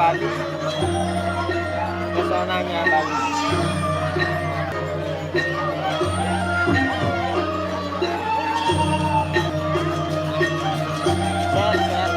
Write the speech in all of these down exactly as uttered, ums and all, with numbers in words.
Bali. Pesonanya Bali. Set, set.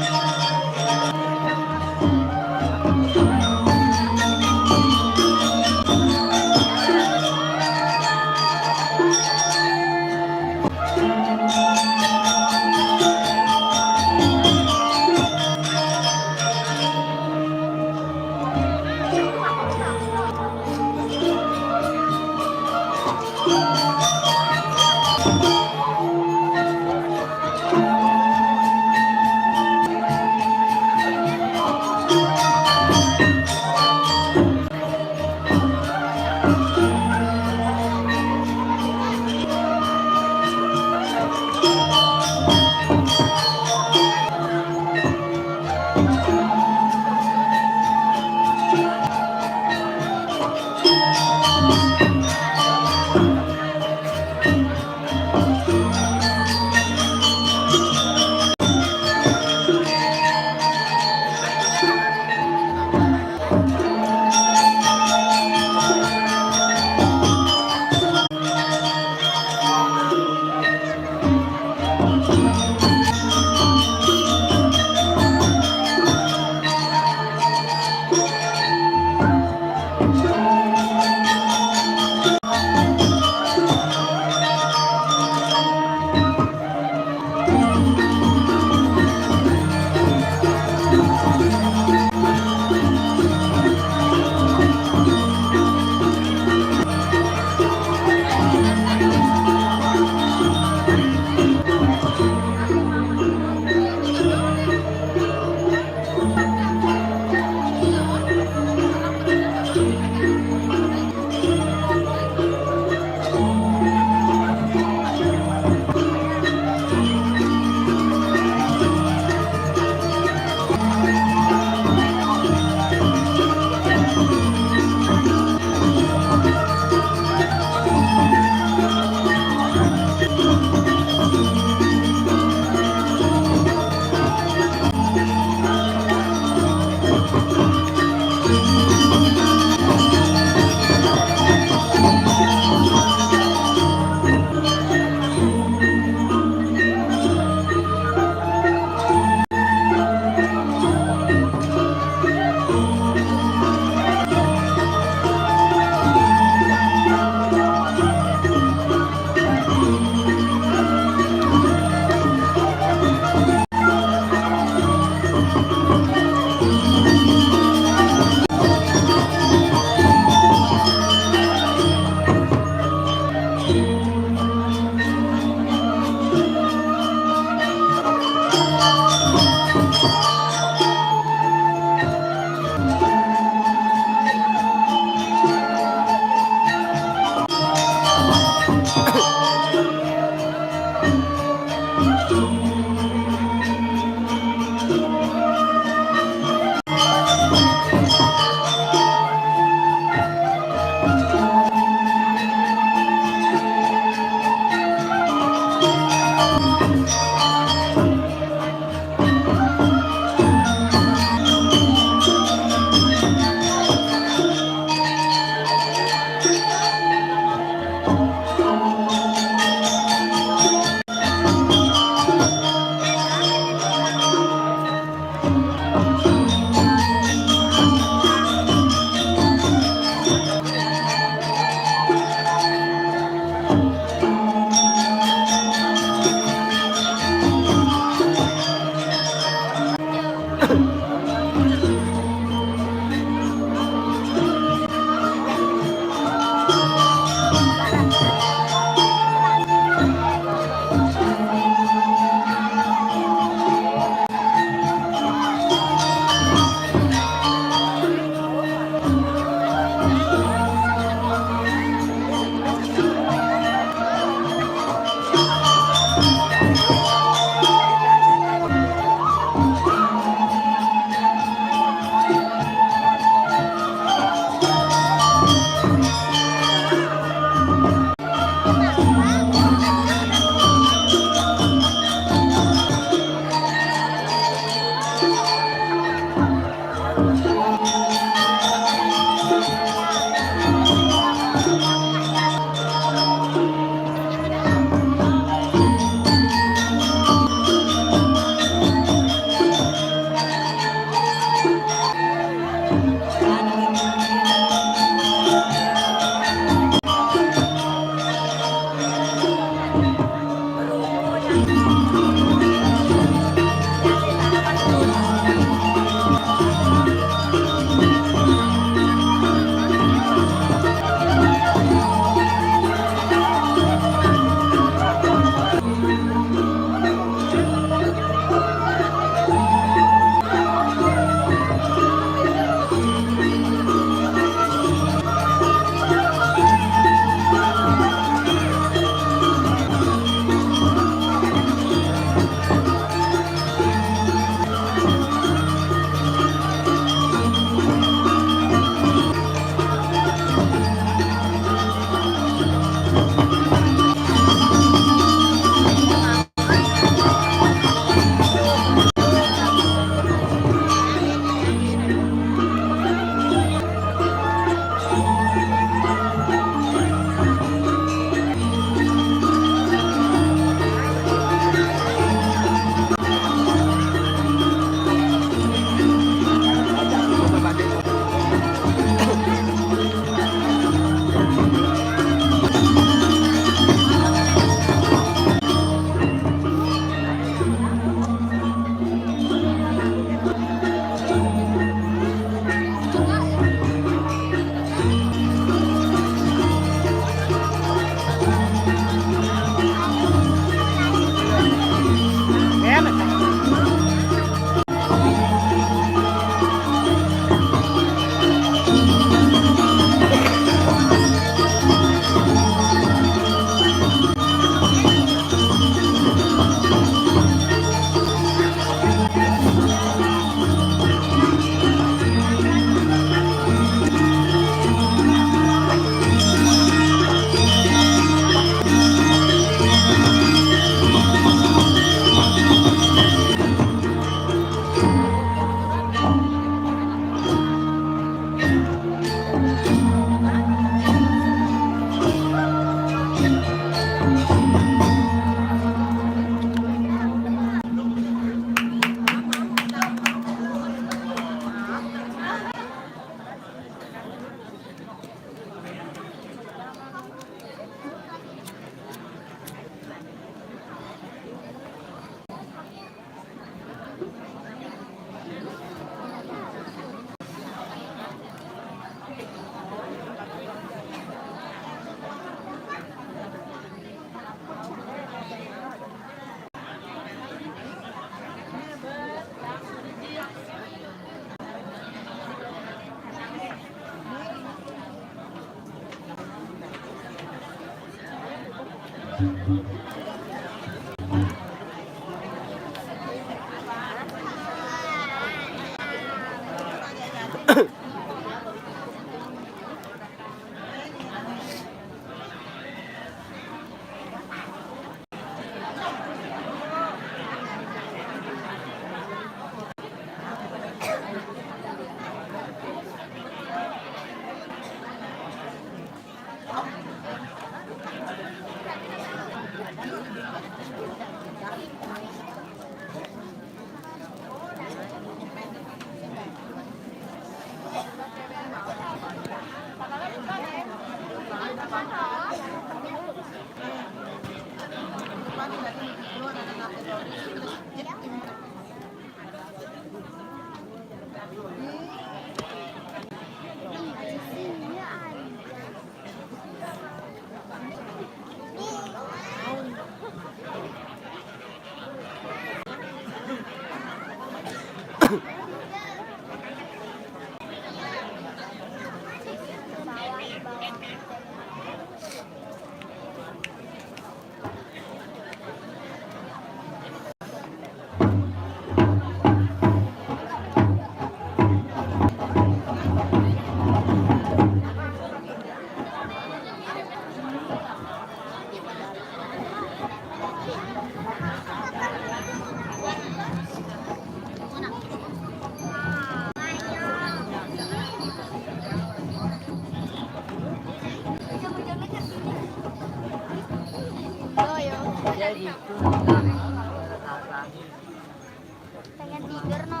Pengen tidur, no.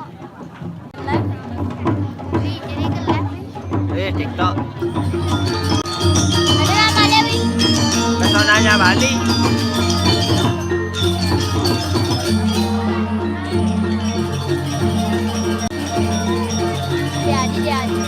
Live. Wih, jadi ke live, nih. Eh, TikTok. Ada apa, Dewi? Pesonanya Bali. Jadi, jadi.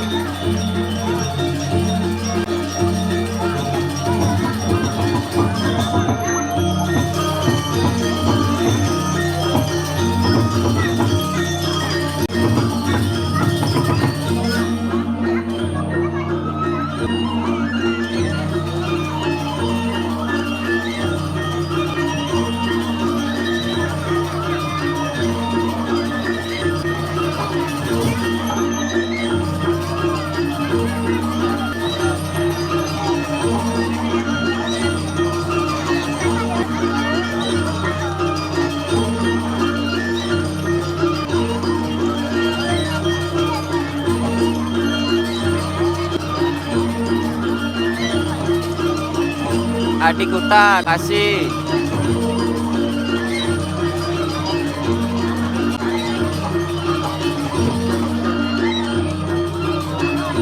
Adi Kuta, kasih.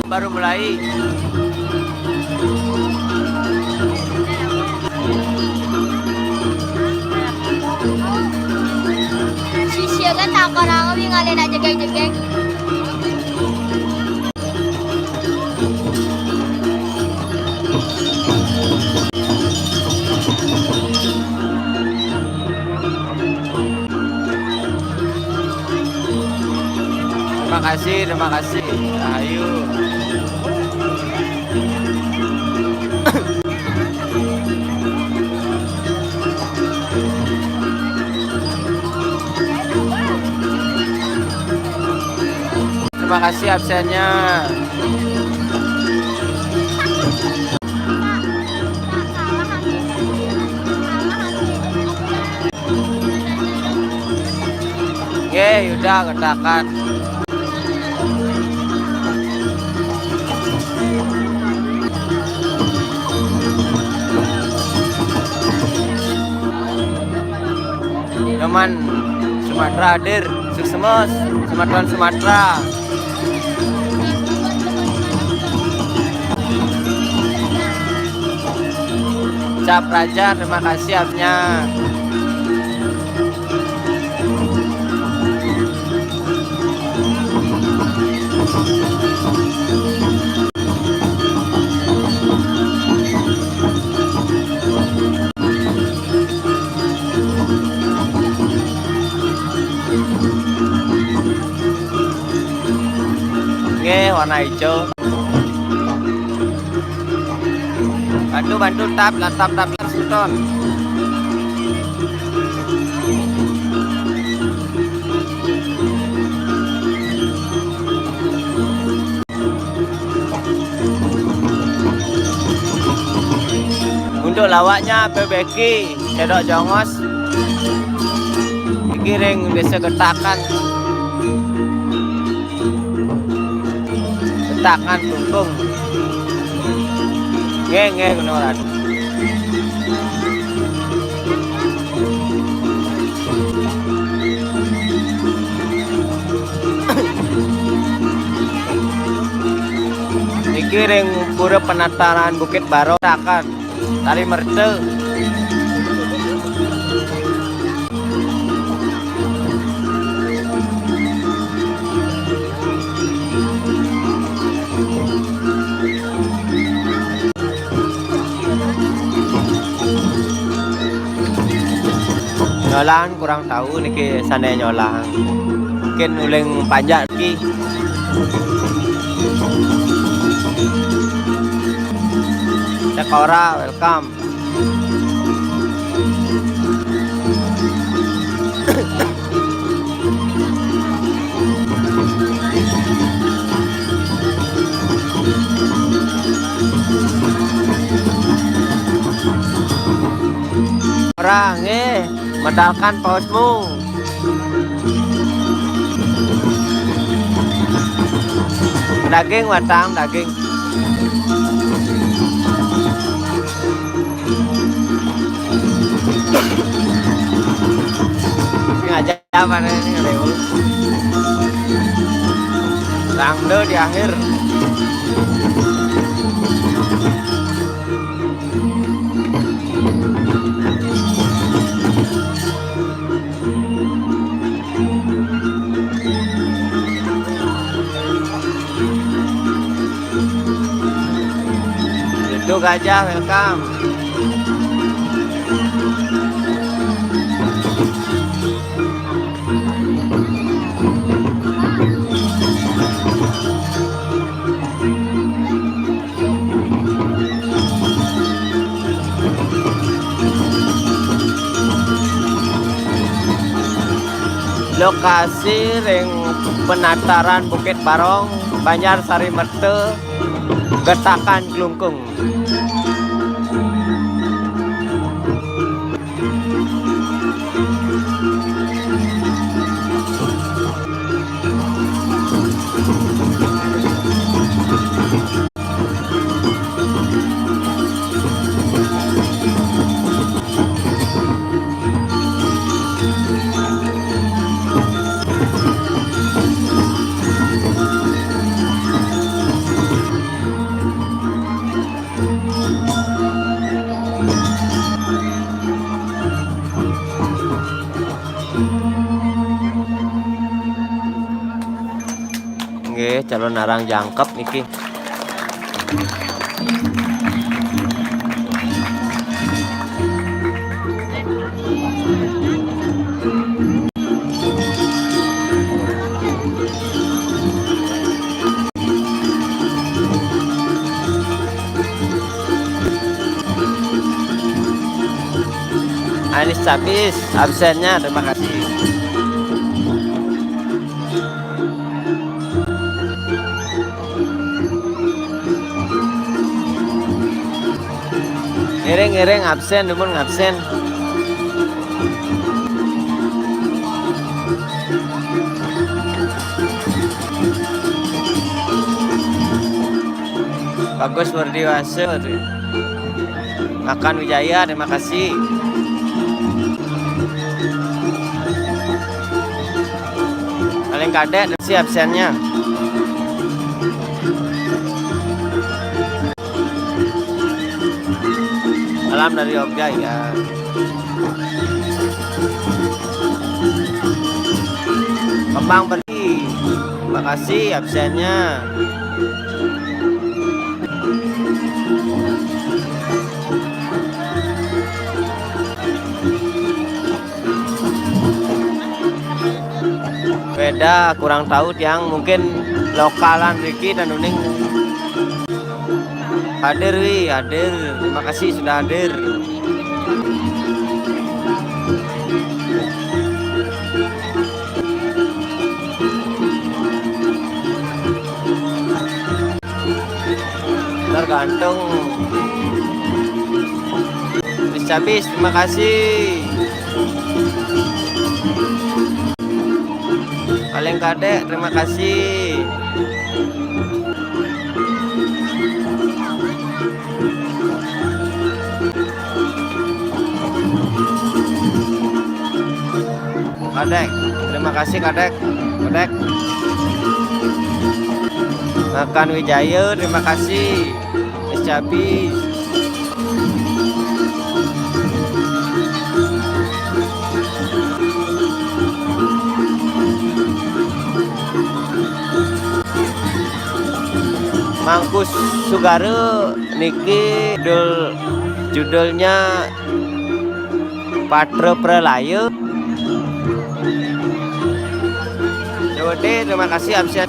Baru mulai. Sisya kan takon aku, wingi ngalih nak jegeg-jegeg. Terima kasih, terima kasih. Ayo. Terima kasih absennya. Nggih, Yuda, ketakan. Nyoman Sumatera hadir, sukses, Sumatera, Sumatera. Cap Raja, terima kasih absennya. Nggih, warna hijau. Bantu, bantu, tap, lah, tap, tap, tap, semeton. Untuk lawaknya, Bebeki, Cedok Jongos, iki ring Desa Getakan. Tangan tungtung. Nggih, nggih, ngono, Ran. Niki ring Pura Penataran Bukit Baro, Takan, Tali Merte. Nyolahan kurang tahu niki sané nyolahan. Mungkin uling panjak niki. Cekora, welcome. Ora nggih, medalkan paosmu. Daging watang, daging. Sengaja mana ini, Leo? Rangda di akhir. Itu gajah, welcome. Lokasi ring penataran Bukit Barong, Banjar Sari Merta, Getakan Klungkung. Nggih, calon narang jangkep niki. Anis Cabis absennya, terima kasih. Ngiring-ngiring absen, dumun ngabsen. Bagus Werdiwasa, Makan Wijaya, terima kasih. Paling kadek si absennya. Salam dari Jogja ya. Kembang Beli, terima kasih absennya. Beda, kurang tahu tiang, mungkin lokalan riki dan uning. Hadir wi, hadir. Terima kasih sudah hadir. Tergantung. Habis, habis, terima kasih. Paling kadek, terima kasih. Kadek, terima kasih Kadek. Kadek. Makan Wijaya, terima kasih. Es Cabi. Mangku Sugara niki judul, judulnya Patra Pralaya. Dewa D, terima kasih absen.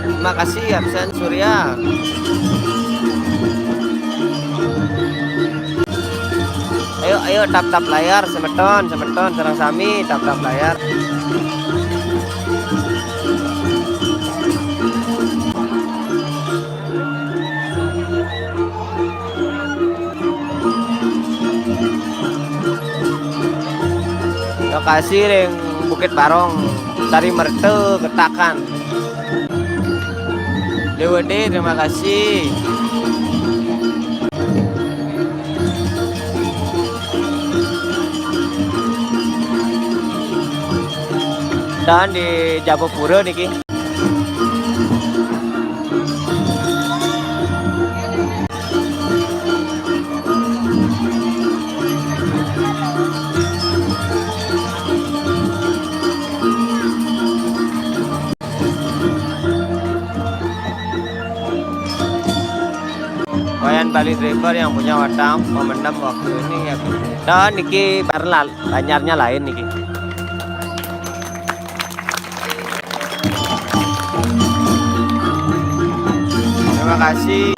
Terima kasih absen Surya. Ayo, ayo, tap-tap layar, semeton, semeton, sareng sami, tap-tap layar. Lokasi ring Bukit Barong, Sari Merta, Getakan. Dewa D, terima kasih. Dan di Japapura niki. Wayan Bali Driver yang punya watak memendam waktu ini ya. Dan niki barlal, banyarnya lain niki. Terima kasih.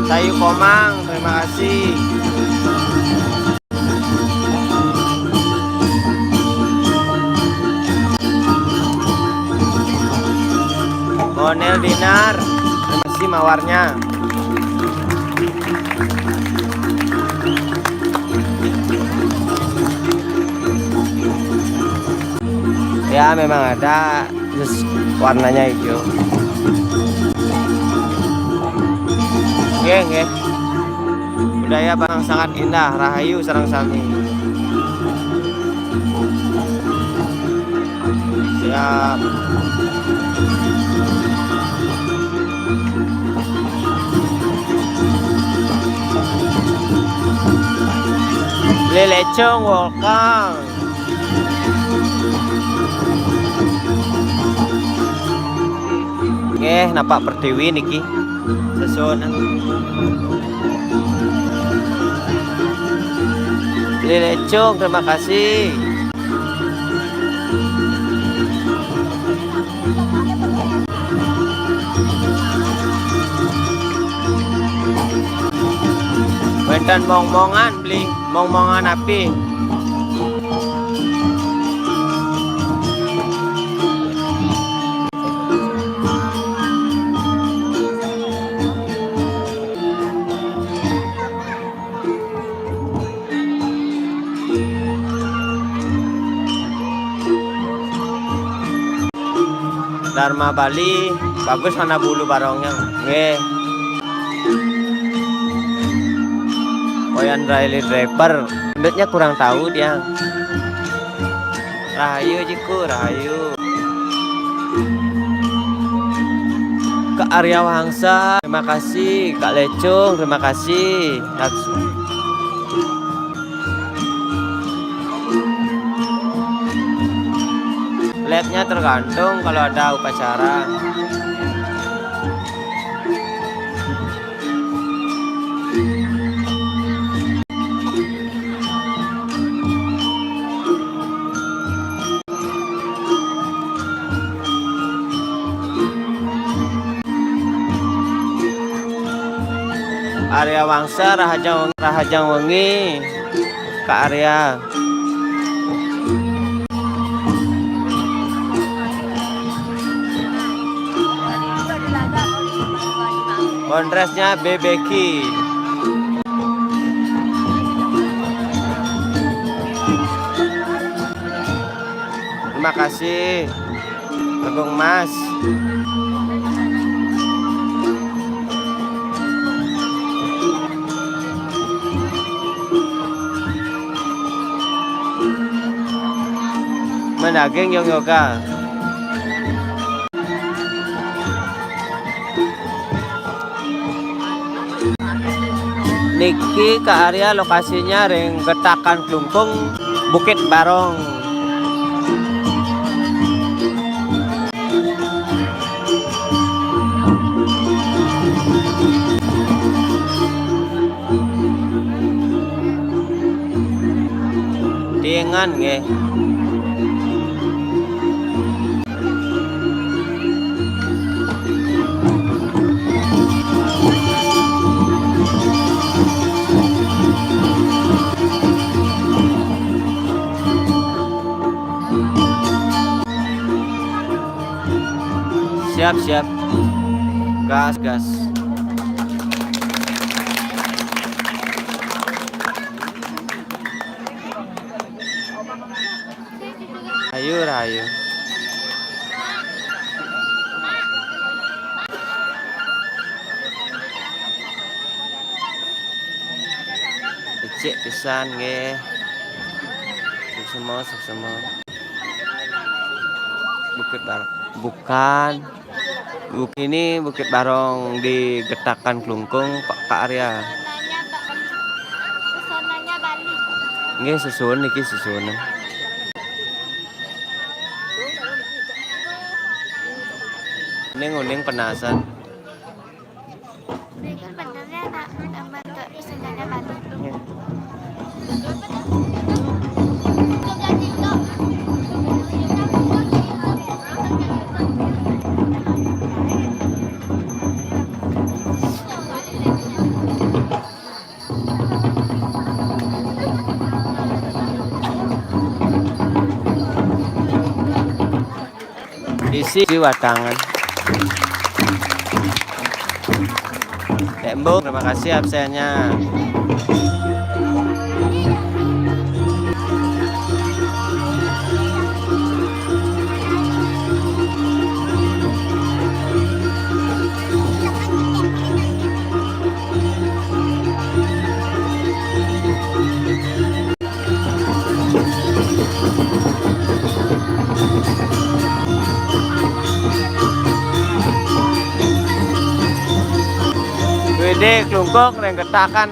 Sayu Komang, terima kasih. Monel Dinar, terima kasih mawarnya. Ya, memang ada, terus warnanya hijau. Nggih, nggih. Budaya Bali sangat indah, rahayu sareng sami. Siap. Lelecong, welcome. Nggih, napak Pertiwi niki. Sesuunan. Lelecong, terima kasih. Wénten mong-mongan, beli mong-mongan api. Dharma Bali, bagus mana bulu barongnya. Nggih. Wayan Riley Draper, gendutnya kurang tahu dia. Rahayu jiku, rahayu. Kak Arya Wangsa, terima kasih. Kak Lecung, terima kasih. Lihatnya tergantung kalau ada upacara. Arya Wangsa, Rahajang, Rahajang Wengi, Kak Arya. Kondresnya B B Q. Terima kasih, Agung Mas. Mendaging yang yoga. Niki Kak Arya lokasinya ring Getakan Klungkung, Bukit Barong. Dengan nggih. Siap, siap. Gas, gas. Ayo, ayo. Becik pisan nggih. Suksema, suksema. Bukit Bar-, bukan. Buk-, ini Bukit Barong di Getakan Klungkung, Pak, Kak Arya. Pesonanya Bali. Nggih, susun niki susun. Uning-uning penasan. Bener bener ya, nak, tambah untuk pesonanya Bali. Isi watangan. Tembung, terima kasih absennya. Wede klungkung ring Getakan.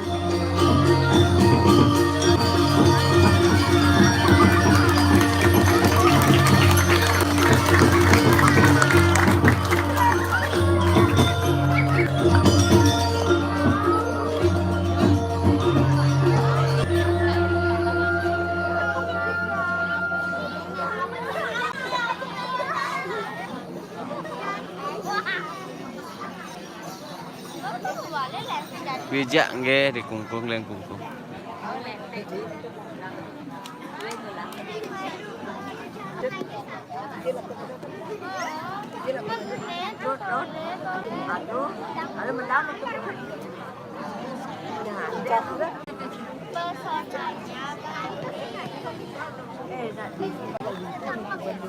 Bijak nggih, dikungkung, leng kungkung.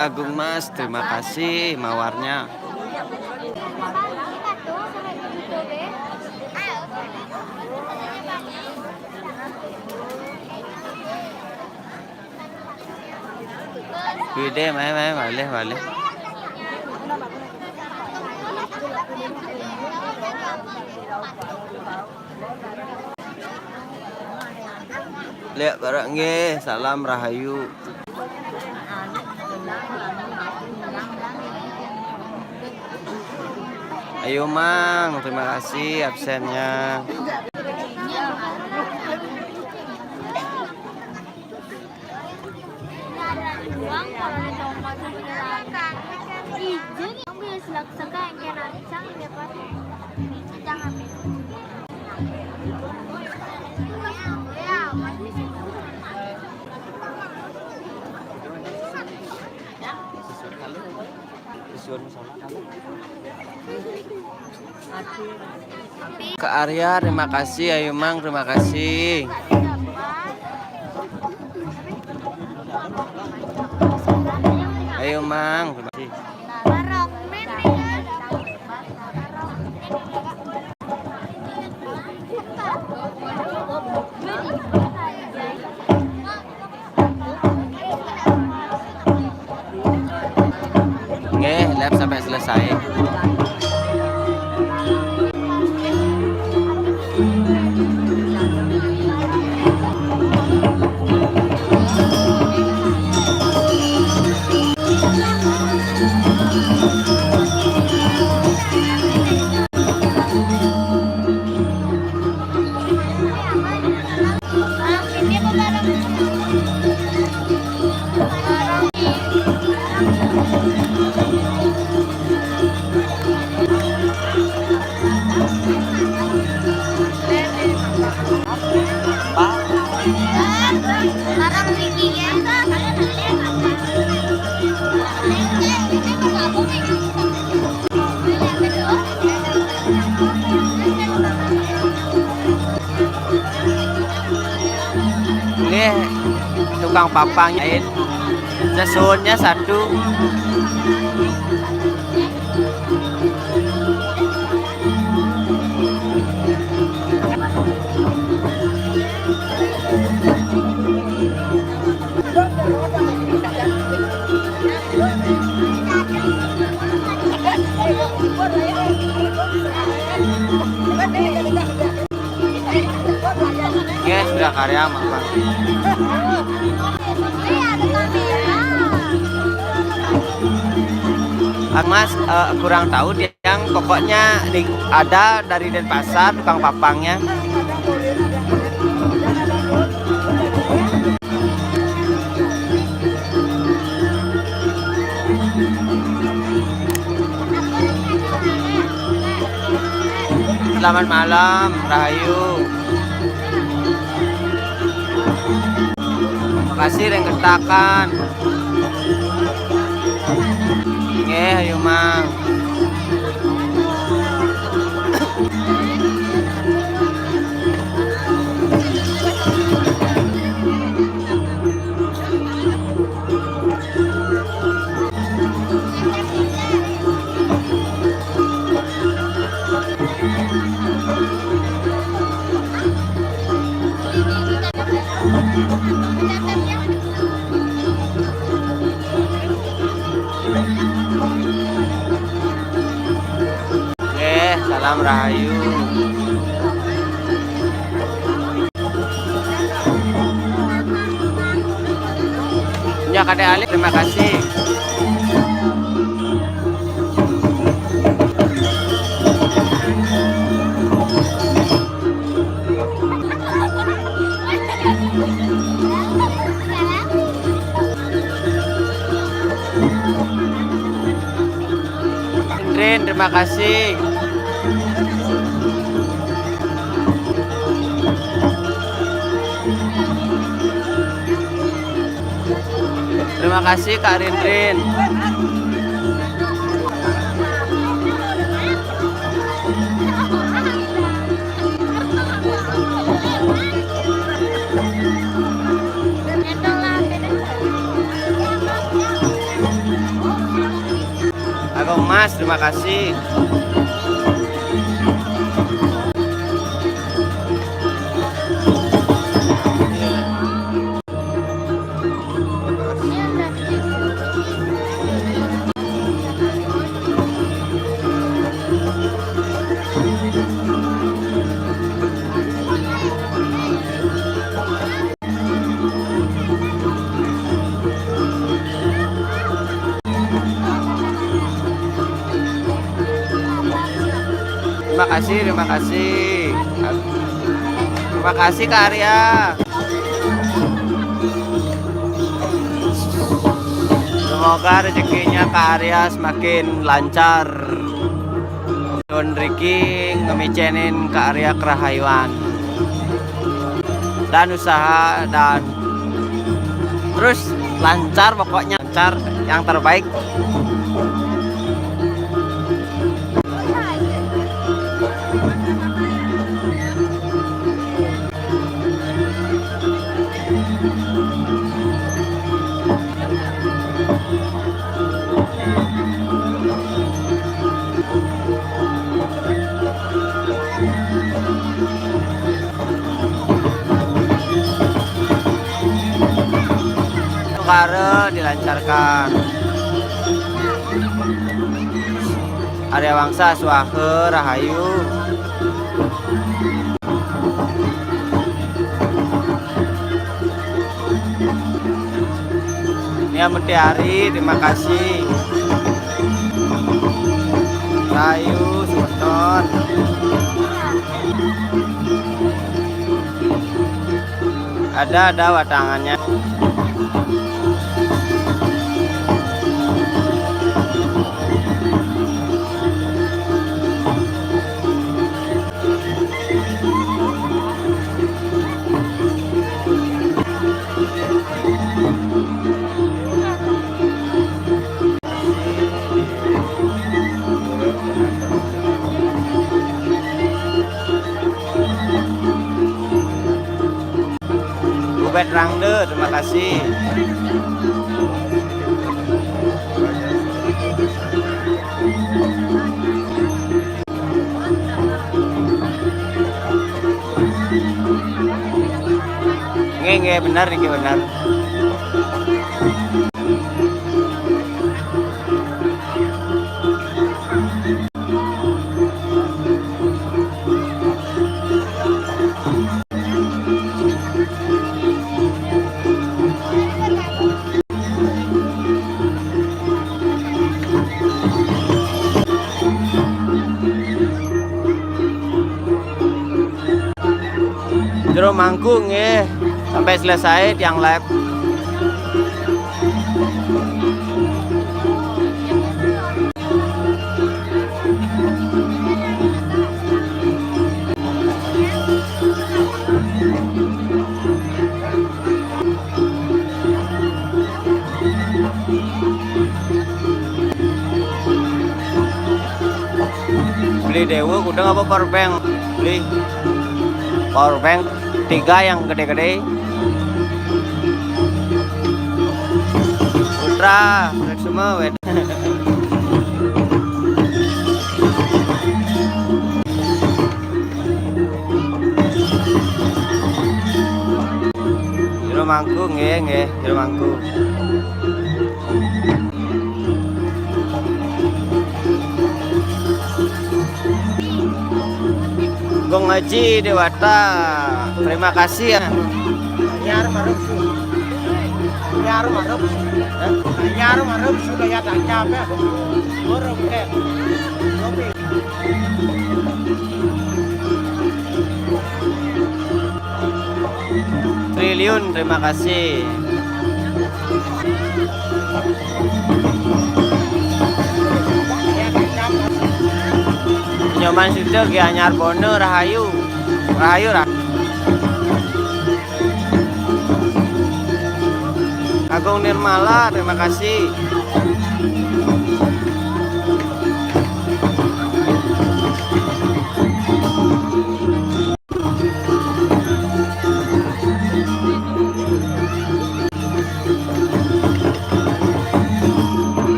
Agung Mas, terima kasih mawarnya. Wede, mae, mae, malih, malih. Lék bareng nggih, salam rahayu. Ayo Mang, terima kasih absennya. Kak Arya, terima kasih. Ayo Mang, terima kasih. Ayo Mang, terima kasih. Nggih, live sampai selesai. Nggih, tukang papang jahit. Sesuhunnya satu. Ya, sudah karya, Mak. Mas, eh, kurang tahu dia yang pokoknya di, ada dari Denpasar tukang papangnya. Selamat malam, Rahayu. Makasih ring getakan. Nggih, ayo, Mang. Eh, salam rahayu. Ya, Kadek Alif, terima kasih. Rin, terima kasih. Terima kasih, Kak Rin Rin. Agung Mas, terima kasih. Terima kasih, terima kasih. Terima kasih, Kak Arya. Semoga rezekinya Kak Arya semakin lancar. Don Ricky ngemicenin Kak Arya kerahayuan dan usaha dan terus lancar, pokoknya lancar, yang terbaik. Negara dilancarkan. Arya Wangsa, swaha, rahayu. Nia Mutiari, terima kasih. Rahayu, semeton. Ada, ada watangannya. Pet Rangde, terima kasih. Nggih, nggih, bener niki, bener. Jero mangku nggih, sampai selesai tiang live. Beli Dewa kudang apa power bank? Beli power bank tiga yang gede-gede. Putra, semua wet. Jero mangku nggih, nggih, jero mangku. Gung Haji Dewata, terima kasih ya. Nyar marep su. Nyar marep su. Nyar marep su ya tak capek. Borok deh. Kopi. Triliun, terima kasih. Nyoman sudah Gianyar Bono, Rahayu. Rahayu, Rah. Agung Nirmala, terima kasih.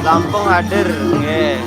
Lampung hadir, nggih.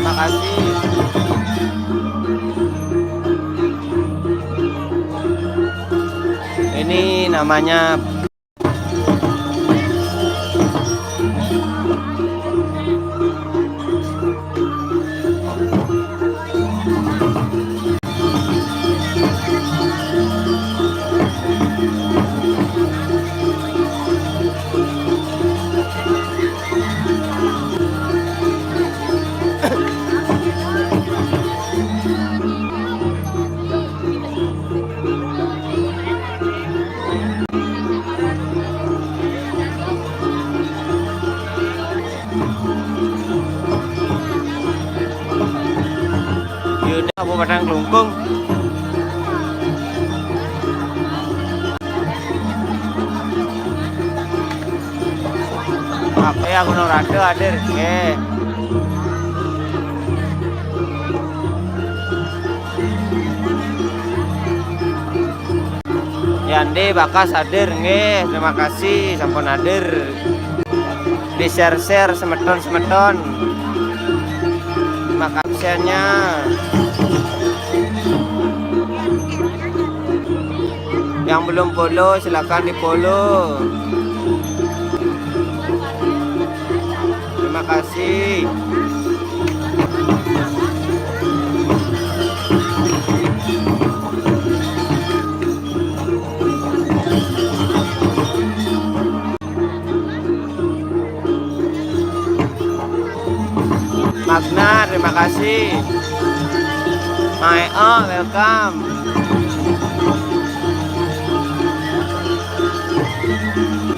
Makasih. Ini namanya Yuda Kabupaten Klungkung. Apa ya, Gunung Ratu hadir? Nggih. Yandi Bakas hadir, nggih. Terima kasih sampun hadir. Di-share-share semeton-semeton. Makasih nya. Yang belum follow, silakan di-follow. Terima kasih. Magna, terima kasih. Mae, oh, welcome.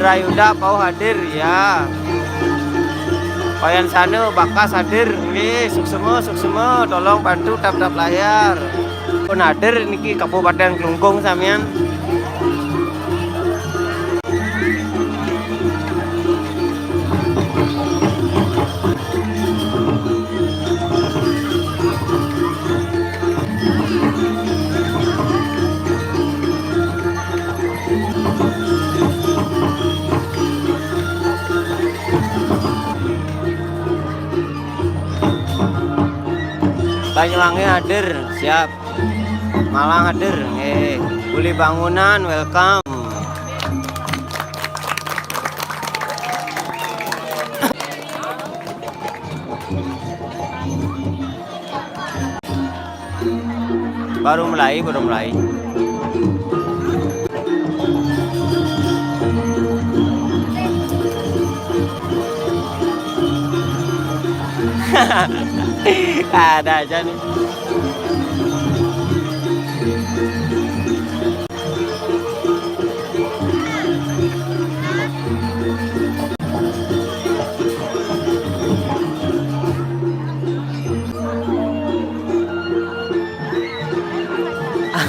Drayuda, Pau hadir, ya. Wayan Sanu, Bakas hadir. Nggih, suksema, suksema, tolong bantu tap-tap layar. Pun hadir niki Kabupaten Klungkung samian. Banyuwangi hadir, siap. Malang hadir, nggih. Uli Bangunan, welcome. Baru mulai, baru mulai. Ada aja nih.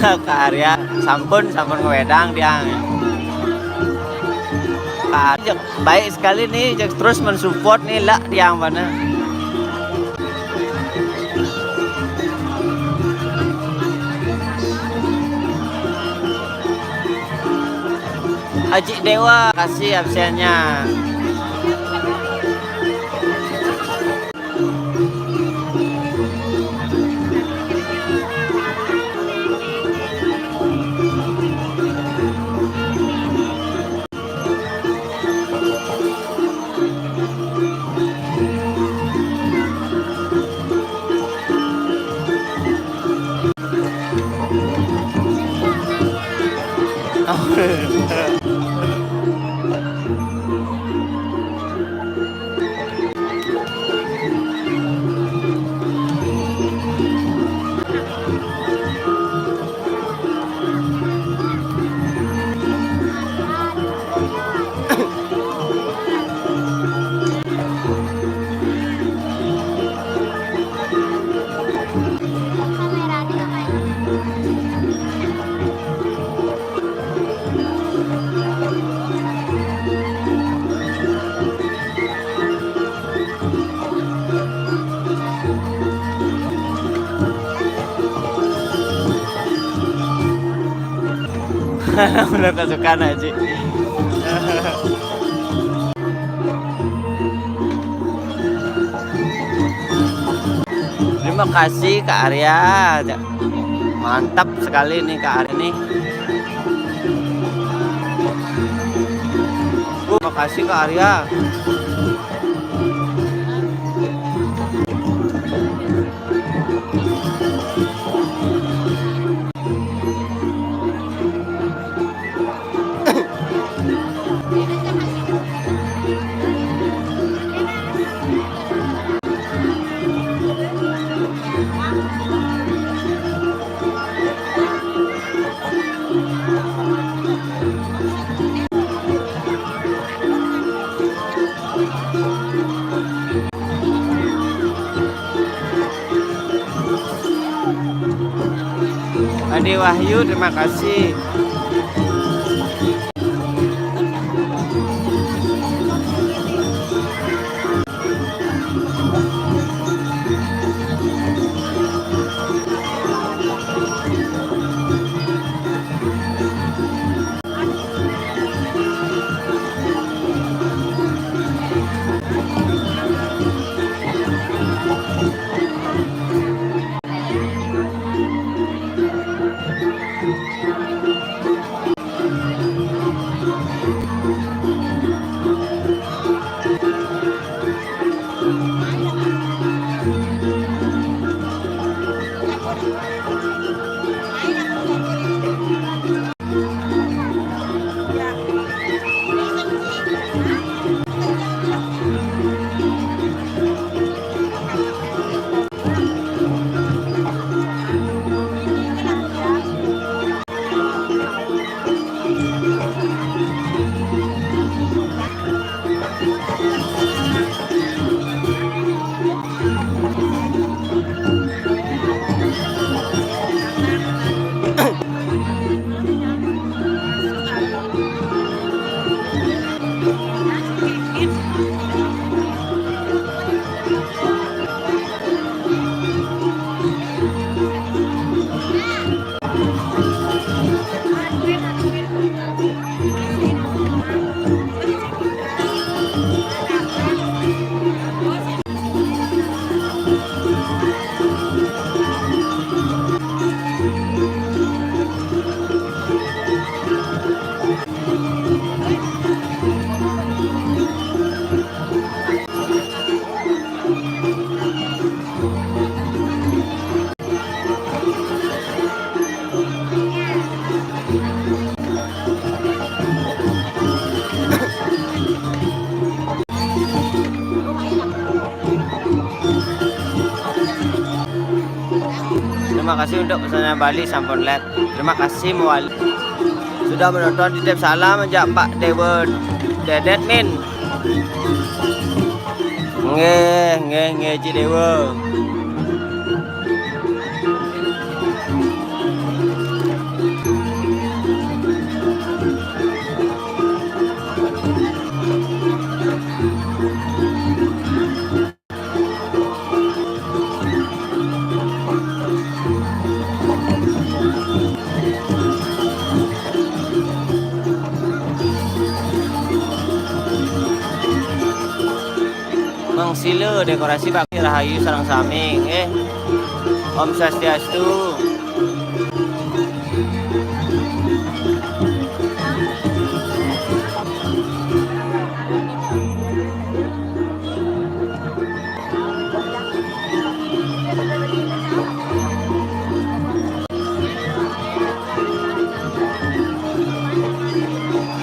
Kak Arya, sampun, sampun ngewedang tiang. Kak Arya baik sekali nih, terus mensupport nih lah tiang mana. Aji Dewa, kasih absennya. Bener pasukan aja. Terima kasih Kak Arya. Mantap sekali nih Kak Arya nih. Terima kasih Kak Arya. Ade Wahyu, terima kasih. Terima kasih untuk pesanan Bali sampun live. Terima kasih mawali. Sudah menonton, titip salam ajak Pak Dewa Dedet, Min. Nggih, nggih, nggih, Cik Dewa. Mangsila dekorasi bakti rahayu sareng sami, nggih. Om Swastiastu.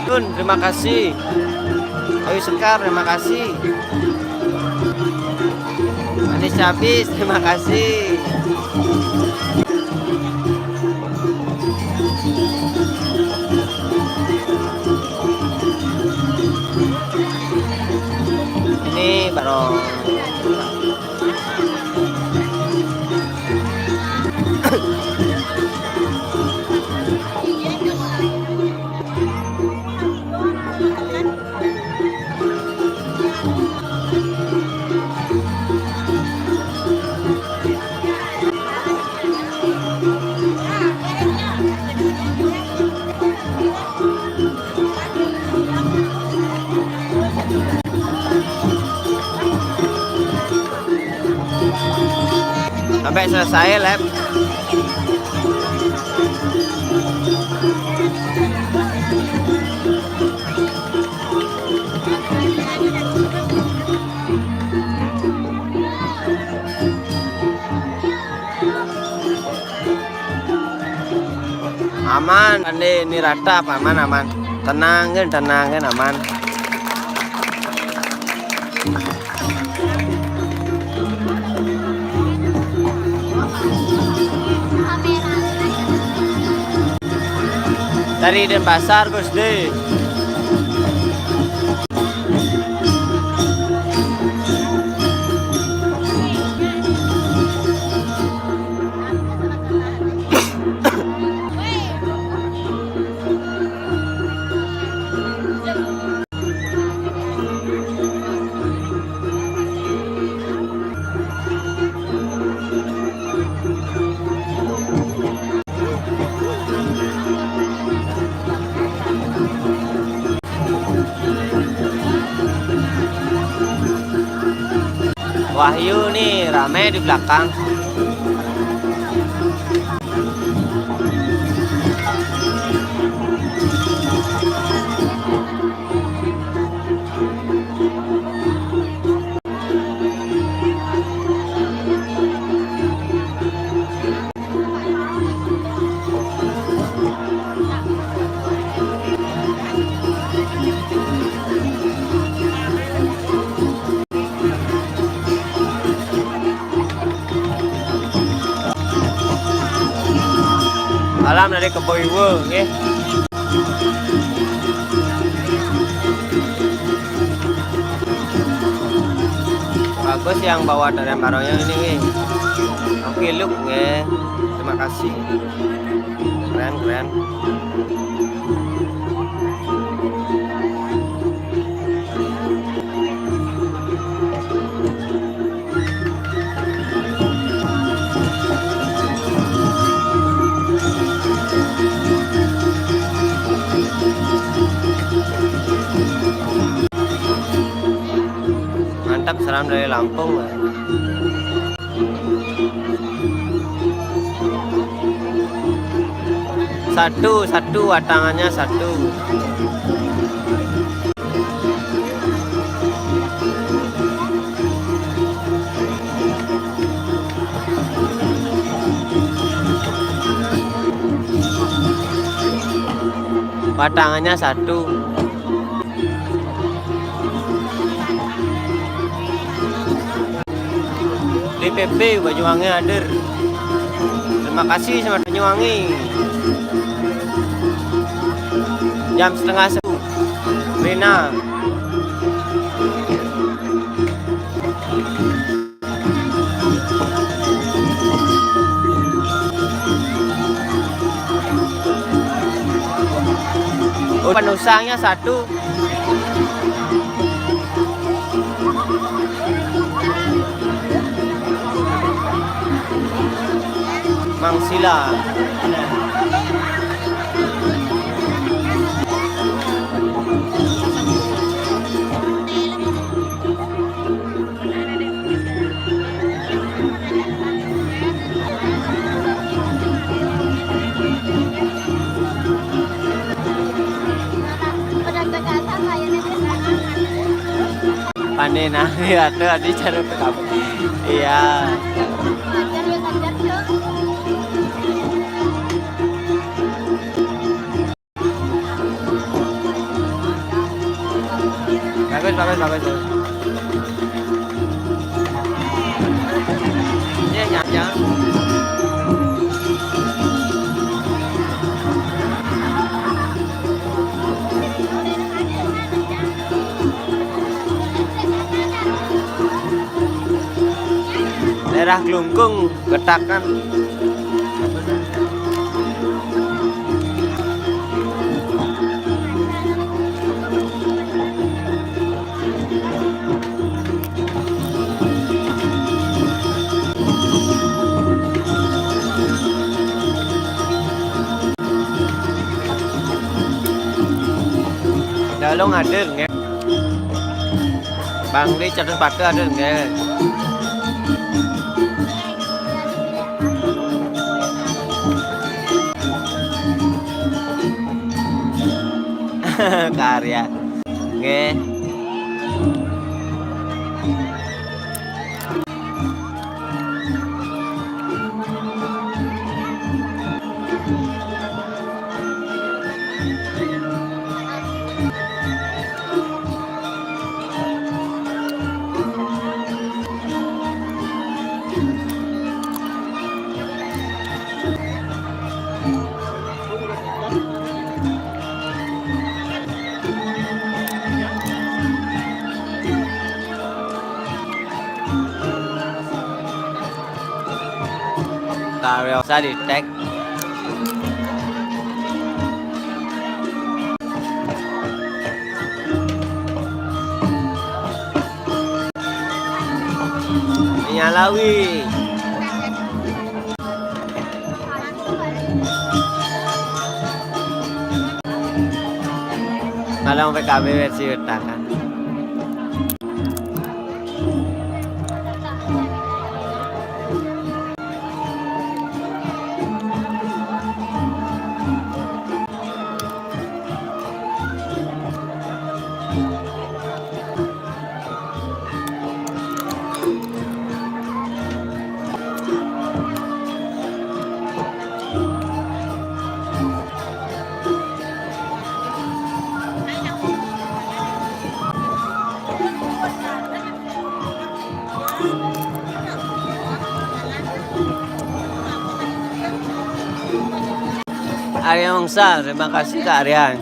Dun, terima kasih. Ayu Sekar, terima kasih. Manis Cabis, terima kasih. Ini baru. Sampai selesai live. Aman, ande ni rata apa aman, aman. Tenang kan, tenang kan, aman. Dari Denpasar, Gusti. Wahyu nih rame di belakang. Salam dari Kebo Iwa, nggih. Bagus yang bawa tarian barongnya ini, nggih. Oke, Luk, nggih. Terima kasih. Keren, keren. Mantap, salam dari Lampung. Satu, satu, watangannya satu. Watangannya satu. D P P Banyuwangi hadir. Makasih sama Banyuwangi. Jam setengah satu. Rina. Oh, penusangnya satu. Mang Sila. Pandai nah, ya tuh, adi cara P K B. Iya. Bagus, bagus, bagus, bagus. Iya, iya, iya. Daerah Klungkung, Getakan. Dalung hadir nggih. Bang Ri, Cedhus Pake hadir nggih. Karya. Nggih. Karya usah di-tag. Nyalawi. Kalau P K B versi Wetakan. Arya Wangsa, terima kasih Kak Arya.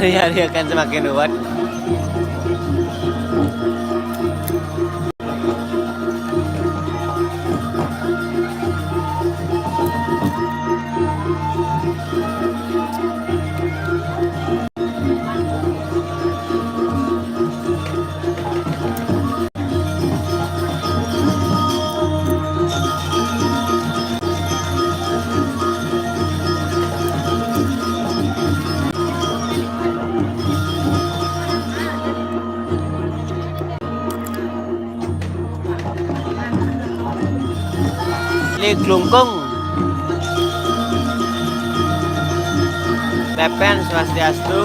Hari-hari akan semakin ruwet. Di Klungkung. Pepen Swastiastu.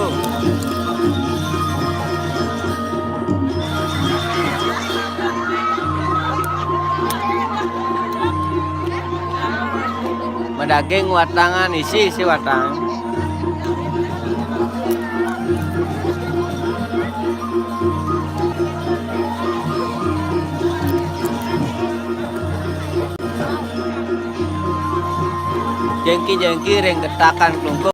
Madaging watangan, isi, isi watang. Jengki-jengki ring getakan klungkung.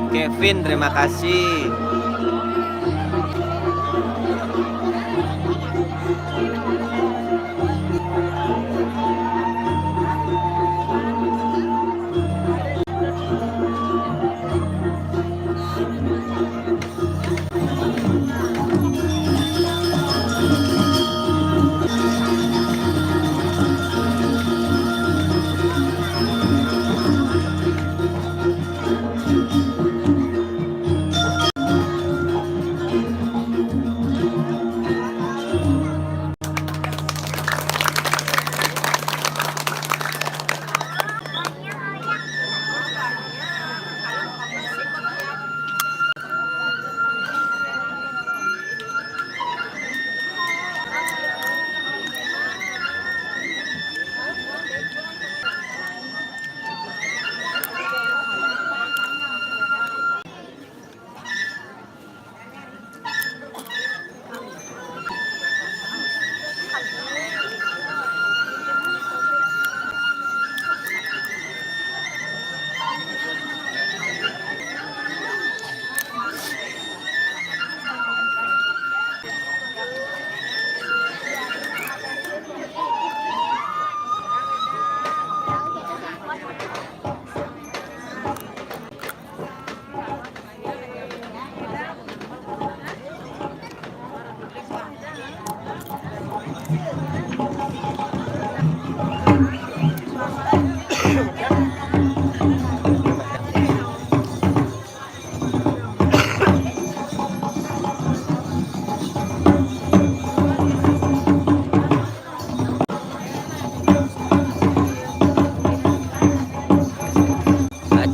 Kevin, terima kasih.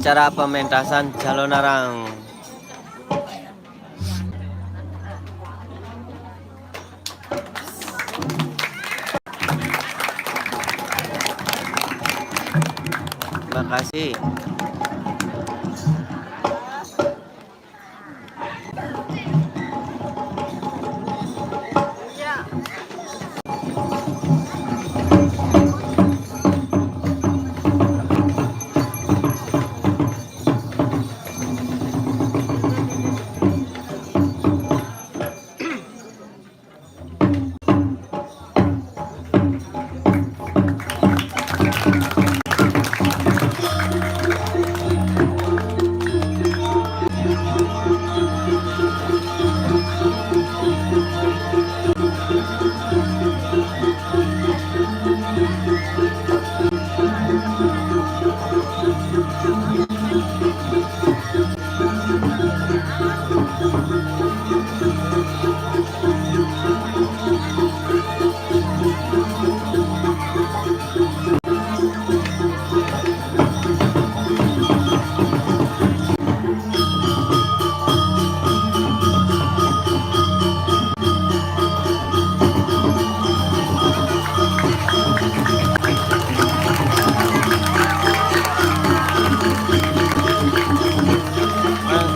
Acara pementasan calonarang. Terima kasih.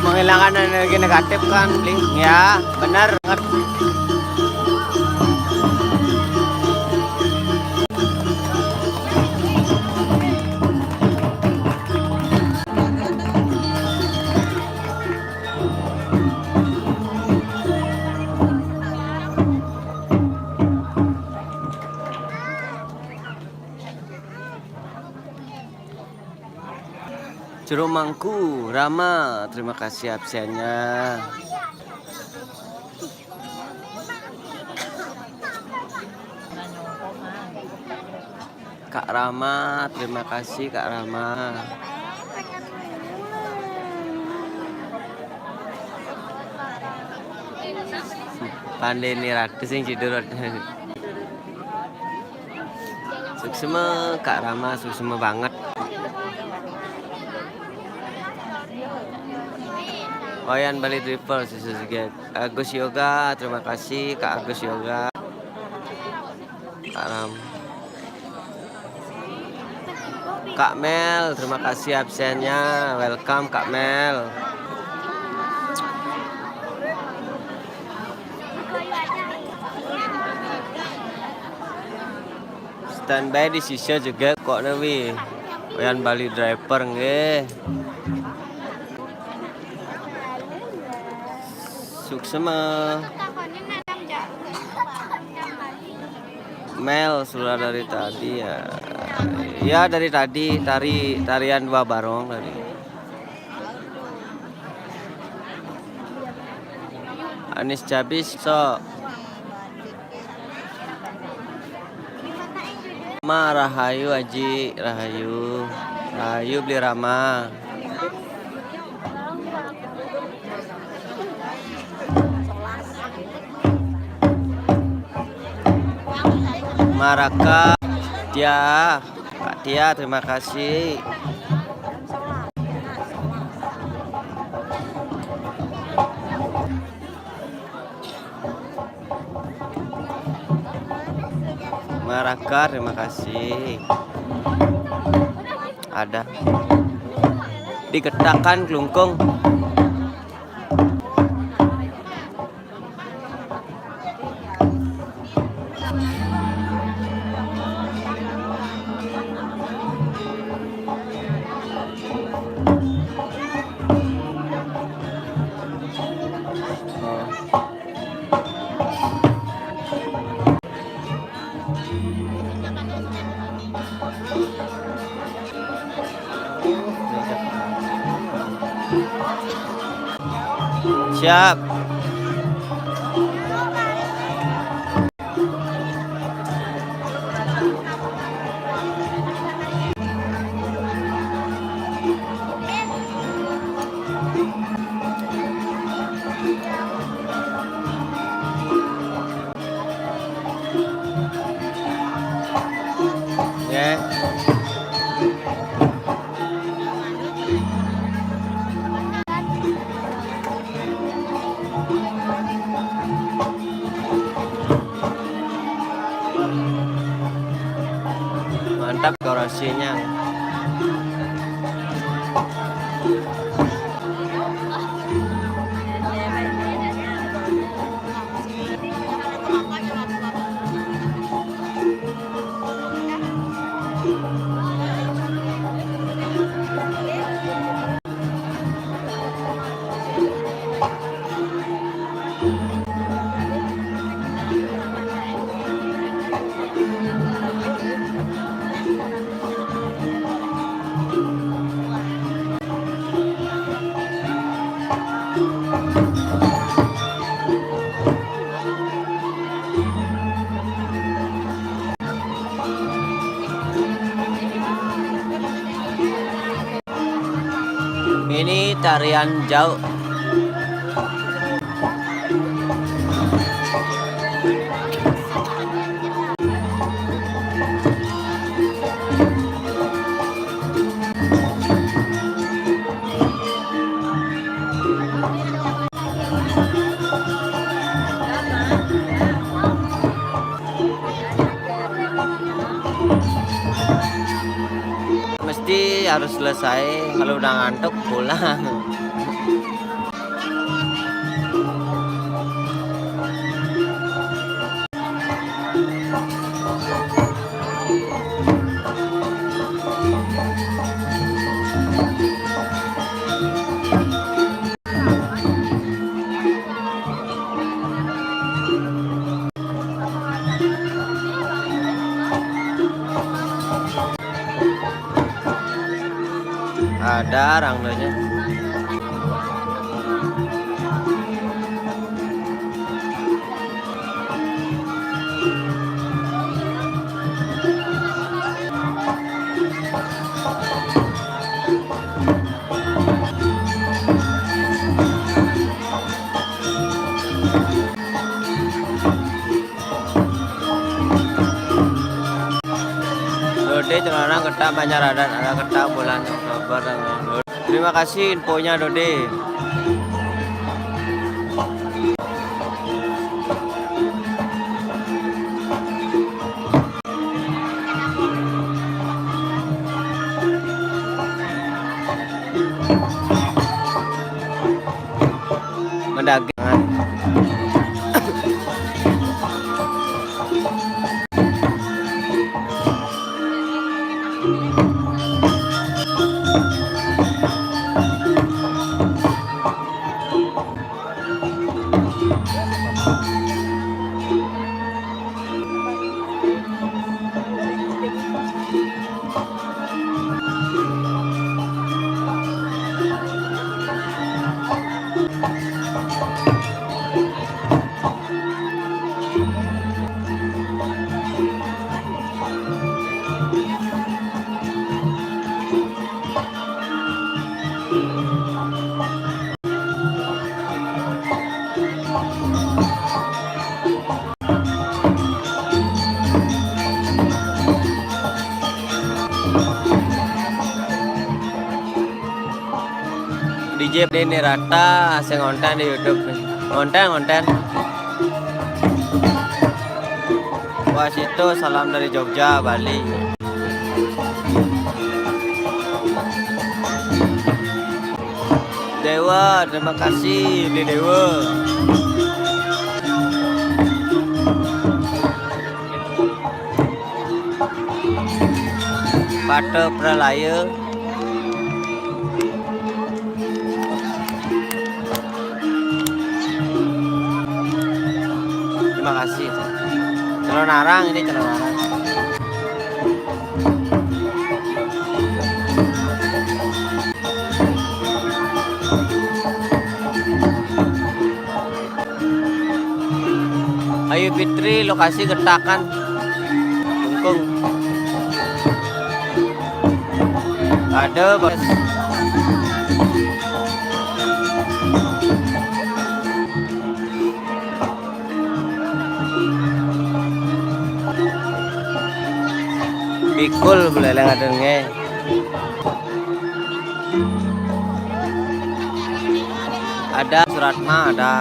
Menghilangkan energi negatif kan, Bli? Ya, benar banget. Jero Mangku, Rama, terima kasih absennya. Kak Rama, terima kasih Kak Rama. Pandeni Ratu sing tidur. Suksma Kak Rama, suksma banget. Wayan Bali Triple, susu seget. Agus Yoga, terima kasih Kak Agus Yoga. Kak Ram. Kak Mel, terima kasih absennya. Welcome Kak Mel. Standby di sisa juga kok newi. Wayan Bali Driver nggih. Suksma. Mel sudah dari tadi ya. Ya dari tadi tari tarian dua barong tadi. Anis Cabis sok. Ma rahayu Aji, rahayu. Rahayu beli Rama. Maraka Tia, Kak Tia, terima kasih. Maraka, terima kasih. Ada digetakan kelungkung. Siap. Nggih. Mantap dekorasinya. Ini tarian jauh. Mesti harus selesai, kalau udah ngantuk pulang. Ada orang tuanya. Banjar ada, ada ketak bulan Oktober. Terima kasih infonya, Dode. Mendagangan. D J Denny Rata, sing ngonten di YouTube. Ngonten, ngonten. Wah, situ salam dari Jogja, Bali. Dewa, terima kasih di Dewa. Pate Pralaya. Terima kasih. Calonarang ini, Calonarang. Ayu Fitri, lokasi Getakan. Lungkung. Ada, Bos. Bikul buleleng ada nge. Ada Suratma, ada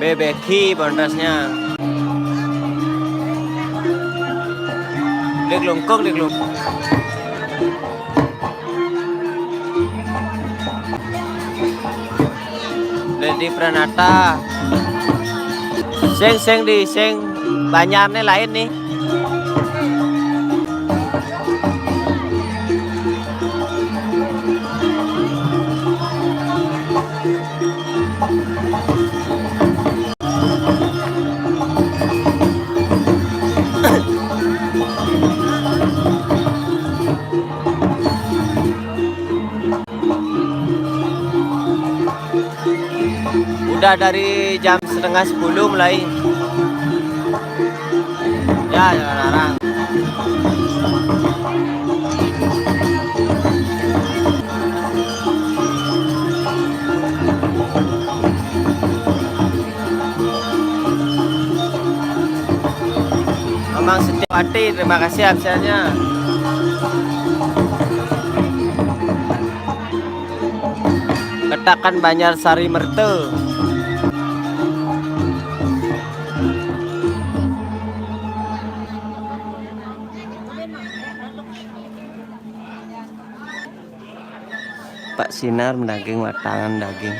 Bebeki bontasnya. Di Klungkung, di Klungkung. Dedi Pranata. Sing, sing di, sing Banjarnya lain nih. Udah dari jam setengah sepuluh mulai. Ya, sekarang. Memang setiap hati, terima kasih absennya. Ketakan Banjar Sari Merta. Pak Sinar mendaging, watangan daging.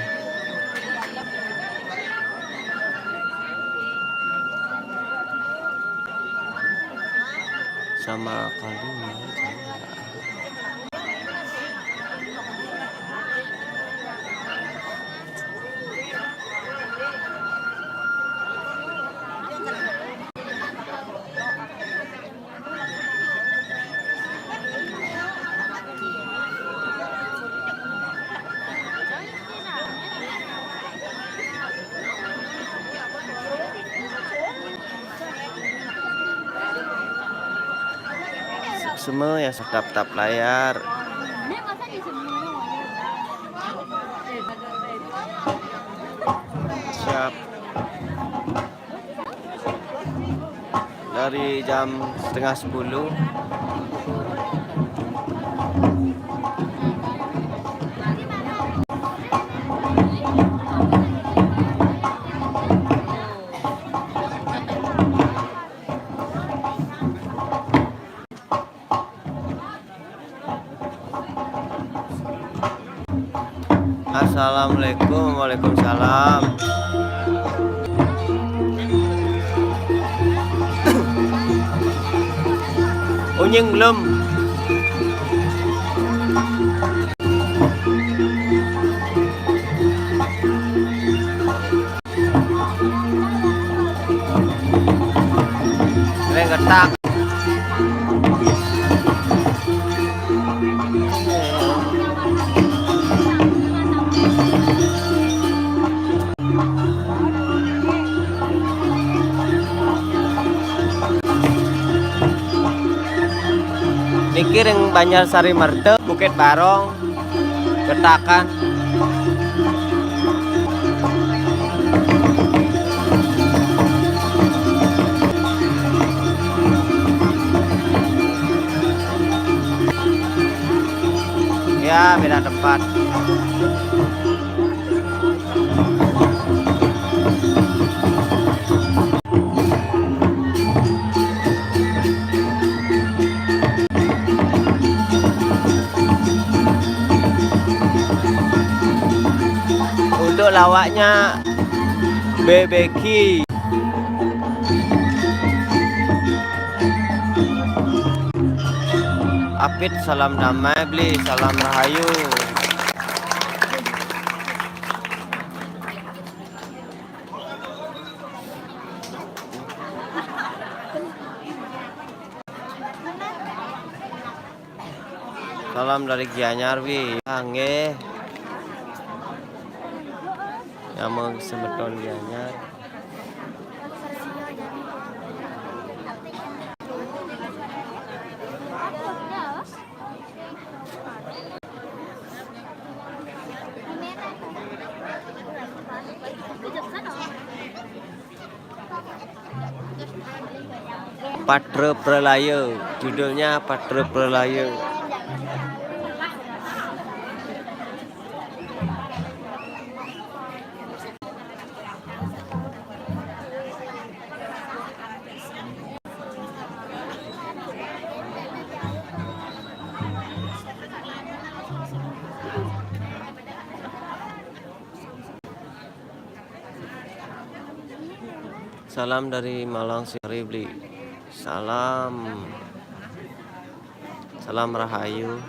Sama kali. Semua yang setap-tap layar. Siap. Dari jam setengah sepuluh. Assalamualaikum. Waalaikumsalam. Unyeng belum? Kering ketak. Niki ring Banjar Sari Merta, Bukit Barong. Getakan. Ya, beda tempat. Untuk lawaknya, B B Q. Apit, salam damai, Bli, salam rahayu. Salam dari Gianyar, Wi. Ah, nggih. Nyama semeton Gianyar. Patra Pralaya, judulnya Patra Pralaya. Salam dari Malang Seri, Bli. Salam. Salam rahayu.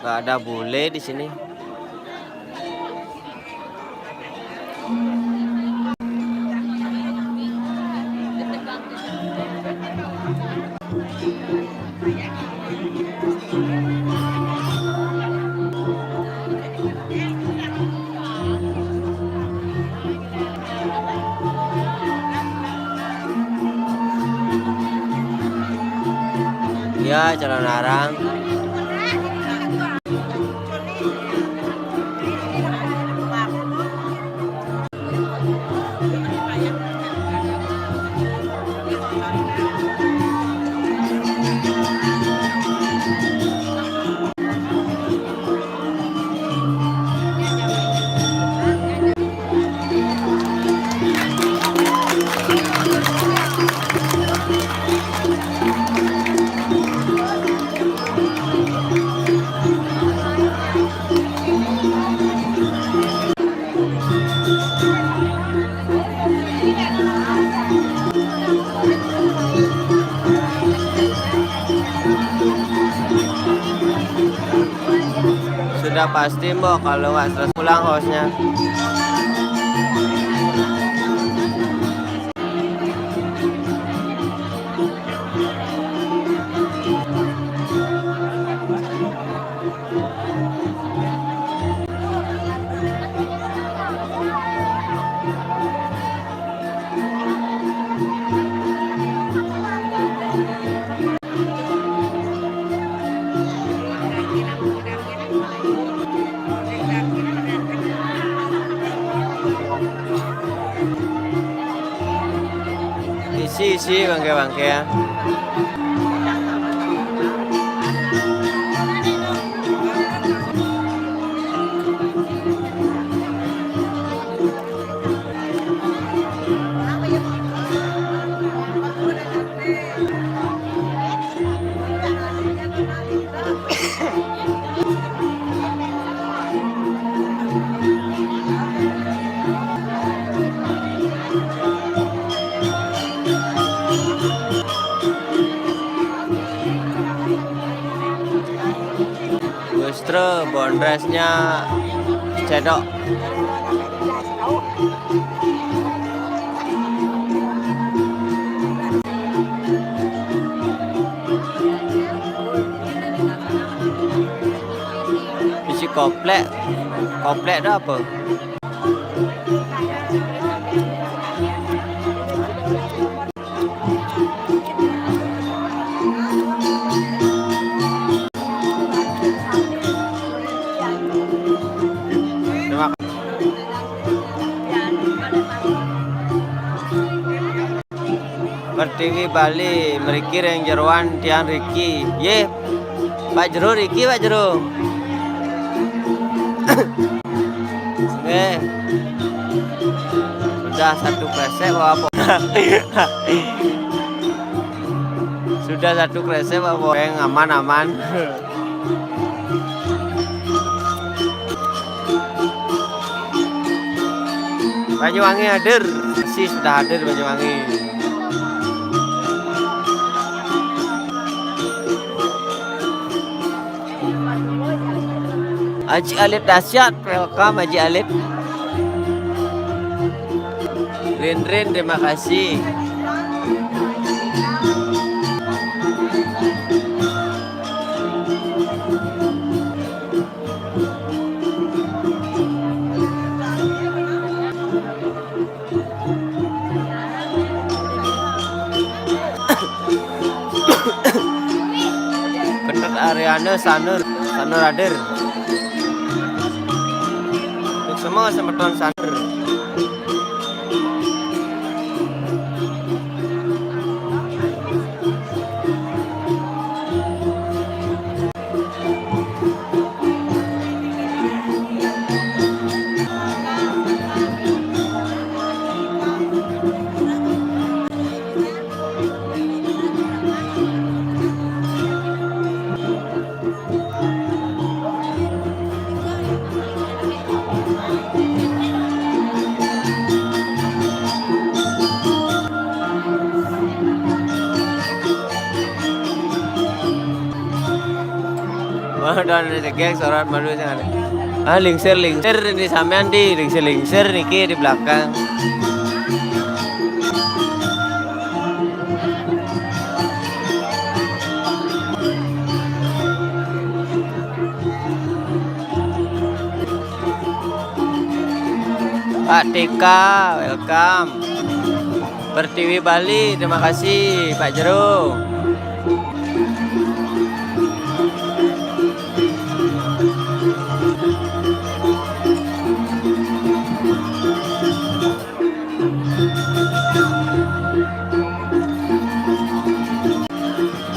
Nggak ada bule di sini. Ya, calon arang. Sudah pasti, Mbok, kalau nggak stres pulang hostnya. Isi, isi, bangke-bangke ya. Justru bondresnya cedok. Isi koplek. Koplek itu apa? Terima kasih. Pertiwi Bali, mriki ring jeroan tiang riki. Ye, Pak Jero riki, Pak Jero. Eh, sudah satu kresek, Bapak. Sudah satu kresek, Bapak. Yang aman-aman. Banyuwangi hadir, si sudah hadir Banyuwangi. Haji Alit dahsyat, welcome Haji Alit. Rin Rin, terima kasih. Ketut Ariana Sanur, Sanur hadir. Untuk semua semeton Sanur. Wah, dan ada geng sorot malu jangan. Ah, lingsir, lingsir ini sampean di, lingsir, lingsir niki di belakang. Pak Tika, welcome. Pertiwi Bali, terima kasih Pak Jero.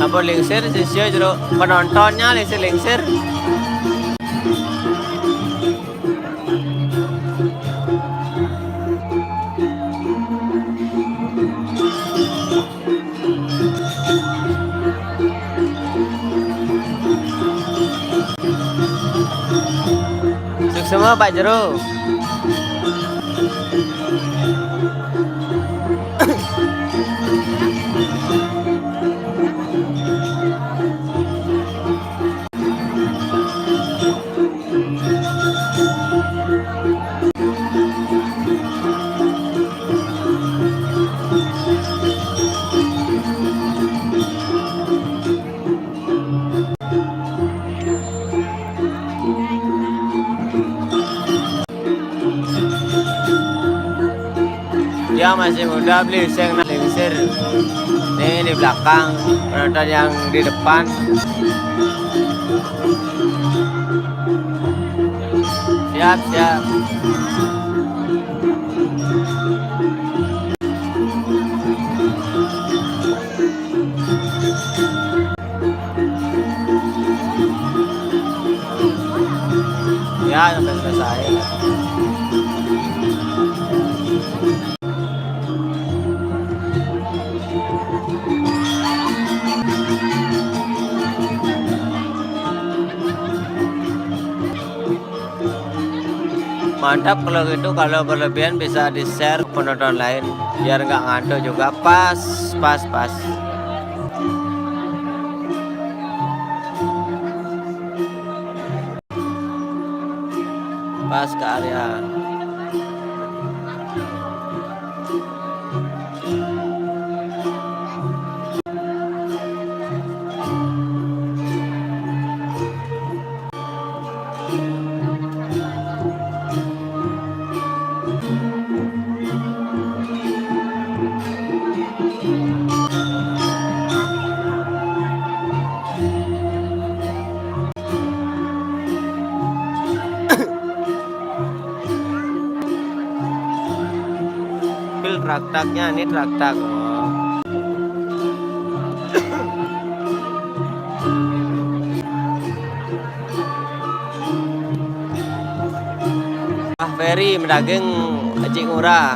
Ampun lingsir, sisya jero penontonnya lingsir-lingsir. Suksma Pak Jero. Dia masih muda, beli sing nang lingsir. Nih di belakang, penonton yang di depan. Siap, siap. Mantap kalau gitu, kalau berlebihan bisa di-share penonton lain biar nggak ngantuk juga. Pas, pas, pas. Pas ke area. Pil traktaknya, ini traktak. Oh. Ah, Ferry, medaging Cik Ngurah.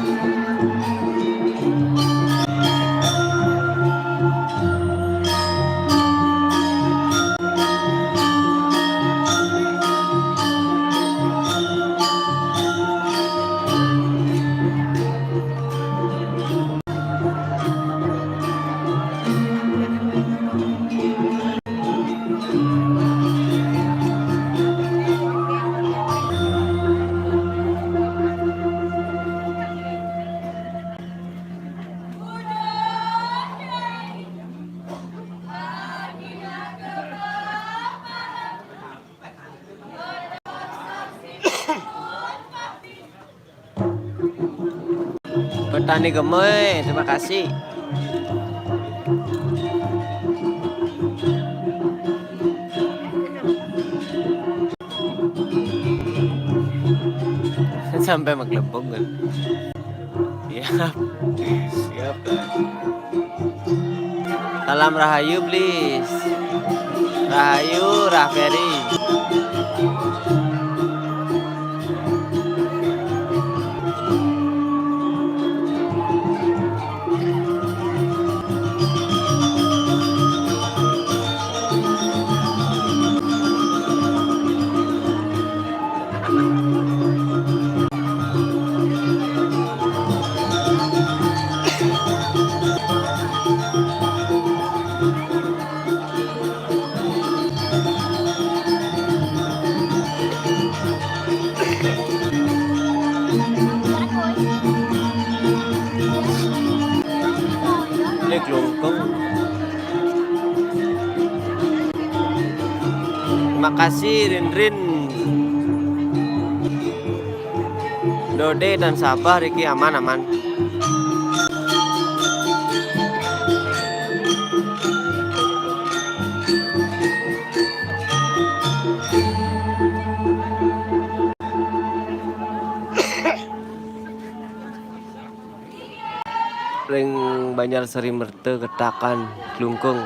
Petani Gemoy, terima kasih. Sampai menggelembung kan. Siap. Siap. Salam rahayu, please. Rahayu, Rah Ferry. Ini kelungkung. Makasih, Rin Rin. Dode dan Sabah, Riki aman, aman. Ring Banjar Seri Merta, Ketakan, Klungkung.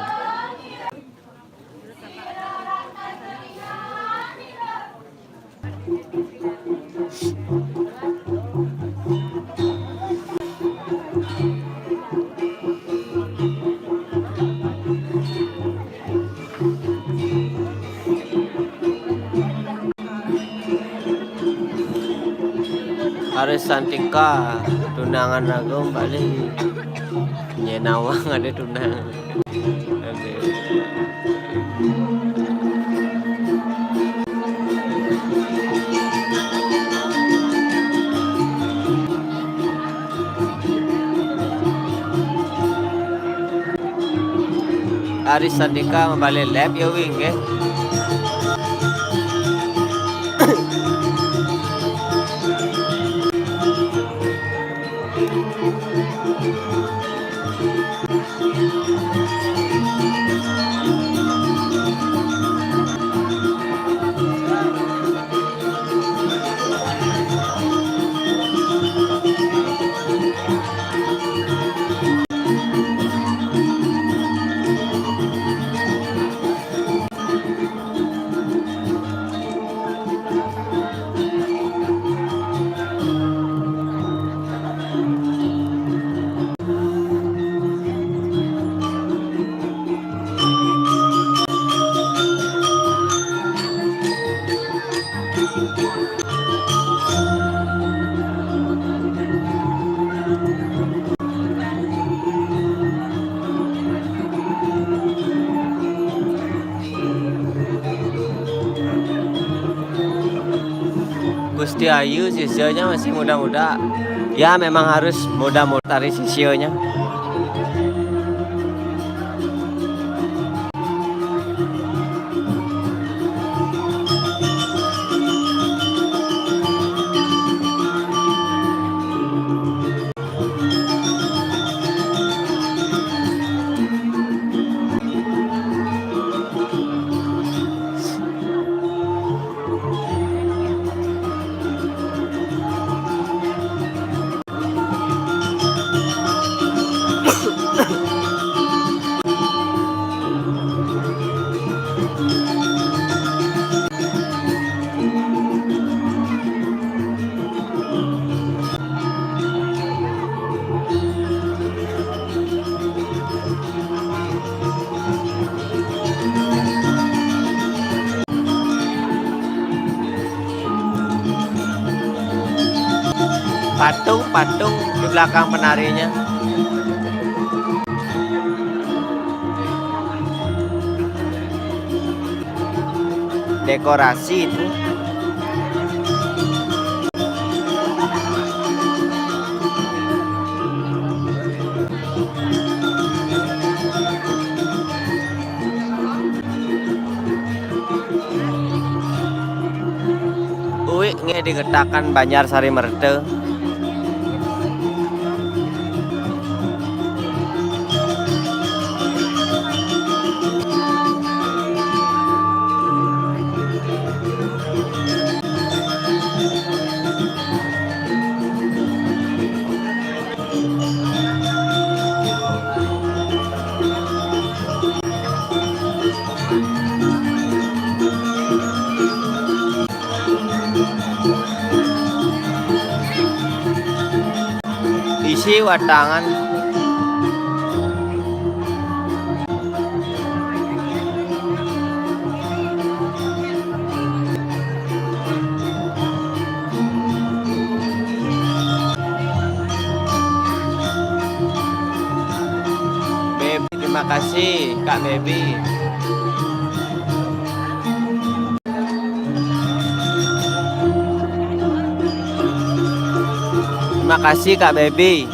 Aris Santika, tunangan aku balik. Nyenawang ada tunangan. Aduh. Aris Santika mabalik live ya, Wing, nggih. Ayu, sisianya masih muda-muda. Ya, memang harus muda-muda dari sisianya. Patung-patung di belakang penarinya. Dekorasi itu. Uwi nggih digetakan Banjar Sari Merta. Isi watangan. Baby, terima kasih, Kak Baby. Terima kasih, Kak Baby.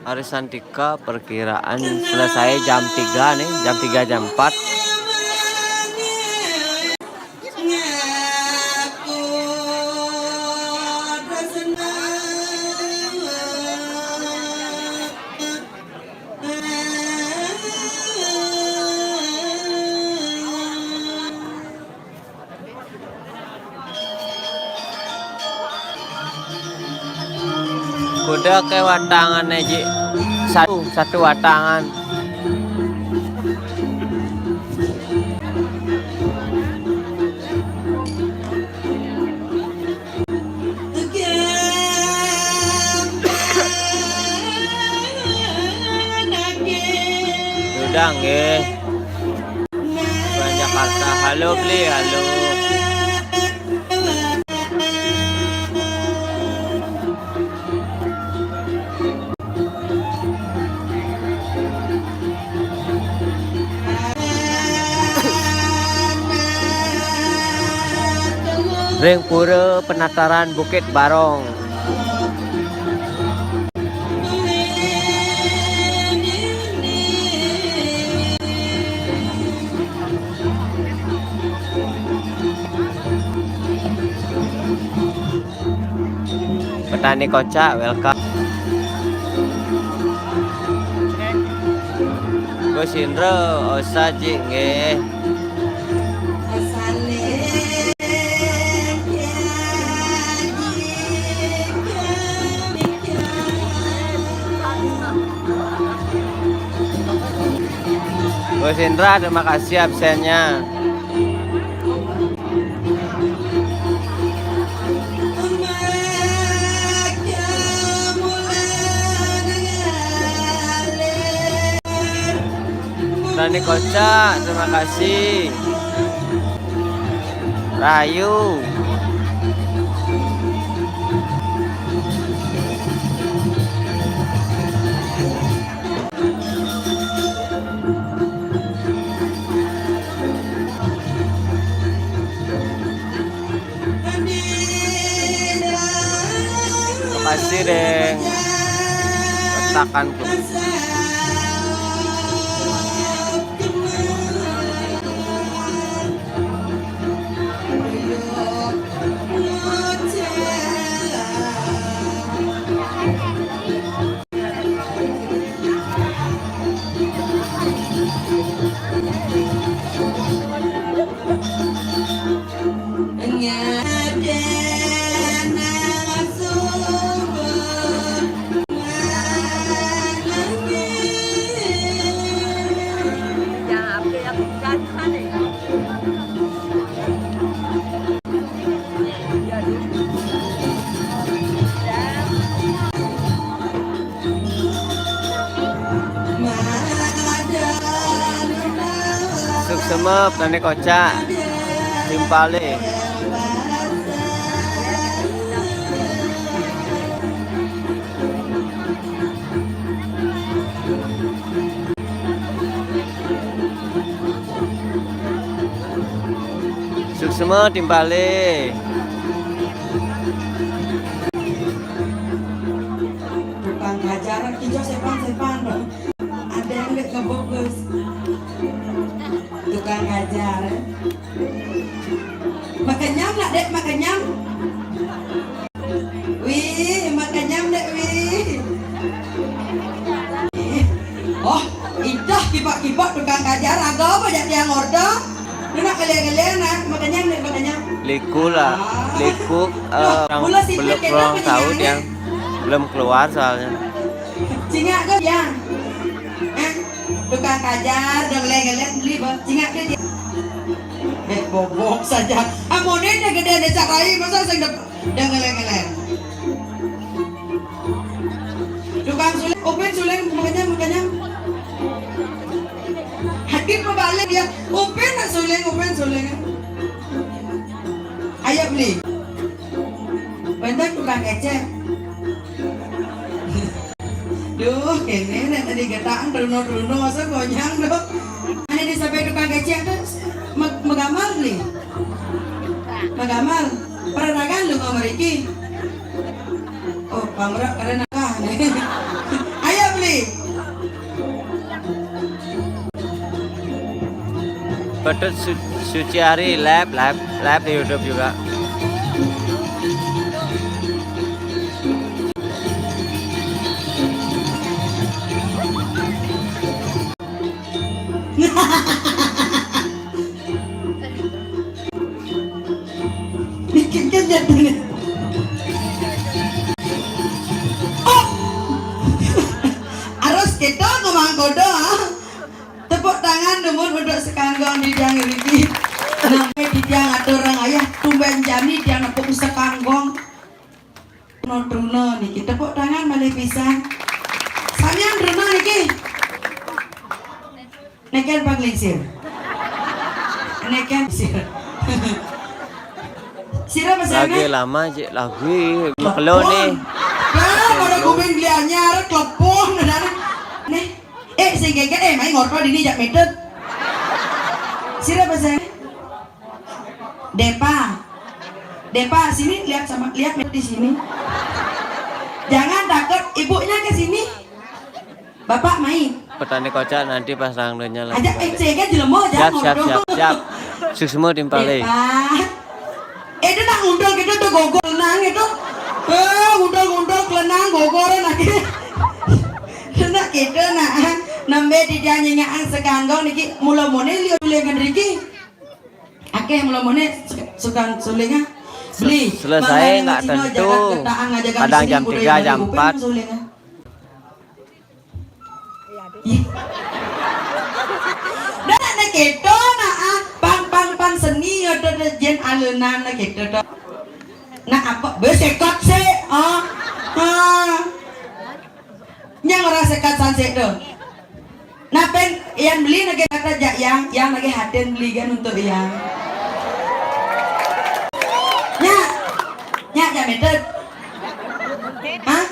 Arisan Tika perkiraan selesai jam tiga nih, jam tiga, jam empat. Kuda ke watangan aja. Satu, satu watangan. Udah nggih. Orang Jakarta. Halo, Bli. Halo. Ring Pura Penataran Bukit Barong. Ni kocak, welcome. Gus Indro, osa, Ji, nggih. Gus Indra, terima kasih absennya. Rani Kocak, terima kasih. Rayu. Makasih, Deng. Retakan tuh. Suksma, Petani Kocak, Timpale. Suksma, Timpale. Tukang kajar, ijo sepan-sepan dong. Ada yang nggak ngebungkus. Tukang kajar. Makan nyam nak, Dek, makan nyam. Wih, makan nyam, Dek, wih. Oh, idah kibak-kibak tukang kajar, aga apa jak tiang order? Lu nak kalian-kalian nak makan nyam, Dek, makan nyam. Liku lah, liku, eh, orang belum, orang tahu dia. Belum keluar soalnya. Cingak ke, Yang? Eh, tukang kajar, udah ngeliat-ngeliat, beli, Bang. Cingak ke dia? Eh, bobok saja. Amoné deh gedé desa rai, masa sing dep-, udah ngeliat-ngeliat. Tukang suling, Upin suling, makanya, makanya. Hakim mau balik dia. Upin nak suling, Upin suling. Ayo beli. Bentar tukang kecek. Duh, kéné nek tadi getak runo-runo, masa gonyang, duh. Ané disampai tukang kecek tuh, me-, megamal beli. Megamal. Peranakan lu ngomong iki. Oh, pamrek karena kah. Ayo beli. Ketut Su-, Suciari live, live, live di YouTube juga. Bikin kenyat ini. Oh. Harus kita ngomong kodo, ah. Tepuk tangan dumun untuk sekanggong di tiang riki. Nangké di tiang atur orang ayah, tumben jani tiang nepuk sekanggong. Truna-truna niki, tepuk tangan malih pisan. Samian truna niki. Neken panglingsir. Neken sir. Sira pesan. Lagi lama, Cik, lagi. Makelo nih. Lah, pada kuping beli anyar, klepon, benar. Nih. Eh, sing geger, eh, main ngorto dini jak metet. Sira pesan. Depa. Depa, sini lihat sama, lihat di sini. Jangan takut, ibunya ke sini. Bapak main. Petani Kocak nanti pas rangdonya lagi. Ajak balik. Eh, cek aja jelema, siap, siap, siap, siap. Suksma timpale. Depa. Eh, itu nak ngundul gitu tuh gogol nang itu. Eh, undang-undang kelenang gogor lagi. Nak kita nak, ah, nembe di dia nyenyak ang sekanggong niki mula mone liu liu ngeriki. Akeh mula mone sukan suling ah. Beli. Selesai nggak tentu. Kadang jam tiga, jam empat. Dah nak keto nak ah, pang pang pang seni ada jen alunan nak keto tu. Nak apa? Besekot se. Ah. Ah. Nyang ora sekat sansik tu. Napen yang beli nage kata jak yang, yang nage hatin beli kan untuk yang. Nyak, nyak, nyak metet. Hah?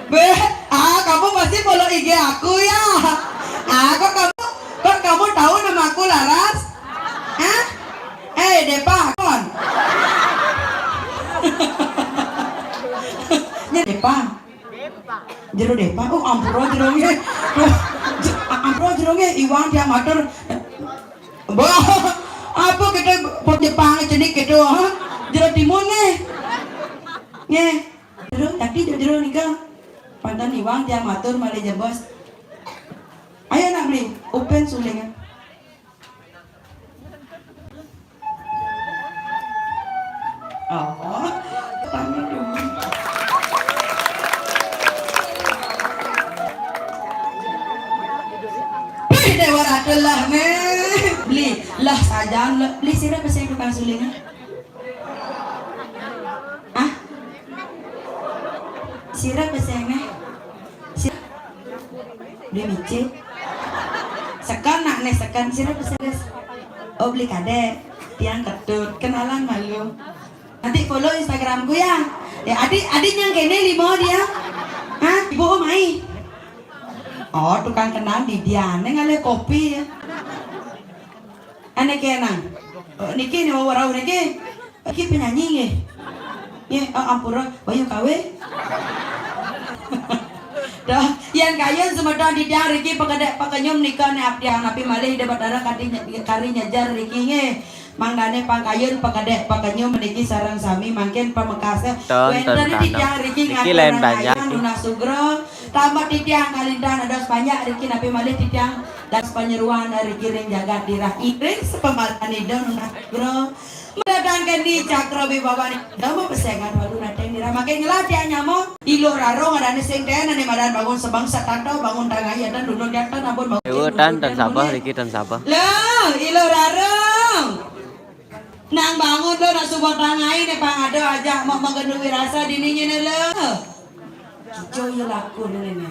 Beh, ah, kamu pasti follow I G aku ya? Ah, kok kamu, kok kamu tahu nama aku Laras? Hah? Eh, Depa, kon. Nya Depa. Jero Depa, oh ampura jero nggih. Duh, je-, ampura jero nggih, iwang tiang matur. Mbah, apa kita pot Jepang jenik gitu, ha? Jero timun nggih. Nggih. Jero tadi jero nika. Pantan iwang tiang matur malih jebos. Ayo nak beli, upen suling. Oh, kami dulu. Wih, Dewa Ratu lah, meh. Beli lah sajan, le-, beli sira pesen tukang suling, ah? Ah? Sira pesen, meh? Sira Beli micin. Sekan nak neh sekan sira pesedes. Oh, beli kadek. Tiang ketut. Kenalan malu. Nanti follow Instagramku ya. Ya, adik, adik yang kene lima dia. Hah? Ibu mai. Oh, tukang kenal di dia. Neng ale kopi ya. Ane kenang. Oh, niki ni wau rau niki. Iki penyanyi nggih. Nggih, oh, ampura, bayu kawe. Dah, yang kayun semeton di tiang riki pekedek pekenyum nika ne abdi napi malih de batara kadi nye-, kari nyejar riki nggih. Mangdane pangkayun pekedek pekenyum niki sareng sami mangkin pamekase. Wenten di tiang riki niki ngatur lain banyak ayah niki. Nunah sugro, tambah di tiang kalintan ada sepanjak riki napi malih di tiang dan sepanyeruan riki ring jagat dirah iring sepemalan ida nunah sugro. Mendatangkan di cakra wibawa ni. Dama pesengan walu nateng nira makin ngelah tiang nyamong. Iluh rarung adane sing ten ane madan bangun sebangsa tanto bangun tangai ya tan dulu dia tan abon bangun. Ewa tan tan sabah riki tan sabah. Lah, iluh rarung. Nang bangun lo nak subuh tangai ne pang ada aja mau magendu wirasa dini nyene lo. Kijo ya laku ne ne.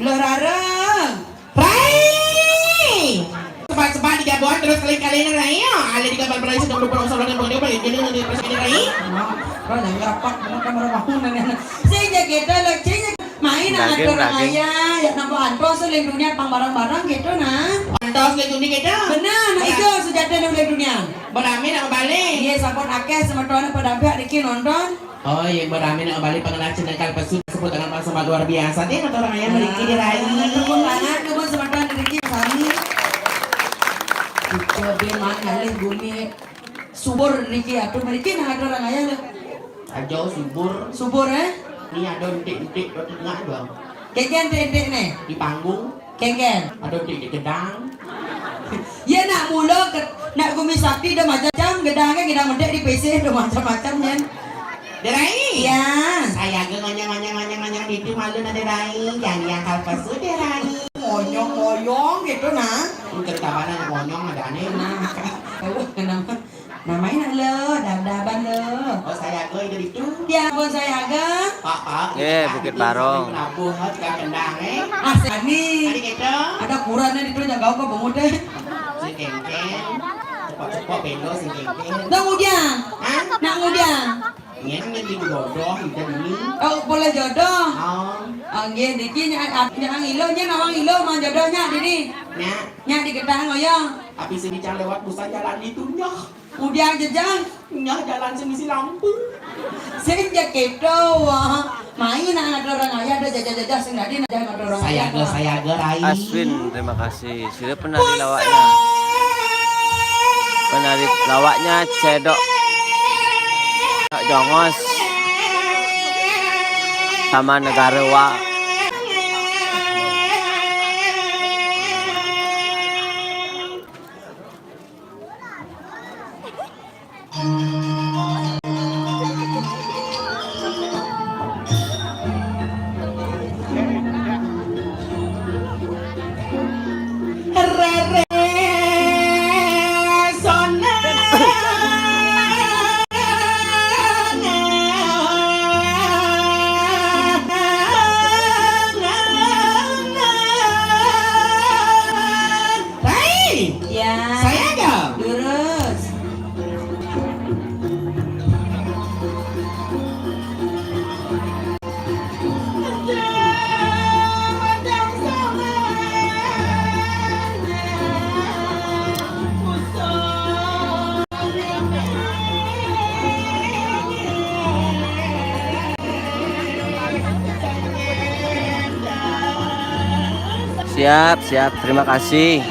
Iluh rarung. Rai. Cepat-cepat digabuhan terus kali-kali ne, Rai. Ya, ale digabar berai sedang lupa orang salah dan bengkak balik jadi nanti pas ini, Rai. Wah, wah, yang rapat, kamu kan orang bangun, nanya. Sing ja kita lo, sing ja. Main nak atur ayah, ya nampak antos suling dunia pang barang-barang gitu nah. Antos suling dunia gitu. Benar, nah itu sejati suling dunia. Berame nak balik. Iya, sampun akeh semeton pada pihak niki nonton. Oh, yang berame nak balik pengenal cendekal pesu sebut dengan pasaman luar biasa. Dia kata orang ayam meriki di rai. Tepuk tangan, tepuk semeton riki sami. Kita be man ngalih bumi subur riki atuh meriki nah ada orang ayam lho. Aja subur. Subur, eh? Ni ada entik-entik do tengah do. Kengken entik-entik ne. Di panggung. Kengken. Ada entik di gedang. Ya nak mula ke, nak gumi sakti do macam gedang ke gedang medek di P C do macam-macam nyen. Derai. Ya. Saya ke ngonyong ngonyong ngonyong ngonyong di itu malu na derai. Jangan yang kalpas tu derai. Ngonyong ngonyong gitu nah. Cerita mana ngonyong ada nih. Nah, kenapa? Namanya nak lo, dadaban lo. Oh, saya ke itu itu. Ya, pun saya ke. Pak, Pak. Eh, Bukit Barong. Labuh, tiga kendang, eh. Asik ni. Tadi kita. Ada kurangnya itu jaga kau bangun deh. Si Kengkeng. Cepat-cepat bendo si Kengkeng. Nak ngujang. Hah? Nak ngujang. Ini kan lagi jodoh kita ini. Oh, boleh jodoh. Oh. Oh, nggih, niki nya, nya ilo nya nawang ilo mang jodoh nya dini. Nya. Nya digetah ngoyong. Tapi sini cang lewat busa jalan itu nya. Udah jejang. Nyah jalan sing isi lampu. Sing ja keto, wah. Main nak ada orang ayah ada jajah-jajah sing dadi nak ada orang ayah. Sayaga, sayaga, Rai. Aswin, terima kasih. Sira penari lawaknya. Penari lawaknya Cedok. Jongos sama negara wa. Hai. Ya. Saya dong. Lurus. Siap, siap. Terima kasih.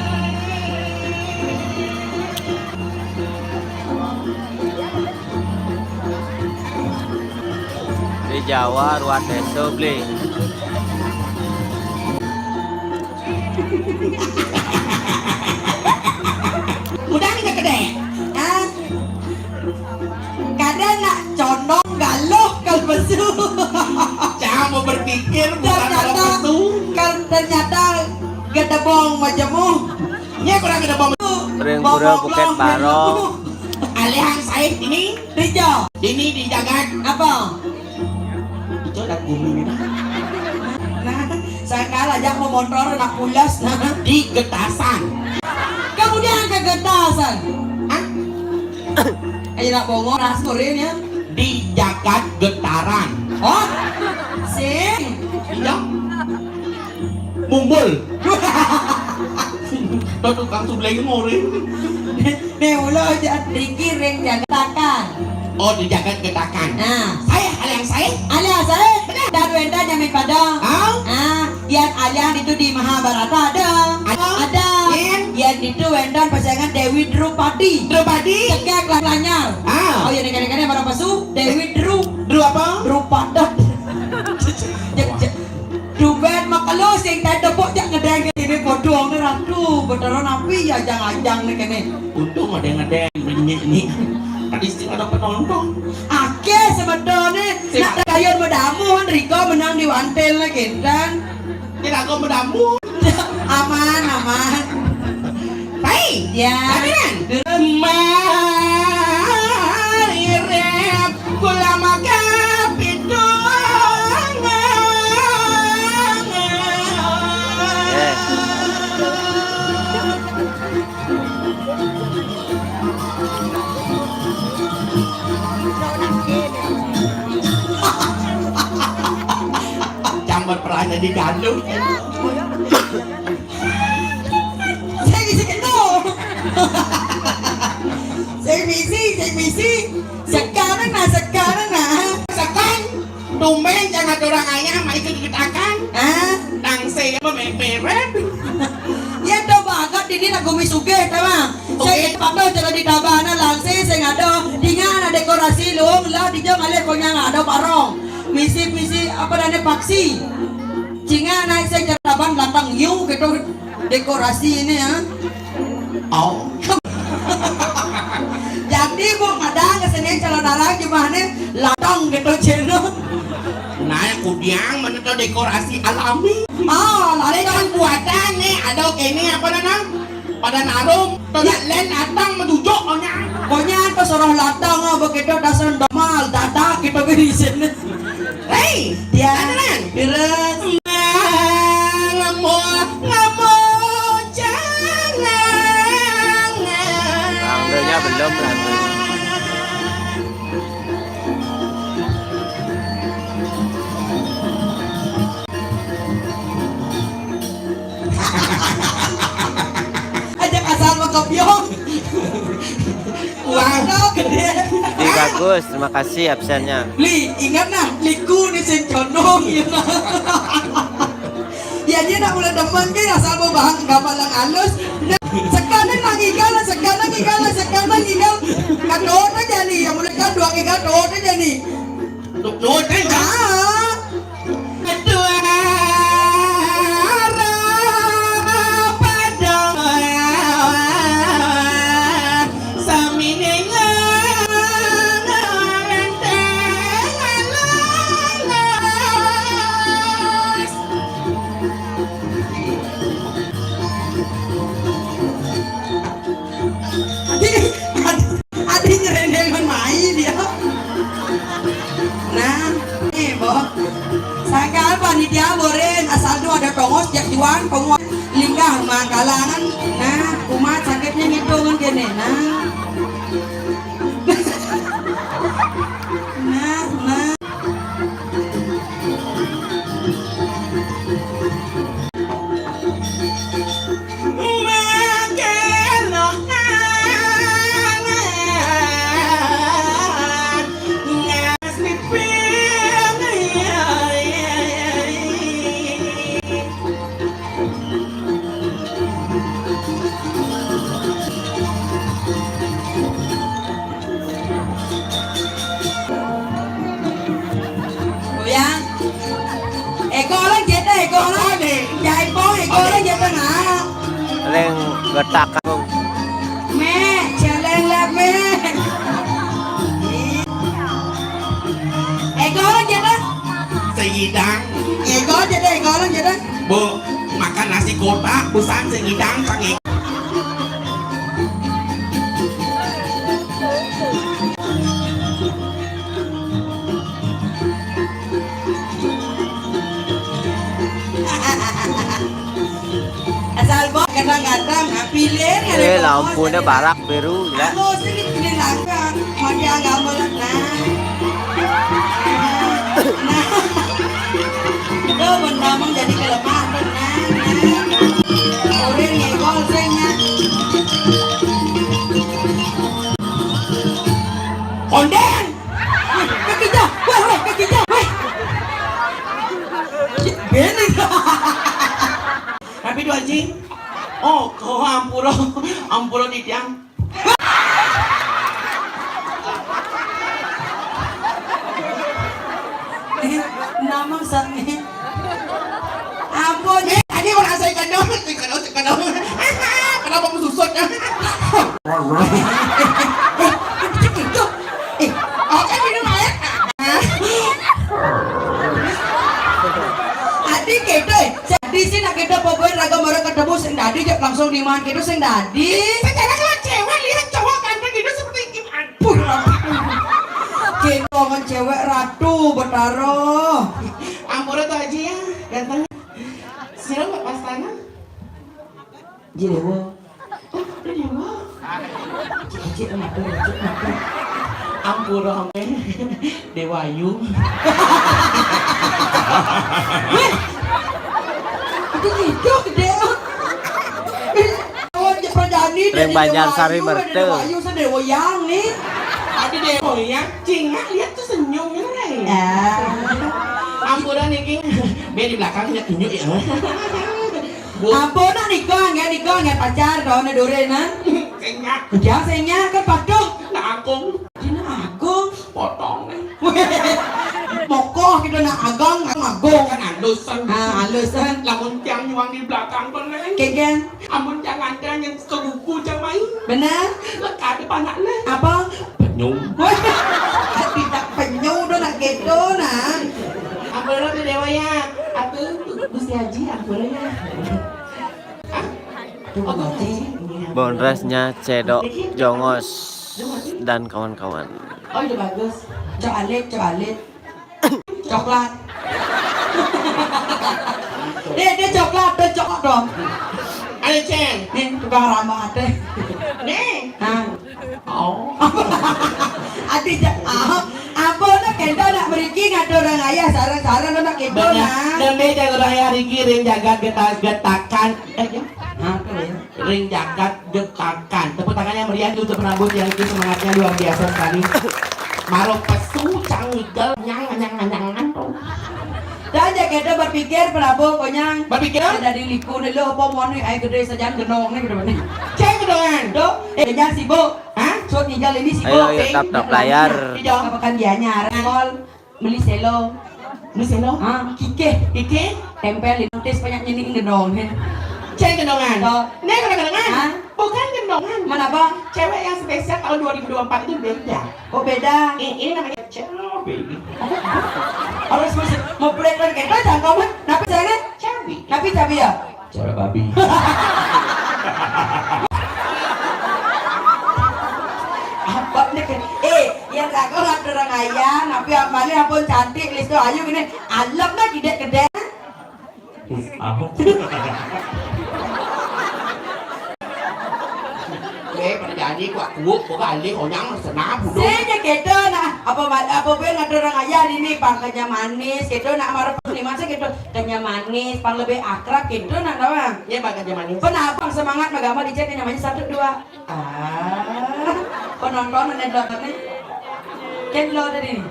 Di Jawa, ruat desa, beli. Udah nih gede. Ah. Kada nak condong galuh kal pesu. Jangan mau berpikir, bukan ternyata, kal-, ternyata gedebong majamu. Nya kurang gedebong. Ring pura Bukit Barong. Alihang saih ini. Rijo. Ini di jagat. Apa? Itu ada gumi ini. Nah, sangkal aja mau motor nak pulas. Nah. Di Getasan. Kemudian ke Getasan. Hah? Ayo nak bongor, ras kurin ya. Di jagat getaran. Oh, sing. Iya. Mumbul. Tuh tukang subleng ngorin. Nih, ulo aja dikiring jagat getakan. Oh, di jagat getakan. Nah. Saya, hal yang saya. Hal yang saya. Benar. Dan wenda nyamit pada. Ah? Ah, yan alian itu di Mahabharata ada. Ada. Ada. Yan? Yan itu wenda pasangan Dewi Drupadi. Drupadi? Tegak lah lanyar. Ah. Oh, ya, negara-negara mana pasu? Dewi Dru. Dru apa? Drupada. Jek, jek. Duben makelo sing kae tepuk jak ngedeng ini bodong ni ratu. Beneran api ya ajang-ajang ni kene. Untung ada ngedeng renyek ni. Tadi sih ada penonton. Ake sebetulnya. Siap. Nak kayun bedamu, Riko menang di wantil ni, Kintan. Kira aku bedamu. Aman, aman. Baik. Ya. Amin. Mari rep kula maka pitung. Eh. Campur perannya di galuh. Saya bisa kena. Saya misi, saya misi. Sekarang nah, sekarang nah. Sekarang. Tumben jangan ada orang ayam, mai ikut-ikut akan. Ah? Nang saya apa meperet. Ya, coba agak ini lagu mi sugih, tahu? Oke. Saya patuh cara di tabana langsung, saya ngado. Dengan ada dekorasi luung lah, dijong alih konyang ada barong. Misi-misi, apa namanya, paksi. Cinga naik saya cara taban belakang, yu, gitu. Dekorasi ini ya. Oh. Jadi, Bu, kadang kesenian calon arang gimana? Latang gitu, cina. Nah, kudiang mana tuh dekorasi alami. Oh, lari kan buatan nih, ada ini apa namanya? Pada narum, tuh ya. Len atang mendujuk, oh, nya. Pokoknya tuh suruh latang, oh, begitu dasar domal, dadak gitu, di sini. Hei, ya. Ada, Len? Terus? Ngamuk, ngamuk, jangan. Randanya belum, randanya. Aja kasar mah kopiong. Wah, gede. Di bagus, terima kasih absennya. Li, ingat nah, liku ni sing condong, ya. Ya, dia nak mula demen ke, asal mau bahan gambar yang halus. Sekarang nang igal, sekarang igal, sekarang igal. Kata orang jadi, yang mulai kan dua Tinggal doa aja nih. Doa aja. Ah. Ketua Adi, adi, adi nyerendengan main dia. Nah, nih, Bo. Sangkal panitia boren asal tuh ada tongos jak juan penguat linggah mangkalangan. Nah, kumat sakitnya ngitungan gini. Nah. Nah, nah. Goyang. Eko orang jete, eko orang. Jaipo, eko orang jete nah. Leng getak. Me, jalan lah me. Eko orang jete. Sehidang. Eko jete, eko orang jete. Bu, makan nasi kotak, busan sehidang sangi. Asal bok kadang-kadang pilih. Eh, lampunya barak biru, gila. Aku sih pilih langka, mati agama lah, nah. Nah. Itu menamang jadi kelemahan, nah. Orang ngegol sehnya. Kondeng. Weh, kaki jauh. Weh, weh, kaki jauh. Weh. Bener. Tapi dua anjing. Oh, kau ampura. Ampura di tiang. Nama sange. Ampun. Eh, tadi orang saya kandung, saya kandung, saya kandung. Kenapa mau susut? Eh, eh, eh, eh, eh, oke, minum air. Adi gitu, eh. Jadi sih nak gitu, pokoknya raga mara ketemu sing dadi, jek langsung diman gitu sing dadi. Secara kalau cewek lihat cowok ganteng gitu seperti ini, ampun. Gitu, kan cewek ratu, betara. Ampura tuh Aji ya, ganteng. Sira nggak pas tanah? Ji Dewa. Oh, Dewa. Cik, cik, kenapa, cik, kenapa? Ampura, ame. Dewa Ayu. Weh. Itu gitu, gede. Oh, Jepang Jani, Ring dari Banjar Dewa Sari Ayu, Merte. Dewa Ayu, saya Dewa Yang nih. Ada Dewa Yang, cingak lihat tuh senyumnya, Reng. Ya. Ampura niki. Be di belakangnya tunjuk ya. Bu. Ampun, nak nikah, nggak nikah, nggak pacar, tahun dore nah. Kenyang. Udah, saya kan patuh. Nak agung. Dina agung. Potong nih. Mokoh kita nak agung, agung. Kan halusan. Ah, halusan. Lamun tiang nyuang di belakang pun nih. Kegen. Amun jangan yang ke buku jamain. Benar. Lek ada panak nih. Apa? Penyu. Wah, tidak penyu tuh nak gitu nah. Ampura tuh Dewa ya. Aku Gusti Haji, ampura ya. Hah? Tuh, Haji. Bonresnya Cedok Jongos dan kawan-kawan. Oh, udah bagus. Cok alit, cok alit. Coklat. Dia, dia coklat, dia coklat dong. Ayo, Cen. Nih, tukang rambut deh. Nih. Hah? Oh. Adi ja-, ah, apa nak kento nak meriki ngatur orang ayah sarang-sarang nak kento. Benar. Nah. Dan beda orang ayah Riki ring jagat getas getakan. Eh, ya? Hah, apa ya? Ring jagat getakan. Tepuk tangannya meriah untuk penabut yang itu semangatnya luar biasa sekali. Maro pesu cang ngigel nyang nyang nyang nyang. Dan ya kento berpikir Prabu konyang. Berpikir? Dari liku nih lo apa mau nih air gede sajan genong nih gitu nih. Cek genongan. Tuh, eh, jangan sibuk. Hah? Sut ngigal ini si Ayo, ayo, tap, tap layar. Di Jawa. Kapakan Gianyar. Mall, beli selo. Beli selo? Ah, kikeh. Kikeh? Tempel di notis banyak nyenik gendong. Cek gendongan. Toh. Nih, kena gendongan. Hah? Bukan gendongan. Mana apa? Cewek yang spesial tahun dua ribu dua puluh empat itu beda. Oh, beda. Eh, ini namanya cewek. Harus masih mau plek lagi. Kita jangkau kan? Napi saya kan? Cabi. Napi cabi ya? Cara babi. Apa nih? Eh, yang kagak orang ayah, tapi apanya pun cantik, listo ayu gini. Alam lah gede-gede. Ahok. Eh, perjanji kuat kuuk, kok alih onyang senap udah. Sing ya gitu nah, apa ma- apa be ngatur orang ayah ini pang kenyam manis gitu nak marep nih masa gitu kenyam manis pang lebih akrab gitu nak doang. Ya bang kenyam manis. Penabang semangat magama dicek kenyam manis satu dua. Ah, penonton ada dua nih. Ken lo dari ini.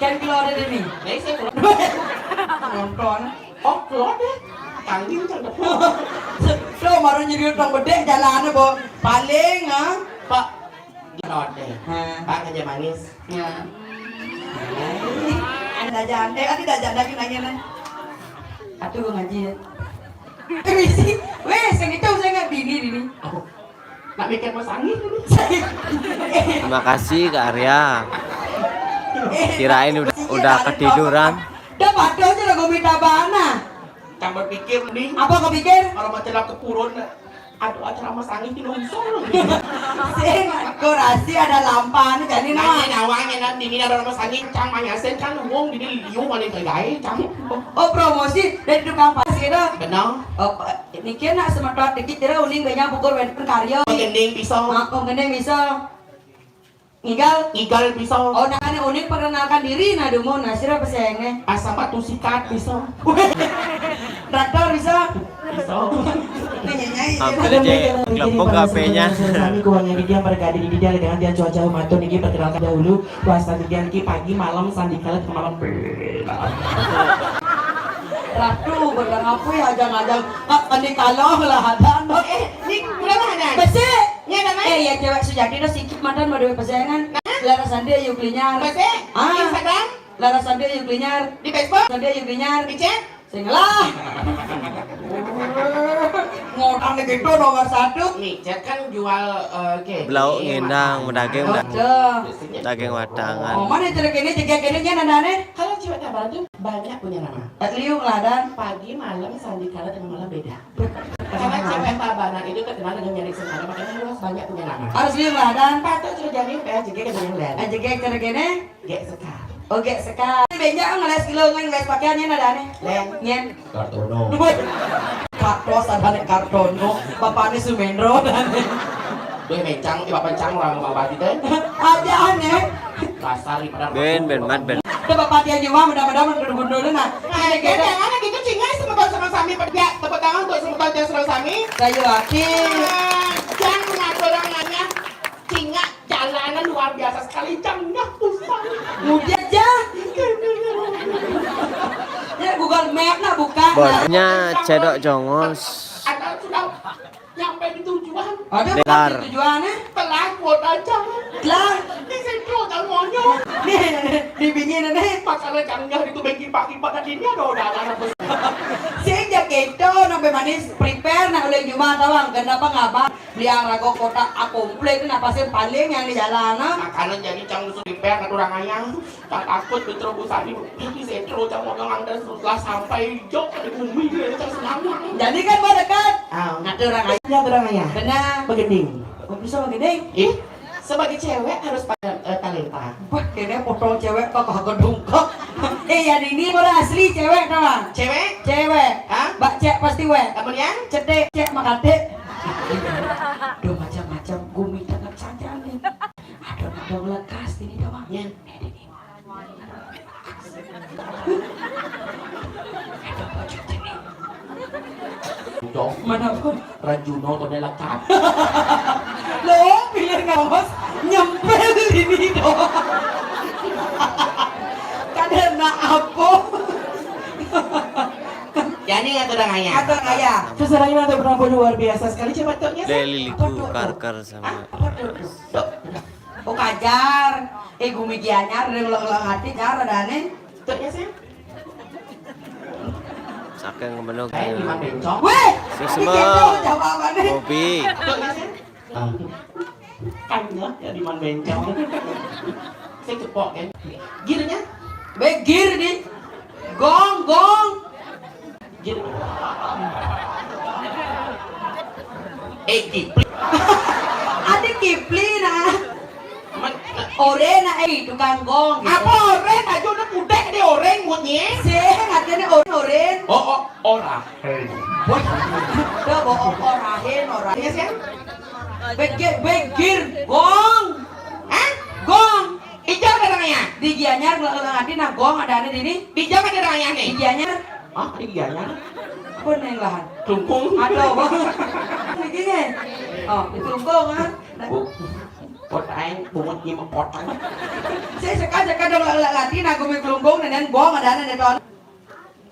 Ken lo dari ini. Nah, saya keluar. Penonton. Oh, keluar deh. Tanggung cang depan. Tuh baru jadi orang bedek jalannya bo. Paling ah. Pak, keluar deh. Hah. Pak kerja manis. Ya. Ada aja, eh ada aja lagi nanya nih. Aduh ngaji ya. Permisi, weh, sing itu saya nggak bini ini. Aku nak mikir mau sangit ini. Terima kasih Kak Arya. Kirain udah udah ketiduran. Dah patuh aja lagu minta bana. Tambah pikir nih. Apa kau pikir? Kalau mau celak ke purun, aduh acara mas angin di longsor. Sing, kurasi ada lampa nih jadi nama. Nanya nawanya nanti ini ada mas angin cang manyasen cang ngomong di liu mana yang terjadi cang. Oh promosi dari tukang pas gitu. Benar. Oh, niki nak semeton dikit kira uning banyak bukur wenten karyo. Gending pisau. Ah, oh gending pisau. Ngigal. Ngigal pisau. Oh, nah kan uning perkenalkan diri nah dumun nah sira pesenge. Asam batu sikat pisau. Traktor bisa. Pisau. Nyanyi. Hampir aja kelompok H P-nya. Sami kuangnya dia berkadi di dia dengan dia cuaca matur niki perkenalkan dahulu. Puasa dia niki pagi malam sandikala malam. Ratu berang apa ya ajang-ajang. Kak tadi kalau lah ada. Eh, ini berapa ada? Besik. Nya ada naik? Eh, ya cewek sejati dah sikit mantan mau duit pesengan. Nah? Lara sandi ayu klinyar. Besik? Ah. Instagram? Lara sandi ayu klinyar. Di Facebook? Sandi ayu klinyar. Di chat? Sing lah. Ngotang gitu nomor satu. Nih, chat kan jual eh, kayak Belau ini, ngendang, makan. Daging, Oh, dah. Tuh. Daging wadangan. Oh, mana cerek ini, cerek ini, nya nadane? Kalau cewek Tabanan tuh banyak punya nama. Eh, liu lah dan. Pagi, malam, sandi kala, tengah malam beda. Karena cewek Tabanan itu terkenal dengan nyari sengkala, makanya harus banyak punya nama. Harus liu lah dan. Patut sudah jadi P S J G ke yang lain. Eh, jege cerek ini. Gek sekar. Oh, gek sekar. Benjak ngeles kilo ngeles pakaiannya nadane. Len. Nyen. Kartono. Kartos ada nih Kartono. Bapaknya Sumendro dan. Gue mencang, eh, bapak cang orang mau bapak teh. Aja aneh. Dasar di pada Ben, ben, mat, ben. Ke bapak dia juga mudah-mudahan gundul-gundul nah. Nah, ya, jangan gitu cingai semeton sama sami ya. Tepuk tangan untuk semeton dia sama sami. Saya yakin. Nah, jangan ngatur orang nanya. Cinga jalanan luar biasa sekali. Jangan pusing. Mudah aja. Ya Google Map lah buka. Bornya cedok jongos. Ada sudah nyampe di tujuan. Ada Benar. Di tujuannya? Telat kuota aja. Lah, di sentro tak monyong. Nih, di bingin nih. Masalah canggah itu bagi pagi pada dini ada udah ada apa? Sing ya gitu, sampai manis prepare nah oleh Juma tawang kenapa ngapa? Liang rago kotak komplit nah pasti paling yang di jalan nah. Makanan jadi cang susu prepare nah orang ayam. Tak takut betul busan ini. Ini sentro cang monyong anda setelah sampai jok di bumi dia cang senang. Jadi kan gua dekat. Ah. Ngatur orang ayam. Ya orang ayam. Benar. Begending. Kok bisa begending? Ih, sebagai cewek harus pakai eh, talenta. Wah, kayaknya potong cewek kok kagak dongkok. Eh, ya ini baru asli cewek tau. Cewek? Cewek. Hah? Mbak cek pasti wek. Kemudian? Cetek, cek makate. Duh macam-macam gumi tengah saja nih. Ada ada lekas ini doang. Ya. Eh, ini. Ada baju ini. Dong. Mana pun. Rajuno to lengkap. Lo pilih ngawas nyempil ini dong. Kadena apa? Jani nggak tuh ngayah? Atau ngayah? Seseorang yang udah pernah luar biasa sekali, coba tuh, ya, Sir. Leli liku, karkar sama. Apa tuh? Tuh. Oh, kajar. Eh, gumi gianyar, dia ulang-ulang hati, jar, ada aneh. Tuh, ya, Sir. Saking ngemenok. Kayak gimana, Bencong? Weh! Sesema. Ini kita udah apa nih? Hobi. Tuh, ya, Sir. Kan ya, ya di man bencong. Saya cepok kan. Girnya? Be gir nih. Gong, gong. Gir. Eh, Kipli. Ada Kipli nah. Man, ore nah, eh, tukang gong gitu. Apa ore? Aja udah pudek di oreng buatnya. Sih, katanya ore, ore. Oh, oh, ora. Hei. Wah. Udah bohong, orahin, orahin. Iya, Sir. Begir, begir, gong. Hah? Gong. Ijau ada orangnya? Di Gianyar, belakang hati, nah, gong ada aneh di ini. Di Jawa ada orangnya nih? Di Gianyar. Ah, di Gianyar. Apa nih lahan? Tungkung. Aduh, gong. Begini. Oh, di Tungkung, ah. Bu, pot aing, bungut nyimek potong. Saya seka-seka dong, lagi, nah, gumi kelungkung, dan gong ada aneh di ton.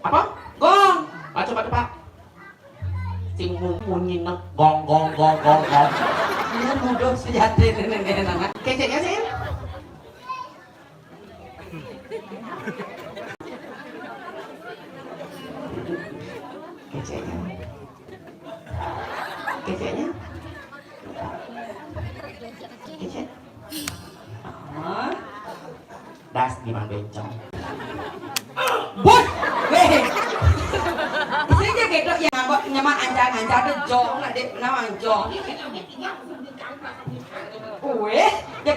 Apa? Gong. Ah, coba, coba. Sing mu-, munyi nek gong, gong, gong, gong, gong. Ini mudah sejati ini, ini, ini. Keceknya sih. Keceknya. Keceknya. Kecek. Hah? Das di man bencong. Bos, weh. Saya gitu ya, ngambek, nyemak ancar-ancar tuh jong, adik, nama jong. Weh, ya,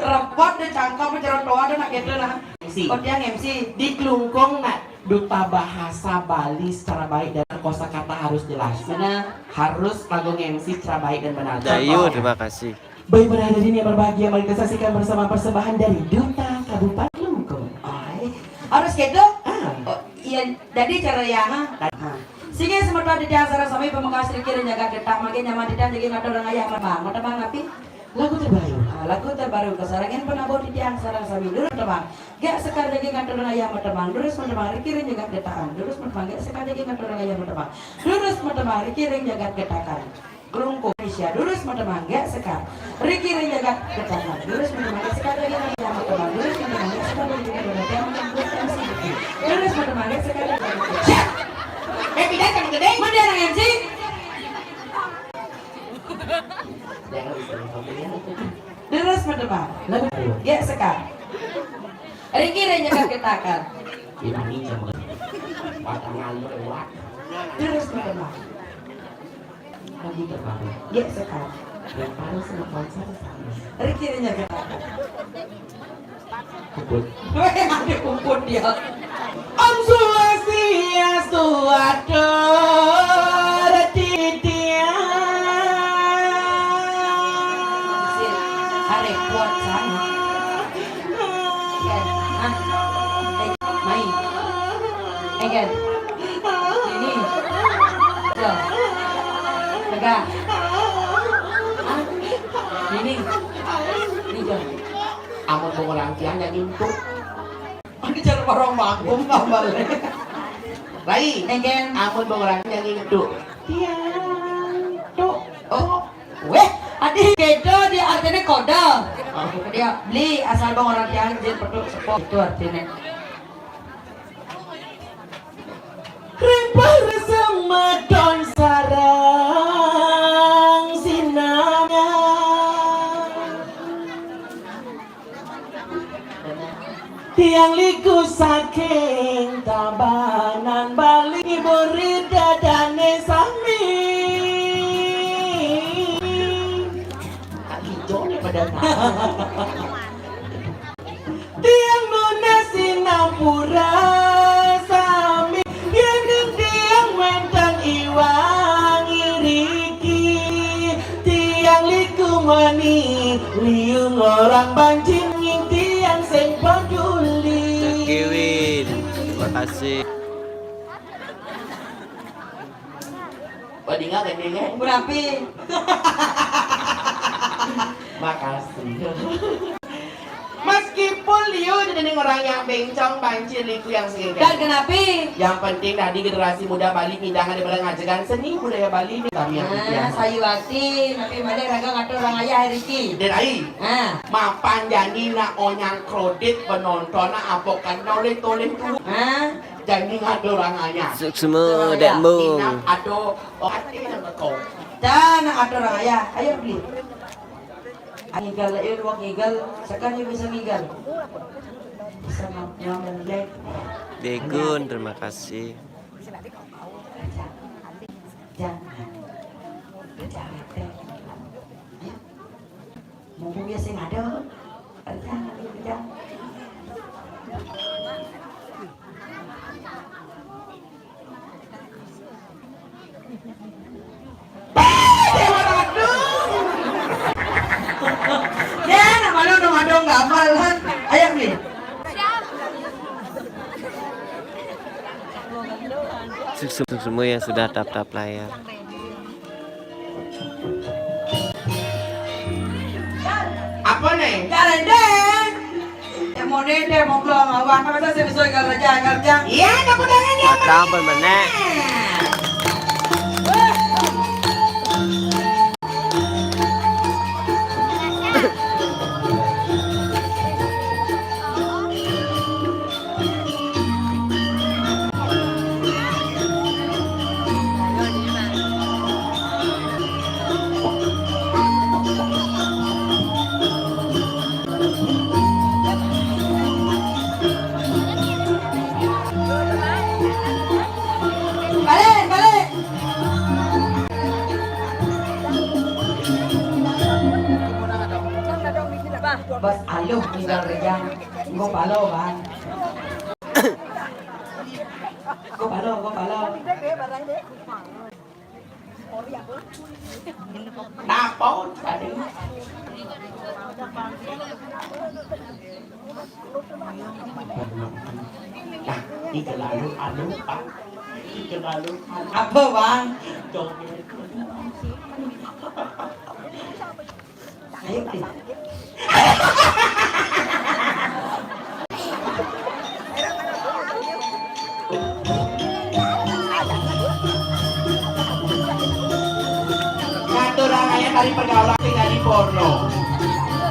repot deh cangkem, jeroan doa deh, nak gitu nah. M C. Oh, dia M C. Di Klungkung, nak, duta bahasa Bali secara baik dan kosakata harus jelas. Benar. Harus lagu M C secara baik dan benar. Jayu, contoh. Terima kasih. Baik, para hadirin yang berbahagia, mari kita saksikan bersama persembahan dari Duta Kabupaten Klungkung. Ai, harus gitu? Ah. Oh, iya, jadi cara ya, ha? Ah. Sehingga semeton titiang sareng sami pamekas riki ring jagat getah, mangkin nyaman titiang jagi ngatur ring ayah matembang. Matembang napi? Lagu terbaru. Ah, lagu terbaru kasarengin panabuh titiang sareng sami. Durus matembang. Gék sekar jagi ngatur ring ayah matembang. Durus matembang riki ring jagat getah. Durus matembang gék sekar jagi ngatur ring ayah matembang. Durus matembang riki ring jagat getah. Klungkung Indonesia, durus matembang gék sekar. Riki ring jagat getah. Durus matembang gék sekar jagi ngatur ring ayah matembang. Durus matembang gék sekar jagi ngatur ring ayah matembang. Durus matembang gék sekar jagi ngatur ring ayah matembang. Siap. Eh, tidak sama gedé. Mana dia anak M C? Durus matembang. Gék sekar. Riki ring jagat getah. Ini sama. Batang lurus. Durus matembang. Lagi terbaru. Gék sekar. Yang paling senang konser sama. Riki ring jagat. Puput. Weh, ada puput dia. Om Swastiastu, atur titiang. Sip. Arep kuat sana. Iya. Hah? Eh, main. Eh, kan? Ini. Tuh. Tegak. Hah? Ini. Ini, Jon. Amun bunguran tiang nyanyi entuk. Ada cara orang manggung tambah. Baik. Engken. Amun bunguran tiang nyanyi entuk. Tiang, tuk. Oh. Weh, adi gitu dia artinya kode. Oh. Dia beli asal bunguran tiang jin petuk sepo itu artinya. Ring para semeton sareng sinamian. Tiang liku saking Tabanan Bali ngibur dadané sami. Kak Kijone pada tahu. Tiang nunas sinampura sami, yén tiang wénten iwang iriki. Tiang liku mani liu ngorang banjing, tiang sing peduli. Cak Kewin, terima kasih. Badinga gendingan. Berapi. Makasih. Mas Ipun liu dening orang yang bencong bancir liku yang segege. Dan kenapi? Yang penting tadi generasi muda Bali mindangan daripada ngajegang seni budaya Bali ni kami yang Ah, biasa. Sayu bakti, napi malih raga ngatur orang ayah riki. Dek ai. Ah. Mapan jani nak onyang krodit penonton nak apokan oleh toleh tu. Ah. Jani ngatur orang ayah. Suksma, orang Dek ayah. Embung. Inap ado oh, hati yang kau. Dan ngatur orang ayah. Ayo beli. Ngigal, ayo dua ngigal, sekarang bisa ngigal. Bisa ngam-, ngam-, Degun, terima kasih. Jangan. Jangan. Mumpung ya sing ada. Jangan, jangan. Déwa Ratu. Ya, nak malu dong adong gamal kan. Ayo nih. Untuk semua yang sudah tap-tap layar. Apa nih? Carendeng. Yang mau nende, mau pulang, mau apa saja bisa kerja, kerja. Iya, tepuk tangan ya. Mantap, bener. Balik, balik. Bos aluh tinggal rejang. Engko palo, Bang. Engko palo, engko palo. Napa tadi? Nah, iki lalu anu, Pak. Iki lalu anu. Apa, Bang? Joget. Ayo, Pi. Ngaturang ae tari pergaulan tinggal di porno.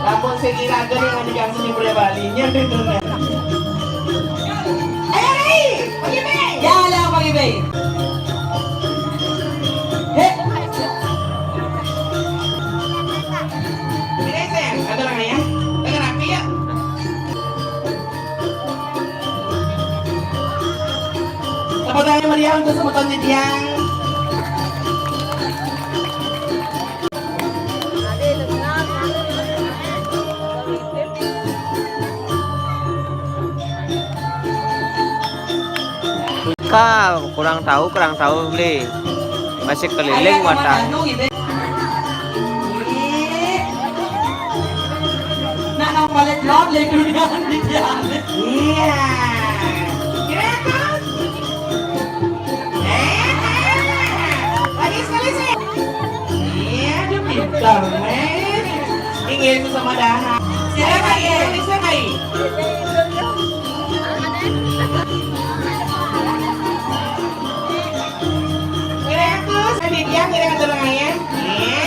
Lamun sing iraga ning anu yang seni budaya Bali, nyendut tenan. Ayo, Rai, pagi, Pi. Ya, lah, pagi, Pi. Hei. Ini, sayang, satu orang ya. Dengar aku ya. Tepuk tangan meriah untuk semeton Jediang. Kal, kurang tahu, kurang tahu beli. Masih keliling wadah. Nak nang balik lot le dunia ni dia. Iya. Kira kan? Eh, eh, eh. Lagi sekali sih. Iya, dia pintar, men. Inggih, sesama dahar. Silakan, Indonesia, Kai. Kira aku, saya dia, kira kata orang lain. Iya.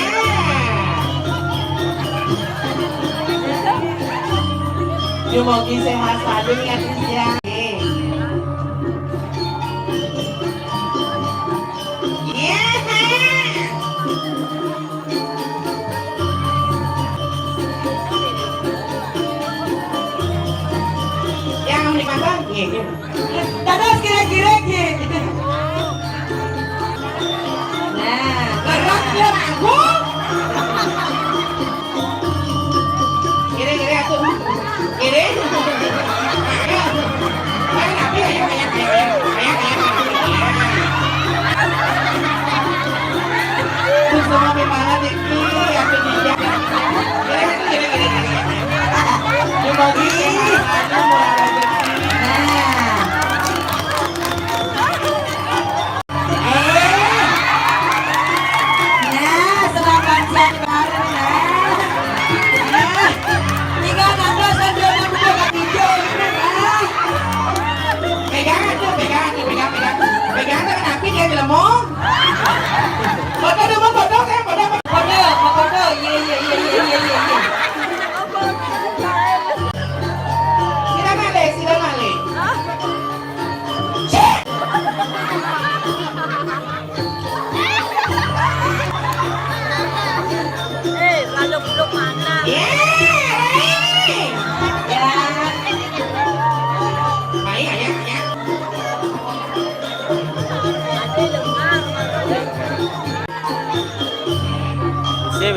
Dumugi sehat selalu ya, Tis, ya. Iya. Yang menikmati, iya, iya. Dados kira-kira, nggih. Nah, gerak ya, Pak. Kiri, kiri, atuh. Kiri. Ayo, ayo, ayo, ayo, ayo. Terus sama pimpinannya, Ki, atuh, Ki. Kiri, kiri, kiri, kiri. Dibagi. Nah.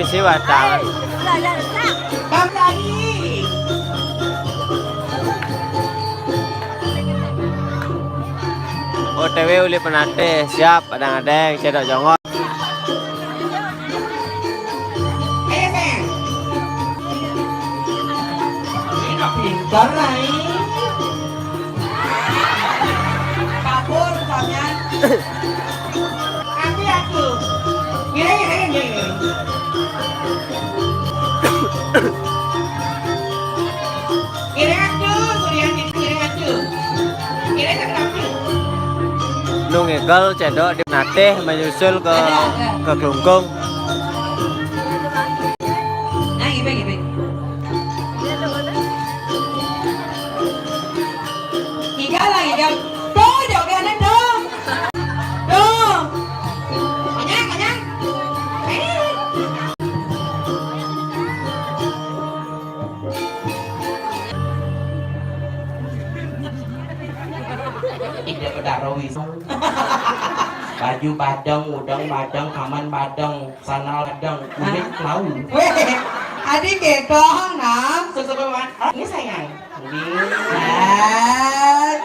Siwatan. Bang Dani. O T W uli penatih, siap, adéng-adéng, cedok jongot. Ayo, sayang. Ini pintar, Rai. Kabur, soalnya. Aku, aku. Ngiring, ngiring, ngiring. Ngiring aku, Surya, ngiring aku. Ngiring aku, aku. Nu ngigel cedok di natih menyusul ke, ke klungkung. Nah, gini, gini. Ngigel lah, ngigel. Tuh, jogetnya dong. Tuh. Konyang, konyang. Eh. Ida bedarowi. Baju badeng, udeng badeng, kaman badeng, sandal badeng, kulit lau. Wéh, adi gedong, nah. Susu peman. Oh, ini sayang. Ini. Hai.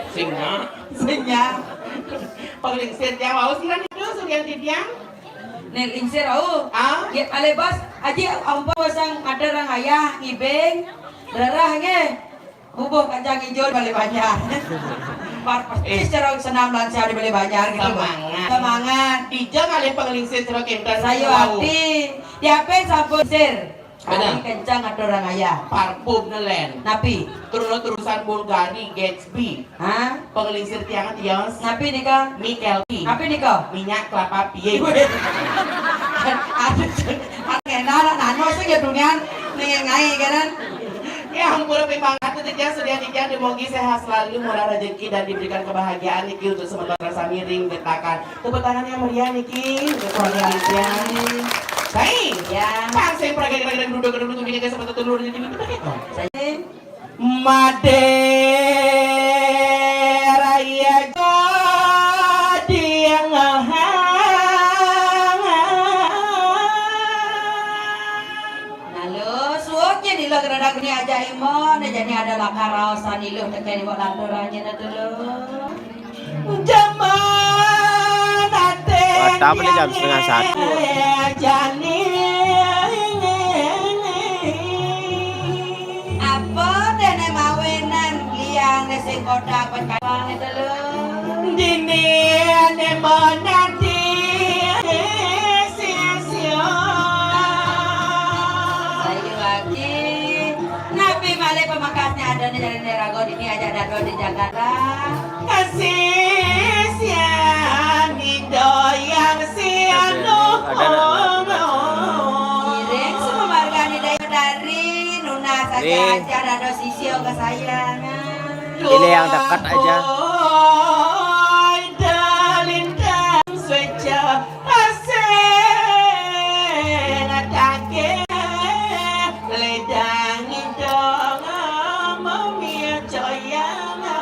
Singa. Singa. Penglingsir tiang wau, silan itu, Surya Didiang. Nih, lingsir, au. Ah? Ya, alé bos, aji, ampun, pasang ada orang ayah, ngibing, rerah, nggih. Bubuh kacang ijo Balé Banjar. Par-, persis cara senam lansia di Balé Banjar gitu, Bang. Semangat. Semangat. Dija ngalih penglingsir cara kinten. Sayuwakti. Diapin sampun sir. Benar. Kami kencang atur orang ayah. Parfum nelen. Napi? Terus terusan Bulgari, Gatsby. Hah? Penglingsir tiang tios. Napi nika? Mikel. Napi nika? Minyak kelapa piye? Aduh, aduh, nano sih ya dunia nih ngai kan? Ya ampun, Pi Bang Ratu, titiang, Surya titiang, dumogi sehat selalu, murah rezeki, dan diberikan kebahagiaan niki untuk sementara sami ring betakan. Tepuk tangan yang meriah niki untuk keluarga titiang. Baik. Ya. Pansing praga kita duduk duduk untuk dikasih satu telur rezeki kita. Saya. Madé raya jadi yang Lalu suwuk nya dilo geradak ni aja imo, ne jani ada lakar raosan iluh teken iwak lantur aja ne dulu. Jaman ate. Wah, tamu ni jam setengah satu. Jani. Apa dene mawinan liang ne sing kodak pecah ne telu. Dini ne monati sisio. Sayu lagi. Napi malih pamekasnya ada nih dari Nerago dini aja dadua di Jakarta. Kasih siang ido yang siang. Ngiring semua margane daya dari nunas aja aja rada sisio kesayangan. Pilih yang dekat aja. Oi, dalintang swéca asing atake ledang idong mamia coyana.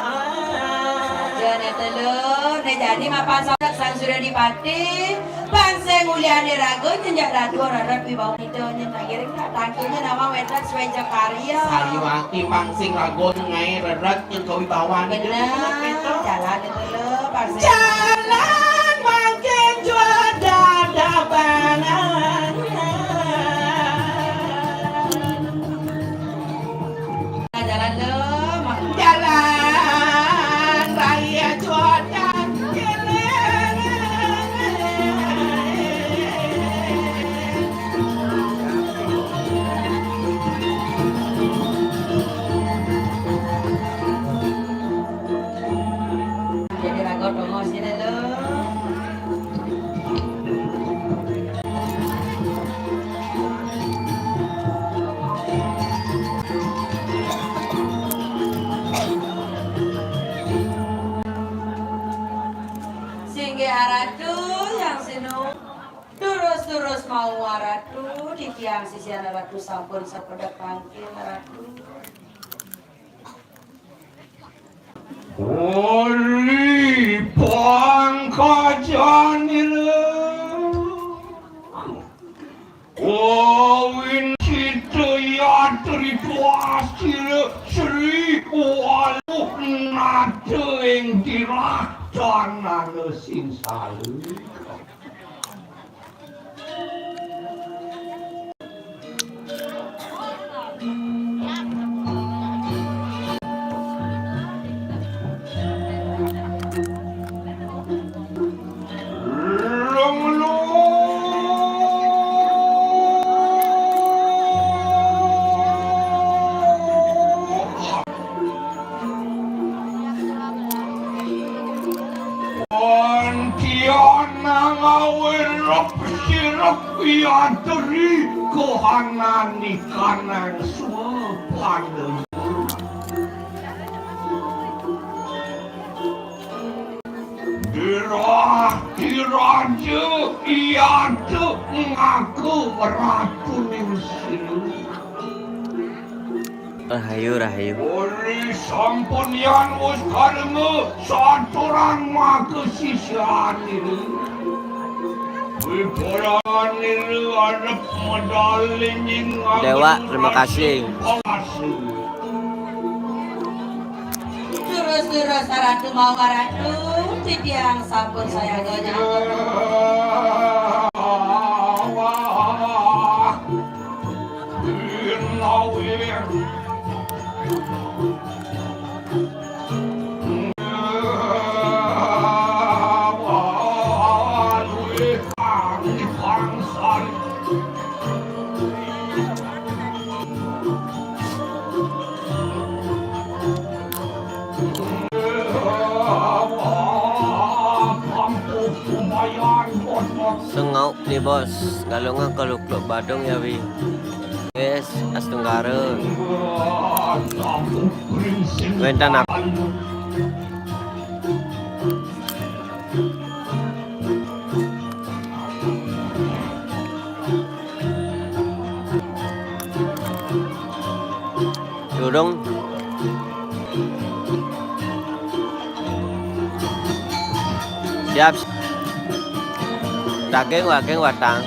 Jane telu, ne jani mapan saudara Sang Surya Dipati. Pansing uliane raga nyenjak dadua rerep wibawa ida nyen tak ngiring tak tangkilnya nama wetan Swéca Karya. Sayuwakti pansing raga ngai rerep nyen kawibawan ida. Bener. Jalan itu lho, pansing. Jalan mangkin jua dadabangan. Jalan lo, jalan raya Jodan. Jadi raga tongos ini lo. Singgih Aratu yang sinu, durus-durus mau Aratu, titiang sisian Aratu sampun sapedek pangkil Aratu. Uli pangkajanira. Atuh ing dirah canana sing saé. Antiana ngawirep sirep yatri kohanani kanang suwepana. Dirah diraja yatri ngaku ratuning sira. Rahayu, rahayu. Uli sampun yan wus karma saturan maka sisianira. Wibaranira arep medal ning Dewa, terima kasih. Terus-terus Ratu mau Ratu, titiang sampun saya ganya. Sengau ni bos, galungan ke lukluk Badung ya wi. Wes, Astunggara. Wénten apa? Durung. Siap. Daging, daging, watang.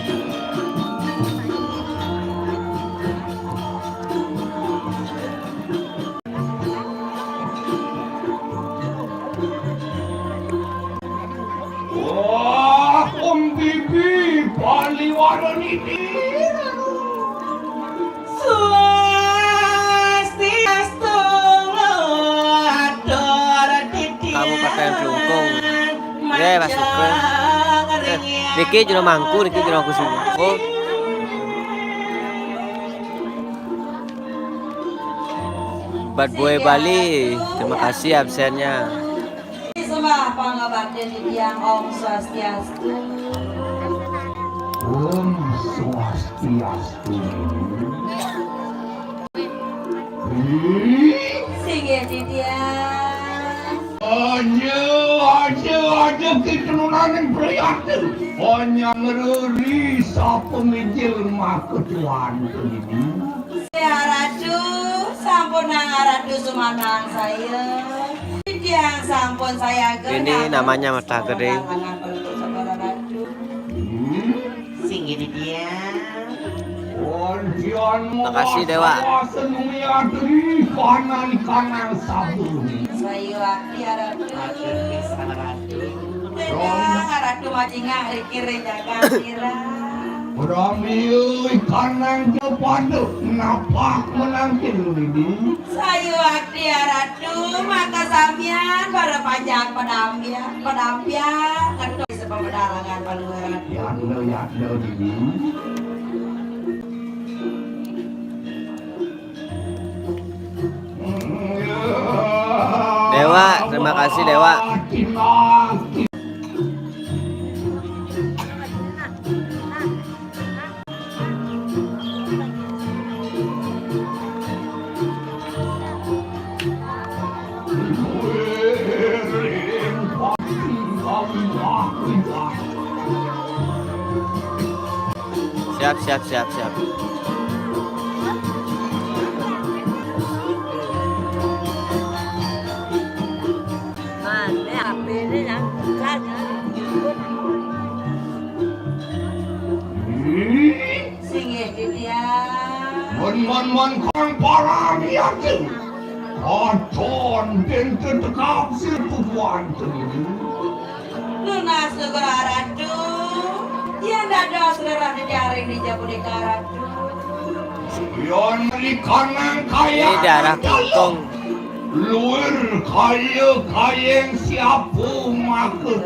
Wah, Om Bibi, Bali Warung ini. Swastiastu, Kabupaten Klungkung. Ya, Mas Sugeng. Eh, niki jero mangku, niki jero mangku sungko. Bad Boy Bali, terima kasih absennya. Sembah pangabakti titiang. Om Swastiastu. Om Swastiastu. Singgih titiang. Aja, aja, aja, kiturunan prihatin. Hanya ngereri sapa mijil maka tuan ini. Ya Ratu, sampun nang Ratu sumanang saya. Titiang sampun saya. Ini namanya Mata Gede. Singgih titiang. Makasih, Dewa. Sayu akti Ratu. Ratu majingah rikir jagat kira. Pramila ikanang pada napak menangkin ini. Sayu akti Ratu, maka samian para panjang pedampian, pedampian, ngetuk sepemadalangan paluran. Yadna, yadna, Dini. Dewa, terima kasih, Dewa. Siap, siap, siap, siap. Mana H P ini yang bukan? Singgih titiang. Mon, mon, mon, kang parami yakin. Aton, den tetekap sir tujuan telu. Nunas nugra Ratu, yén dados rerah diaring di Jabodekaratu. Yén rikanang kaya Ini daerah Kungkung. Luir kaya kayeng siapu maka.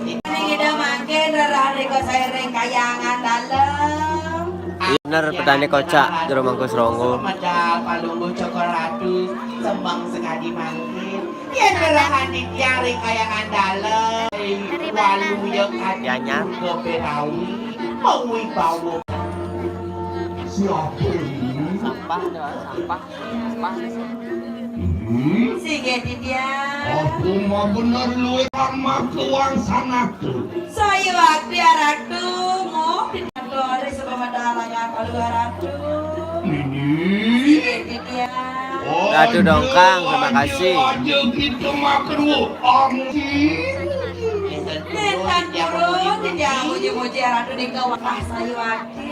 Ning ida mangkin rerah rika sairing kayangan dalem. Bener petani kocak jero mangkus rongo. Meda palungguh Cokor Ratu sembang sengadi mangkin. Yén rerahan di tiang ring kayangan dalem. Walu ya kadi Yanyar. Ke Berawi. Mawi bawa. Siapa ini? Sampah, sampah. Singgih titiang. Apa mabener lueran makewang sanatu? Saya wakti aratu, mo, pinanto ari sebab mata alangan kaluar ratu. Ini. Singgih titiang. Ratu Dongkang, terima kasih. Aja kita makan wo. Angki. Nentan purun, titiang muji-muji aratu di kawah saya wakti.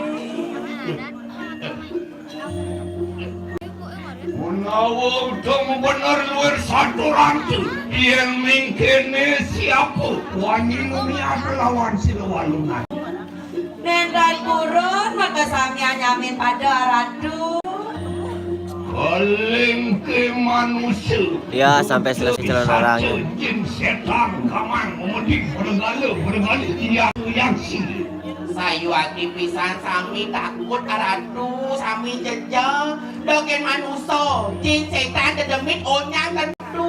Menawa utung bener luir satu rantu, yén mingkene siapa wani nguniat lawan sira walungan. Nentan purun maka samian nyamin pada aratu. Kelingke manusia. Ya, sampai selesai calon orang. Jin setan kamang memedik bergala bergala iya yang si. Sayuwakti pisan sami takut aratu, sami jejeh. Dogén manusa, jin sétan dedemit onyang tentu.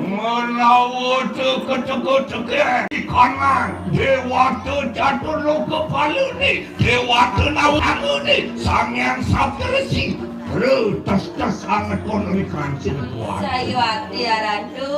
Menawa teka-teka teka kanan, déwata catur loka palune, déwata nawangune, Sang Hyang Saptarsi. Re tes-tes angeton ri kancing kuat. Sayuwakti aratu,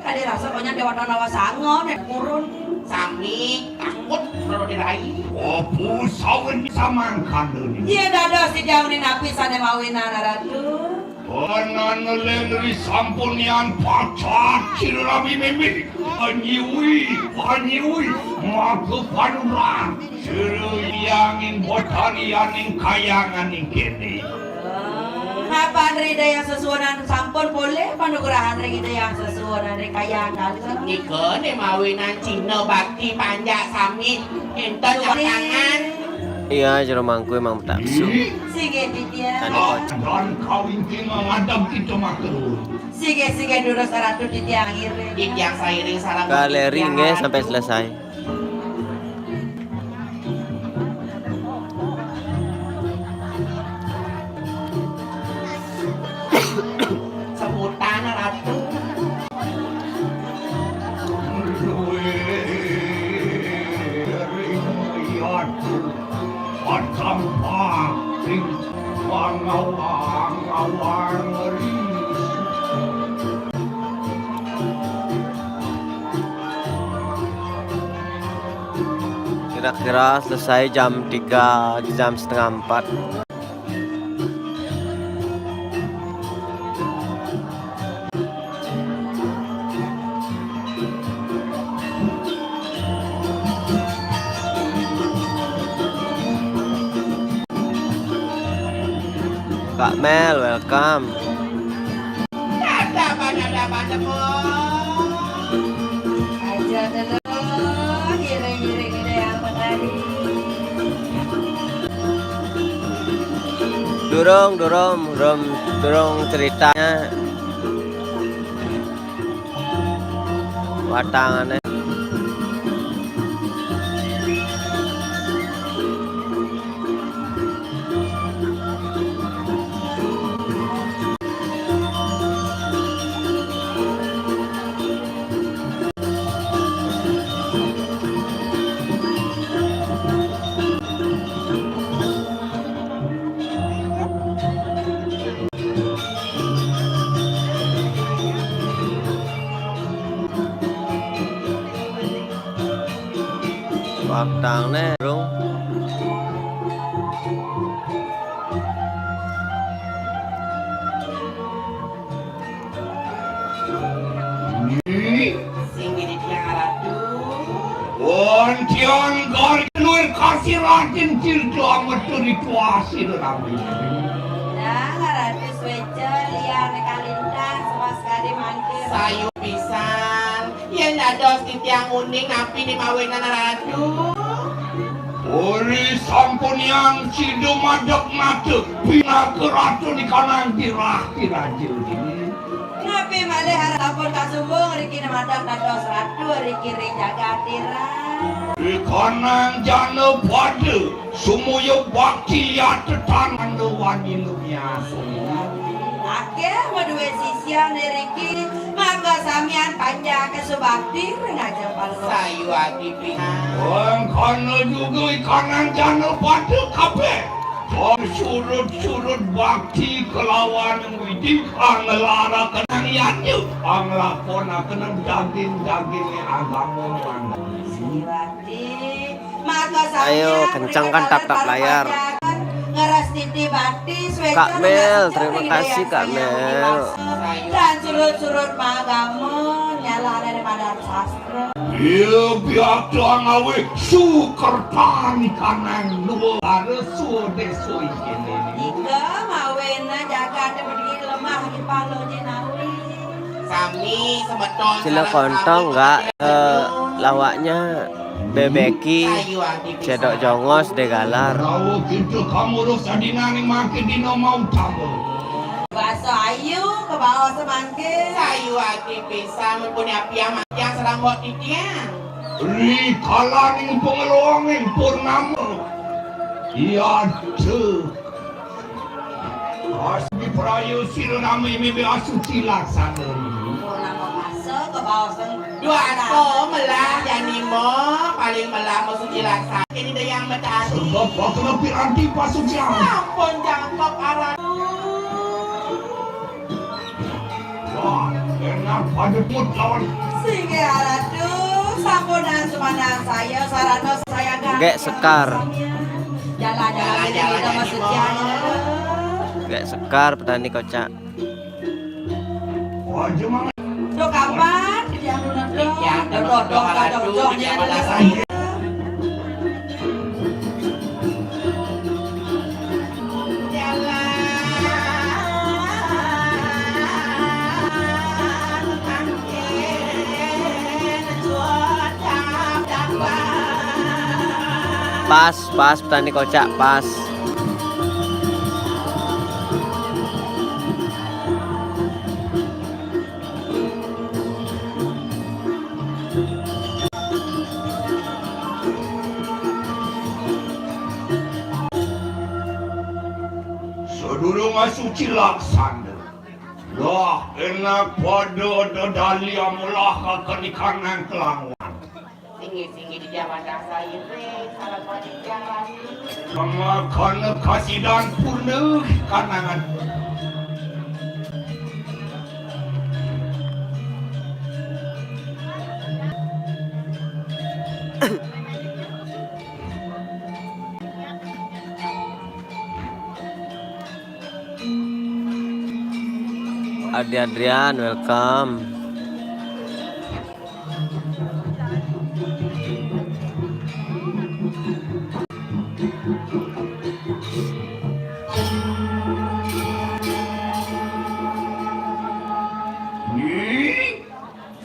kadi rasa banyak déwata nawa sanga nek purun. Sami takut kalau dirai. Apa sawen samangkandane? Yén dados titiang napi sané mawinan aratu. Pananelen ri sampunian pacat sirami mimik. Panyiwi, panyiwi, maka panuran. Sira yangin botarianing kayanganing kene. Mapan ring Ida Hyang Sesuhunan sampun polih panugrahan ring Ida Hyang Sesuhunan ring kayang dalem. Nika né mawinan cihna bakti panjak sami énten nyatangan. Iya, jero mangku emang betaksu. Singgih titiang. Tani kocak. Dan kawin ki ngadep kita matur. Singgih, singgih durus aratu titiang iring. Titiang sairing sareng galeri titiang nggih aratu. Sampai selesai. Sebutan Ratu. Patampak ring pangawang-awang ring. Kira-kira selesai jam tiga, jam setengah empat. Kak Mel, welcome. Ada pada, ada pada, aja dulu, giring-giring ini yang menarik. Durung, durung, durung, durung ceritanya. Watangane. Waktangné rung. Sing dini tiang aratu. Wontian garjanur kasih Raden Tirta Ametu rituasi rami. Nah, aratu Sayu pisan, yén dados titiang uning napi ni mawinan Ratu? Uri sampun yang sida madeg mata pinaka ratu di kanang tirah tiraja dini. Napi malih arep sampun kasumbung riki madeg dados ratu riki ring jagat tirah? Di kanang jana pada sumuya bakti yatetan anda wani lumiasa. Akéh madué sisian riki, maka samian panjang kasubakti ring ajeng Palungguh. Sayu adi pisan. Wong kana juga ikanang jana pada kabéh. Wong surut-surut bakti kelawan widi, anglarakenang yadnya, anglakonakenang daging-dagingé agama mangga. Sayu adi. Ayo, kencangkan tap-tap layar. Kak Mel, terima kasih, Kak Mel. Dan surut-surut magama nyala dari madar sastra. Iya, biak tuang awe sukertani kanang nuwara sude sui kene. Ika mawena jagate berdiri lemah di palo jenawi. Sami semeton. Cina sareng kontong sami enggak, eh, lawaknya bebeki, cedok jongos, degalar. Rawa kita kamurus sadinaning mangke dina mau tambah. Basa ayu kebaos semangke. Sayu ati pisan, mun punya piang matiang serambok titiang. Ri kalaning pangeluanging purnama. Iya, cek. Pas diprayu sira nami mimih asuci laksana. Purnama masa kebaosan. Dua ato melah jani mo, paling melah mo suci laksana. Ini dayang metari. Sebab waktu lebih anti pasucian. Sampun jangkep arah. Wah, enak pada put lawan. Singgih Ratu, sampunang sumandang saya, sarana saya. Gek sekar. Jalan-jalan kita masuk jalan. Gek sekar petani kocak. Wah, cuma. Tuh kapan? Dia menodong, menodong, menodong, menodong, menodong. Pas, pas, petani kocak, pas. Sadurung asuci laksana. Lah, enak pada dedali amulah kakenikan nang kelangwan. Singgih-singgih di jaman rasa iri, salah pada jalan. Mengakana kasidan purna kanangan. Adi Adrian, welcome.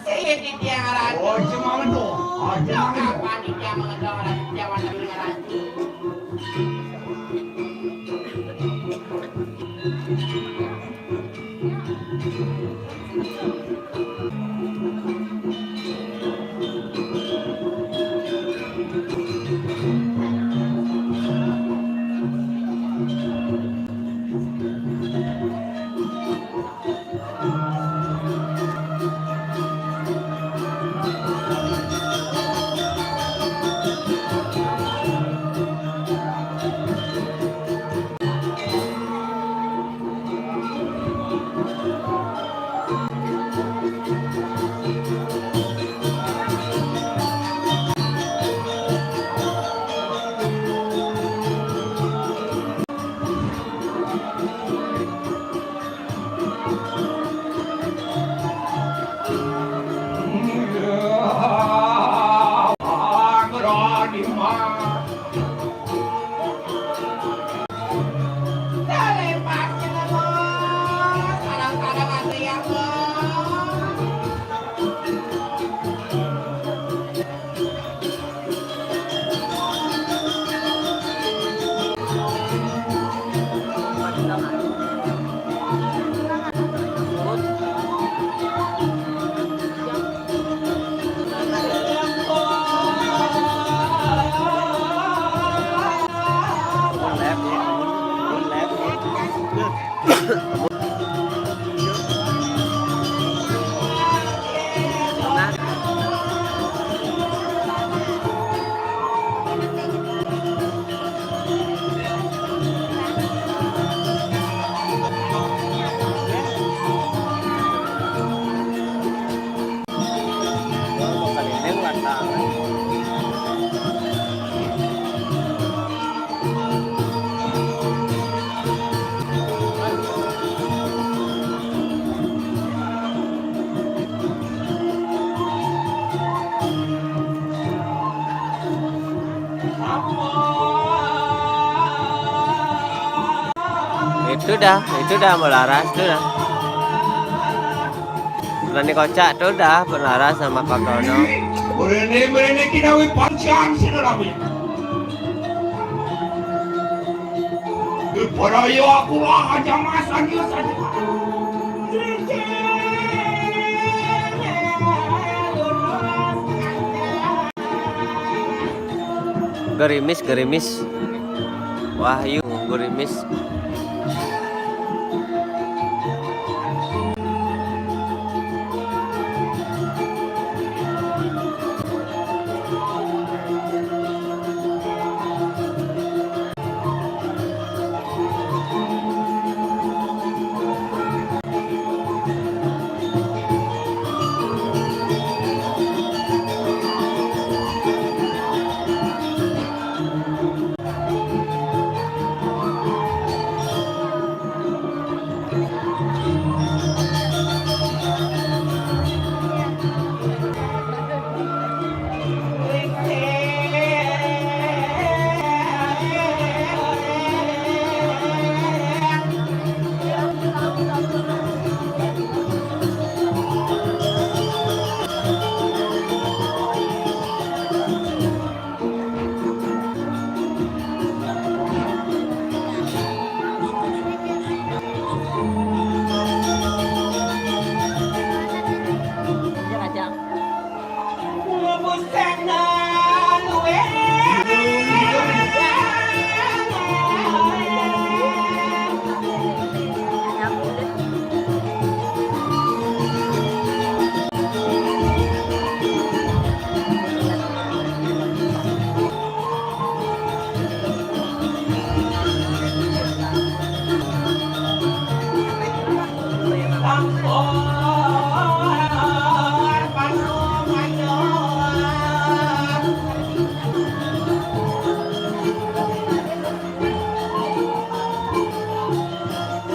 Sing titiang Ratu. Oh, cuma itu. Oh, cuma itu. Kapan titiang mengenal Ratu, Jawa Tengah Ratu. Dah, itu dah mau laras tuh dah. Berani kocak tuh dah, berlaras sama Pak Dono. Mrene, mrene kinawi pancang sira rame. Para ya aku lah aja mas, aja saja. Gerimis, gerimis. Wahyu, gerimis.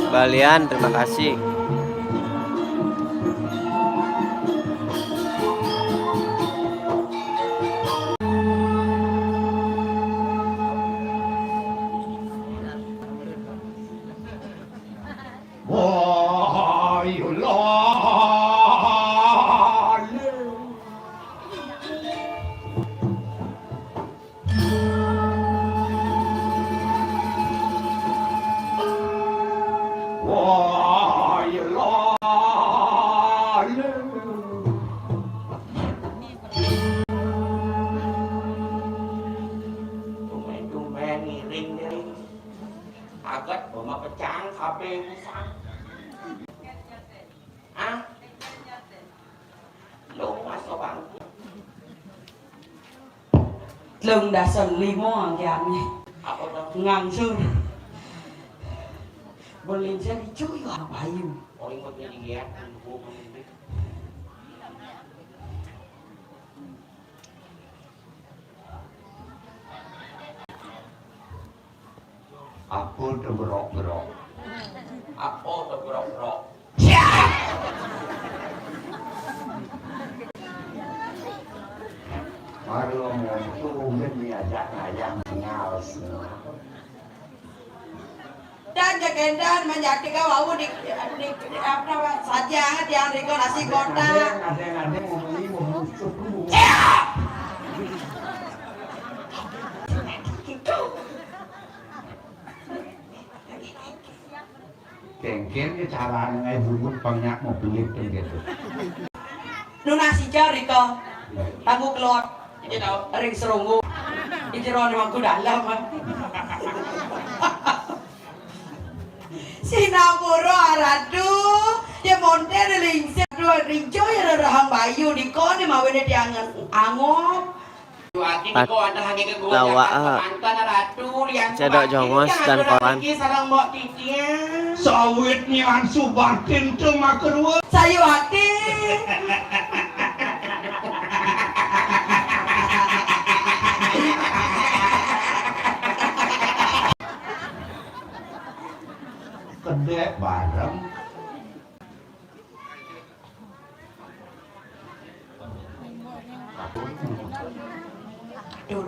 Balian, terima kasih. Wah, iya lah. Wah, iya lah. Tumben-tumben ngiring deh. Aget boma pecang kabeh pisan. Ah? Lu masuk bangku. Telung dasa lima angkiane. Apa to? Ngangsur. Belingsir ijo ya bayu. Oh, ingat ya, iya. Apa to berok-berok? Apa to berok-berok? Baru ngomong tuh, mungkin diajak ngayang ngaos. Dan jegéndan menjadi ka wau di, di, di, apa, saja tiang riko nasi kotak. Ada, ada, ada, ngomongin mau musuh dulu. Kéngkén ki carané ngaé bungut pang nyak mau belit kan gitu. Nunas ijar iko. Tanggu kelot. Iki tau ring serunggu. Iki jerone mangku dalam. Sinapura aratu, ya monter lingsir dua rinco ya rerahang bayu di kone mawene diangen angop. Pat lawa, ah. Cedok jongos dan koran. Sawit nian subatin teu makerwe. Sayu hati. Kedek bareng. Atur, atur.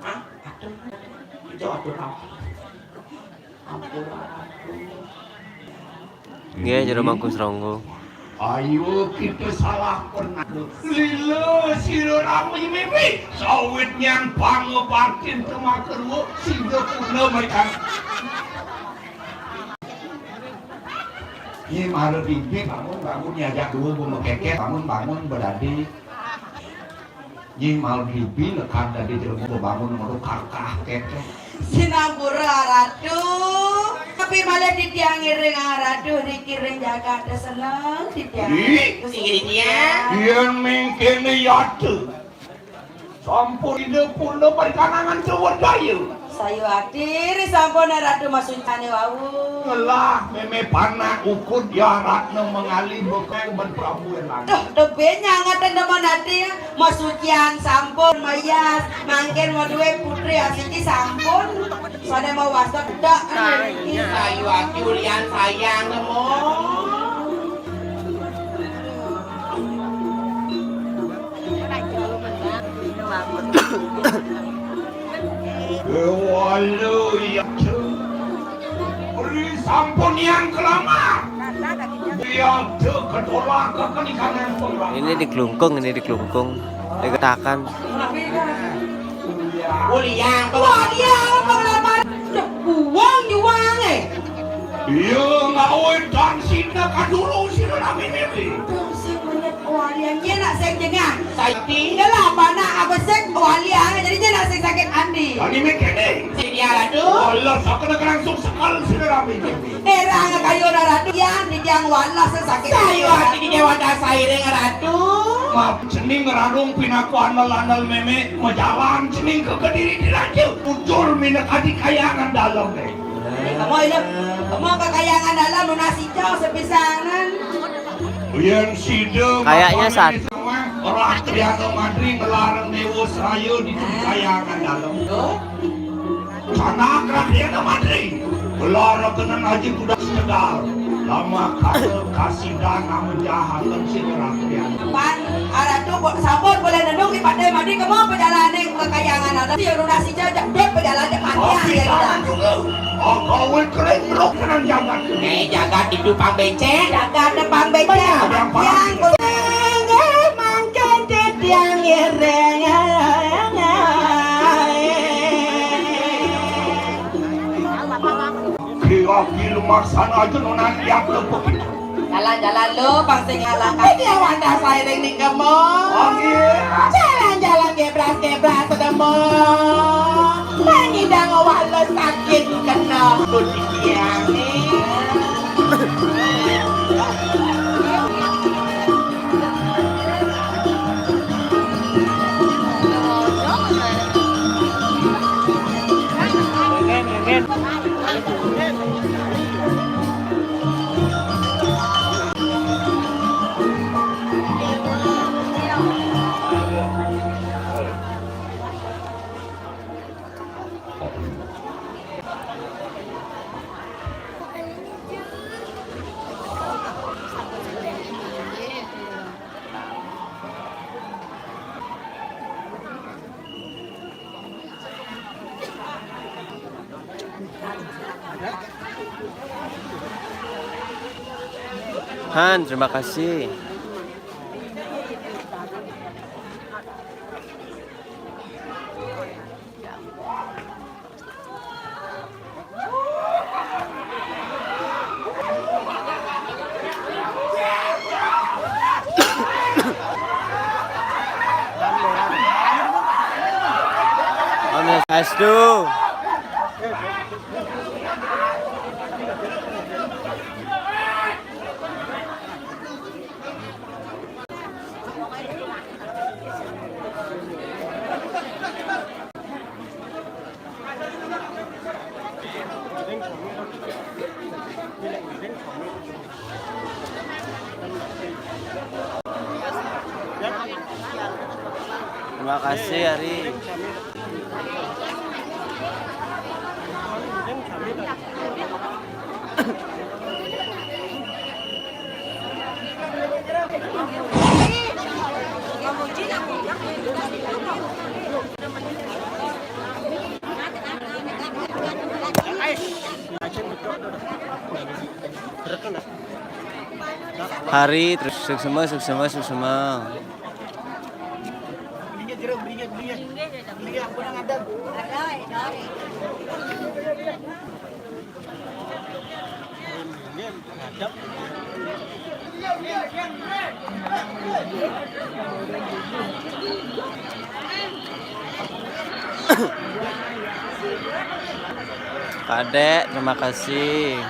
Hah? Atur. Itu atur apa? Ampun. Nggih, jero Mangku Sronggo. Ayo kita salah pernah. Lila sira rami mimi. Sawit nyang pangebatin kemakerwo sida puna mereka. Ini malu mimpi bangun, bangun, nyajak dua bumekeket, bangun, bangun, beradi. Nyi Maldibi nekad dadi jelema bebangun ngadu karkah kékéh. Sinampura Ratu, tapi malih titiang ngiring Ratu niki ring jagat seneng titiang. Ih, sing ngiring ya. Yén mengkéné yata. Sampun ida puna perkanangan Cewedaya. Sayuwakti risampun Ratu masucane wau. Ngelah meme panak ukud ya Ratna Mangali bekeng ben Prabu Elang. Duh, tebih nyangetin demen ati, masucian sampun mayas, mangkin maduwe putri asiki sampun. Sane mawasta bedak. Sayuwakti ulian sayang nemu. Wala yata. Beri sampun yang kelamar. Yata ketolak kekenikanan pembangunan. Ini di Klungkung, ini di Klungkung. Dikatakan. Uliang, uliang, pengelamar. Buang juang, eh. Iya, ngawe dan sida kadulu sida nami mimpi. Sing menyet walian, iya nak sing jengah. Sakti. Iya lah, apa nak apa sing walian, jadi dia nak sing sakit hati. Tadi mikirnya. Sini ya, Ratu. Allah, sakit langsung sekal sida nami mimpi. Erang kayu Ratu, yang di tiang walah sing sakit. Saya hati di Dewa Dasairing, Ratu. Maaf, cening ngeradung pinaku andal-andal meme, majalan cening ke kediri di raja. Ucul minakadi kayangan dalam, eh. Kamu ini, kamu ke kayangan dalam, nunas hijau sepisanan. Yen sida kayaknya satu. Ratriana Madri ngelarang Dewa Seraya di kayangan dalam. Tuh. Sanak Ratriana Madri. Ngelarang kenen aji kuda sekedar. Lama kata kasidan amun jahaken sida Ratriana. Pan, aratu kok sampun boleh nenung di Padai Madri, kamu perjalanan ke kayangan ada. Dia nunas hijau, jadut perjalanan mati. Oke, ya, kita. Jangan juga. Agawe kering rok tenan jagat. Eh, jagat itu pang becek. Jagat itu pang becek. Benar, yang pang becek. Inggih mangkin titiang ngiring. Kira-kira lumaksana aja nunas liat lepek itu. Jalan-jalan lo, pang sing ngalangkah. Iki ya wadah sairing ning kemo. Oh, iya. Jalan-jalan gebras-gebras sedemo. Mangidang owah lo sakit kena. Kudikiane. Han, terima kasih. Amin. Astu. Terima kasih, Ari. Hari terus suksema, suksema, suksema. Kadek, terima kasih.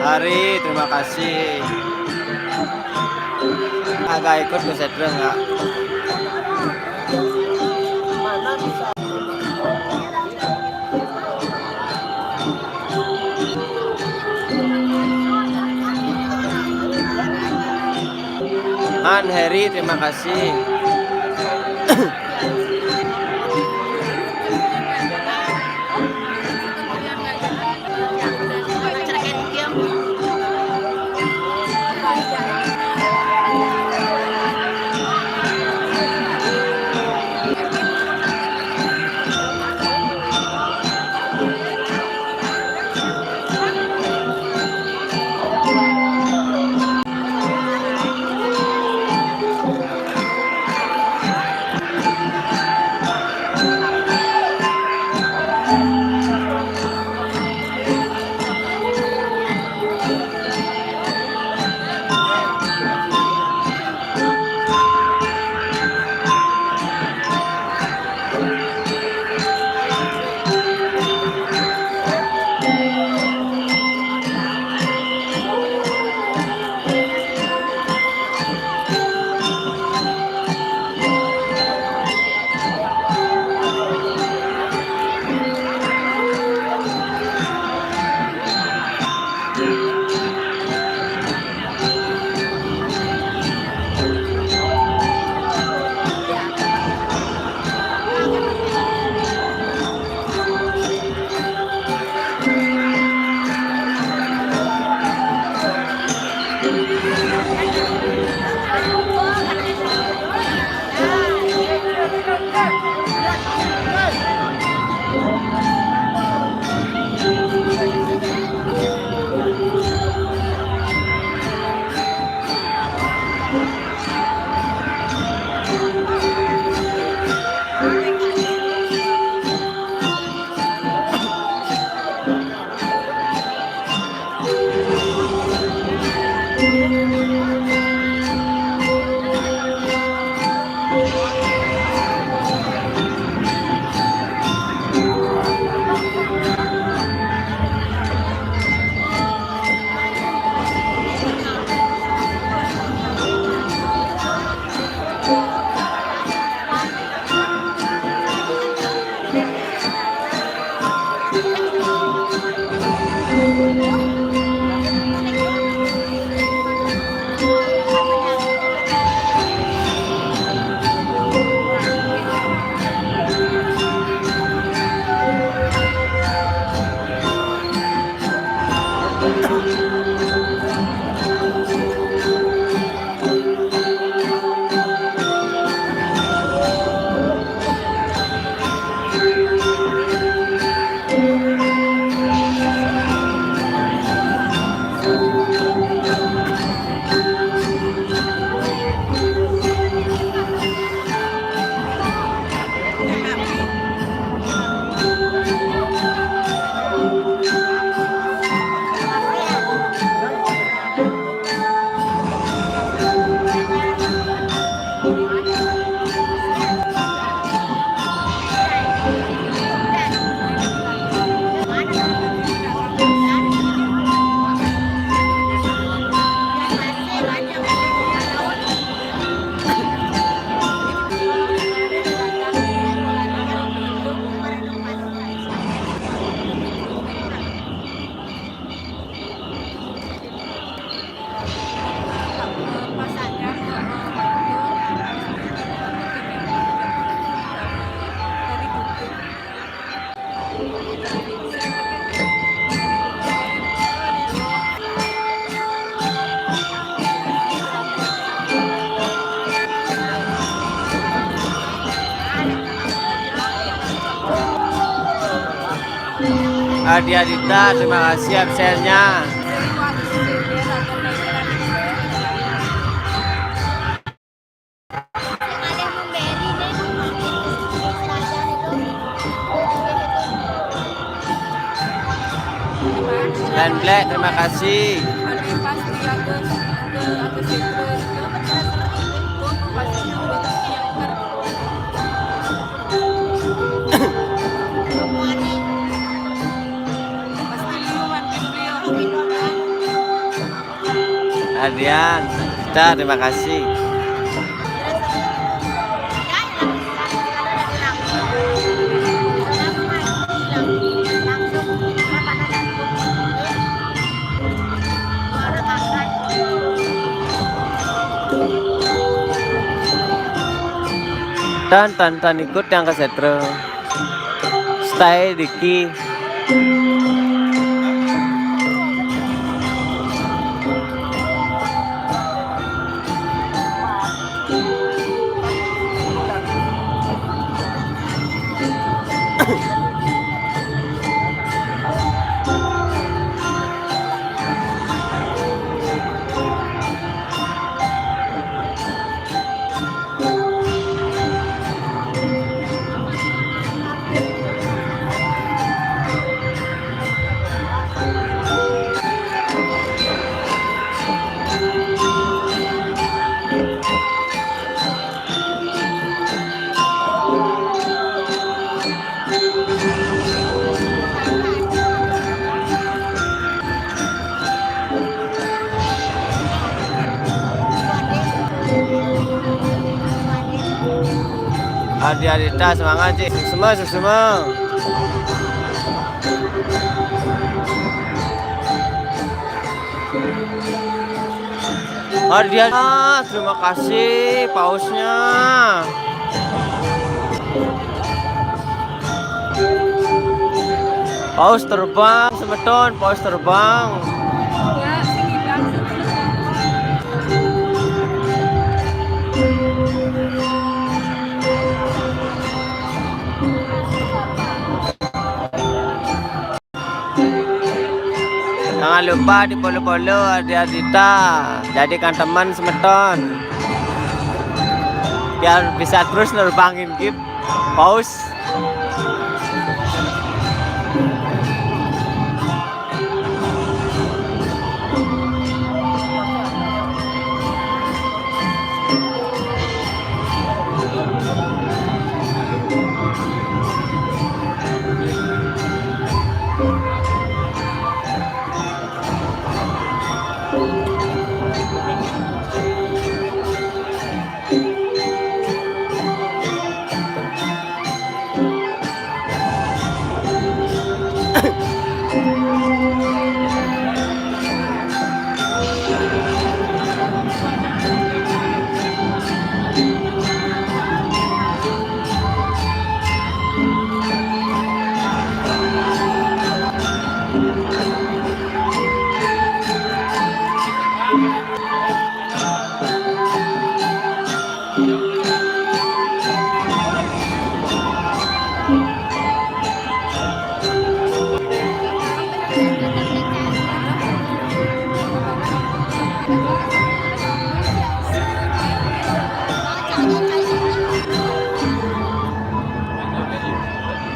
Hari, terima kasih. Agak ikut ke Sedra nggak? Han Heri, terima kasih. Adia Dita, terima kasih absennya. Dan Black, terima kasih. Adian, kita terima kasih. Tan, tan, tan ikut yang ke setro. Stay Diki. Adi Adita, semangat, Cik. Semua, semua. Ardian, ah, terima kasih pausnya. Paus terbang, semeton, paus terbang. Jangan lupa di-follow-follow Adi Adita. Jadikan teman semeton. Biar bisa terus nerbangin gip. Paus.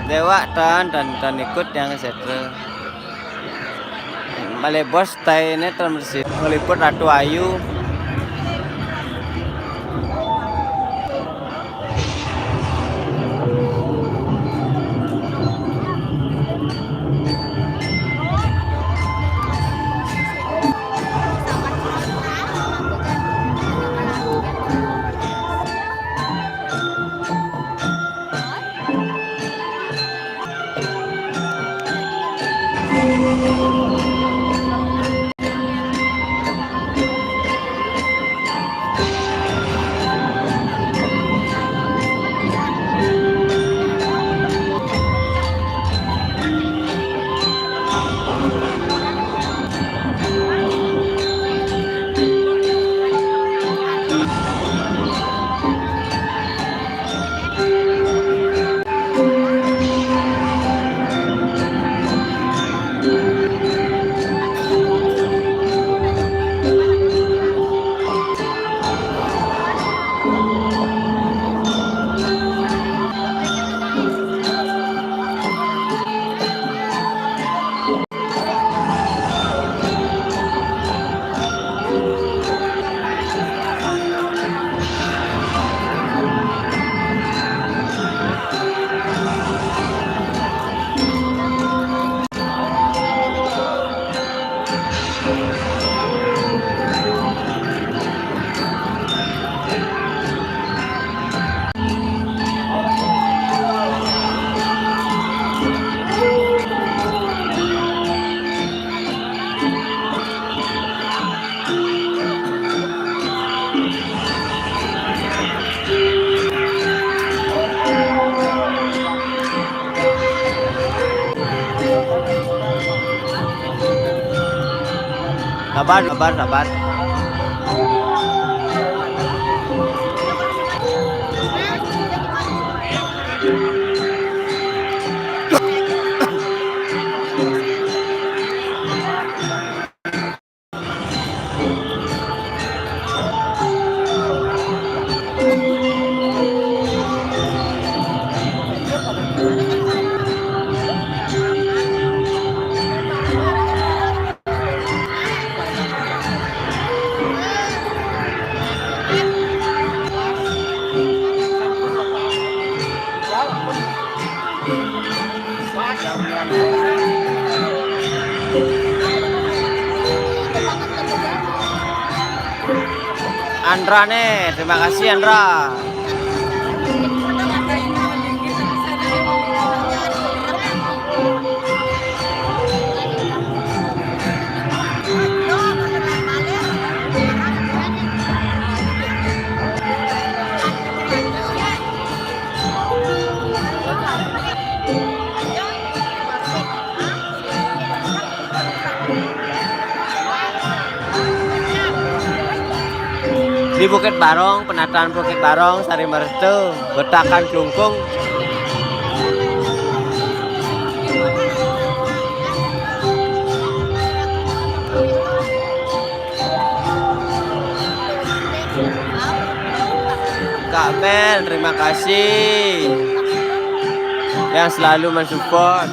Dewa tan, tan, tan ikut yang settle. Balik bos, tai ini terus ngeliput Ratu Ayu. Sabar, sabar, sabar. Andra nih, terima kasih Andra. Di Bukit Barong, penataan Bukit Barong, Sari Mertu, betakan Klungkung. Kak Mel, terima kasih yang selalu mensupport.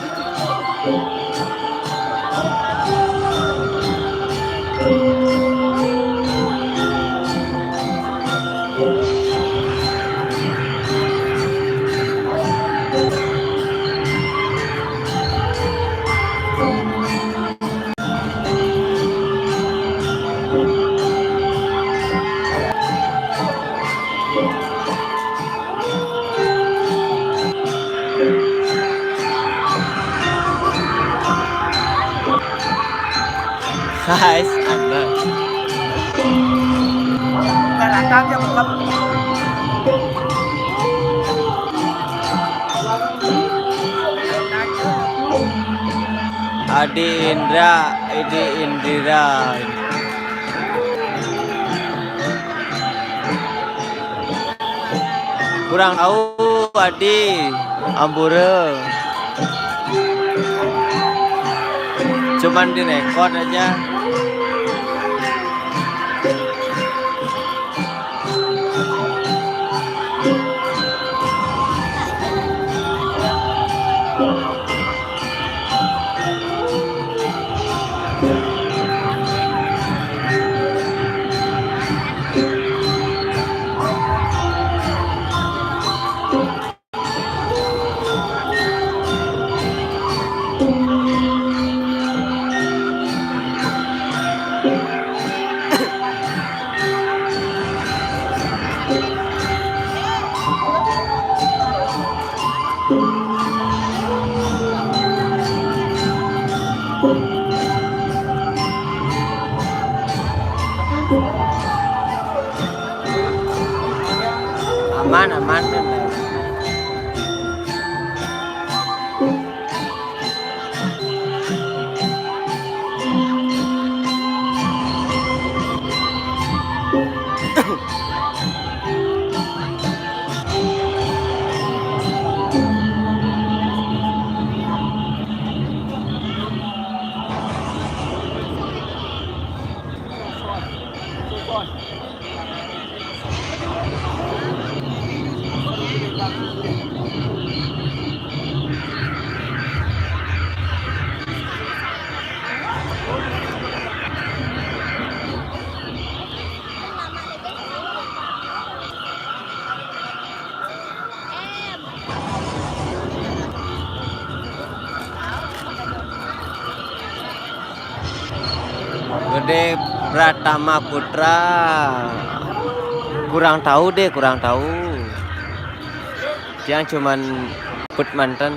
Guys, ada. Adi Indra, Edi Indira. Kurang tahu, Adi. Ampura. Cuman direkod aja. Aman, aman, aman. Gede Pratama Putra. Kurang tahu deh, kurang tahu. Tiang cuman put manten.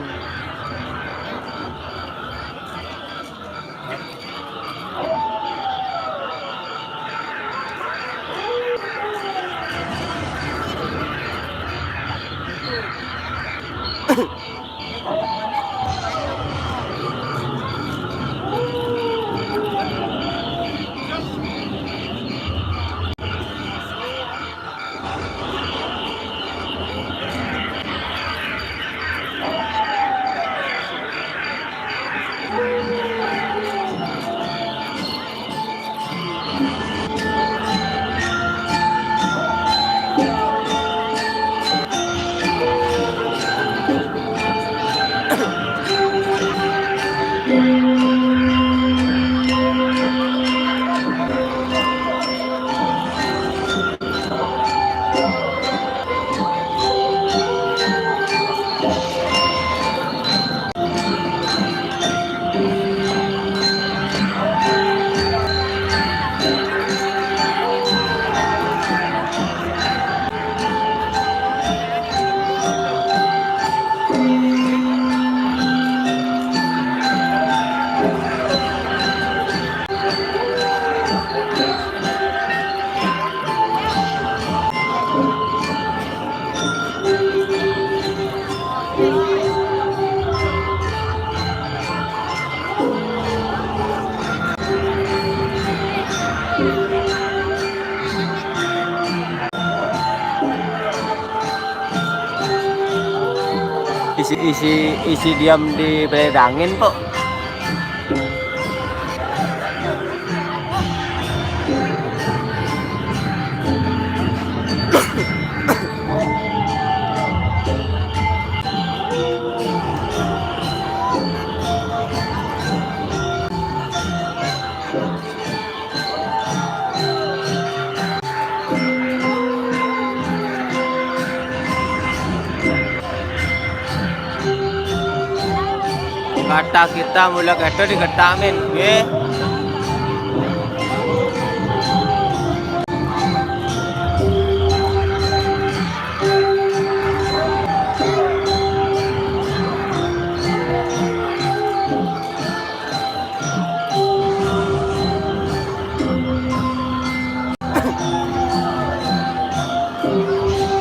Isi, isi, isi diam di beledangin kok. Kata kita mulai kata diketamin, nggih.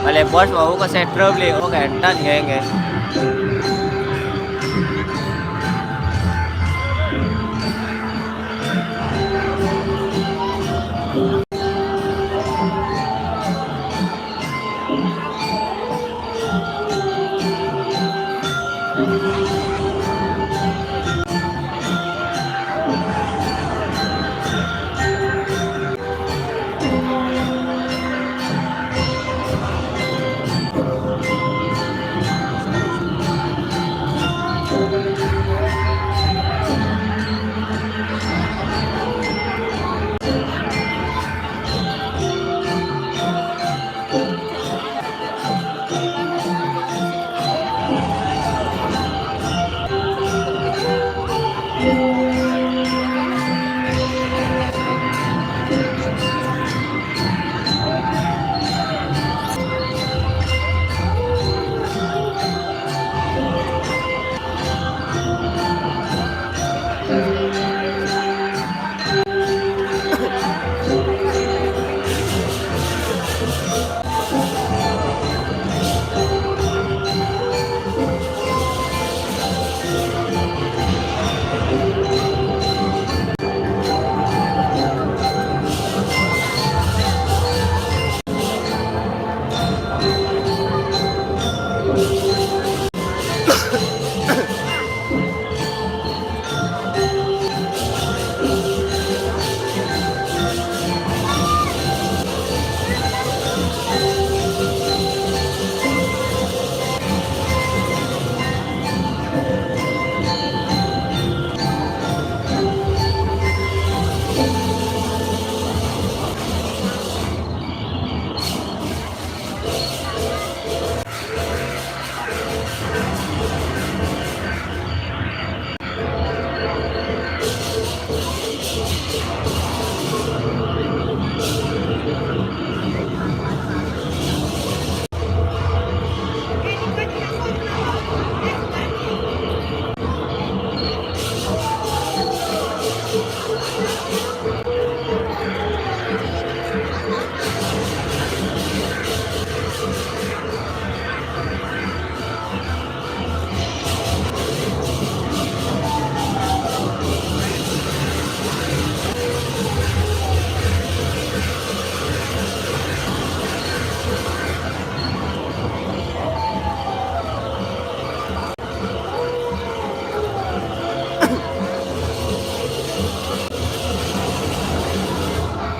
Bale bos wau ke Setro beli, oh, kentan, nggih, nggih.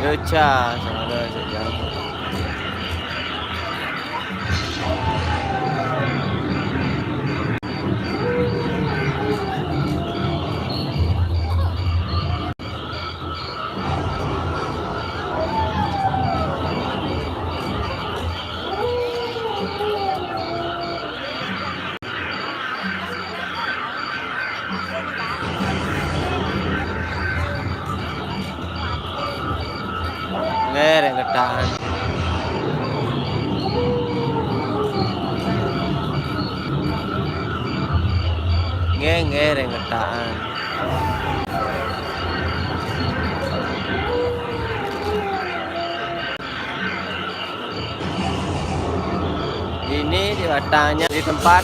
Yo, cha, sama ada saja. Nggih, rek ngetaan. Nggih, nggih, rek ngetaan. Ini di batangnya di tempat.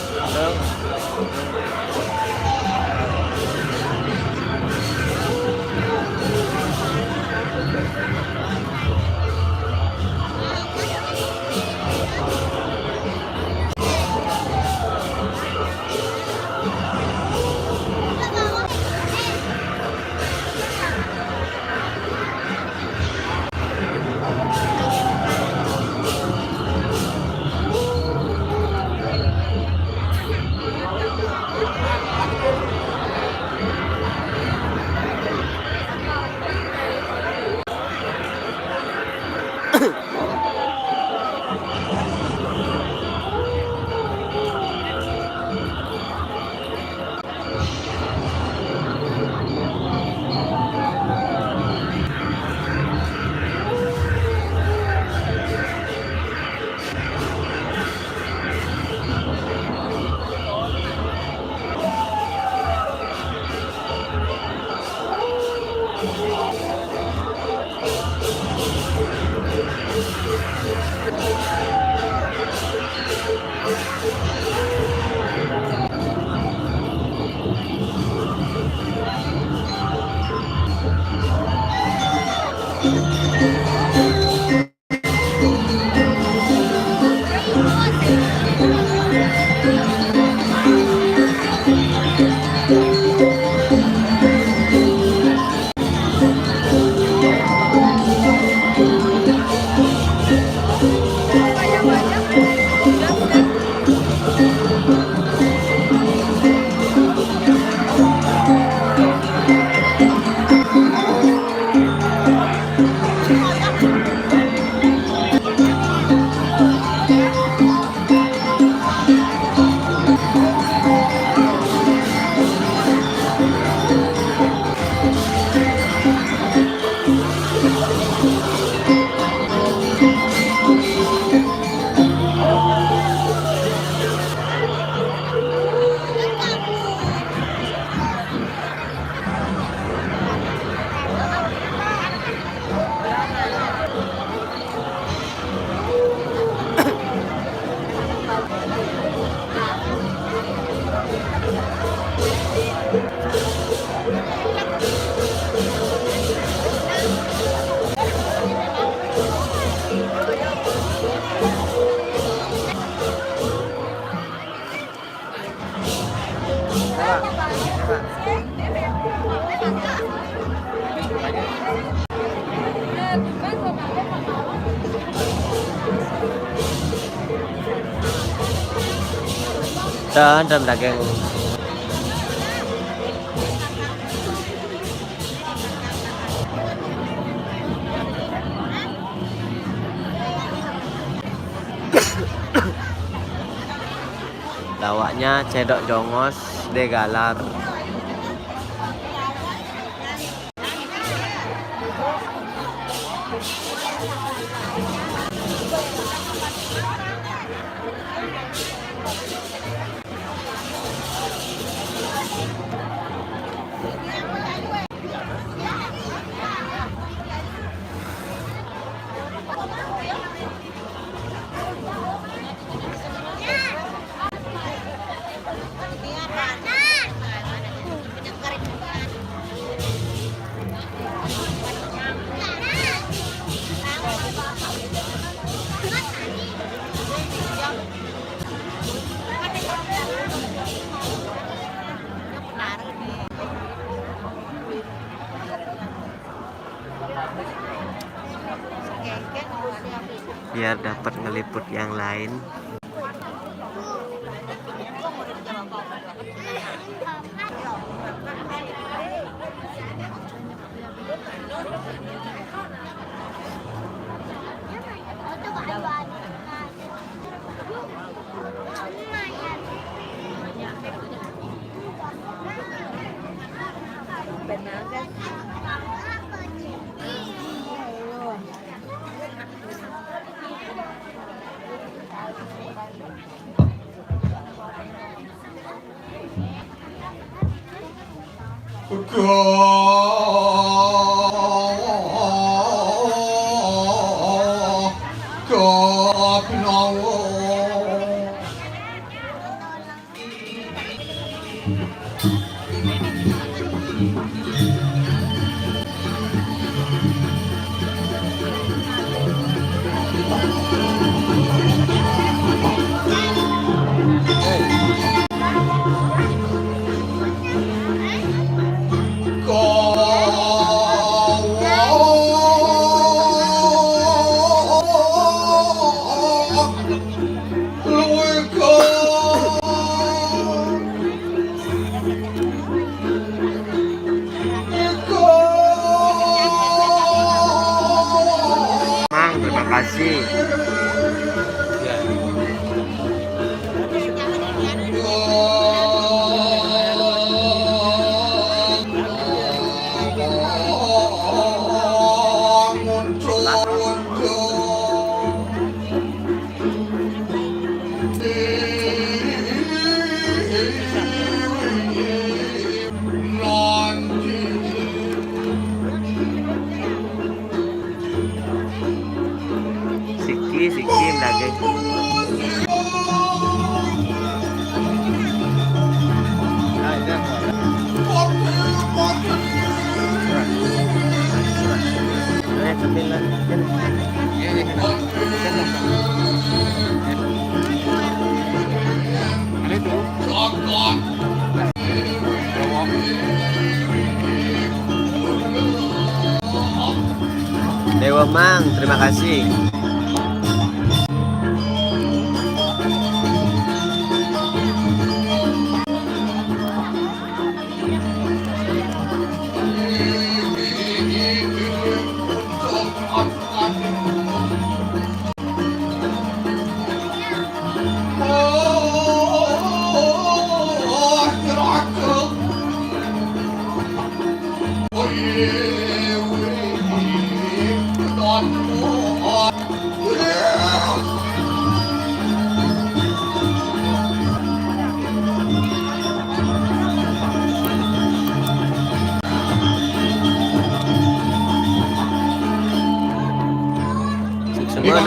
Dan, dan daging. Lawaknya cedok jongos, de galar. Biar dapat ngeliput yang lain. Mang, terima kasih. Ya. Siki, siki, daging. Dewa Mang, terima kasih.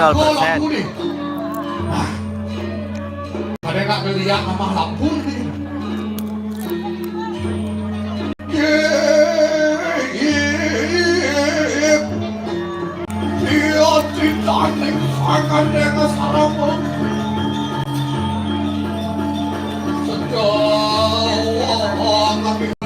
Nol persen. Lampu nih. Nah, ada nak ngeliat sama lampu nih. Iya, tidak nih, sangat dengan sarap. Sejauh ngambil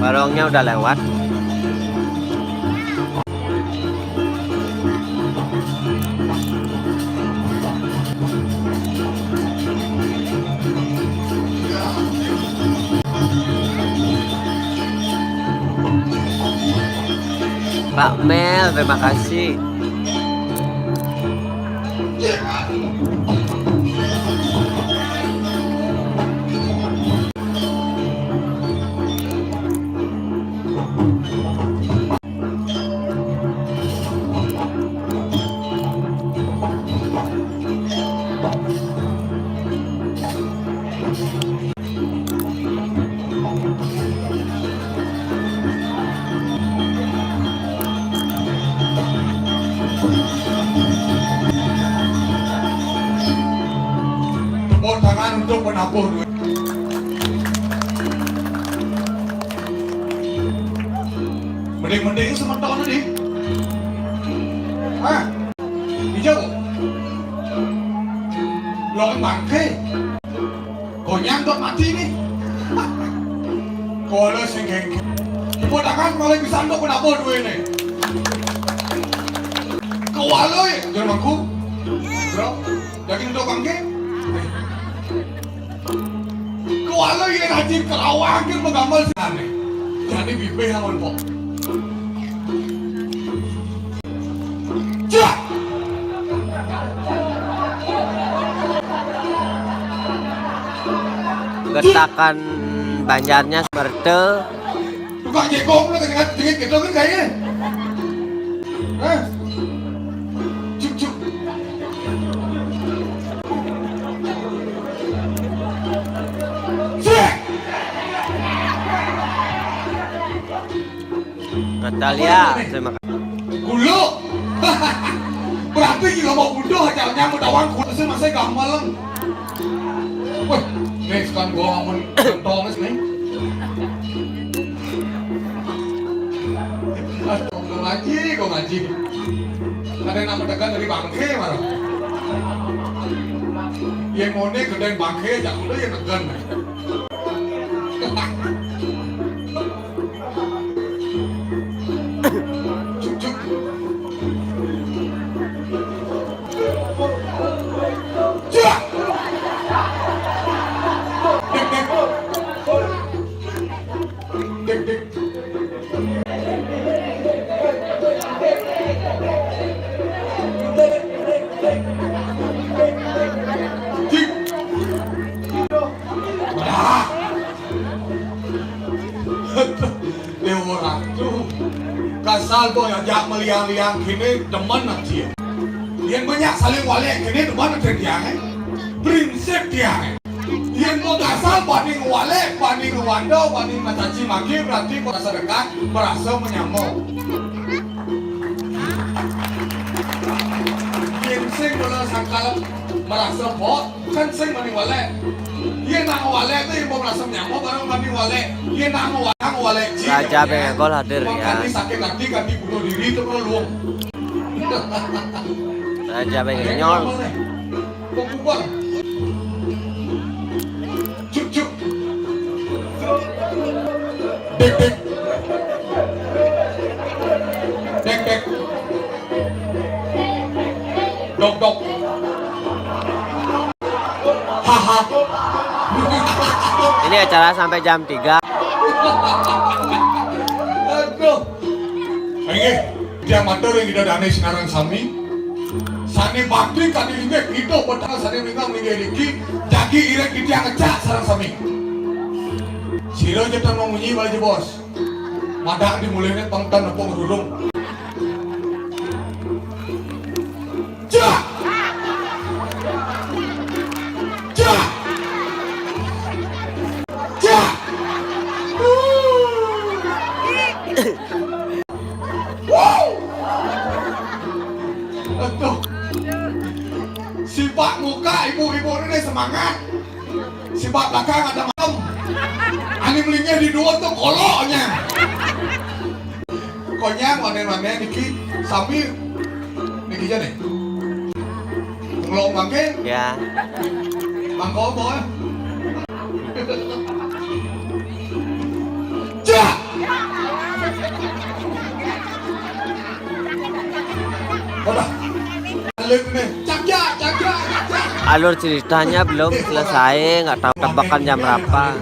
Warungnya udah lewat. Pak Mel, terima kasih. Tepuk tangan untuk penabuh duit. Mending-mending semeton nih. Hah? Hijau. Lawan bangke. Gonyang dot mati nih. Kalau sing geng. Tepuk tangan kalau bisa untuk penabuh duit nih. Kewaloi, jangan mangku. Bro, daging dot bangke. Kuala yén Haji Kerawang ki menggambar sing anéh. Jani bibih lawan kok. Cak! Getakan Banjarnya seperti tukang jegong lah, tengah dingin gitu kan kayaknya. Hah? Cuk, cuk. Sik. Natalia, terima kasih. Gulu. Berarti gila mau butuh acaranya mau tawang kudu sih masih gampang. Wah, nih sekarang gua ngomong kentong nih. Aduh, gua ngaji, gua ngaji. Ada nama tekan dari bangke malah. Yang mau nih gedein bangke, jangan udah ya tekan. Cuk, cuk. Cak. Dek, dek. Dek, dek. Cik. Ah. Déwa Ratu. Kasal to ajak meliang-liang kéné demen aja. Yén banyak saling walék kéné demen aja tiangé. Prinsip tiangé. Yén mau kasal bani ngwalék, bani ngwanda, bani ngacaci maki, berarti merasa dekat, merasa menyambung. Yén sing bola sangkal merasa bok, kan sing mani walék. Yén nang walék tuh ibu merasa nyamuk barang mani walék. Yén nang walék, nang walék ji. Raja Bengkol hadir ya. Makanya sakit hati, ganti bunuh diri itu perlu. Raja Bengkol. Kok bubar? Cuk, cuk. Dek, dek. Dek, dek. Dok, dok. Haha. Ini acara sampai jam tiga. Aduh. Inggih, titiang matur ring Ida Dané sinareng sami. Sané bakti kadi linggih Ida Betara sané ringang linggih niki, jagi iring titiang ngecak sareng sami. Sira cetha mamunyi, Bali Bos. Madak di mulihné pengten nepuk rurung. Cak! Cak! Cak! Wow! Aduh. Sibak muka ibu-ibu ini semangat. Sibak belakang ada malam. Ani melingkar di dua tuh koloknya. Konyang mana-mana niki sami niki aja nih. Kalau makin ya. Mangko boy. Cak! Udah. Alur ceritanya belum selesai, nggak tahu tebakan jam berapa.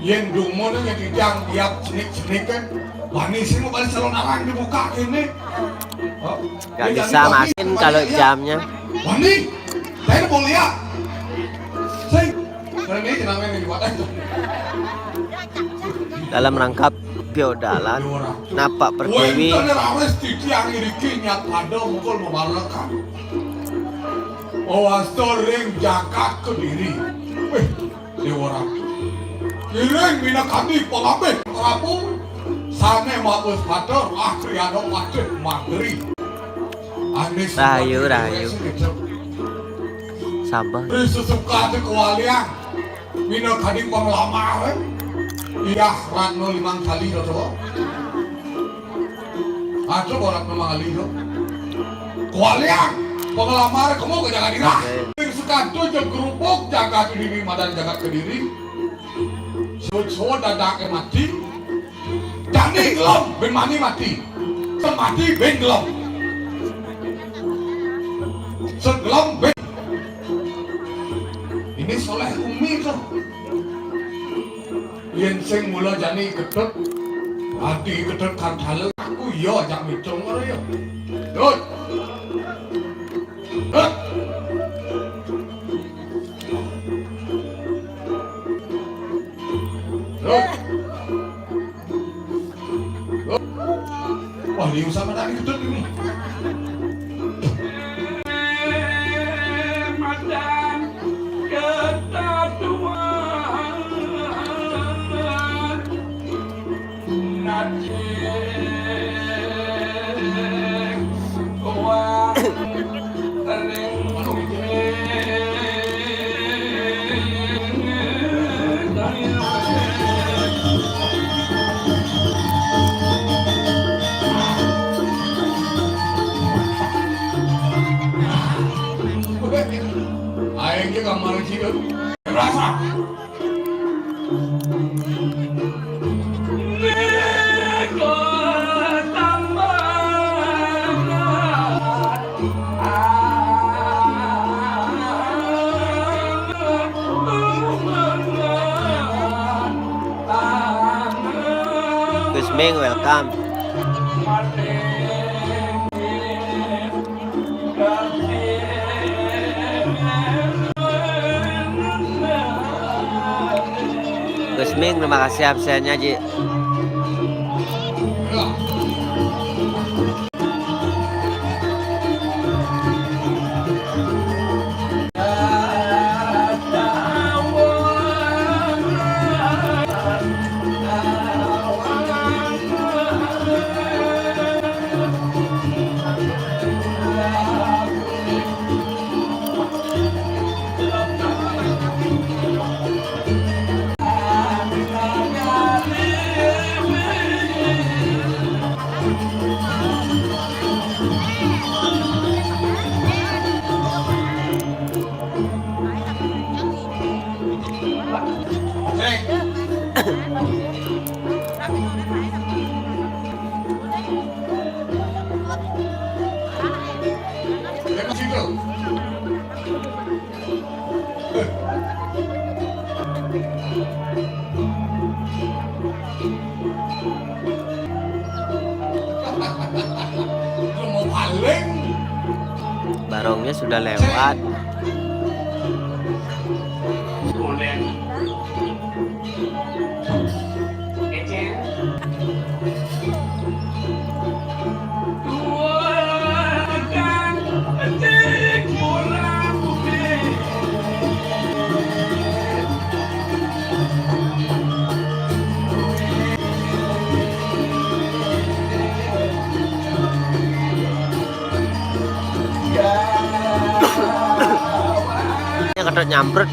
Yang dumun yang kijang tiap cenik-cenik kan. Wani sih mau balik salon arang dibuka ini. Nggak bisa makin kalau jamnya. Wani, saya mau lihat. Sing. Dalam rangka piodalan, napak pertiwi. Wénten raris titiang iriki nyat pada mukul memarekan. Wasta ring jagat Kediri. Wih, Déwa Ratu. Kiring minakadi pangabih Prabu sané mawis pada Akriyana Patih Mantri. Anis rahayu, rahayu. Sabar. Ri sesuka ati kawalian. Minakadi panglamar. Iyah Ratna limang kali, Ratu. Aja ora Ratna mangali, Ratu. Kawalian panglamar kamu ke jagat Irah. Oke. Ri sekadu jeg kerupuk jagat Kediri, madan jagat Kediri. Suwud-suwud dadaké mati. Jani gelem ben mani mati. Sing mati ben gelem. Sing gelem ben. Ini soleh umi to. Yén sing mula jani ketut, ati ketut kantale aku ya ajak mitung ngono ya. Dut. Dut. Dut. Wah, liu sama tadi gedut ini. Madan ketaduan najis kuat. Aing ge kamar ciduk. Rasa. Gus Ming, welcome. Gus Ming, terima kasih absennya, Ji. Barongnya sudah lewat. Udah. Ecen. Nyamprut.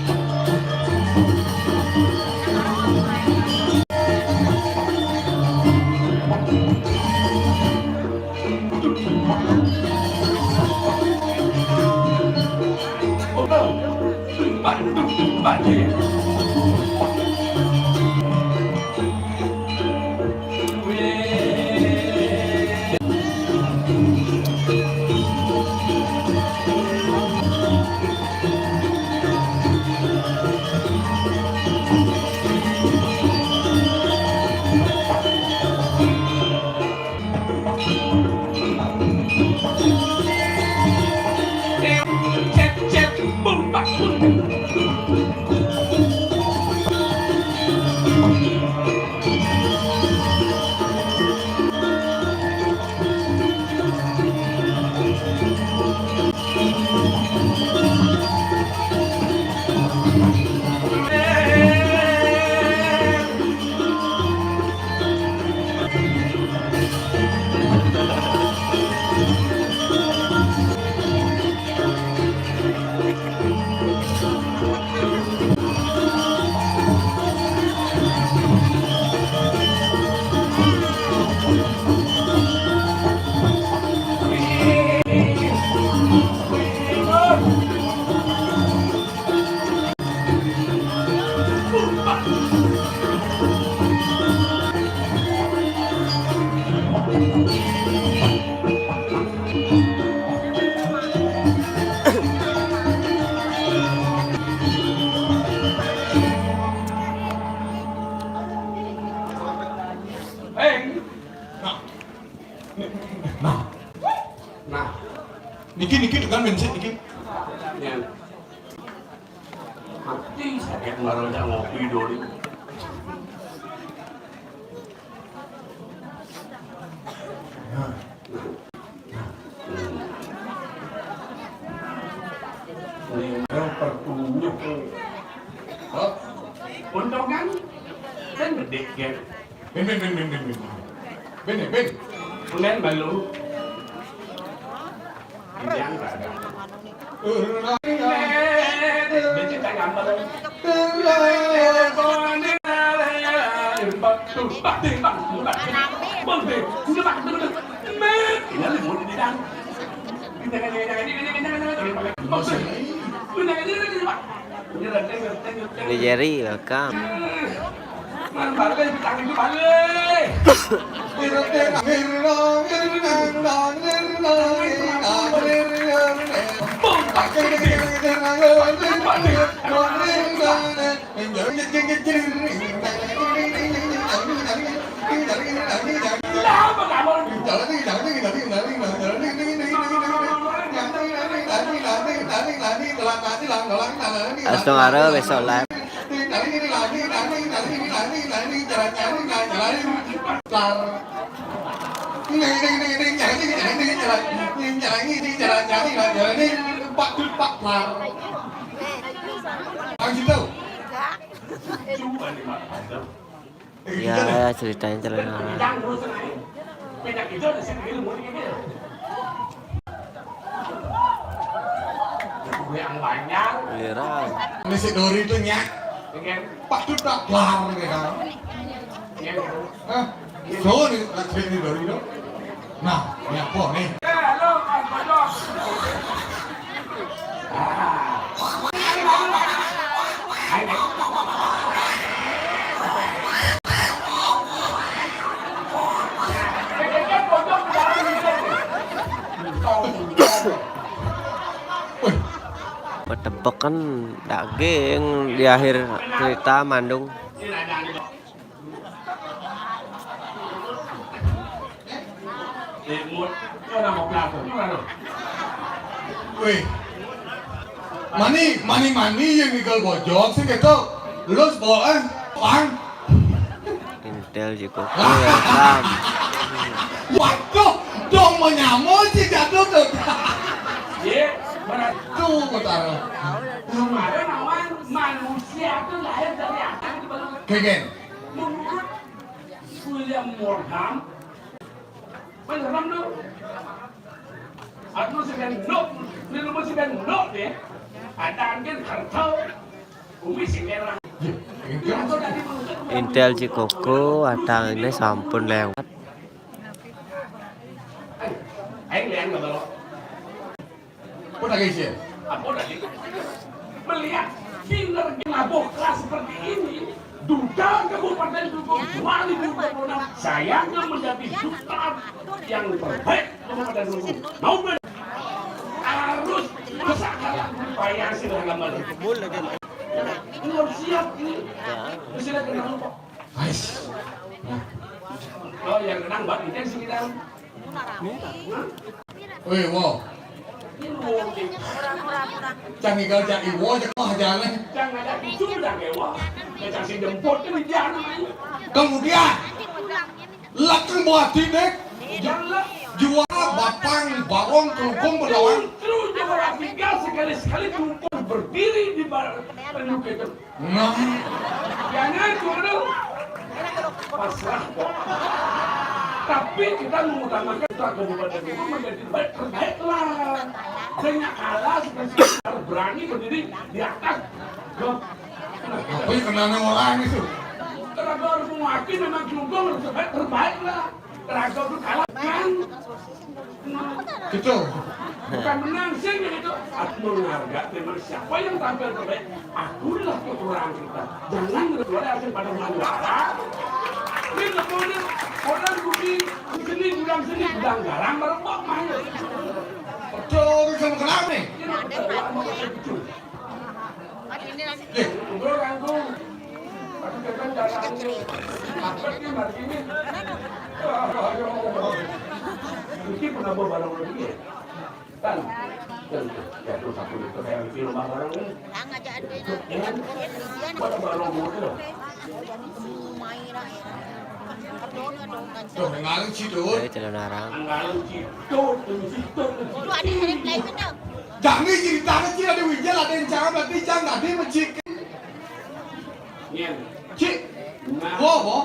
Nah. Nah. Nah. Niki, niki, tekan bensin niki. Ya. Mati sakit baru cak ngopi dulu. Nah. Nah. Ini pertunjuk. Oh, untung kan? Kan gede kan? Bin, bin, bin, bin, bin, bin. Bin, bin. Kemudian balu. Yang ada. Bin, kita gambar. Tuh, Pak, Bin, Bang. Bang, Bin. Ini, Bang. Ini, Bang. Ini, Bang. Ini, Bang. Ini, Bang. Ini, Bang. Ini, Bang. Ini, Bang. Ini, Jerry, welcome. Langsung ada besok live. Ya, ceritanya celana. Giliran. Ini si Dori itu nyak. Pak Duta kelar ya kan. Hah? So nih, tak sini Dori dong. Nah, ini apa nih? Wih. Betebekan daging di akhir cerita Mandung. Wih. Mani, mani, mani yang nigel bojong sih gitu. Lulus bawa, eh, pang. Intel juga. Welcome. Waduh, dong menyamul sih jatuh tuh. Iya, berat. Tuh, kau taruh. Kemarin awal manusia tuh lahir dari akar di belum. Kegen. Menurut William Morgan, William Morgan. Aku sudah nuk, ini lu sudah nuk ya. Intel Cikoko adange sampun lewat. Pun lagi sih. Melihat kinerja mabokra seperti ini, duta Kabupaten Klungkung dua ribu dua puluh enam sayangnya menjadi duta yang terbaik Kabupaten Klungkung. Mau harus masa kalah bayar sih lah gambar. Ini harus siap ini. Bisa kenal kok. Ais. Oh, yang kenang buat kita sih kita. Woi, wo. Ini mau. Cang igal cang iwo cang wah jalan. Cang ada itu udah mewah. Cang si jemput ini dia namanya. Kemudian Lek buati dek. Jual bapang barong Klungkung Bedawang. Justru juara tiga sekali-sekali Klungkung berdiri di bar-, penyu itu. Nah. Jangan juara. Pasrah kok. Tapi kita mengutamakan Kabupaten Klungkung menjadi baik, terbaik lah. Hanya kalah sebentar berani berdiri di atas. Apa yang kenanya orang itu? Kalau harus mengakui memang Klungkung harus terbaik, terbaik lah. Raga itu kalah kan? Gitu. Bukan menang sih gitu. Aku menghargai teman siapa yang tampil terbaik. Akulah kekurangan kita. Jangan kecuali hasil pada juara. Ini betul nih. Orang budi seni, bilang seni, bilang garang, bareng kok main. Betul, bisa mengenal nih. Ini betul, mau pakai gitu. Nih, ngobrol kangkung. Tapi kan jangan. Apa sih, Martini? Mungkin pernah bawa barang lagi ya? Kan? Kan, ya, terus aku itu kayak film barang nih. Lang aja ada yang. Ya kan? Pada barang motor. Tuh, ngalir sih, tuh. Dari Telunarang. Ngalir sih, tuh, tuh, sih, tuh, tuh. Itu ada yang lain, tuh. Jangan ceritanya sih, ada Wijal, ada yang jangan, berarti jangan, ada yang mencik. Nyen. Cik. Nah. Wo, wo.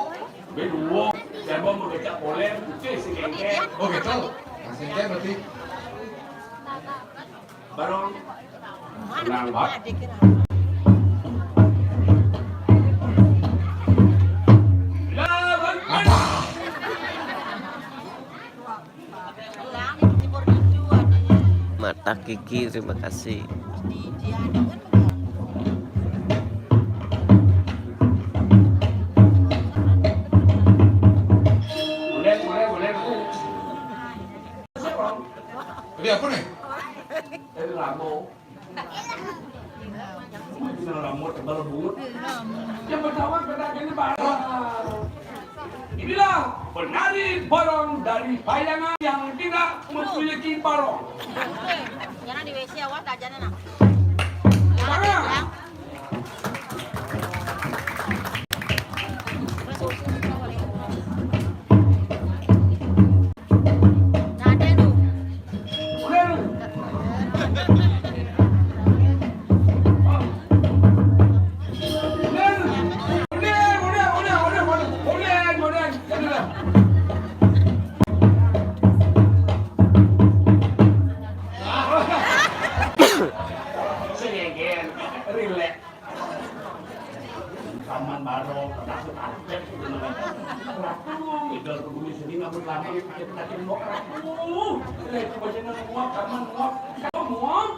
Be duo. Siapa mau becak boleh, putih si kengkeng. Oh, gitu. Nah, si kengkeng berarti. Barong. Tenang, Pak. Lawan. Apa? Mata Kiki, terima kasih. Boleh, boleh, boleh, Bu. Jadi apa nih? Dari Ramo. Yang pertama, kata gini, Pak. Inilah penari barong dari Payangan yang tidak memiliki barong. Jangan di W C, awas, aja, nah. Sekarang. Relax. Kaman baru, takut aja. Ratu, idol kebuli sini ngabut lama, kita mau ratu. Lihat wajahnya nguap, kaman nguap, kamu nguap.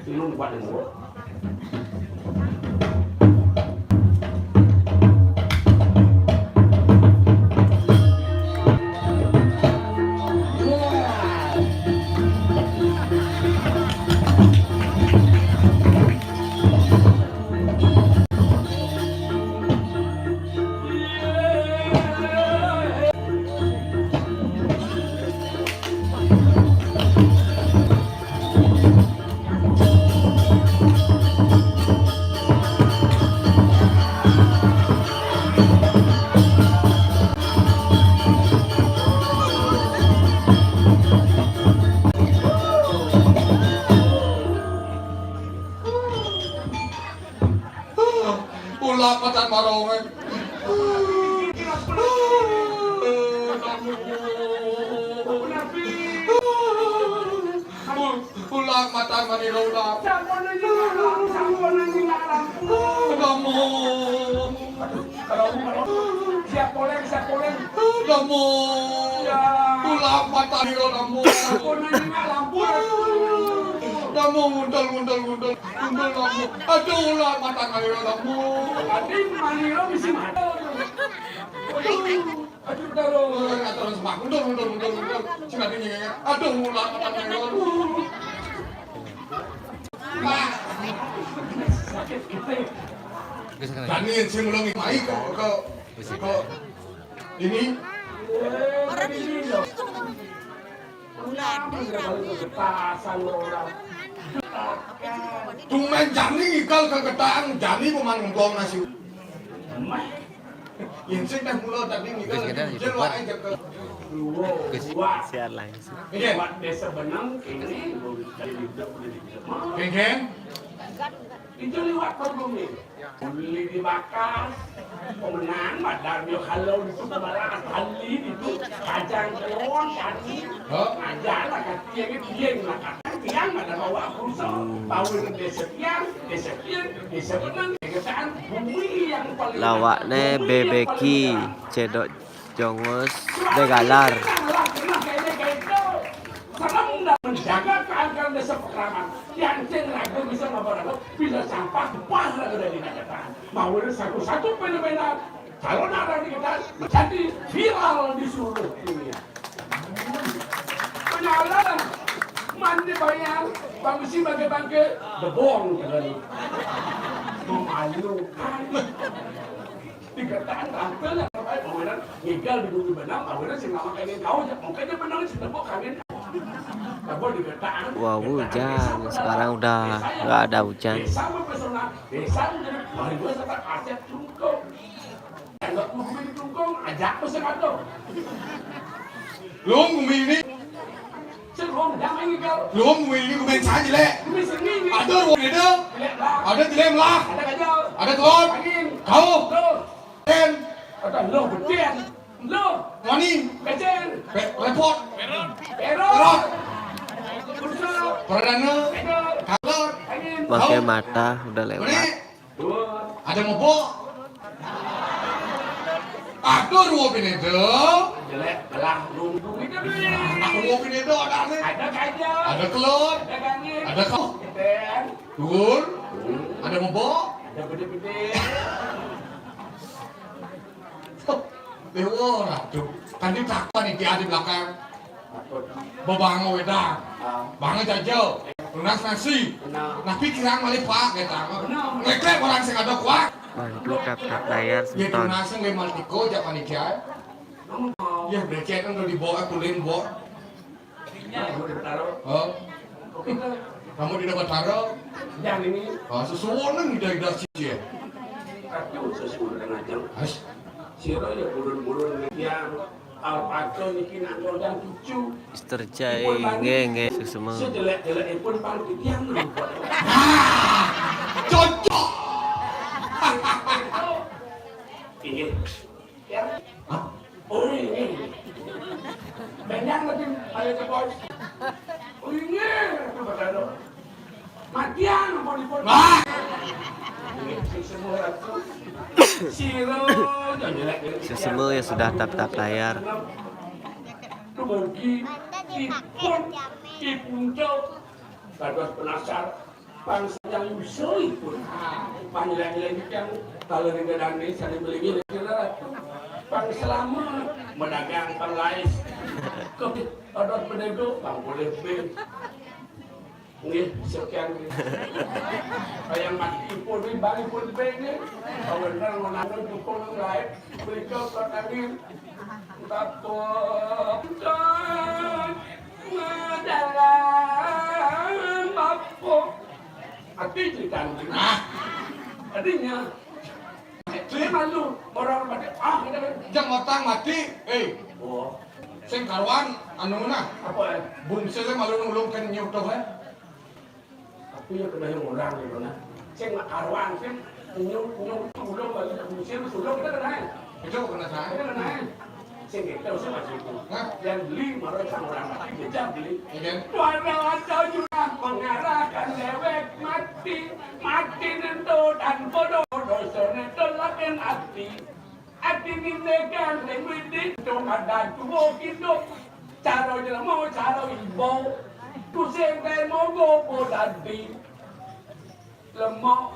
Sinung pada nguap. Ulah patan marong, eh. Ulah matan manira ulah. Sampun niki ngalam, sampun niki ngalam. Kamu. Siap poleng, siap poleng. Kamu. Ya. Ulah matan manira kamu. Sampun niki ngalam. Kamu nguntul, nguntul, nguntul. Nguntul kamu. Aduh, ulah matan manira kamu. Tadi manira misi mata. Aduh. Aduh, udah lo, atur sembah. Mundur, mundur, mundur, mundur. Sing ati nyengenge. Aduh, mulat apa nyengol. Sakit gitu ya. Dani sing mulai mai ke, ke, ke ini. Orang ini loh. Kenapa sih kalau ketasan orang? Tumen jani ikal keketaan, jani peman ngempong nasi. Yén sing téh mula dadi ngikel. Wis kita jel YouTuber. Waé jekel. Wis siar langsung. Iya. Buat desa Benang ini. Kéngkén. Itu liwat Pergumi. Beli di Bakas. Pemenang, madar yo kalau itu kemarin ahli itu kacang telon tadi. Hah? Aja lah kaki ini dia lah kacang tiang ada bawa kurso, bawa ke desa tiang, desa tiang, desa Benang, desa Benang, bumi yang paling Lawakné bumi yang paling Bebeki, cerah. Cedok Jongos, Degalar. Serem dan menjaga keangkeran desa Pekraman. Yang ceng ragu bisa ngapa-ngapa, bisa sampah, pas lah udah dikatakan. Mau satu-satu fenomena calon arah di kita menjadi viral di seluruh dunia. Penyalan, mandi bayar, bagusi bangke-bangke, debong, kagak. Memalukan. Dikataan tampil lah, bapak, bawanan ngigal di bumi Benang, bawanan sing lama kawin kau, ya, mungkin dia Benang sing tembok kawin. Apa dikataan? Wah, hujan. Sekarang udah nggak ada hujan. Desa mempesona, desa menjadi warisan aset sungkung. Yang nggak mau bumi sungkung, ajak pesan atau. Lu bumi ini Sing wong damai ngigal. Lu ngomong ini gue main saja, Lek. Ini seni ini. Ada ruang beda. Jelek lah. Ada jelek lah. Ada kacau. Ada telur. Angin. Kau. Lo. Ten. Ada lo beden. Lo. Mani. Kecil. Re-, repot. Perot. Perot. Bursa. Perdana. Kecil. Kalor. Angin. Pakai mata udah lewat. Mani. Ada mabok? Ada dua pineda. Jelek belah lumbung itu dulu. Ada dua pineda ada nih. Ada kaja. Ada telur. Ada kangin. Ada kau. Ten. Telur. Ada mabok? Ada bede-bede. Tuh, dewa ratu. Kan dia takut nih, dia ada di belakang. Bebango wedang. Ah. Bango jajo. Tunas nasi. Benar. Nah, pikiran malih, Pak, kata. Benar. Ngeklek orang sing ada kuat. Bantu tap-tap layar. Ya, semeton. Tunas nggih malih tiko, jak panitia. Ya, becek kan udah dibawa, kulin, bawa. Nah, kamu di Betaro. Oh. Oke, kan? Kamu di Betaro. Yang ini. Oh, sesuwonen ida-ida siji ya. Aduh, sesuwonen aja. As. Sira ya burun-burun yang Alpaco niki nak ngundang cucu. Mister Jai, nggih, nggih, suksma. Sejelek-jelekipun pang titiang napa? Cocok. Inggih. Ya. Hah? Oh, inggih. Benyang lagi, ayo cepot. Oh, inggih. Matian, ampun, ampun. Wah! Sira, jangan jelek-jelek. Sesama yang sudah tap-tap layar. Dumugi ipun, ipunca, dados penasar, bangsa yang nyusulipun. Panjelek-jelek yang kalau dengan dane, saling melingin, kira. Pang selama, medagang, pang lais. Kok dados penego, pang boleh be. Nggih, sekian nggih. Kaya mati ipun, wi, bang ipun tebih nggih. Kawentar menanam dukung lain, berikut pertandingan. Bapak, dalam Bapak. Ati cerita nggih. Ah. Artinya, Dia malu, orang mati, ah, kita kan. Jang otang mati, eh. Oh. Sing karuan, anu nah. Apa, eh? Bungsil malu nulung kan nyutuh, eh. Tapi ya kena yang orang gitu, nah. Sing karuan, sing nyutuh, nyutuh, ulung lagi, bungsil, ulung kita kena, eh. Itu kena saya. Kita kena, eh. Sing kéto sing Mas Iku. Hah? Yén beli mara sang ora mati, jejak beli. Iya. Wara ada jurah mengarahkan dewek mati. Mati nento dan bodoh dosa nento laken ati. Ati nindekan sing widik, cuma dan tuwo hidup. Cara jelema, cara ibo. Tusing kae monggo padadi. Lemah,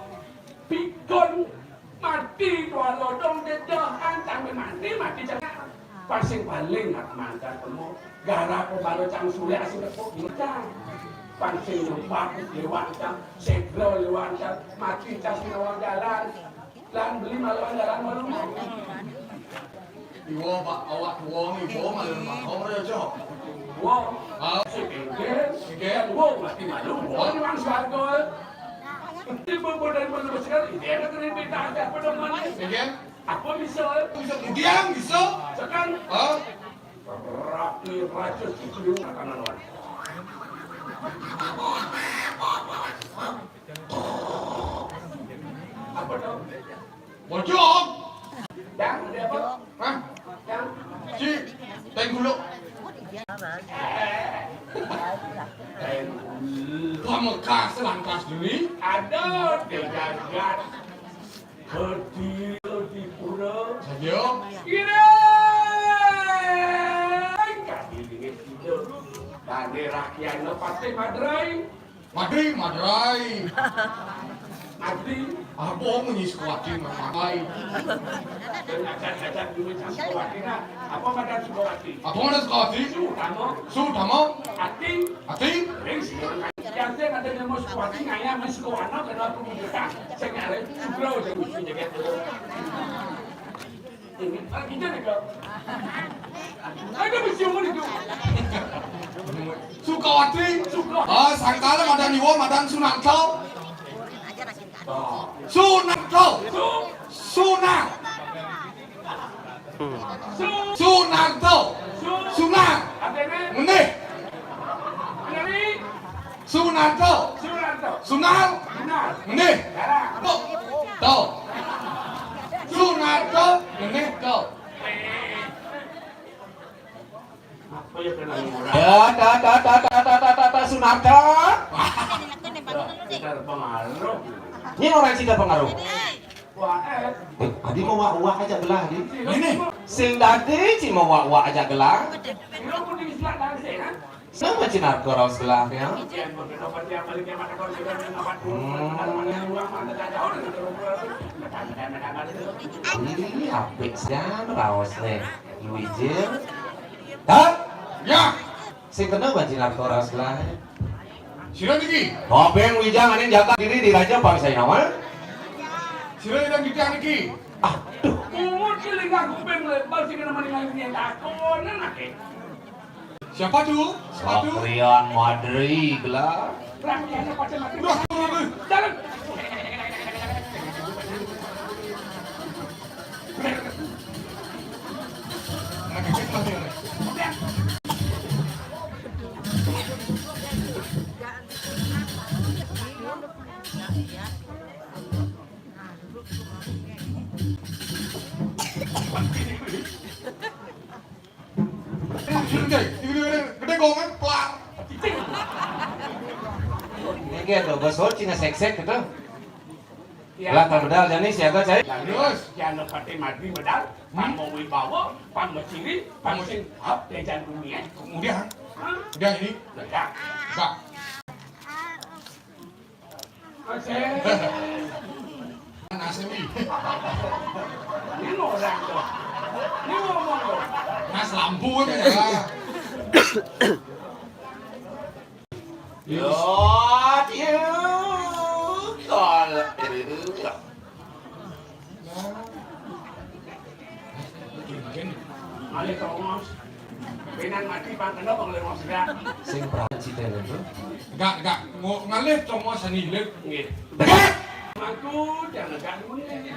pikun, mati, kuala dong dedahan, sampai mati, mati cengar. Pasing paling nak mantan temu, garap baru cang surya sing tepuk di cang. Pasing nyempat lewat cang, segera lewat cang, mati cang sing awang jalan. Lan beli malu jalan malu. Iwo, Pak, awak tuwong, iwo malu makom, ayo, Cok. Wong, ah, sing kengken, kengken, wong mati malu, wong nang swarga. Tiba bodan malu sekali, dia nak kena minta aja pedoman. Kengken? Apa bisa? Bisa diam, bisa. Sekarang, ah, rapi raja sukriu kanan wan. Apa dong? Bojong. Yang, ada apa? Hah? Yang? Si Tengguluk. Tengguluk. Pamekkas langkas diri. Ada di jagat. Kediri di pura. Saja. Kira. Kadi dingin tidur. Tane rakyatnya pasti madrai. Madri, madrai. Madri. Apa munyi Sukawati, madrai? Ajar-ajar dulu Sukawati, nah. Apa madan Sukawati? Apa madan Sukawati? Sutama. Sutama. Ati. Ati. Ring sing. Yang saya kata nama Sukawati, ngaya mas Sukawana, kena aku bujukan. Saya nyari Sugro, saya mesti jaga dulu. Ini, ah, kita nih, Kak. Ada mesti umur itu. Sukawati. Suka. Ah, sangkala madan iwo, madan Sunarto. Sunarto. Su. Sunar. Su. Sunarto. Su. Sunar. Apa ini? Menih. Apa ini? Sunarto. Sunarto. Sunar. Sunar. Ngenih. Darah. To. To. Sunarto. Ngenih. To. Apa ya kena murah? Ya, ta, ta, ta, Sunarto. Wah, kita pengaruh. Ini orang sida pengaruh. Wah, eh. Eh, adi mau wak-wak aja gelah, di. Ini. Sing dadi, ci mau wak-wak aja gelah. Ini pun di sebelah dalam sini, kan? Sama ci Narto raos gelah ya. Hmm. Ini apik sian raos nih. Luijil. Hah? Ya. Sing kena ban ci Narto raos gelah. Sira niki. Kopeng wijang aning jaga diri di raja bangsa Inawa. Sira yang kita niki. Aduh. Pungut ki lingkar kuping lebar sing kena maning ngalih yang takon, nake. Siapa tuh? Siapa tuh? Satrian Madri, gelar. Rakyatnya pada mati. Wah, turun, turun. Jalan. Anak kecil masih ada. Gede, gede, gede, gede gongan, plar. Ini dia tuh, bos, oh, Cina seksek gitu. Ya. Lah, kalau medal jadi siaga, cai. Terus, jangan pati mati medal, pang mau wibawa, pang mau ciri, pang mau sing, hap, jajan dunia. Kemudian, hah? Udah ini? Udah. Udah. Aceh. Nasemi. Ini orang tuh. Ini ngomong tuh. Mas lampu kan ya. Yo, dia kalau Malih tongos. Pinan mati pang kena pang lengos dak. Sing perawan sida lho. Enggak, enggak. Ngo-, ngalih tongos seni lho. Nggih. Mangku jangan ganggu nih.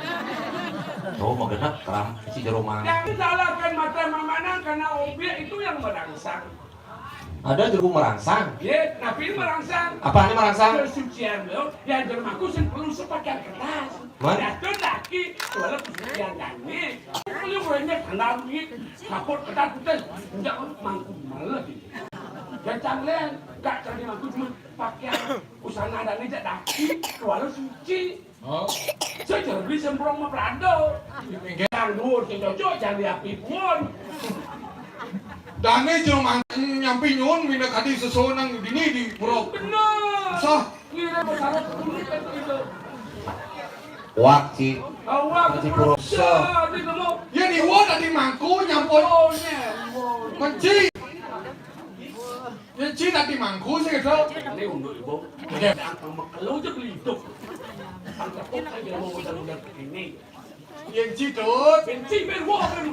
Oh, mau genep keram si jero mang. Yang disalahkan mata mamanang karena objek itu yang merangsang. Ada jero merangsang. Nggih, napi merangsang? Apa ini merangsang? Kesucian lo, yang jero mangku sing perlu sepadan kertas. Man? Jatuh lagi, walaupun sekian kali. Ini gue ini tanda duit, kapot ketat putus, enggak mangku malah gitu. Dan cang len, enggak cang di mangku cuma pakaian usana dan ini daki, keluar suci. Oh. Saya jadi beli semprong sama Prado. Yang dua, saya cocok, jangan diapi pun. Dane jero manten nyampi nyuwun minakadi sesuwun nang dini di pura. Bener. Sah. Ngira masalah dulu kan gitu. Wak, Ci. Awak Ci Puroksa. Bisa, gitu mau. Ya, diwa tadi mangku nyampun. Oh, iya. Menci. Ya, Ci tadi mangku sih gitu. Ini untuk ibu. Oke. Yang kamu kalau aja beli hidup. Angkat aja mau udah-udah begini. Yén ci, Dut. Benci ben wong ben.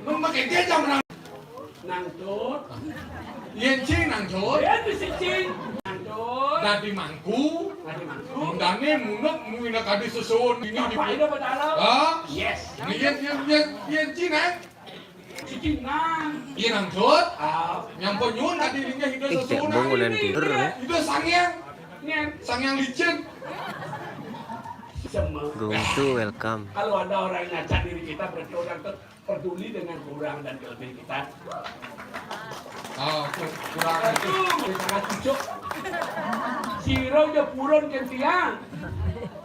Mung maké dia jam nang. Nang Dut. Yén ci nang Dut. Yén bisi ci. Nang Dut. Dadi mangku. Dadi mangku. Mundane munuk muwina kadi susun ini di. Apa ini apa dalam? Hah? Yes. Ini yén yén yén yén ci nang. Siji nang. Iya nang Dut. Ah. Nyampun nyuwun kadi linggih Ida Ih, susun. Dek, bangunan tidur, ya. Ida sangyang. Nyen. Sangyang licin. Semua. Gongsu, welcome. Kalau ada orang yang ngaca diri kita, berarti orang ter-, peduli dengan kurang dan kelebihan kita. Oh, ku-, kurang. Itu sangat cucuk. Sira ya purun kan tiang.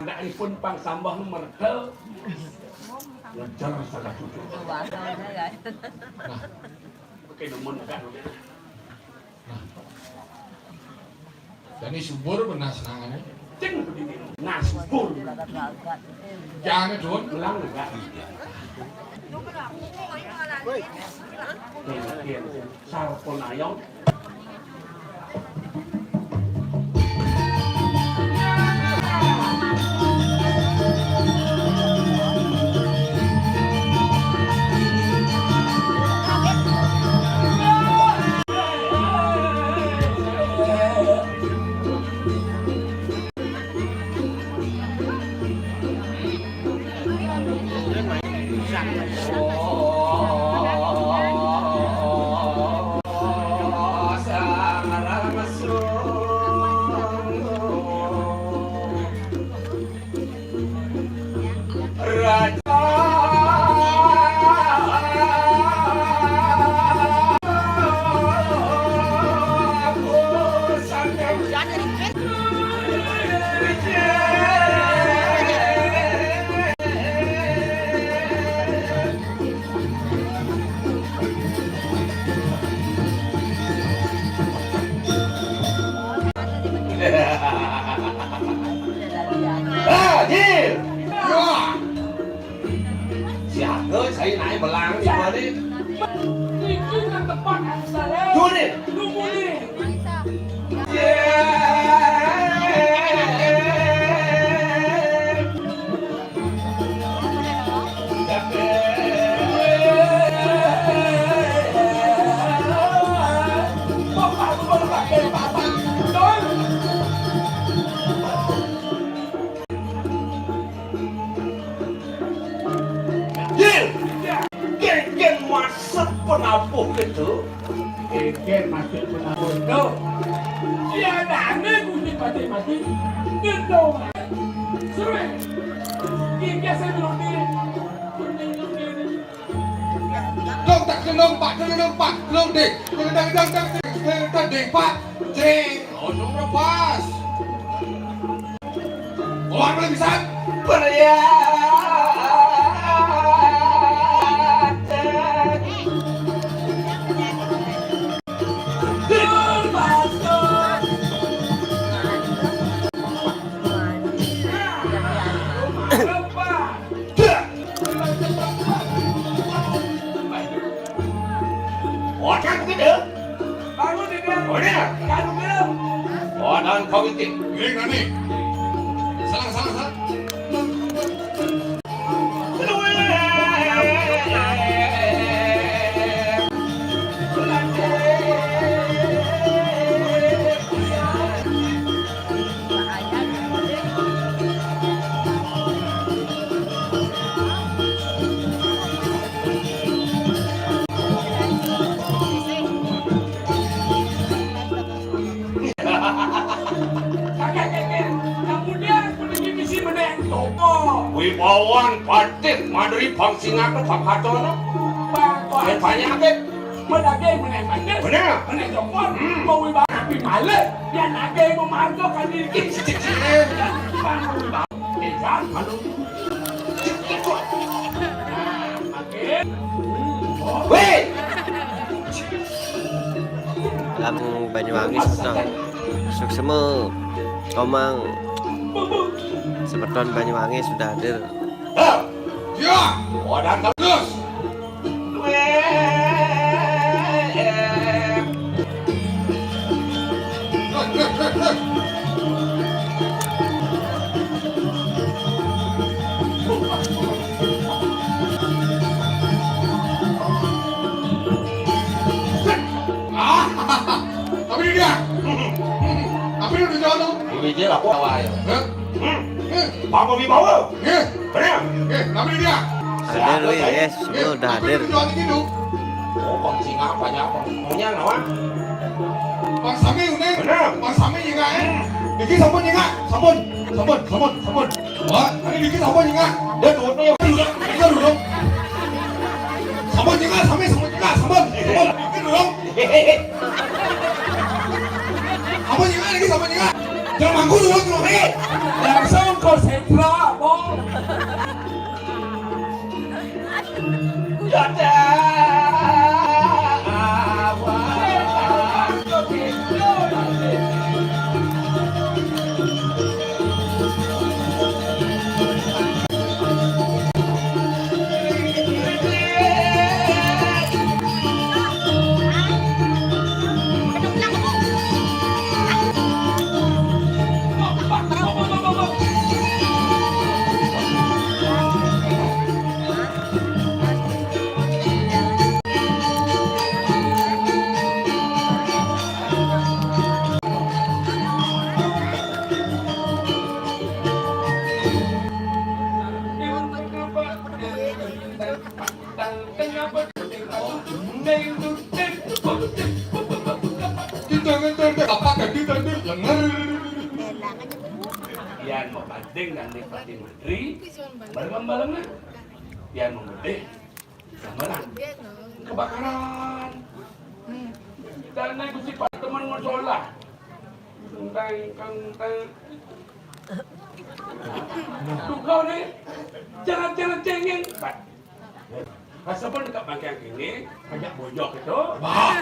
Ndakipun pang sambah mertel. Ngejar sangat cucuk. Nah. Oke, nemen kan. Nah. Jani subur benar senangannya. Ceng begini. Nah, subur. Jangan, Dun. Ulang enggak? Oke, oke. Sarpon ayong. Ah, Jil. Wah. Siaga, saya naik belang di balik. Niki nang tepat. Juni. Nunggu nih. Jil, kengken maksud penabuh itu. Kengken maksud penabuh itu. Tiadane Gusti Patih mati. Gendong. Seru. Iki saya belum diri. Dong tak dong, Pak, dong, dong, Pak, dong, deh. Dong, dong, dong, dong, dong, dong, deh, Pak. Cek. Oh, dong, pas. Wah, bisa. Beriak. Dah. Otak gede. Bangun, Dede. Udah. Bangun, Dede. Oh, daun kau itu. Ini, ini. Salah, salah, salah. Kakek, kakek, kemudian peneliti misi meneh. Pan patit madri bang singak no bang kato no. Bang, bang. Bang banyak ke. Menage meneh mandeh. Bener. Meneh jongkol. Hmm. Mau ibarat api malih. Yang nage mau marco kan diri. Bang, mau ibarat. Eh, jangan malu. Nah, makin. Weh. Lam Banyuwangi semeton. Suksma Komang semeton Banyuwangi sudah hadir. Ya, wadah terus. Ah, tapi dia. Tapi dia udah jauh. Ini dia aku awal ya. Hah? Hmm. Hah? Bapak Wibawa. Hah? Benar. Hah? Tapi dia. Hadir, wi, yes, semua udah hadir. Tapi dia udah jauh gitu. Oh, Bang Singa banyak, Bang. Punya nawa? Bang Sami, uning. Benar. Bang Sami nyingak, eh. Hmm. Niki sampun nyingak. Sampun. Sampun, sampun, sampun. Wah, tadi niki sampun nyingak. Dia tuh, dia duduk. Dia duduk. Sampun nyingak, Sami, sampun nyingak, sampun. Sampun, niki duduk. Sampun nyingak, niki sampun nyingak. Jangan mangku duduk, duduk, eh. Langsung konsentra, Bang. Yan mabanding nang ni Pati Menteri, malam-malam na. Yan mamutih. Sama lah. Kebakaran. Kita na gusti pa teman masalah. Kentang, kentang. Duka ni. Jangan, jangan cengeng. Asa pun dekat bangkang ini, banyak bojok itu. Bah.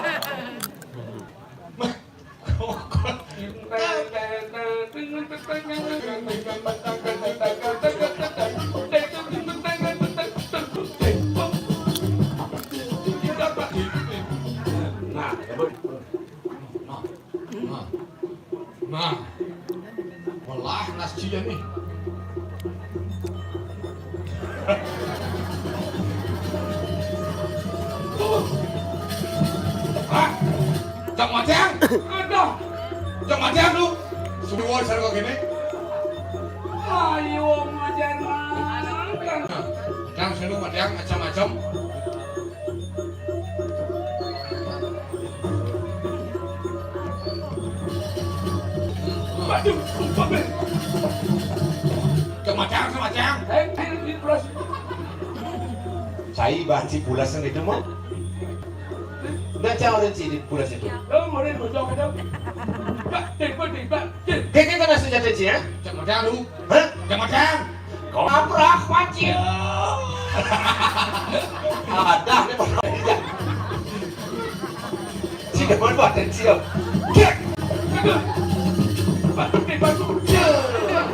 Nah, ya, Bu. Nah. Nah. Nah. Welah nas cia nih. Hah? Cak Macang? Aduh. Cak Macang lu. Sudah sareng kene. Ayo, Macang. Nah, Macang sini, Macang, macam-macam. Waduh, sumpah, Ben. Kemacang, kemacang. Eh, eh, eh, pulas. Cai banci pulas itu mah. Nggak cai orang ci di pulas itu. Oh, meureun bocah itu. Bak, cek, bak, cek, bak, cek. Kayaknya kena senjata ci ya? Cek macang lu. Hah? Cek macang. Kau abrak pancil. Ada nih, Pak. Si depan badan siap. Cek. Batuk nih, batuk. Cek. Cek.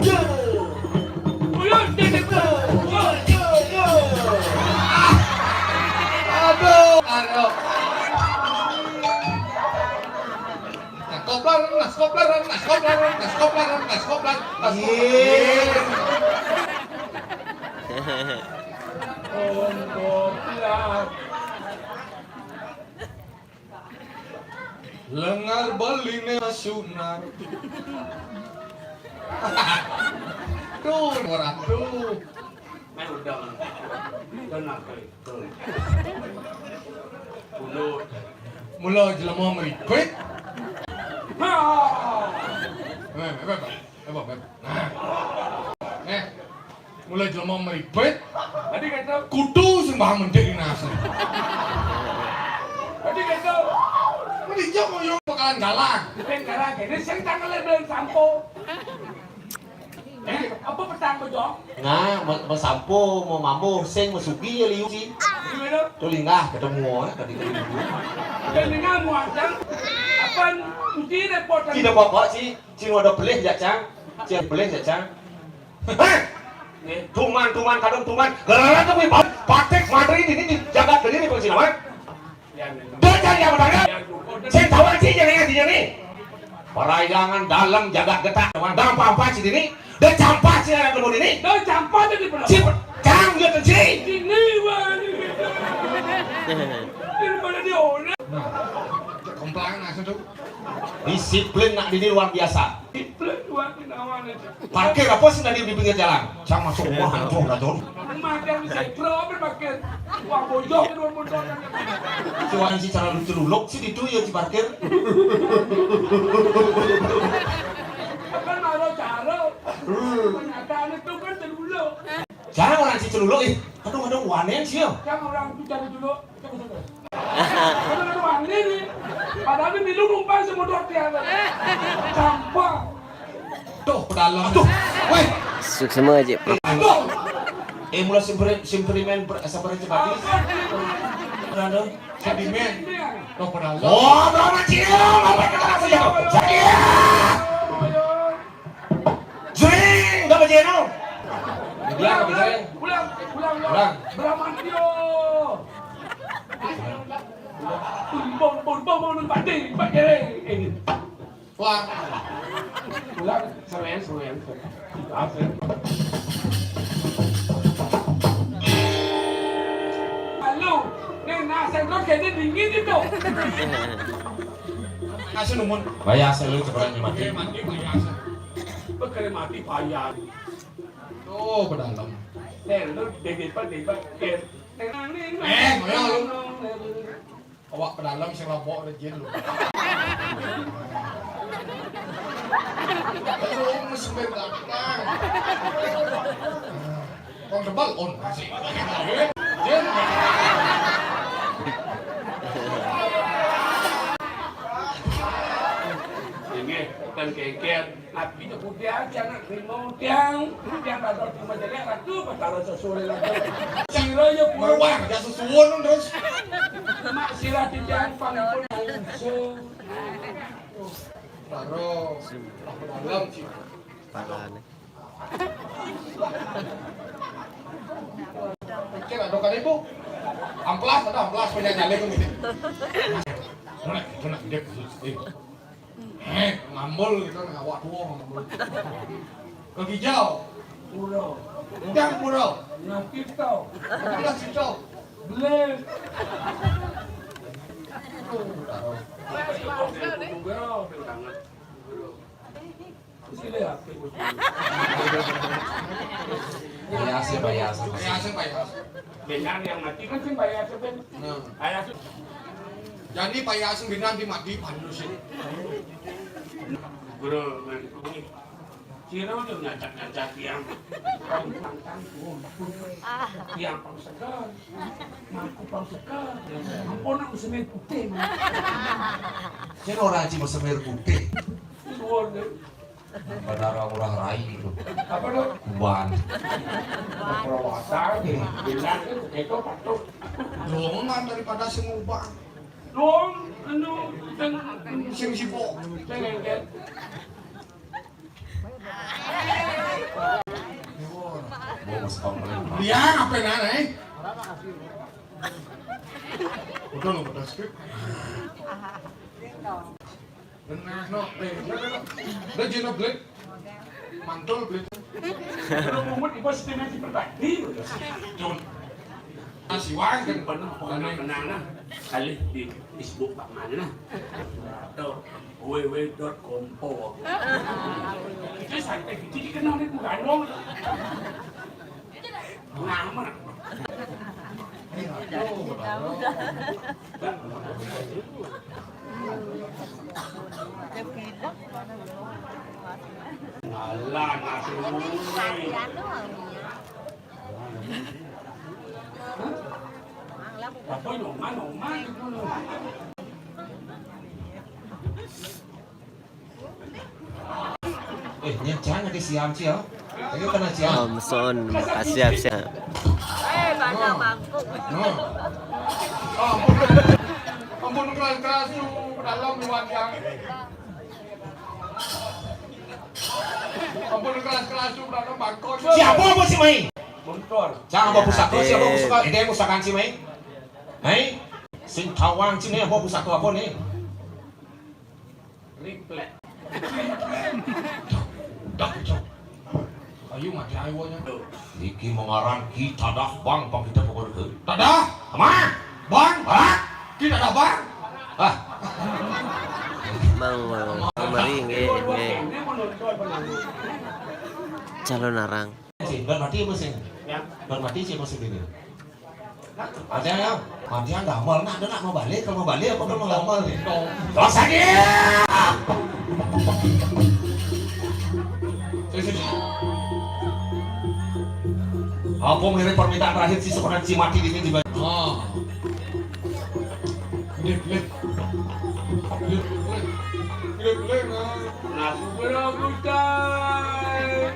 Cek. Buyur, cek, cek. Cek. Cek. Aduh, aduh. Nah, koplar, nah, koplar, nah, koplar, nah, koplar, nah, koplar, nah, koplar. Iya. Oh, koplar. Lengar beline sunat. Tuh, orang tuh. Main udang. Tenang, kali. Tuh. Mulut. Mula jelema meripit. Ha! Eh, eh, eh. Nah. Eh, mulai jelema meribet. Tadi kata kudu sembah mendik nasi. Tadi kata mending yo yo bakalan galak. Ben galak ini sing tanggal bulan sampo. Eh, apa petang bejo? Nah, mau, mau sampo, mau mambo, sing mau sugi ya liu sih. Gimana? Tuh linggah ketemu ya tadi ketemu. Dan dengan muatan apa uji repot? Tidak apa-apa sih. Cing ada pelih jak cang. Cing pelih jak cang. Heh. Tuman tuman kadung tuman. Gara-gara tuh wih patek materi ini nih jagat gede nih pengsilawan. Dia cari yang bertanya. Saya tahu sih yang ini dia nih. Parayangan dalam jagat getak. Dalam pampat sini nih. Dia campak sih anak lembut ini. Dia campak tadi pernah. Si cang dia tensi. Ini wah. Ini pada dia orang. Nah, kemplang asal tuh. Disiplin nak dini luar biasa. Disiplin luar biasa. Parkir apa sih tadi di pinggir jalan? Cang masuk rumah hancur racun. Makan di sentro apa parkir? Wah bojok dua motor. Cuman si cara lucu luluk sih itu ya di parkir. Kan malu caro. Pernyataan itu kan dulu. Jangan orang si celuluk ih. Aduh aduh wanen sih ya. Jangan orang itu cari dulu. Aduh, aduh, aneh nih. Padahal ini minum numpang semodot dia. Sampah. Tuh, pedalem. Tuh, weh. Suksma aja. Tuh. Eh, mula simperi simperimen ber- sabar aja tadi. Pedalem. Sedimen. Tuh, pedalem. Oh, berapa cil? Apa kita langsung jatuh? Jadi ya. Jring, udah bajeno. Ulang, ulang, ulang, ulang, ulang. Bramantio. Bun, bun, bun, bun, bun, pati, pati, eh. Wah. Ulang, seren, seren. Asik. Halo, nih, nah, sentro kayaknya dingin itu. Kasih numun. Bayar sih lu cepetan mati. Mati, bayar sih. Bekere mati payah. Tuh, pedalem. Nih, lu degepan, degepan, ger. Eh, ngoyo lu. Awak pedalem sing lobok rejin lu. Lu mesti belakang. Kong tebal on masih. Jin. Ini kan kengker. Artinya putih aja nak terima tiang. Tiang tak tahu terima jadi ratu patara sesuai lagi. Sira ya pulang. Meruah ya susuwun terus. Mak sira di tiang pangipun yang iso. Baru dalam sih. Palane. Pikir ada kan ibu. Amplas ada amplas punya nyalek ini. Kena kena dia khusus. Eh, ngambul gitu kan awak tua ngambul. Ke hijau. Pura. Yang pura. Nah, kita. Kita situ. Beling. Tuh, taruh. Pura. Sini ya. Payasa, payasa. Payasa, payasa. Benar yang mati kan sing payasa ben. Nah. Payasa. Jadi payasa benar di mati pandu sini. Bro, man, ini. Sira udah ngajak-ngajak yang pang tanggung. Yang pang segar. Mangku pang segar. Ampun aku semir putih. Man. Sing ora aji semir putih. Suwon. Bandara Ngurah Rai itu. Apa tuh? Kuban. Perawatan. Bilang itu itu patuh. Dongan daripada sing ngubah. Dong, anu, sing sing sibuk. Sing engkel. Bos komplain. Dia ngapain aneh? Udah lo udah skip. Benar no, eh, udah no. Udah Jeno Black. Mantul Black. Kalau mumet ibu setengah di pertadi. Jun. Masih wang kan pernah pernah pernah nah. Kali di Facebook Pak Mana. Atau www.kompo. Itu sampai gitu dikenal itu gandong. Ngamat. Alah, nasi. Apa yang mana, mana? Eh, nyang cang ada siam cia. Ayo kena siam. Om Son, makasih siap. Eh, banyak mangkuk. No. Oh, ampun. Ampun, keras-keras tu dalam ni wajah. Ampun, keras-keras tu dalam bangkok. Siapa apa si mai? Motor. Jangan bawa pusaka, siapa pusaka? Ini pusaka si mai. Hai, sing tawang sini apa pusaka apa ni? Refleks. Dah, dah, dah. Ayo mati ayo nya. Iki mengaran kita dah bang, bang kita pukul ke. Tadah. Ama. Bang. Ah. Kita dah bang. Ah. Mang, mang, mang. Mari, nggih, nggih. Calon arang. Sing, ban mati apa sing? Ya. Ban mati sih masih gini. Ada ya, matian damel nak, ada nak mau balik, kalau mau balik apa kalau mau damel ni? Dosa dia. Sini, sini. Apa mirip permintaan terakhir si sebenarnya si mati ini juga? Oh. Lip, lip. Lip, lip. Lip, lip, ah. Nah, berapa, Cai?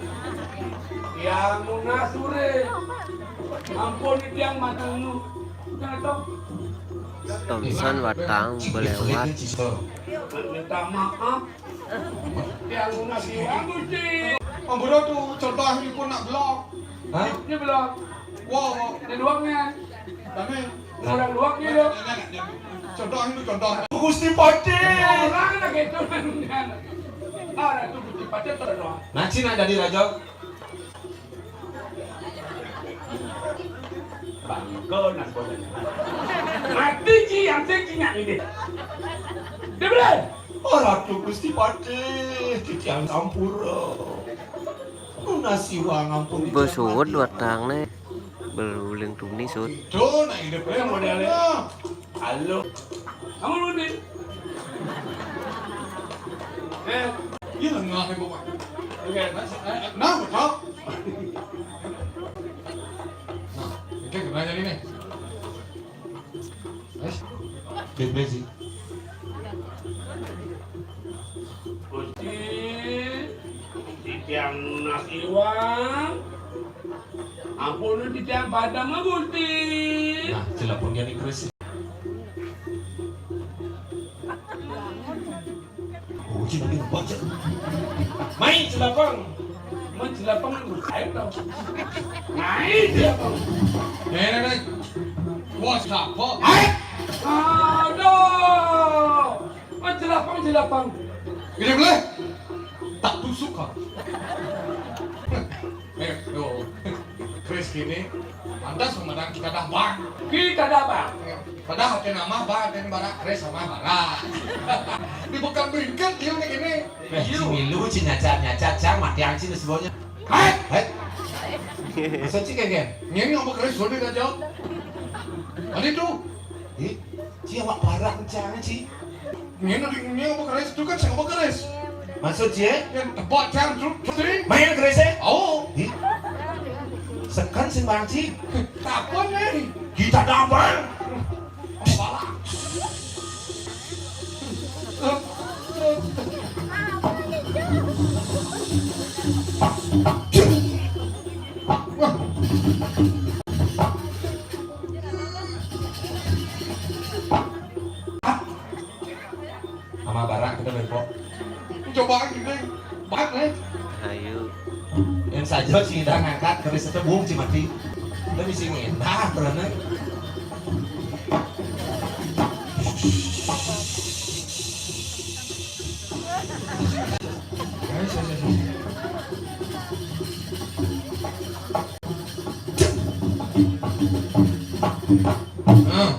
Yang Munasure. Ampun, tiang matungnu. Udah, toh. Thompson watang belewat. Minta maaf. Tiang Munasure, Gusti. Ampura tu, contoh ini pun nak belok. Hah? Ini belok. Wow. Ini luangnya. Kami. Orang luangnya, loh. Contoh ini contoh. Gusti Patih. Orang nak gitu kan. Ah, Ratu Gusti Patih terus. Nah, Cina jadi raja. Bangko nak bodohnya. Mati ji yang tinggi nak ini. Dia boleh. Oh, Ratu Gusti Patih, titiang sampura. Nuna siwa ngampun. Besuwud watang ne. Beruling tuni sud. Itu nak hidup dia modelnya. Halo. Kamu Rudi. Eh, iya lengah ya, Bapak. Oke. Nah, betul. Nah, ini kena jadi nih. Wes, depresi. Gusti, titiang nunas iwang. Ampun titiang padem, Gusti. Nah, celapun jadi keris. Oh, cina dia baca. Main celapang. Main celapang lu, ayo dong. Main celapang. Nih, nih, nih. Wah, siapa? Hai. Aduh. Main celapang, celapang. Gini boleh? Tak tusuk kau. Eh, yo. Keris gini, pantas pemadang kita dah bang. Kita dah bang. Padahal hati nama bang, hati barak keris sama barak. Di bekal bingkat dia ni gini. Eh, si Milu, si nyacat-nyacat, cang mati angsi dan sebagainya. Hai! Hai! Masa cik kan? Ngene apa keris sudah dah jawab. Tadi tu. Eh, si awak parak cang cik. Ngene di ngene apa keris tu kan siapa keris? Maksud cik? Yang tebak cang tu, tu. Main keris eh? Oh. Eh? Sekan sembarang cik. Apa ni? Kita dampar. Apa lah? Sama barang kita bengkok. Coba gini, bat eh. Ayo. Yang saja sih dah ngangkat keris itu bung cimati. Udah di sini, nah, terus. Nah,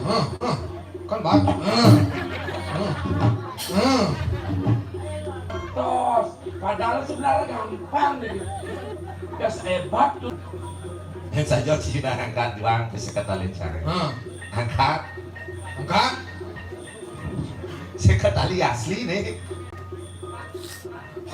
nah, nah. Kan bagus. Nah, nah, nah. Tos, padahal sebenarnya gampang nih. Gas hebat tuh. Yang saja sih dah angkat juang ke sekretariat sana. Nah. Angkat. Angkat. Sekretariat asli nih.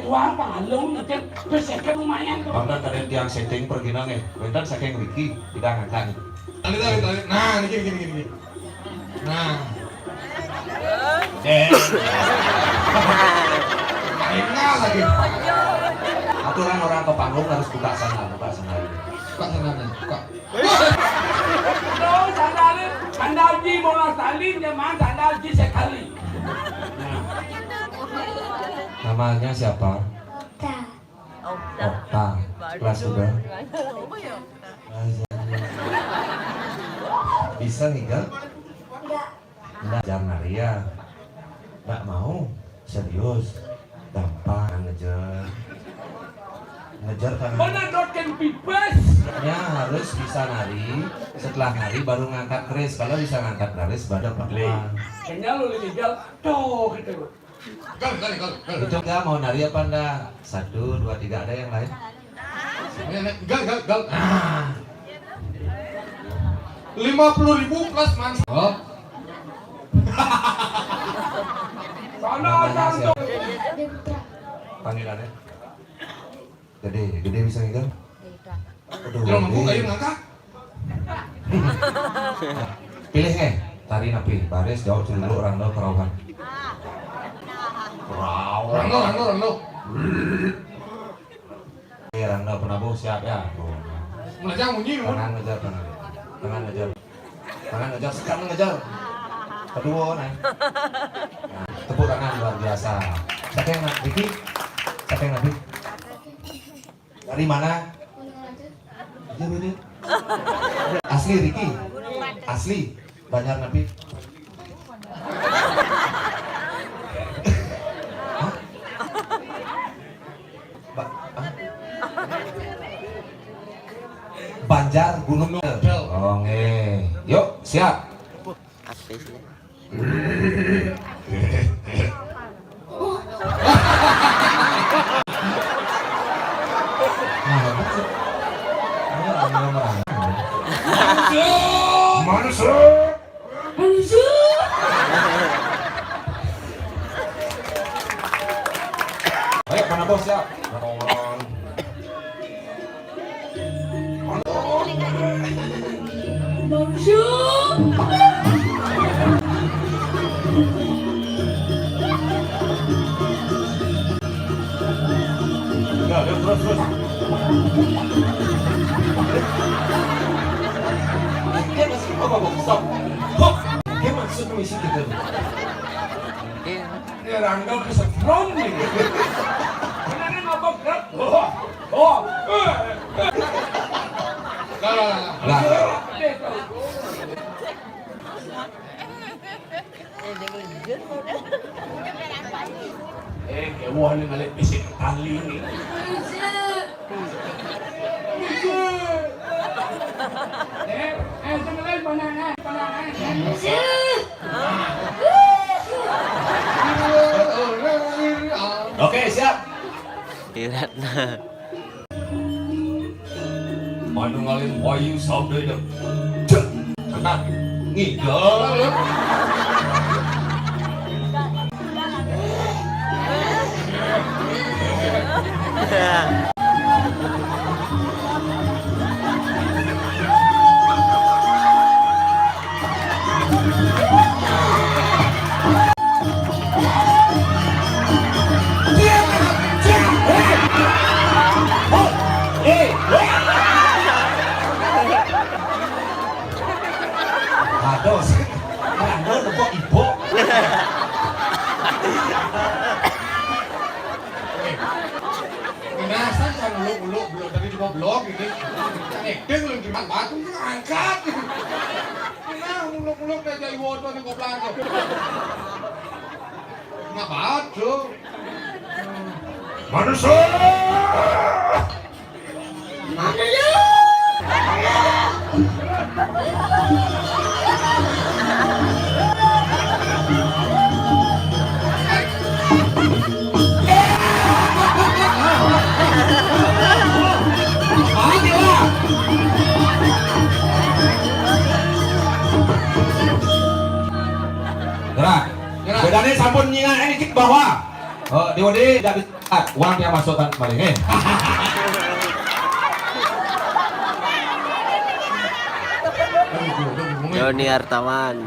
Seket doang, palung mungkin. Terus seket lumayan tuh. Bang, kan tadi tiang setting pergi nang, eh. Bentar saking Ricky, tidak ngangkat. Tadi, tadi, tadi. Nah, niki, niki, niki, niki. Nah. Eh. Akhirnya lagi. Aturan orang ke panggung harus buka sana, buka sana. Buka sana, buka. Tuh, sandal, sandal ji bola salin, dia mah sandal ji sekali. Nah. Namanya siapa? Okta. Okta. Kelas udah? Bisa nih, Kak? Enggak. Ndak, jangan nari ya. Ndak mau. Serius. Gampang ngejar. Ngejar tangan. Mana dot can pipes? Nya harus bisa nari. Setelah nari baru ngangkat keris. Kalau bisa ngangkat keris, baru perempuan. Kayaknya lu legal. Tuh, gitu. Gal, gal, gal, gal. Itu nggak mau nari apa ndak? Satu, dua, tiga, ada yang lain? Gal, gal, gal. Ah. Lima puluh ribu plus mansa. Oh. Sana. Namanya siapa? Panggilannya? Gede, gede bisa ngigal? Aduh, jangan mabuk, gede. Ayo ngangkat. Pilih, eh, tari napi? Baris, jauh, celuluk, rangda, kerauhan. Kerauhan. Rangda, rangda, rangda. Oke, Rangda Penabuh siap ya. Tuh. Melajang bunyi, Nun. Tangan ngejar, tangan. Tangan ngejar. Tangan ngejar, sekarang ngejar. Kedua, nah. Nah, tepuk tangan luar biasa. Siapa yang nak, Vicky? Siapa yang nak, Vicky? Dari mana? Iya, bener. Asli, Ricky? Asli? Banjar napi? Hah? Ba-, hah? Banjar Gunung Kidul. Oh, nggih. Yuk, siap. Apa sih? Nah, apa sih? Ini orang-orang. Manusia. Manusia. Ayo, mana bos ya? Orang-orang. Enggak, terus, terus. Dia masih apa, Bang? Stop. Hop. Dia masuk ke misi kita. Iya. Ini Rangga kesetrum nih. Kenapa ngapa gerak? Oh, oh. Lah, lah, lah, lah. Lah. Eh, kewah nih ngalik bisik tali nih. Eh, eh, sebenarnya pandangan, pandangan. Oke, siap. Iratna. Manu ngalih wayu sabdana. Cek. Tekan. Ngigel. Aduh, randol tepuk ibu. Ngerasa kan uluk-uluk belum, tapi cuma belum gitu. Acting lu cuma batu angkat. Nah, uluk-uluk aja iwoto di koplang tuh. Nggak batu. Manusia. Manusia. Gerak. Gerak. Bedane sampun nyingak dikit bawah. Oh, Dewa Dewi tidak bisa. Ah, uang dia masukkan kembali, eh. Doni Artawan.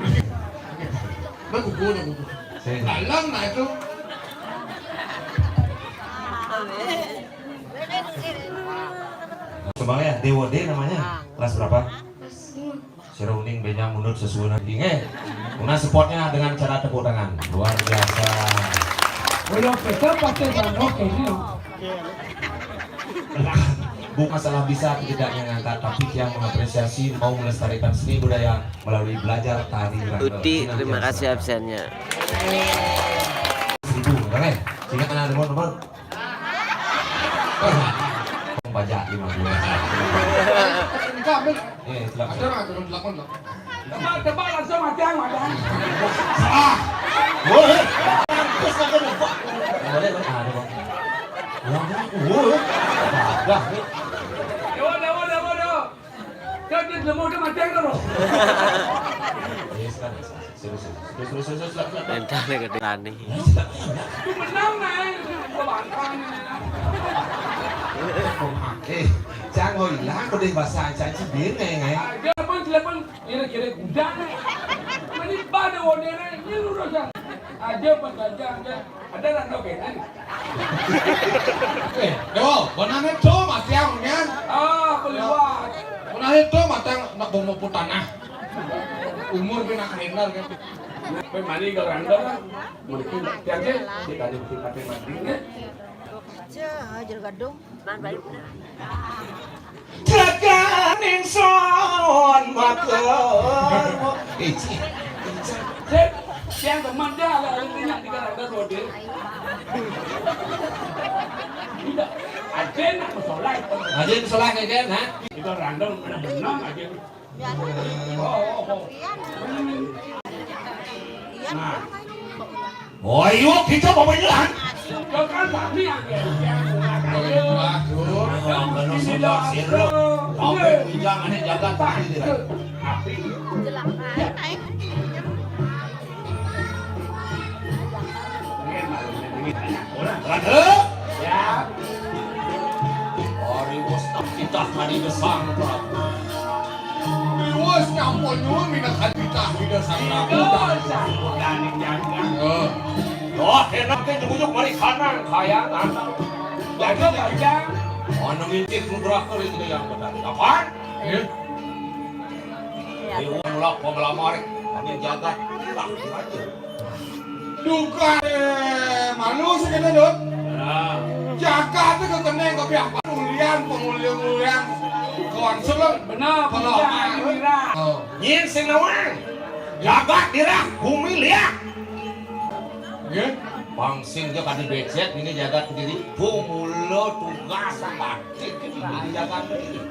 Dalam nah itu. Coba ya, Dewa D namanya. Kelas berapa? Sira uning benjang mundur sesuunan dingin. Una support-nya dengan cara tepuk tangan. Luar biasa. Kalau kita pakai sandok ini, oh. Bukan masalah bisa atau tidaknya ngangkat, tapi yang mengapresiasi mau melestarikan seni budaya melalui belajar tari randol. Uti, terima kasih absennya. Seribu, oke? Sehingga kena nomor-nomor. Pajak lima belas. Enggak, Bel. Eh, silakan. Ada orang turun telepon, loh. Tebak, tebak langsung matiang, matiang. Salah. Woi. Mampus kagak nebak. Boleh, boleh. Ah, ada, Bang. Wah, woi. Dah, nih. Dewa, dewa, dewa, dewa. Dia, dia belum mau, dia matiang, loh. Iya, sekarang. Serius, serius, serius, serius, serius, serius, serius. Mentale gedhe tani. Itu menang, Neng. Gua bantah, Neng. Eh, jangan kau hilang, kau dari bahasa Aceh, Cibir, Neng, eh. Ada pun, telepon, kira-kira gudang, Neng. Ini pada orderan, ini lurus, ya. Ada pun gajah, ada. Ada randau kene. Eh, Dewa, benane to mati amunian. Ah, keliwat. Benane to mati nak bomo putana. Umur pina kalender kan. Pe mani ke randau kan. Mungkin tiap dia, dia tadi mungkin pakai mati kan. Cek, hajar gadung. Jaganing son matur. Eh, Cik. Cik, yang teman dia lah, artinya tiga ratus kode. Tidak. Aja nak bersolek. Aja bersolek, ya, kan, ha? Itu random, ada benam aja. Oh, oh, oh. Nah. Oh, iya, kita mau menyelam. Ya kan, kami yang, yang, yang, Hari wis tak titah kadi gesang, Prabu. Wis nyampun nyuwun minangka titah Ida Sang Prabu. Ida Sang Prabu. Heeh. Wah, enak ke jujuk mari kanang kayangan. Jaga bajang. Ana mintih nugraha ring Ida Yang Betari. Apaan? Nggih. Dewa nulak panglamar, kami jagat. Tak, aja. Duka, eh, malu sakit, Dut. Ya. Jagat itu kene, tapi apa ulian, pengulian-ulian. Kawan selem. Benar, kalau pengulian, ah, ini, Ra. Oh. Nyin sing nawang. Jagat dirah, bumi liak. Nggih. Pang sing ja kadi becek, ini jagat kediri. Pemula tugas bakti kediri jagat kediri.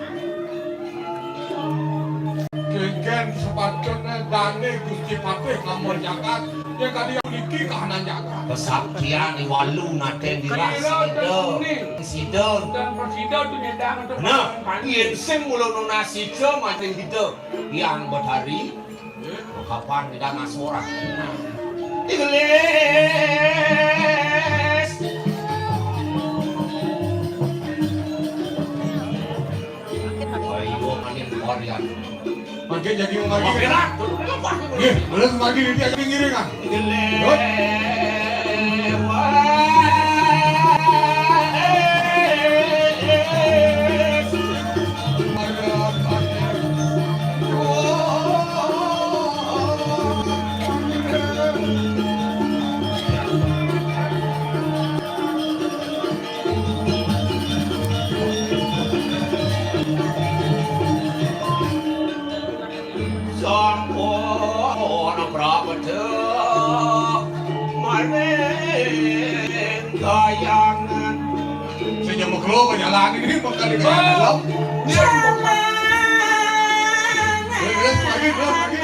Kengken sepatutnya dane Gusti Patih ngambil jagat. Ya kadi niki kahanan jagat. Kesaktian di walu naten dirah sida. Sida. Dan presida tu nyedang untuk. Nah, yen sing mula nunas sida mati sida. Yang Betari. Kapan kita ngasora? Digelis. Ayo, makin korean. Makin jadi mau lagi. Oke lah, terus kenapa? Iya, terus lagi dia jadi ngiringan. Digelis. Hop. Sampun prapta. Lo mau jalan ini mau kali mana lo? Terus lagi, terus lagi.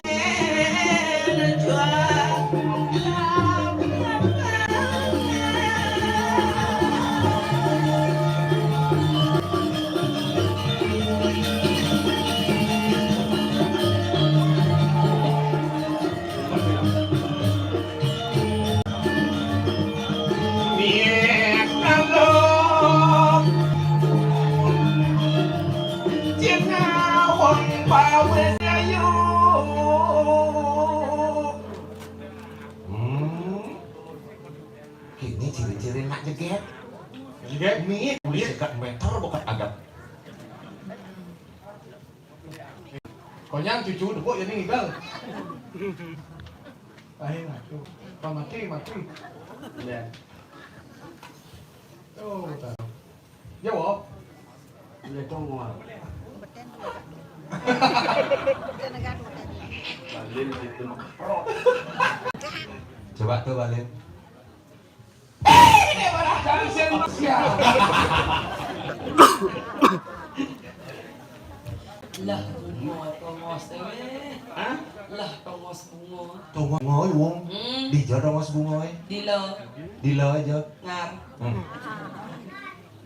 Hmm. Ini ciri-ciri nak jeget. Jeget? Mie, kulit dekat meter bukan agak. Konyang cucu debuk jadi ngigal. Akhirnya tuh. Mati, mati. Iya. Tuh, tahu. Jawab. Iya, tuh, mual. Balin gitu. Coba tuh, Balin. Lah, bungo, tongos, eh. Hah? Lah, tongos bungo. Tongos bungo, wong. Hmm. Dija tongos bungo, eh. Dila. Dila aja. Ngar. Hmm.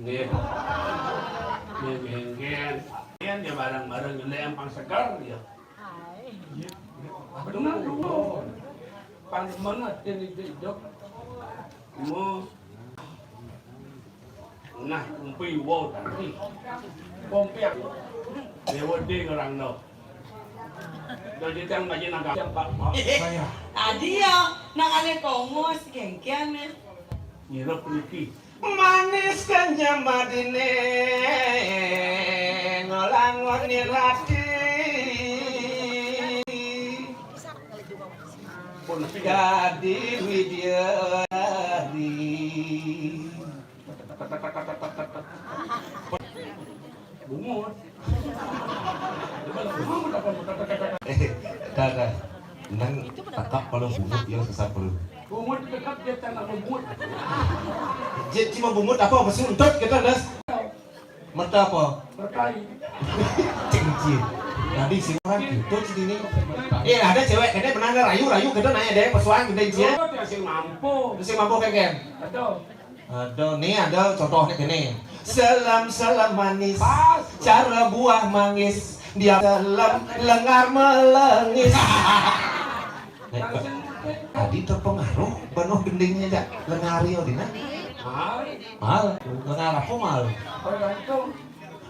Nggih. Nggih, nggih, nggih. Yen ya bareng-bareng, ngelih empang seger, ya. Bener, dulu. Pan semenit, ini hidup. Mo. Nah, kumpi, wow, tadi. Kumpi aku. Dewa D ngerang, no. Udah jadi yang baju naga, yang Pak, Pak. Saya. Tadi ya, nang ale kongos, gengkian, ya. Ngira peliki. Manis kenyam madine, ngolangon nirati. Pun dadi widyari. Bungut. Eh, dah, dah. Nang tekap kalau bungut, ya, susah perlu. Bungut tekap dia tak nak bungut. Jit cuma bungut apa? Mesti untut kita, Das. Mata apa? Berkai. Cincin. Tadi si orang gitu sih ini. Eh, ada cewek, kayaknya pernah nggak rayu-rayu gitu nanya deh, pesuan gede, Cin. Oh, dia sing mampu. Terus yang mampu kayak, Ken? Aduh. Aduh, nih ada contohnya gini. Selam, selam manis. Pas. Cara buah manggis. Dia selam lengar melengis. Nek, tadi terpengaruh penuh gendingnya, Jak. Lengar yo dina. Mal. Mal. Lengar apa, mal? Tergantung.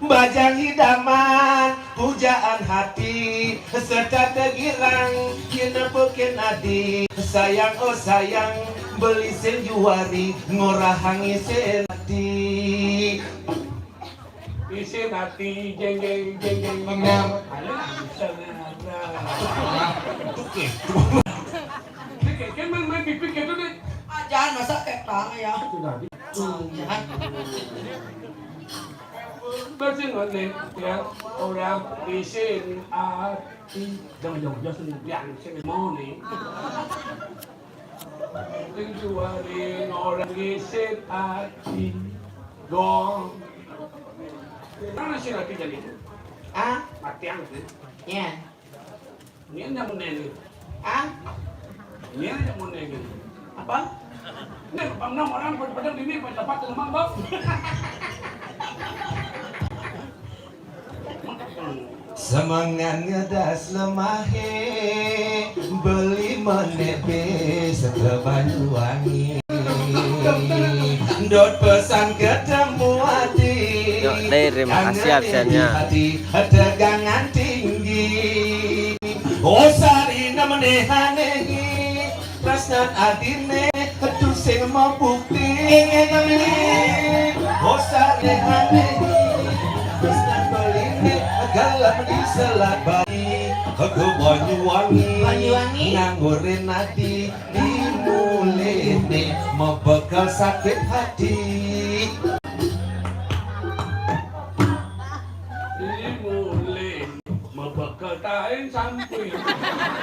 Bajang hidaman, pujaan hati, serta tegirang, kinepukin adi. Sayang, oh sayang, beli sing juari, ngorahang isin hati. Isin hati, jeng, jeng, jeng, jeng. Benar. Ayo, bisa, nah, nah. Itu gitu. Ini kayak, kayak main, main pipik gitu deh. Ah, jangan, masa kayak tangan ya. Itu tadi. Hmm, jangan. Bersin, ya, orang isin hati. Jangan, jangan, jangan, jangan, sing mau nih. Sing juari orang isin hati. Gong. Mana sih lagi jadi? Ah, mati yang sih. Ya. Ini yang mau nengin. Ah? Ini yang mau nengin. Apa? Ini apa enam orang pada pada ini pada dapat teman, Bang. Semangatnya das lemahe, beli menek bis ke Banyuwangi. Dot pesan ketemu hati. Yuk, deh, terima kasih absennya. Hati tegangan tinggi. Oh, sarina menehanehi. Tresnan adine, aduh sing mau bukti. Ingat kami. Oh, sarina ane. Tresnan beline, gelem di Selat Bali. Aku Banyuwangi. Banyuwangi. Nganggurin ati, dimulihne, mau bekel sakit hati. Dimulih, mau bekel tain sampui.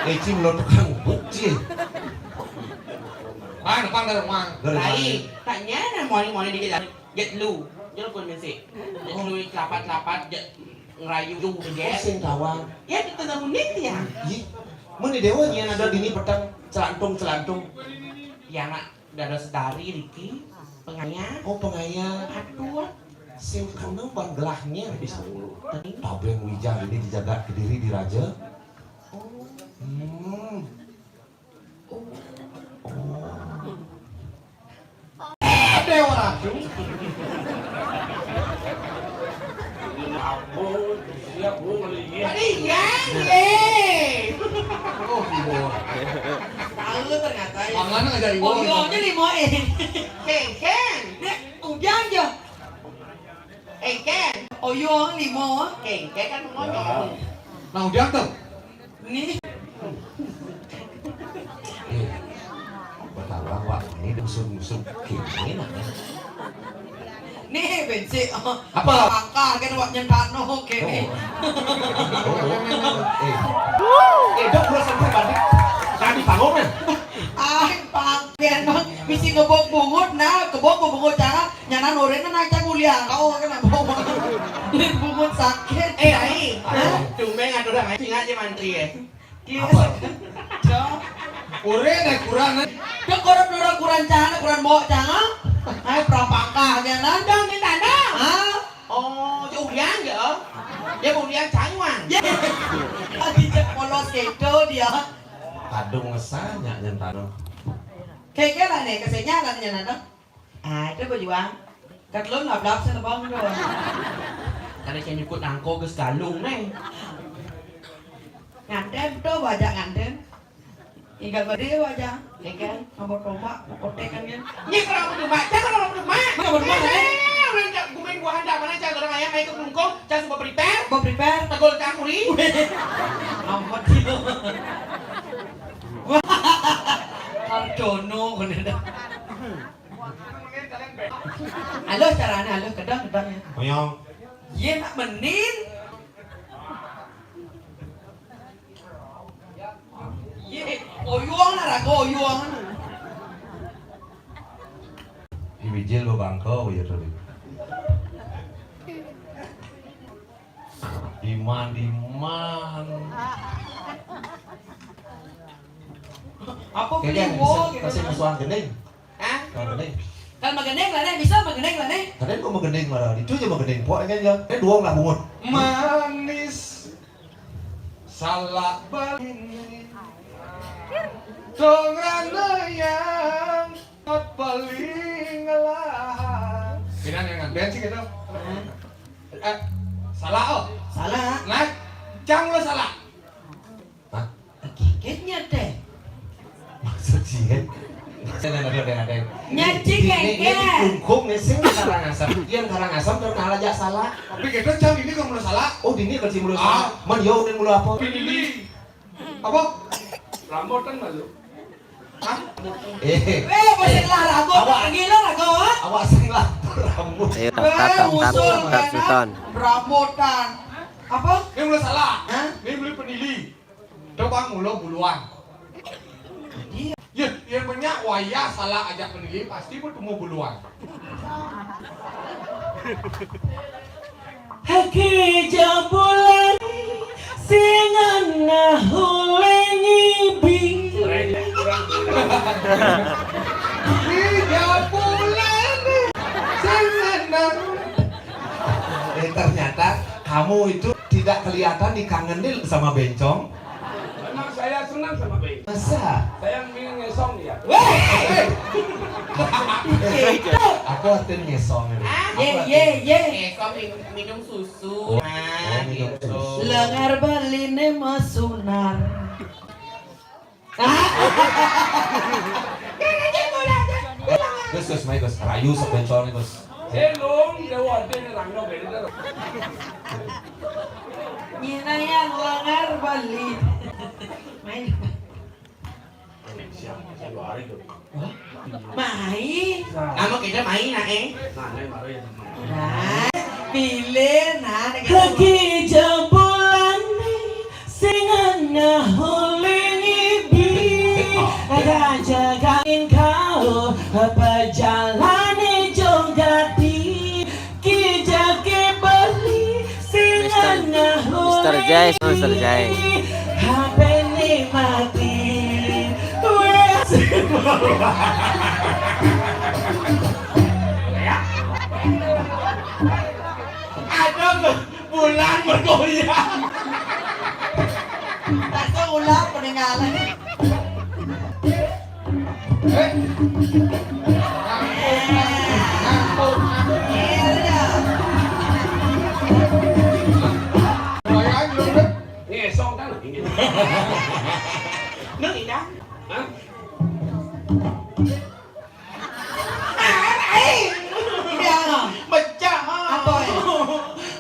Eh, Ci, lo tukang buk, Ci. Bang, bang, dari rumah. Dari rumah. Lai, tanya na moni-moni dikit lah. Get lu. Jero pun mesti. Nui kelapat-kelapat je ngerayu je. Oh, sing tawang. Ya, kita dah unik ya. Ih, mun dewa nyen ada dini petang celantung-celantung. Ya, nak, dada sedari Riki, pengayah. Oh, pengayah. Aduh. Sing kena ban gelahnya di sulu. Tabeng wijah ini dijaga kediri di raja. Oh. Hmm. Oh. Oh. Dewa Ratu. Ampun, siap, Bu, melihat. Tadi ya, ye. Oh, iya. Tahu ternyata ya. Tangan aja, Iwo. Oh, iya, aja lima, eh. Keng, keng. Dek, ujang aja. Eh, keng. Oh, iya, lima. Keng, keng kan ngomong. Nah, ujang tuh. Nih. Eh, betawa, Wak, ini musuh-musuh kene, nah. Nih, benci. Apa? Angka kan wak nyentano kene. Oh. Oh, oh. Eh. Eh, dok, udah sampai balik. Tadi panggung, ya? Ah, panggen, Bang. Misi ngebok bungut, nah, kebok bungut cara. Nyana nurin na naik kuliah, kau kena bawa. Lin bungut sakit. Eh, ai. Hah? Tumben atuh dah, ai, singa aja mantri, eh. Iya. Apa? Cok. Urin, eh, kurang, eh. Cok, kurang, kurang, kurang cana, kurang bawa cana. Ai, prapangka, ya, nah. Dong, minta dong. Hah? Oh, cok ulian, ya? Ya, ulian cangwang. Ya. Lagi cek polos gitu dia. Kadung ngesah, nyak, nyentano. Keke lah, nih, kesenya lah, nyana, dong. Ah, itu berjuang. Kat lu nggak belak sih, bang, tuh. Tadi saya nyukut nangko ke segalung, nih. Nganten tuh, wajah nganten. Ingat gede wajah, ya kan? Nomor tombak, kotek kan, kan? Ini kalau mau demak, jangan kalau mau demak. Mana mau demak, kan? Eh, orang cak gumen buah handak mana cak orang ayam, ayo ke pelungkung, cak suka prepare. Mau prepare? Tegol cak kuri. Amat sih lo. Wah, Arjono, bener dah. Halo, caranya halo, kedang, kedang ya. Oyong. Iya, nak menin. Iya, oyong lah, raga oyong. Di bijil lo bangko, ya, tadi. Diman, diman. Apa beli wo gitu? Kasih musuhan gending. Hah? Nah, gending. Kalau magending lah, Nek. Bisa magending lah, Nek. Kadang kok magending malah. Itu aja magending. Pok kan ya. Eh, duong lah bungut. Manis. Salah balik. Dong rana yang paling ngelah. Pinang yang nganten sih gitu. Eh, salah, oh. Salah. Nah, cang lo salah. Hah? Kikitnya teh. Maksud sih kan? Saya nggak ada, ada. Nyaci kengkeng. Kungkung nih sing Karangasem. Yang Karangasem terkenal aja salah. Tapi kita cang ini kamu salah. Oh, dini kan sih mulu salah. Man yo, udah mulu apa? Ini. Apa? Rambutan malu. Hah? Eh. Eh, masih lah ragu, awak gila ragu, ah? Awak sing lah rambut. Ayo, tak, tak, tak, usul, tak, enak. Rambutan. Apa? Ini mulai salah. Hah? Ini mulai penili. Coba mulo buluan. Iya. Ya, yang banyak wayah salah ajak penili pasti bertemu buluan. Haki jabulan sing ana hulengi bi. Haki jabulan sing ana. Eh, ternyata kamu itu tidak kelihatan dikangenin sama bencong. Memang saya senang sama Bey. Masa? Saya ingin ngesong dia. Weh! Aku artinya ngesong ini. Ye, ye, ye. Ngesong minum, minum susu. Oh, oh, minum susu. Lengar baline mah sunar. Gus, Gus, mai Gus, rayu sok bencong nih Gus. Elong, dewa ade nerangno beda. Nyina yang lengar baline. Main. Siap, siap hari tuh. Main. Kamu kita main, nak, eh? Nah, pilih, nah. Lagi jabulan sing ana huling ibi. Raja kangin kau, apa jalane jogati. Jai, Suster Jai. H P-ne mati. Wes. Aduh, bulan bergoyang. Tak seulah peninggalan. Eh. Ngantuk, ngantuk. Bayang dulu, deh. Ngesong kan? Nang indah. Hah? Iya. Pecah, ah. Apa ya?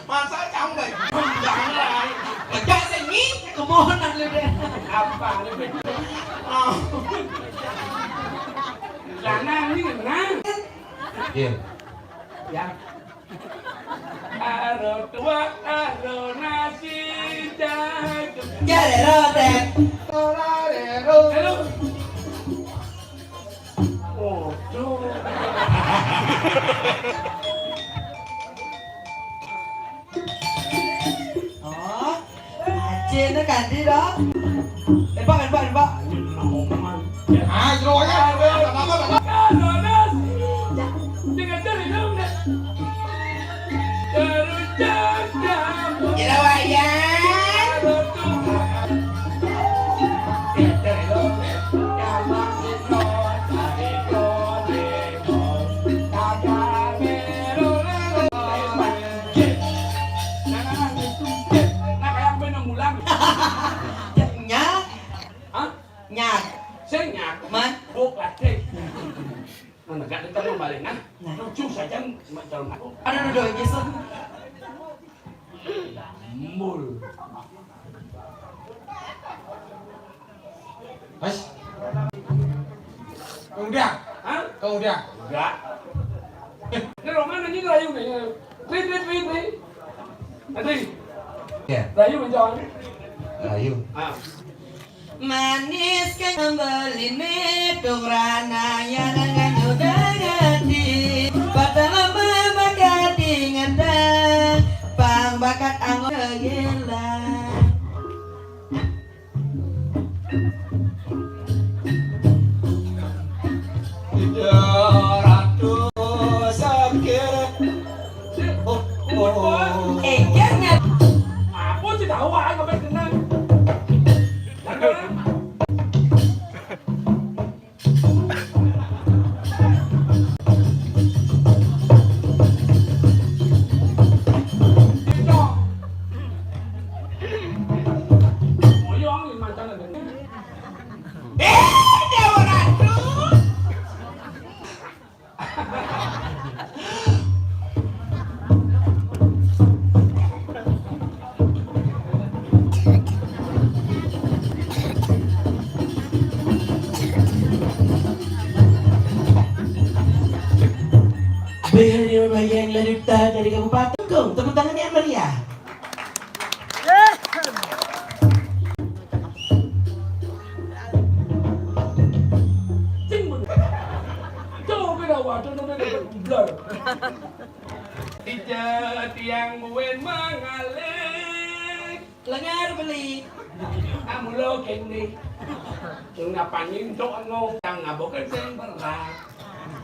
Masa cang baik? Pecah sini. Kemohonan lu deh. Apa lu deh? Ah. Lanang ni menang. Iya. Ya. Aro tuak, aro nasi jagung. Jare rotek. Halo. Waduh. Oh, Aceh ni kandi dah. Tembak, tembak, tembak. Ah, jeroan. Gila wayang. Nya. Hah? Nyat. Sing nyat. Man. Buk latih. Nah, gak ada mau balik, nah. Nah. Lucu saja, mak calon aku. Aduh, aduh, aduh, Jason. Mul. Mas. Udah. Hah? Kau udah. Enggak. Ini Roman ini rayu nih. Rit, rit, rit, rit. Nanti. Ya. Rayu mencong. Rayu. Ah. Manis kembali metung ranaya dengan udah gati. Patah lama bagati ngetah. Pang bakat anggo gila. Ida Ratu Sakir. Oh, oh. Eh, jangan. Apa sih tahu, ah, sampai tenang. Tenang. Beri wayang Laduta dari Kabupaten Kong. Tepuk tangan yang meriah. Sing bener. Coba dah, waduh, udah, udah, udah. Dija tiang buen mangalih. Lengar beli. Amulo kene. Ngapa nyintok ngo? Yang ngabokan sing berat.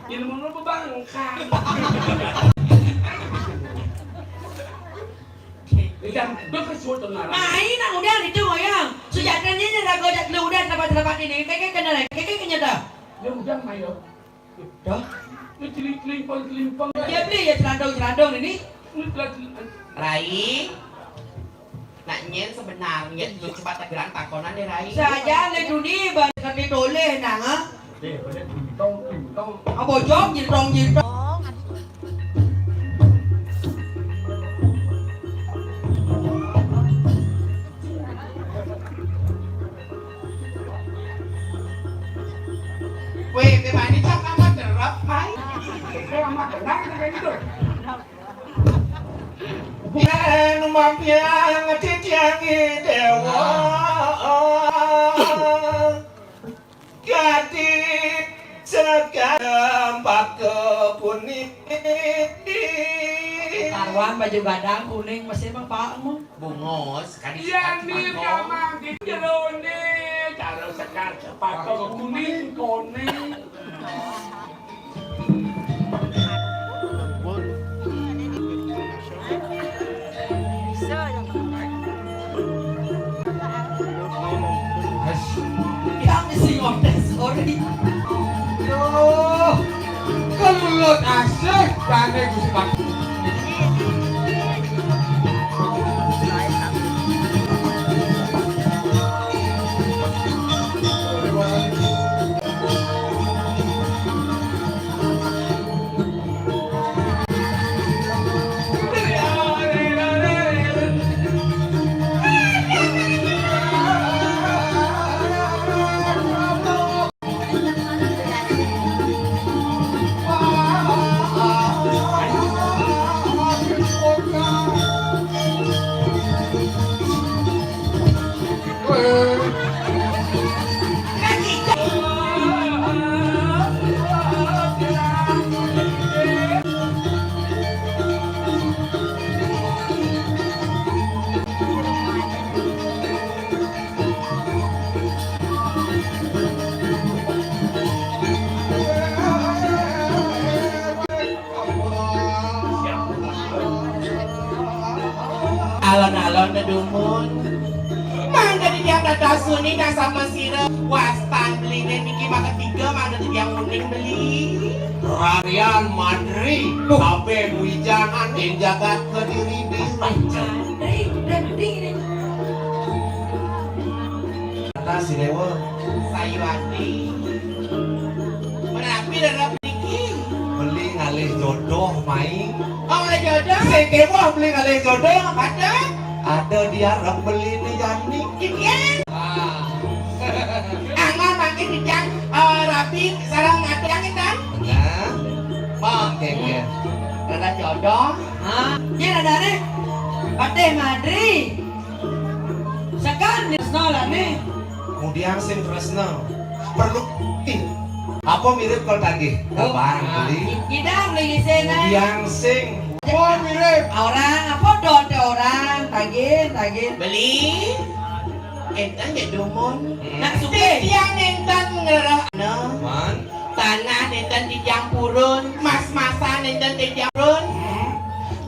Ilmu lu bebangkang. Ikan bekesut tenara. Main nak udah itu ngoyang. Sejatanya nyerah gojak lu udah dapat dapat ini. Kayak kena lagi. Kayak kena dah. Lu udah mayo. Dah. Lu celing-celing pang celing pang. Dia beli ya celantong-celantong ini. Lu telah celing. Rai. Nak nyen sebenarnya lu coba tegerang takonan deh, Rai. Saja le duni ban kati toleh nang, ah. Deh, pada tintong, tintong. Ah, bojong, jintong, jintong. Weh, teh manis cak amat derap, hai. Teh amat derap, teh itu. Bukan mampiang titiang dewa. Gati sekarang pak kebuni. Baju gadang kuning masih mah, Pak, mah. Bungos, kan. Iya, nih, kamang di jerone, cara sekar sepatu kuning, kuning. Yang sing order, sorry. Duh, kelulut asih, jane Gusti Pak. Alon-alon dedumun. Mangga di tiang dados suni dasar mesira. Wastan beline niki maka tiga, mangga di tiang uning beli. Rarian Madri, kabeh wijangan ing jagat Kediri diri. Madri, Madri. Kata si Dewa. Sayuwati. Menapi rerep niki? Beli ngalih jodoh, Mai. Oh, ngalih jodoh? Sing kewuh beli ngalih jodoh. Ada? Ada diarep beli ni jani. Didian? Ah. Anggon mangkin titiang, eh, rabi sareng atur yang intan. Nah. Mangkin ya. Ada jodoh? Hah? Ini ada nih. Patih Madri. Sekan tresna lane. Ngudiang sing tresna. Perlu ih. Apa mirip kal tagih? Oh, gampang, ah, beli. Kidang beli sing, eh. Ngudiang sing. Apa mirip? Orang, apa dot orang? Tagih, tagih. Beli. Enten ya dumun. Hmm. Nak sugih. Titiang enten ngerah. Nah. Man. Tanah nénten titiang purun, mas-masan nénten titiang purun.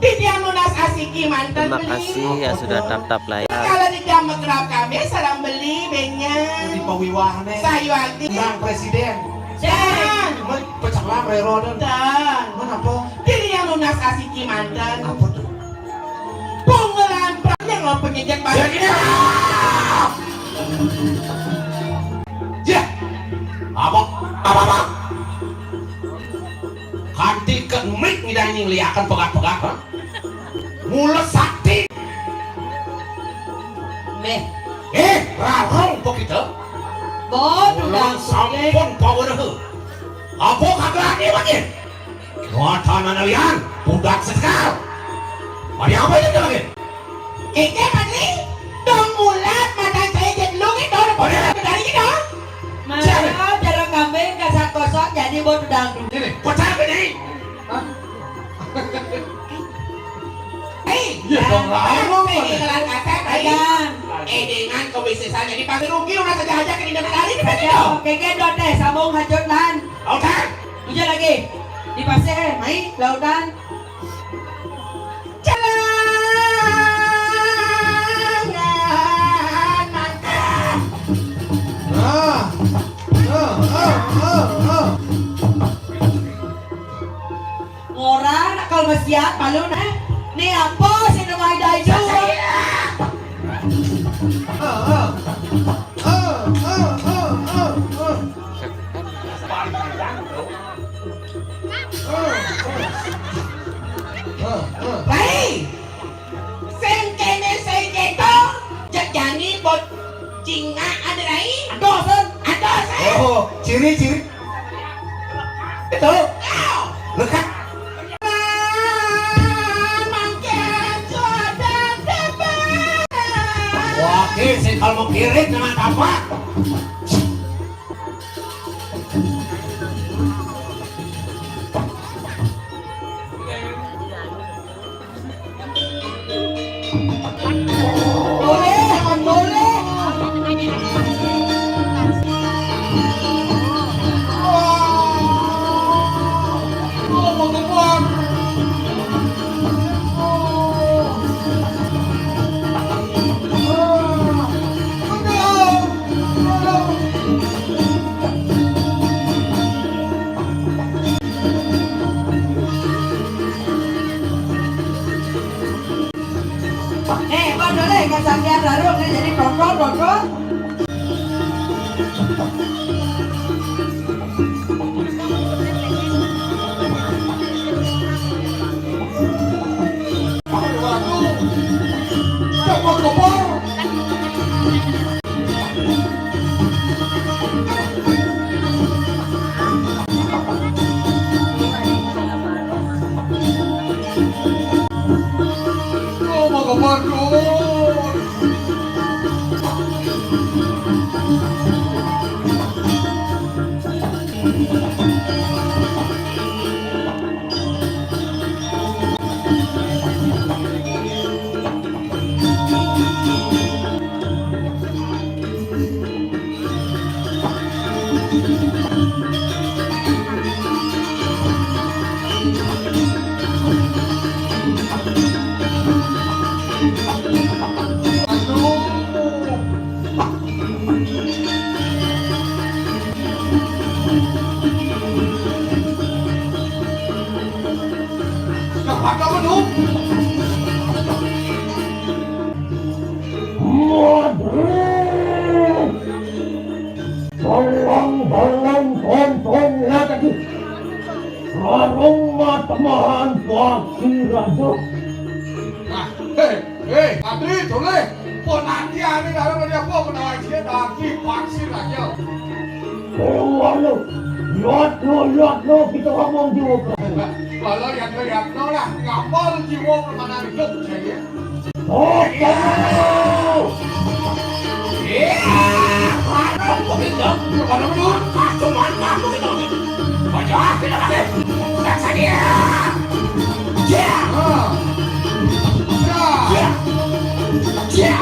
Titiang nunas asiki manten. Terima kasih yang sudah tap-tap layar. Kalau titiang makrab kami sareng beli benya. Di pawiwahné. Sayuwati. Bang Presiden. Dan. Men pecaklah rero dan. Dan. Men apa? Titiang nunas asiki manten. Apa tuh? Punggelan perang yang lo penyejak banget. Ya, ini. Ya. Apa? Apa, apa? Kanti ken mik ngidang nyingliaken pegat-pegat, ha? Mula sakti. Meh. Eh, rarung apa kita? Bodoh. Mula sampun paweneha. Apa kagelane, Pak? Watanan lian, budak sekar. Mari apa itu lagi? Eke, Patri, dong mulat, mata saya jadi lungit, dong. Mari. Dari kita. Mana cara kambing kasar kosong jadi bot dangdut. Ini, pecah ini. Hah? Hei, iya dong, lain, Pak. Ini kelar kasar, hei. Ayan. Eh, dengan kebisesannya di pasar rugi, udah saja aja ke Indonesia hari ini, Pak. Oke, oke, dot deh, sambung hajut, Lan. Oke. Hujan lagi. Di pasir, eh, mai, lautan. Jalan mangga. Ah, ah, ah, ah, ah. Ngora nak kal mesiat malu, nah. Ni apa sih nama ida itu? Ah, ah. Ah, ah, ah, ah, ah. Rai, sing kene sing keto, jek jani bot cingak ada rai. Aduh, Sen. Aduh, Sen. Oh, ciri-ciri. Itu. Lekat. Wah, ki, sing kalau mau kirit dengan apa? Taruh dia jadi tongkol, tongkol. Waduh! Bolong-bolong, tonton ya tadi. Sarung matemahan paksi raja. Nah, hei, hei, Patri, Toleh, pun nanti ada dalam ada apa, pun awak sia nanti paksi raja. Waduh, lihat lo, lihat lo, kita ngomong juga. Kalau yang lihat lo lah, ngapa lu jiwa permainan hidup, saya? Oh, iya. Iya, mana aku bilang, mana lu? Aku mantap, aku bilang. Wajah, kita pakai. Dasar dia. Cia. Ah. Cia. Cia. Cia.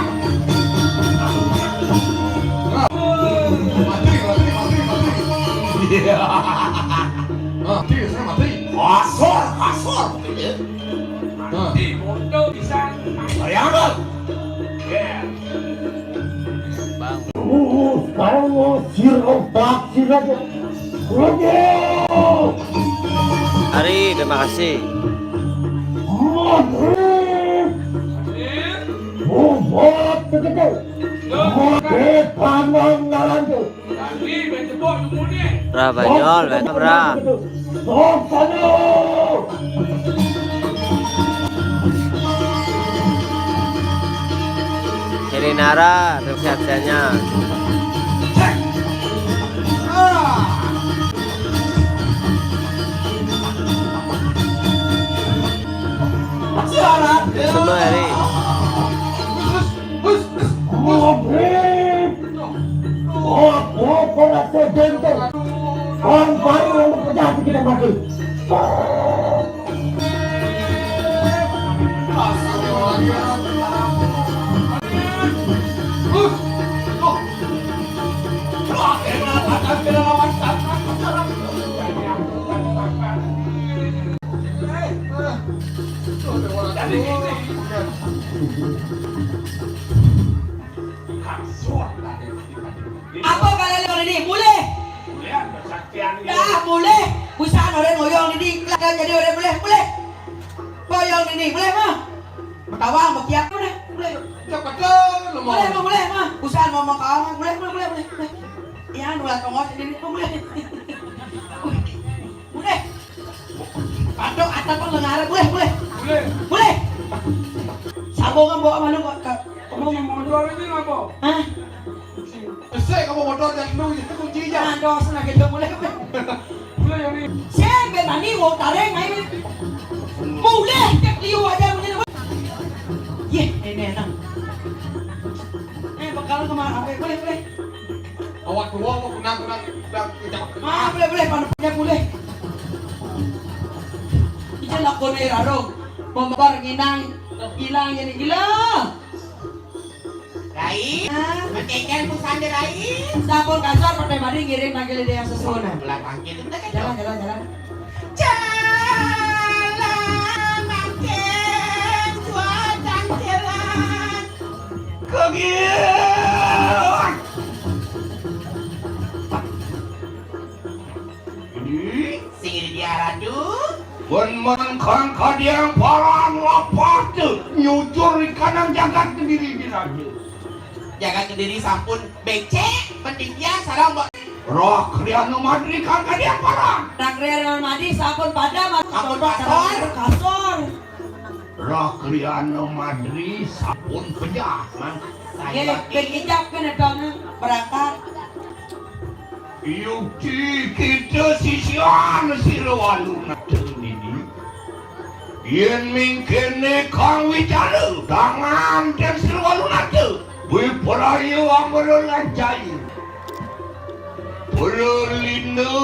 Ah. Mati, mati, mati, mati. Iya. Ah, mati, saya mati. Kasar, kasar. Ah. Mati, bodoh, bisa. Bayangkan. Yeah. Bang. Uh, sekarang mau sirop vaksin aja. Waduh! Ari, terima kasih. Maghrib! Buat begitu. Maghrib, panang ngarantu. Bra, Banyol, welcome, Bra. Helinara, terus sehat-sehatnya. Semua hari. Wah, wah, wah, pernah sedeng tuh. Orang baru yang pecah kita mati. Apa kalian orang ini? Mulih. Dah, mulih. Busan orang ngoyong ini. Kalian jadi orang mulih, mulih. Ngoyong ini, mulih mah. Bertawang, berkiak, mulih, mulih. Mulih mah, mulih mah. Busan mau mau kawang, mulih, mulih, mulih, mulih, mulih. Iya, dua tongos ini, mulih. Mulih. Aduh, atap pun lengar, mulih, mulih. Mulih. Mulih. Sambungan bawa malu kok. Kamu motor ini apa? Hah? Besar kamu motor dan lu itu kuncinya. Nah, dos lagi dia mulih. Mulih yang ini. Sing betani wong tareng ae. Mulih cek liu aja mulih. Yeh, ini enak. Eh, bekal kemana? Oke, mulih, mulih. Awak dua mau kunang kunang kunang ucap. Ah, boleh, boleh, panasnya boleh. Ija lakone rarong. Membar nginang, hilang jadi gila. Rai, ah. Pakai ikan pusande Rai. Sampun kasar pakai mari ngiring panggil dia yang sesuai. Belah panggil itu tak jalan, jalan, jalan. Jalan makin cuaca jalan. Kegil. Ini sing dia radu. Wan mangkang kadiang parang lapat nyujur di kanang jagat sendiri di radu. Jaga Kediri sampun becek, penting dia sareng, Mbok. Roh Kriya Madri kang kadiang parang. Roh Kriya Madri sampun padam, sampun kasor. Kasor. Roh Kriya Madri sampun pejah, Mang. Nggih, ben ijab kan éta berangkat. Yukti kita sisian Sira Walunata niki. Yén mingkéné kang wicara, tangan ten Sira Walunata. Wipraya amara lancaya. Pralina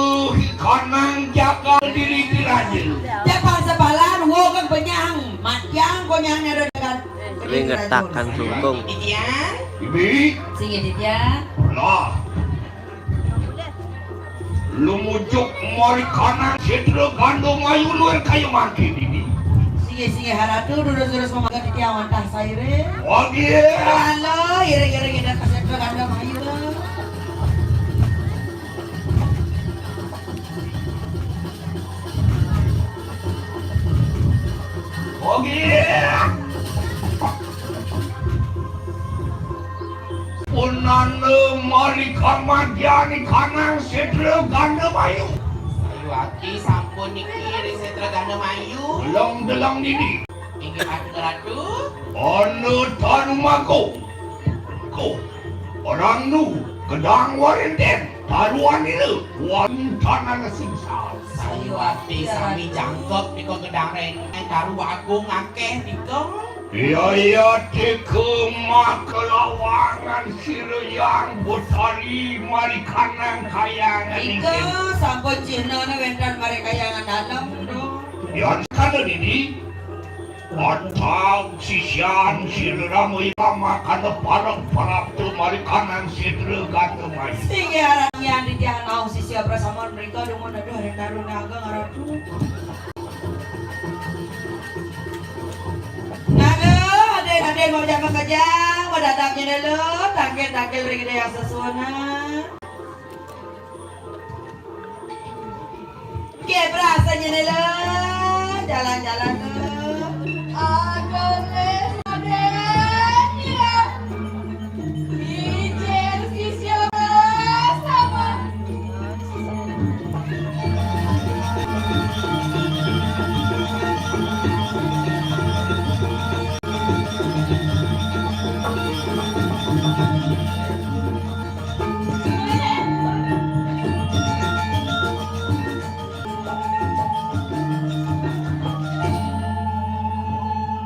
kanang jagal diri diraja. Jepang sebalan, wo kang penyang, matiang konyang nero dengan. Ring ngetakan sungkung. Titiang. Bibi. Singgih titiang. Lah. Lumujuk Marikanang Sétra Gandamayu luwih kaya mangkin iki. Singgih, singgih, Ratu, durus-durus mamaga titiang wantah sairé. Wagya. Halo, iring-iring ida ka Sétra Gandamayu. Wagya. Punana Marikanang Sétra Gandamayu. Sayuwakti sampun niki ring Sétra Gandamayu. Deleng-deleng dini. Inggih, Ratu, Ratu. Ana Tanumago. Ko. Orang nu gedang warinten. Taruan nila. Wantanana singsa. Sayuwakti sami jangkep nika gedang renteng Taru Agung akéh nika. Iya, iya, tika makalawangan sira Hyang Betari Marikanang Kayangan. Nika sampun cihnana wénten Marikayangan Dalem, Bro. Yan kada dini, atau sisian sira Rama Irama kana parang parapta Marikanang Sétra Gandamayu. Singgih aran yan di tiang naung sisia prasama mrika dumun aduh ring Taruna Agung Ratu. Nah, lo, adin, adin, mau jamak aja, mau dadap nyene lo, tangkil, tangkil ring ida yang sesuunan. Nggih, berasa nyene lo, jalan-jalan lo. Aduh, Adin, ya. Ijen sisia sama.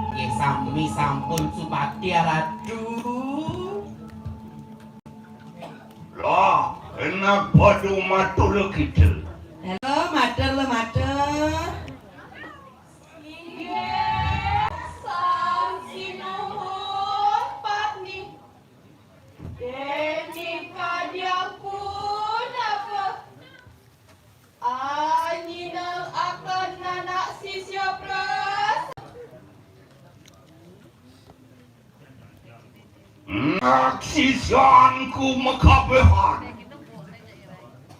Nggih, sami sampun subakti, Ratu. Lah, enak padu matur kita. Halo, matur lo, matur. Inggih, sami nuhun, Patni. Déning kadiang punapa? Anyineng akan nanak sisia pras. Nak sisianku makabéhan.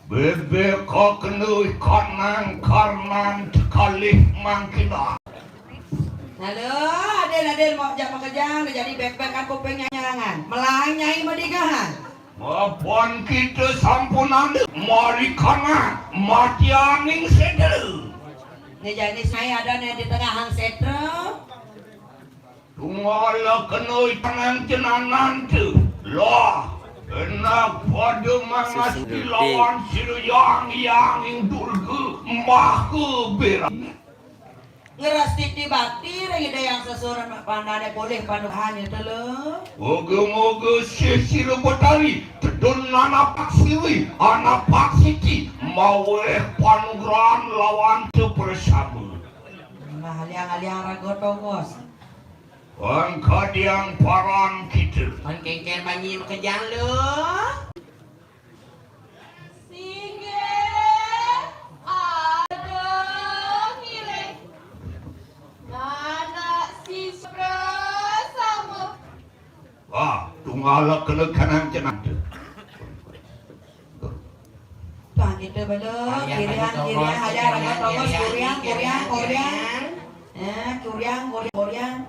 Bébék kakena kanang karnan kalih mangkila. Halo, adin, adin, mau jak makejang, jadi bébékan kuping nyanyangan. Melang nyai madigahan. Mapan kita sampun anda marikana matianing sétra. Né jani saya ada né di tengahan sétra. Tunggal kena tangan cenanan tu. Lah, enak pada mangasti lawan Sira Hyang Hyang Durga Maha Berani. Ngrastiti bakti ring Ida Hyang Sesuunan, pandane polih panugrahan ya telu. Moga-moga sih Sira Betari tedun anapak siwi, anapak siti, maweh panugrahan lawan tepersama. Nah, aliang-aliang raga tongos. Pangkadiang paran kita. Pan kengken banyi makejang lu. Singgih, ada ngiring. Nanak sisra sama. Wah, tunggal kena kanang cenang tu. Tuan kita bala, kiriang, kiriang, aja raga tongos, kiriang, kiriang, kiriang. Ya, kiriang, kiriang, kiriang.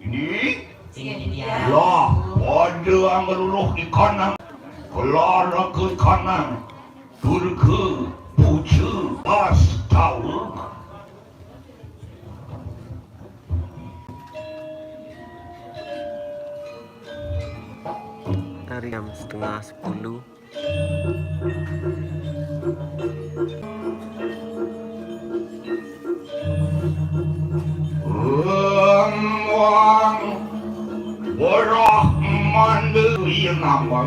Ini? Lah, pada ngeluluh ikanang, kelar ke kanang, durga, puja, astawa. Dari jam setengah sepuluh. Wang Brahmanda Winama.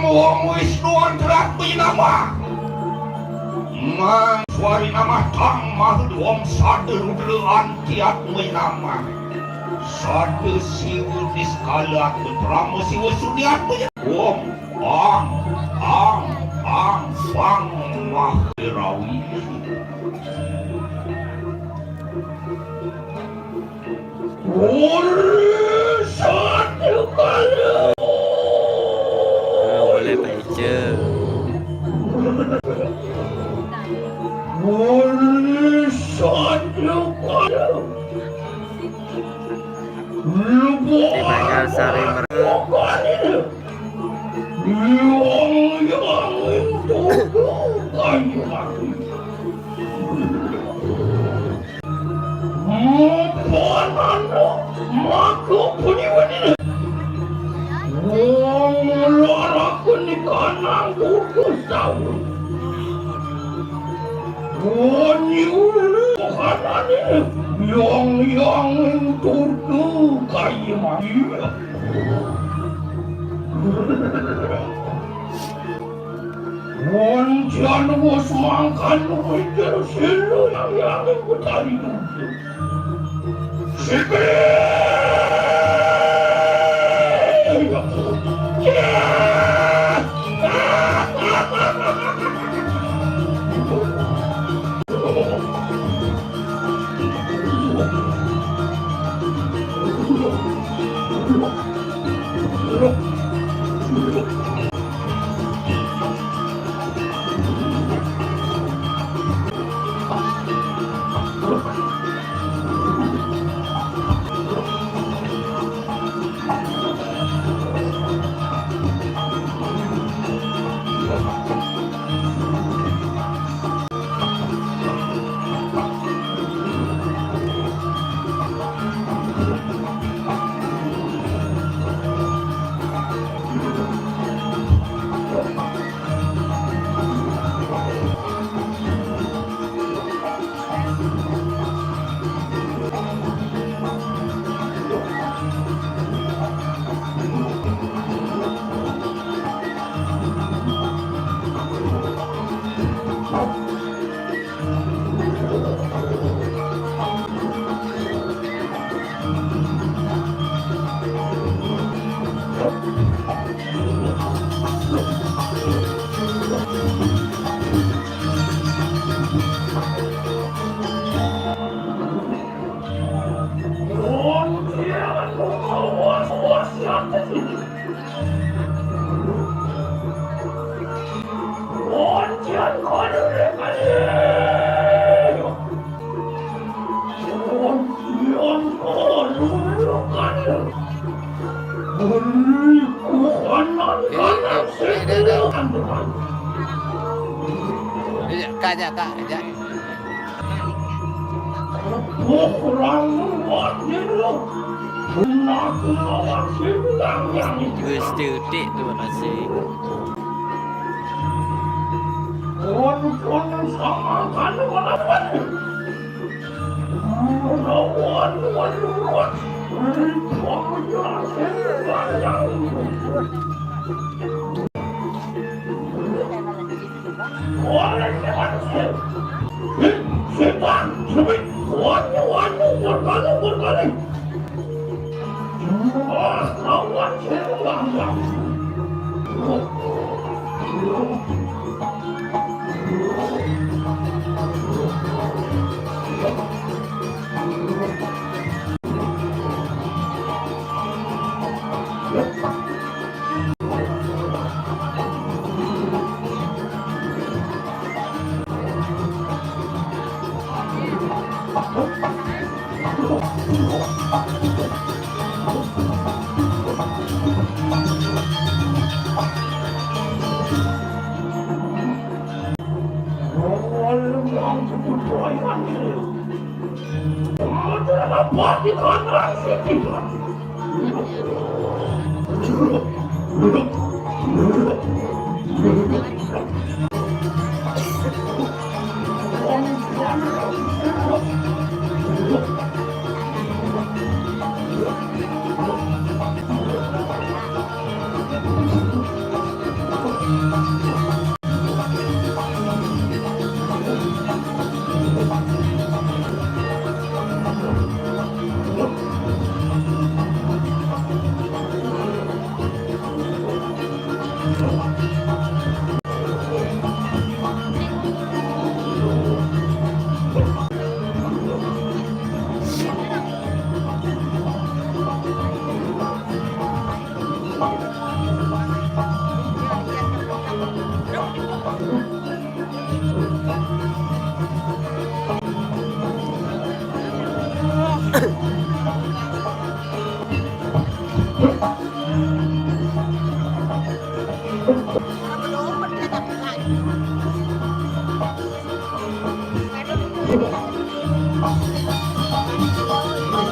Wong Wisnu Antrat Winama. Mang Swarinama Tang Mahadewam Sada Rudra Antiat Winama. Sada Siwa Niskala Atma Parama Siwa Sunyat Winama. Om Ang Ang Ang Pang Maharawi. Urusan juga. Ah, boleh Pak Eja. Urusan juga. Ini banyak sari mer- Yang yang turku kayu mati. Wong jan wis mangkan mikir sila yang yang Betari duduk. Sikil. Kak, kak, kak, kak. Gusti utik tu masih.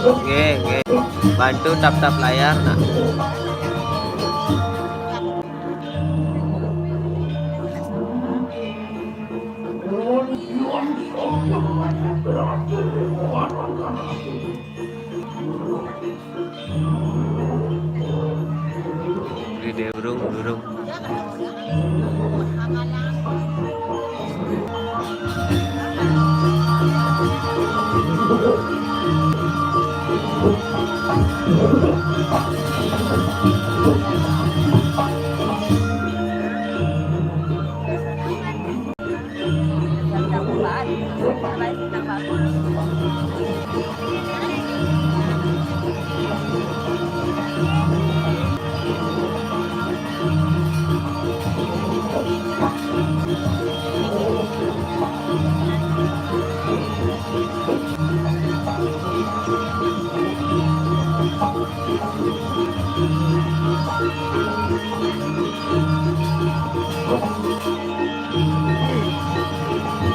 Nggih, nggih. Bantu tap-tap layar, nak. Gede burung, burung.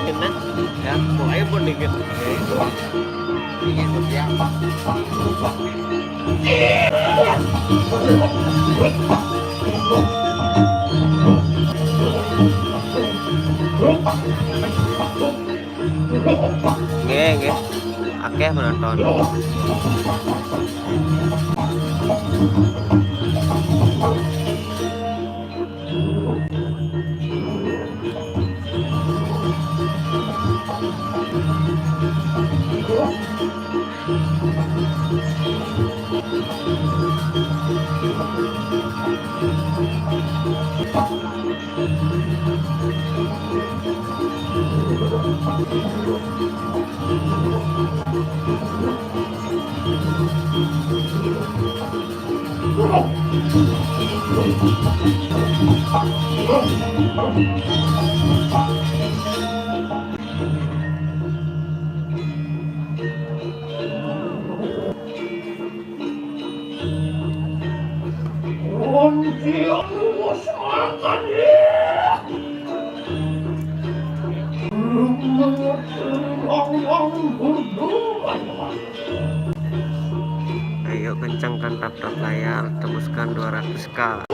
Enak. Ya, mau ayo pun dikit. Iya, ya. Nggih, nggih. Akeh penonton. Ayo kencangkan tap-tap layar, tembuskan dua ratus K.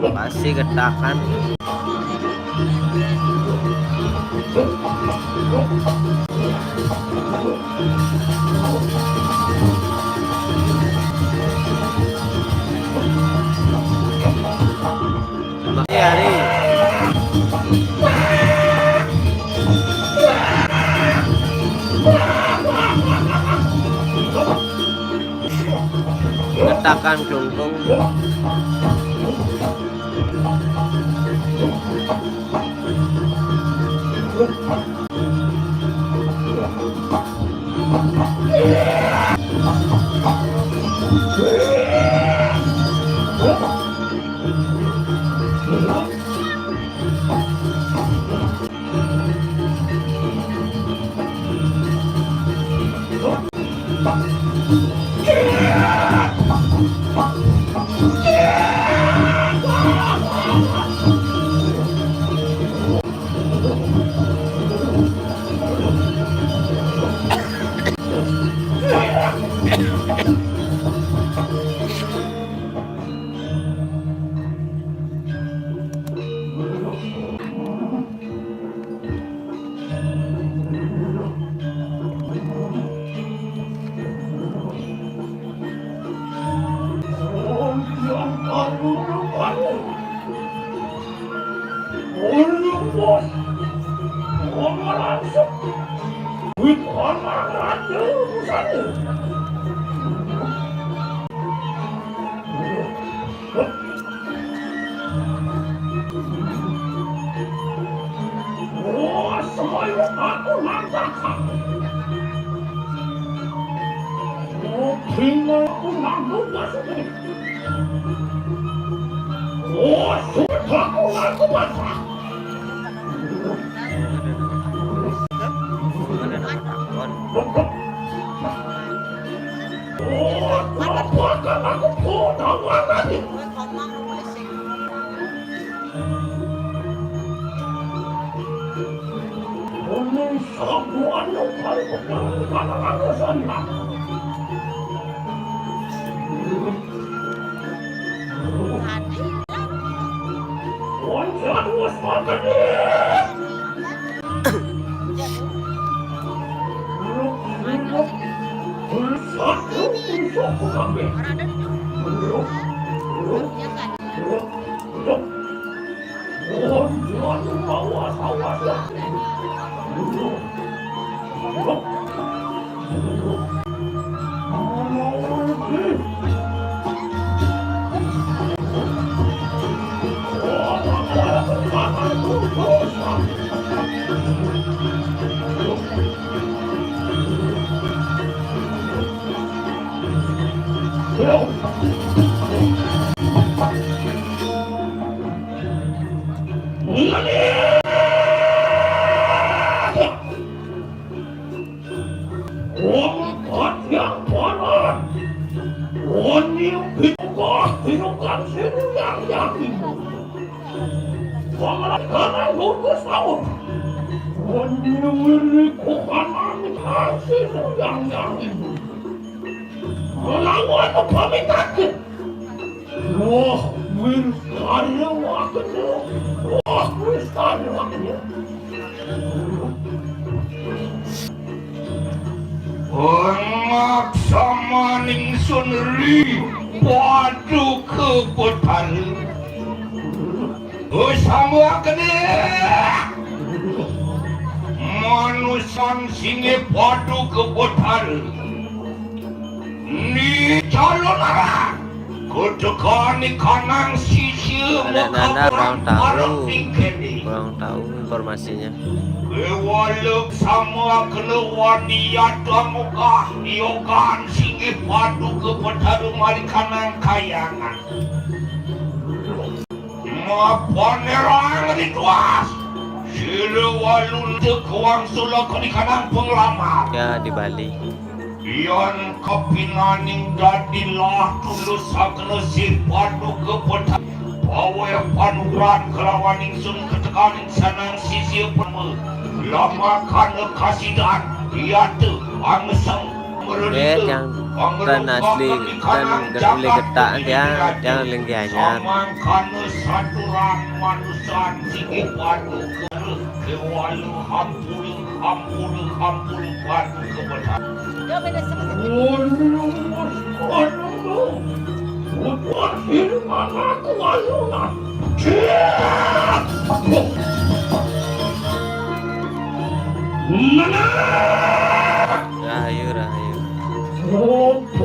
Masih getakan. Makasih, Ari. Akan klungkung. Wong kajang paran, wani binukah binukan sinuyang yakin. Wong lakana lutus laut, wani wiri kukanan sinuyang yakin. Melawan pamitakin. Wah, wis kaya waktu. Wah, wis kaya waktu. Pangak samaning sunri Paduka Betara. Usama kene. Manusan sini Paduka Betara. Ni calon arah. Kutukani kanang sisi. Anak-anak kurang tahu, kurang tahu informasinya. Kewaluk sama kelawan dia tamuka yogan singgih Paduka Betara mari kanang kayangan. Mapanerang rituas. Sila walun tekuang sula kenikanang penglamar. Ya, di Bali. Yan kapinaning dadilah tulus sakena sih Paduka Betara. Paweh panurat kelawan ingsun ketekaning sanang sisi pema. Lamakana kasidan, yata, angsang, eh, yang kan asli, kan gak boleh getak, yang, yang lagi hanya. Samangkana saturan manusan sisi Paduka. Kewala hampura, hampura, hampura Paduka Betara. Waduh, waduh. Putus ini anakku ayunan. Mana? Rahayu, rahayu. Oh,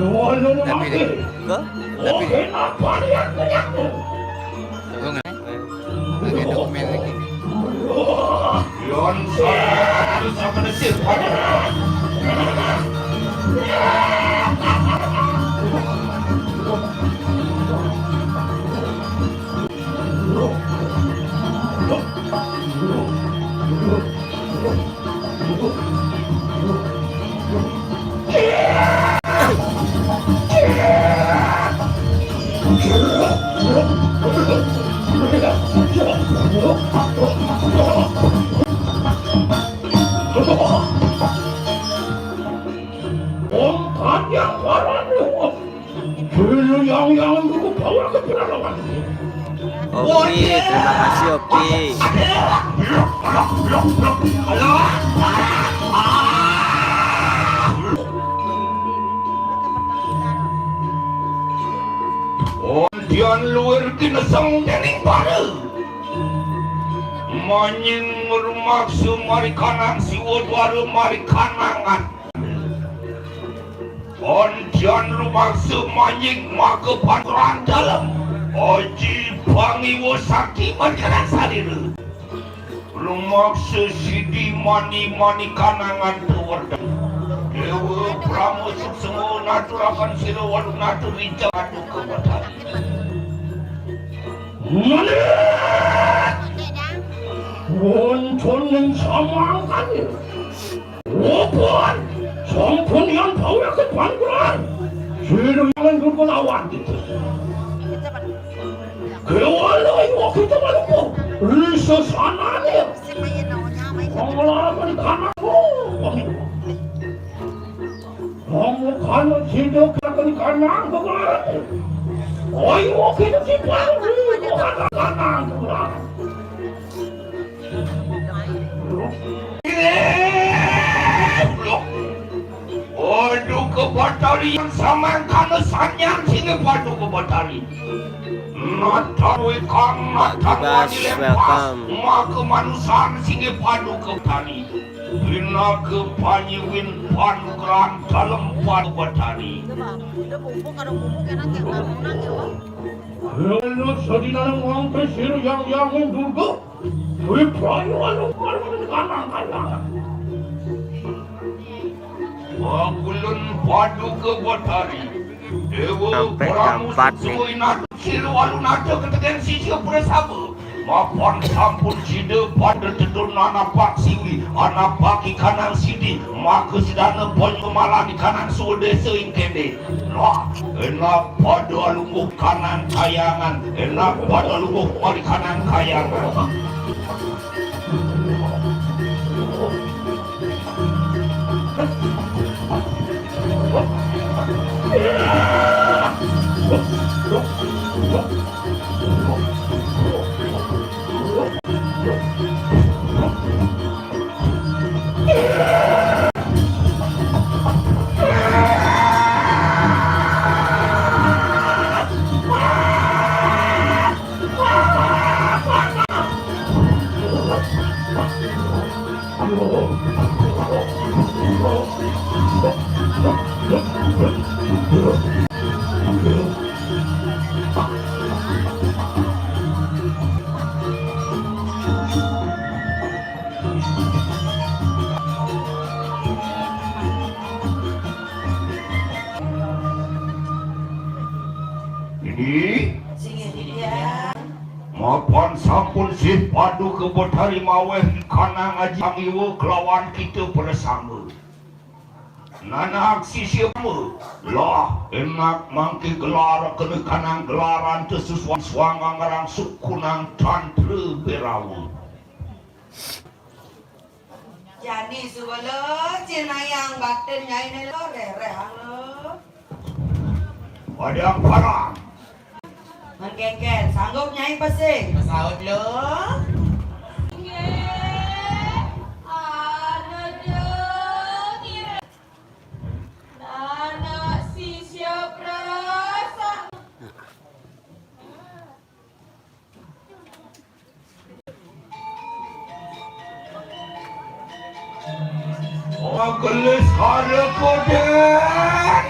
Tapi deh. Enggak? Tapi deh. Lu nggak? Ada dokumen lagi. Yon sama sama nasib. Om Panjang Parani, Om. Dulu yang yang dulu bawa ke Pelalawan. Oke, terima kasih, Oke. Ondian luwir kineseng dening para. Manying rumaksa marikanang siwa dwara marikanangan. Ondian rumaksa manying maka pangkuran dalem. Aji pangiwa sakti marikanan salira. Rumaksa sidi mani mani kanangan tuwerda. Dewa Brahma suksma naturaken sira walu natur rijang adu kebatan. Mani! Wonten ing samangkane. Wopon, sampun yang bawa ke pangkuran. Sira yang dukun awan itu. Kewala iwa kita maluku. Risa sanane. Pengalaman kanakku. Kamu kan sida kakan kanang bebarat. Ayo kita simpang. Kakan kanang bebarat. Paduka Batari yang samangkana sanyang singgih Paduka Batari. Nata wekang nata Bas, wani lempas, welcome. Maka manusan singgih Paduka Batari. Pinaka panyiwin panugrahan dalem Paduka Batari. Udah bubuk, ada bubuk enak ya, taruh enak ya, Bang. Lalu sadinana ngangke sira yang yang Durga. Wiprayu anu paling kanang kayangan. Pakulun Paduka Batari. Dewa sampai Pramu keempat nih. Suwinata silu alunata keteken sisya prasaba. Mapan sampun sida pada tedun anapak siwi, anapak ikanang sidi, maka sedana banyu malah ikanang suwa desa ing kende. Nah, enak pada alungguh kanang kayangan, enak pada alungguh mari kanang kayangan. Ini mapan sampun sih Paduka Betari maweh kanang aji pangiwa kelawan kita bersama. Nanak sisya mu, lah enak mangke gelar kene kanang gelaran tesusuan suang angarang sukunang tantra berawu. Jani suwala cinayang batin nyaine lo rereh lo. Padang parang. Mengkengken, sanggup Nyai Pesing? Pesaut lu. Nggih, ana dong, nggih. Anak sisya prasa. Ora gelis karo koden.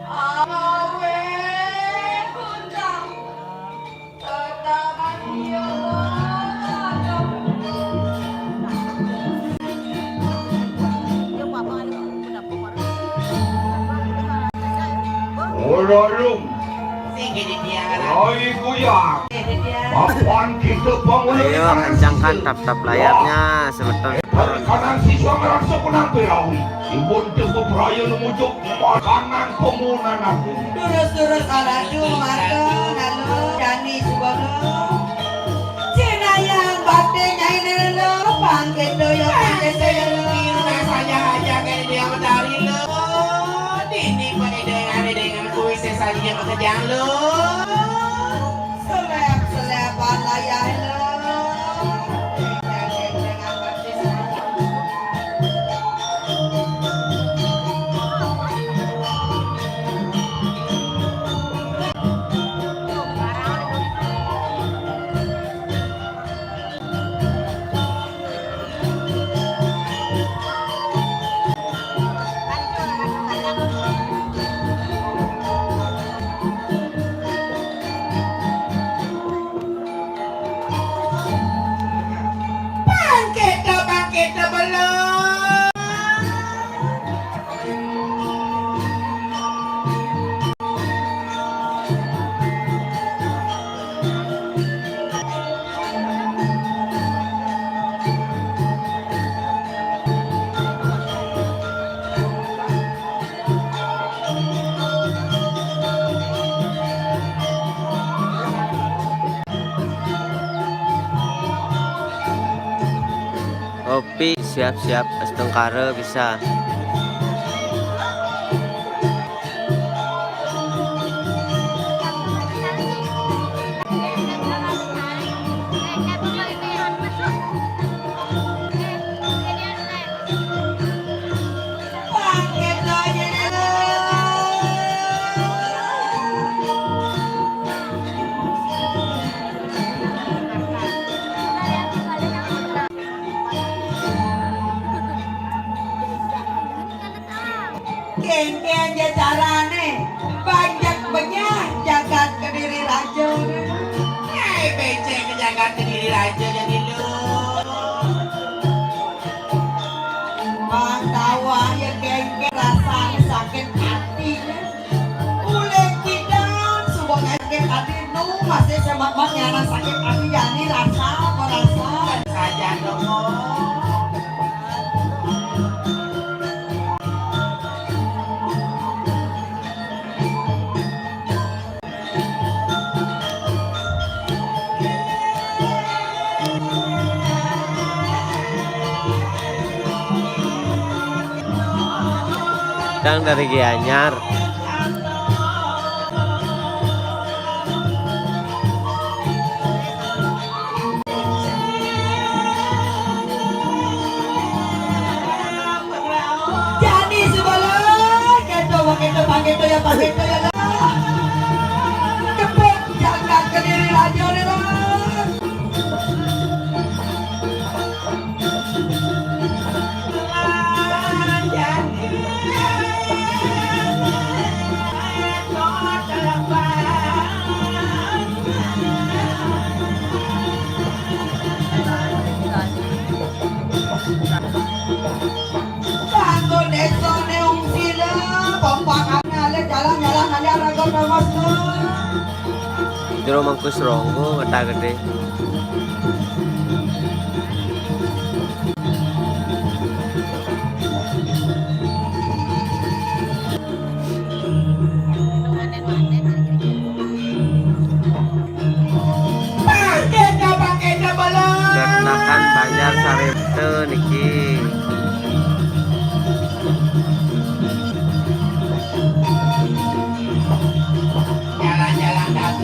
Amawe kundang tetapan ya. Ora rum. Rai Kuyang. Papan kita bangun. Ayo, kencangkan tap-tap layarnya, semeton. Kanan siswa ngerasa kunang pirawi. Ibun tengku peraya numujuk kanan pemunan aku. Terus-terus aladu, mata, lalu, jani, subalo. Cinayang batin nyai lelo, pangkito ya pangkito ya lelo. Saya aja kayak dia mentari lo. Dini pada dengan dengan kuis saya pekerjaan lo. Selep selep layah lo. Bangkit dah, bangkit dah, belum. Opi siap-siap, astungkara bisa. Kéngkén ja carané, banjak benyah jagat Kediri Raja. Hai, becek ke jagat Kediri Raja jadi lu. Mang tawa ya kéngkén rasa sakit hati. Ulih kidang suba kéngkén tadi nu masih semak-mak nyana sakit hati jani rasa merasa. Saja dong. Dang dari Gianyar. Jani sebelah, keto, keto, paketo ya, paketo ya, lah. Kepung jagat Kediri Raja ni, lah. Kanggo désané ungsila, pompakane alih jalan-jalan alih raga Pramasna. Jero Mangku Sronggo, Kota Gedé. Peternakan Banjar Saripta niki.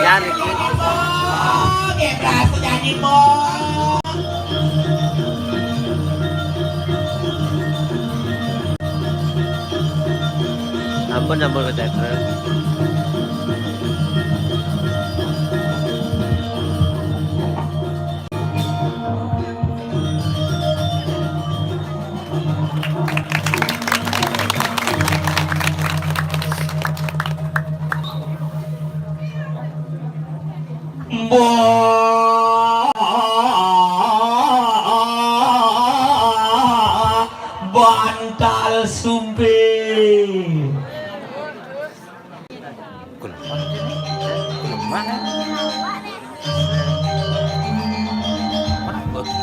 anyar iki. Ampun, ampun, keteter. Mbah Bantal Sumping. Kulemah.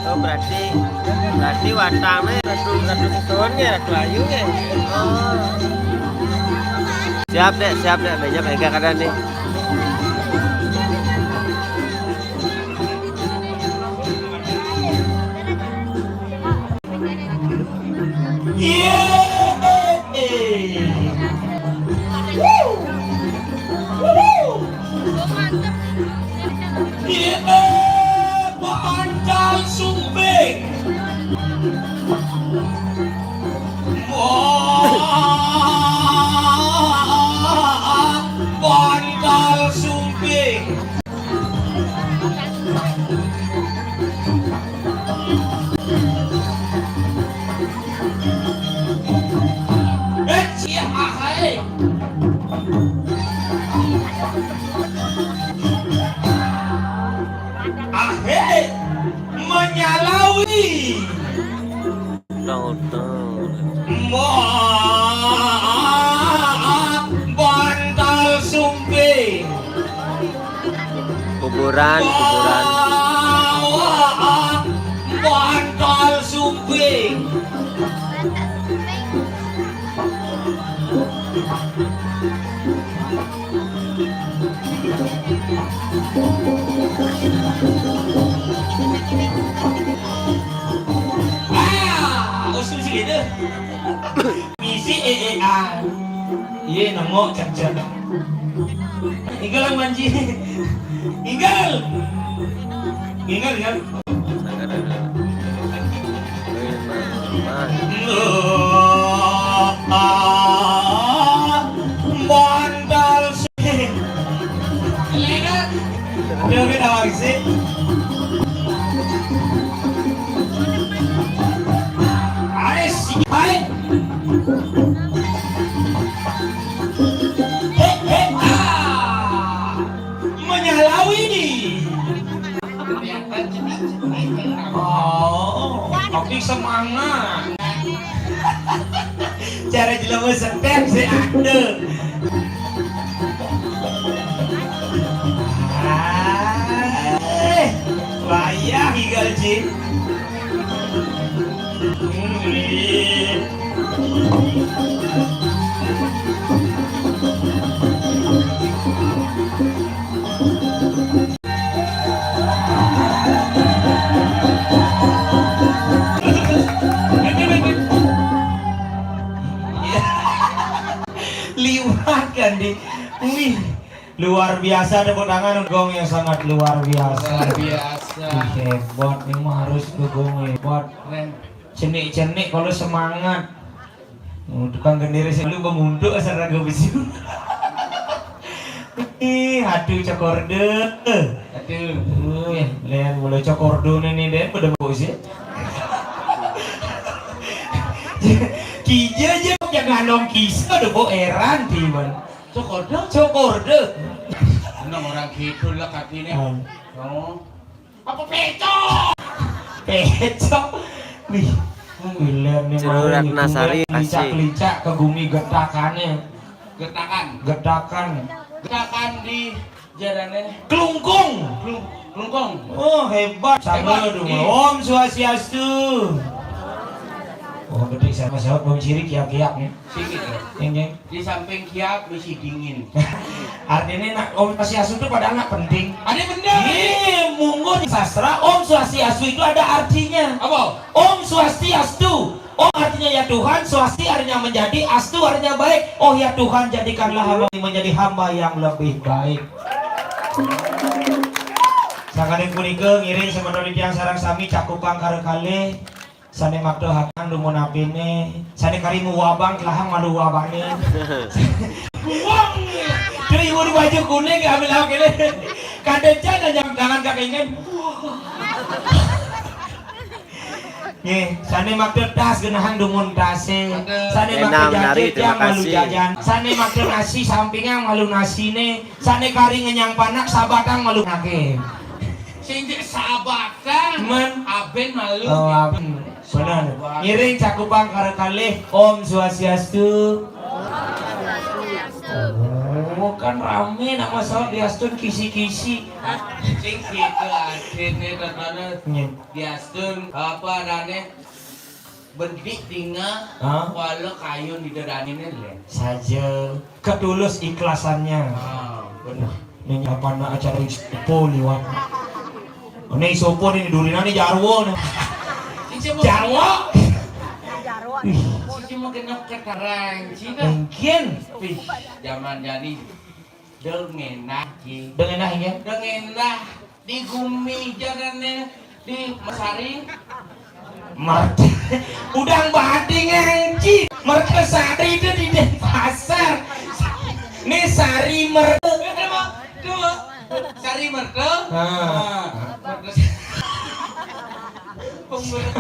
Oh, berarti, berarti watangnya ratu, ratu Sison ya, ratu Ayu ya. Oh. Siap, Dek, siap, Dek. Banyak mega kadang nih. Yeay. Wuh. Wuh. Yeay, Bantal Sumping. Wah, Bantal Sumping. Eh, cia ahai. Ahai menyalawi. Tahu, tahu. Wah, Bantal Sumping. Kuburan, kuburan. Wah, Bantal Sumping. Ah, usul sih gitu. Misi E E A. Iya, nengok cak-cak. Inggal, Manji. Inggal. Inggal, inggal. Semangat. Cara jelema step sih ada. Ah, wayah igal, Cin. Liwat kan di. Wih, luar biasa, tepuk tangan gong yang sangat luar biasa. Luar biasa. Ih, hebat nih mah harus ke gong hebat. Keren. Cenik-cenik kalau semangat. Oh, tukang gendere sih lu bemuntuk asal raga besi. Ih, aduh cokorde. Aduh. Uh, lihat mulai cokorde nih deh, pada bau sih. Kija aja yang ngalong kisah udah bau eran tiban. Cokorde? Cokorde. Enam orang gitu lah katanya. Hmm. Oh. Apa pecok? Pecok. Wih. Wih, lihat nih, Jero mau Ratnasari, YouTube, lincak-lincak ke gumi getakannya. Getakan. Getakan. Getakan di jalannya. Kelungkung. Kelung-, kelungkung. Oh, hebat. Hebat. Sabar dong. Iya. Om Swastiastu. Oh, gede sama sahabat bom ciri kiak-kiak nih. Sikit ya. Ini. Di samping kiap mesti dingin. Artinya nak Om Swastiastu itu padahal nak penting. Ada bener. Iya, mungkin sastra Om Swastiastu itu ada artinya. Apa? Om Swastiastu. Om artinya ya Tuhan, Swasti artinya menjadi, Astu artinya baik. Oh ya Tuhan, jadikanlah hamba ini menjadi hamba yang lebih baik. Sangkaning punika ngiring semeton titiang sareng sami cakupan karo kalih. Sané makta hakang dumun apiné, sané kari muwabang kelahang malu wabane. Buang. Tuh ibu di baju kuning ya ambil awak ini. Kadécén aja tangan kakingin. Nggih, sané makta tas genahang dumun tasé. Sané makta jajan malu jajan. Sané makta nasi sampingang malu nasiné. Sané kari ngenyang panak sabatang malu nake. Sing jek sabatang. Men. Aben malu. Oh, aben. Bener. Ngiring cakupan karo kalih. Om Swastiastu. Oh, kan rame nama sahabat diastun kisi-kisi. Sing gitu adine tetane. Nggih. Diastun apa adane? Bedik tinggal. Hah? Kuala kayun di dadane lén. Saja ketulus ikhlasannya. Ah, bener. Ning apa nak acara isopo liwat. Ini isopo nih durinane jarwo nih. Jarwo. Jarwo. Wih. Cuma genep keteranci dah. Mungkin. Wih, zaman jadi. Dong enak ki. Dong enak ya? Dong enak. Di gumi jalannya di Mesari. Mer-, udang bading anjing. Mertesari itu di Denpasar. Nih Sari Mer-, coba, coba. Sari Merto. Ah. Ah, Merto. Pembunuh.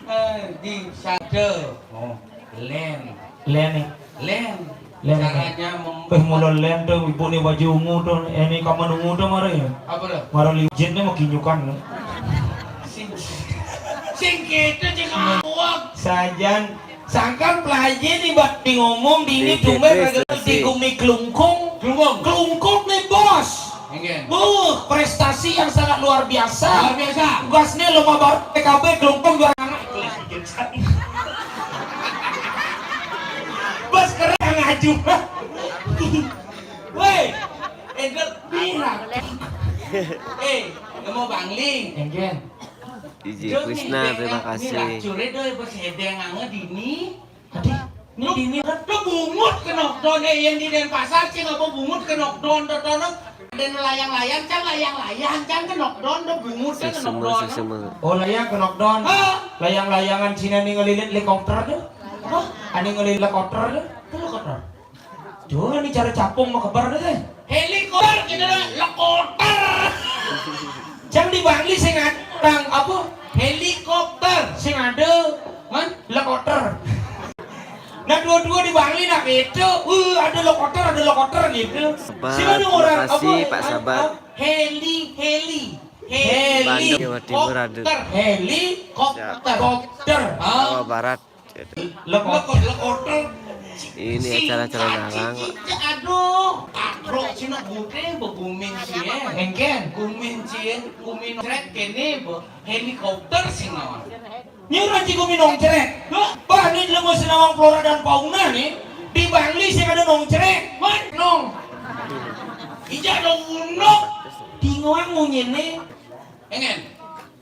Eh, di Sado. Oh, Len. Len nih. Len. Len. Caranya mem- Eh, mula Len tuh, ibu nih baju ungu tuh, eh, ini kaman ungu tuh, mara ya? Apa tuh? Mara liu jin nih mau kinyukan. Sing, sing gitu, sing ngawak. Sajan, sangkan pelaji nih, Mbak, di ngomong di ini tumben di gumi kelungkung. Kelungkung. Kelungkung nih, Bos. Nggih. Buh, prestasi yang sangat luar biasa. Luar biasa. Tugasnya lomba baru P K B kelungkung juara anak. Bos keren ngaju. Woi, edel bilang. Eh, nemu Bangli. Nggih. D J Krishna, terima kasih. Cure doi bos hedeng ange dini. Aduh, ini dini kan lo bungut kenok don, eh, yang di Denpasar sih ngapa bungut kenok don, don, don, ada layang-layang, cang layang-layang, cang kenok don, lo bungut kan kenok don. Oh, layang kenok don. Hah? Layang-layangan Cina nih ngelilit helikopter tuh. Apa? Ada ngelilit helikopter tuh. Helikopter. Tuh, ini cara capung mau kebar tuh, teh. Helikopter gitu lah, helikopter. Cang di Bangli sing ada orang apa? Helikopter. Sing ada, man? Helikopter. Nah, dua-dua di Bangli nak gitu. Uh, ada helikopter, ada helikopter gitu. Sabar, terima kasih, Pak Sabar. Heli, heli. Bandung, Jawa Timur ada. Helikopter. Helikopter. Jawa Barat. Lekot-, lekoter. Ini acara-acara nalang, Pak. Aduh, akrok cina gudé begumin cie. Engken. Gumin cie, gumin cret kene be helikopter sih naon. Nyuruh ci gumin nongcret. Hah? Bah, ini lemes nawang flora dan fauna nih. Di Bangli sih ada nongcret. Man, nong. Ija ada unduk. Tingoang munyene. Engen.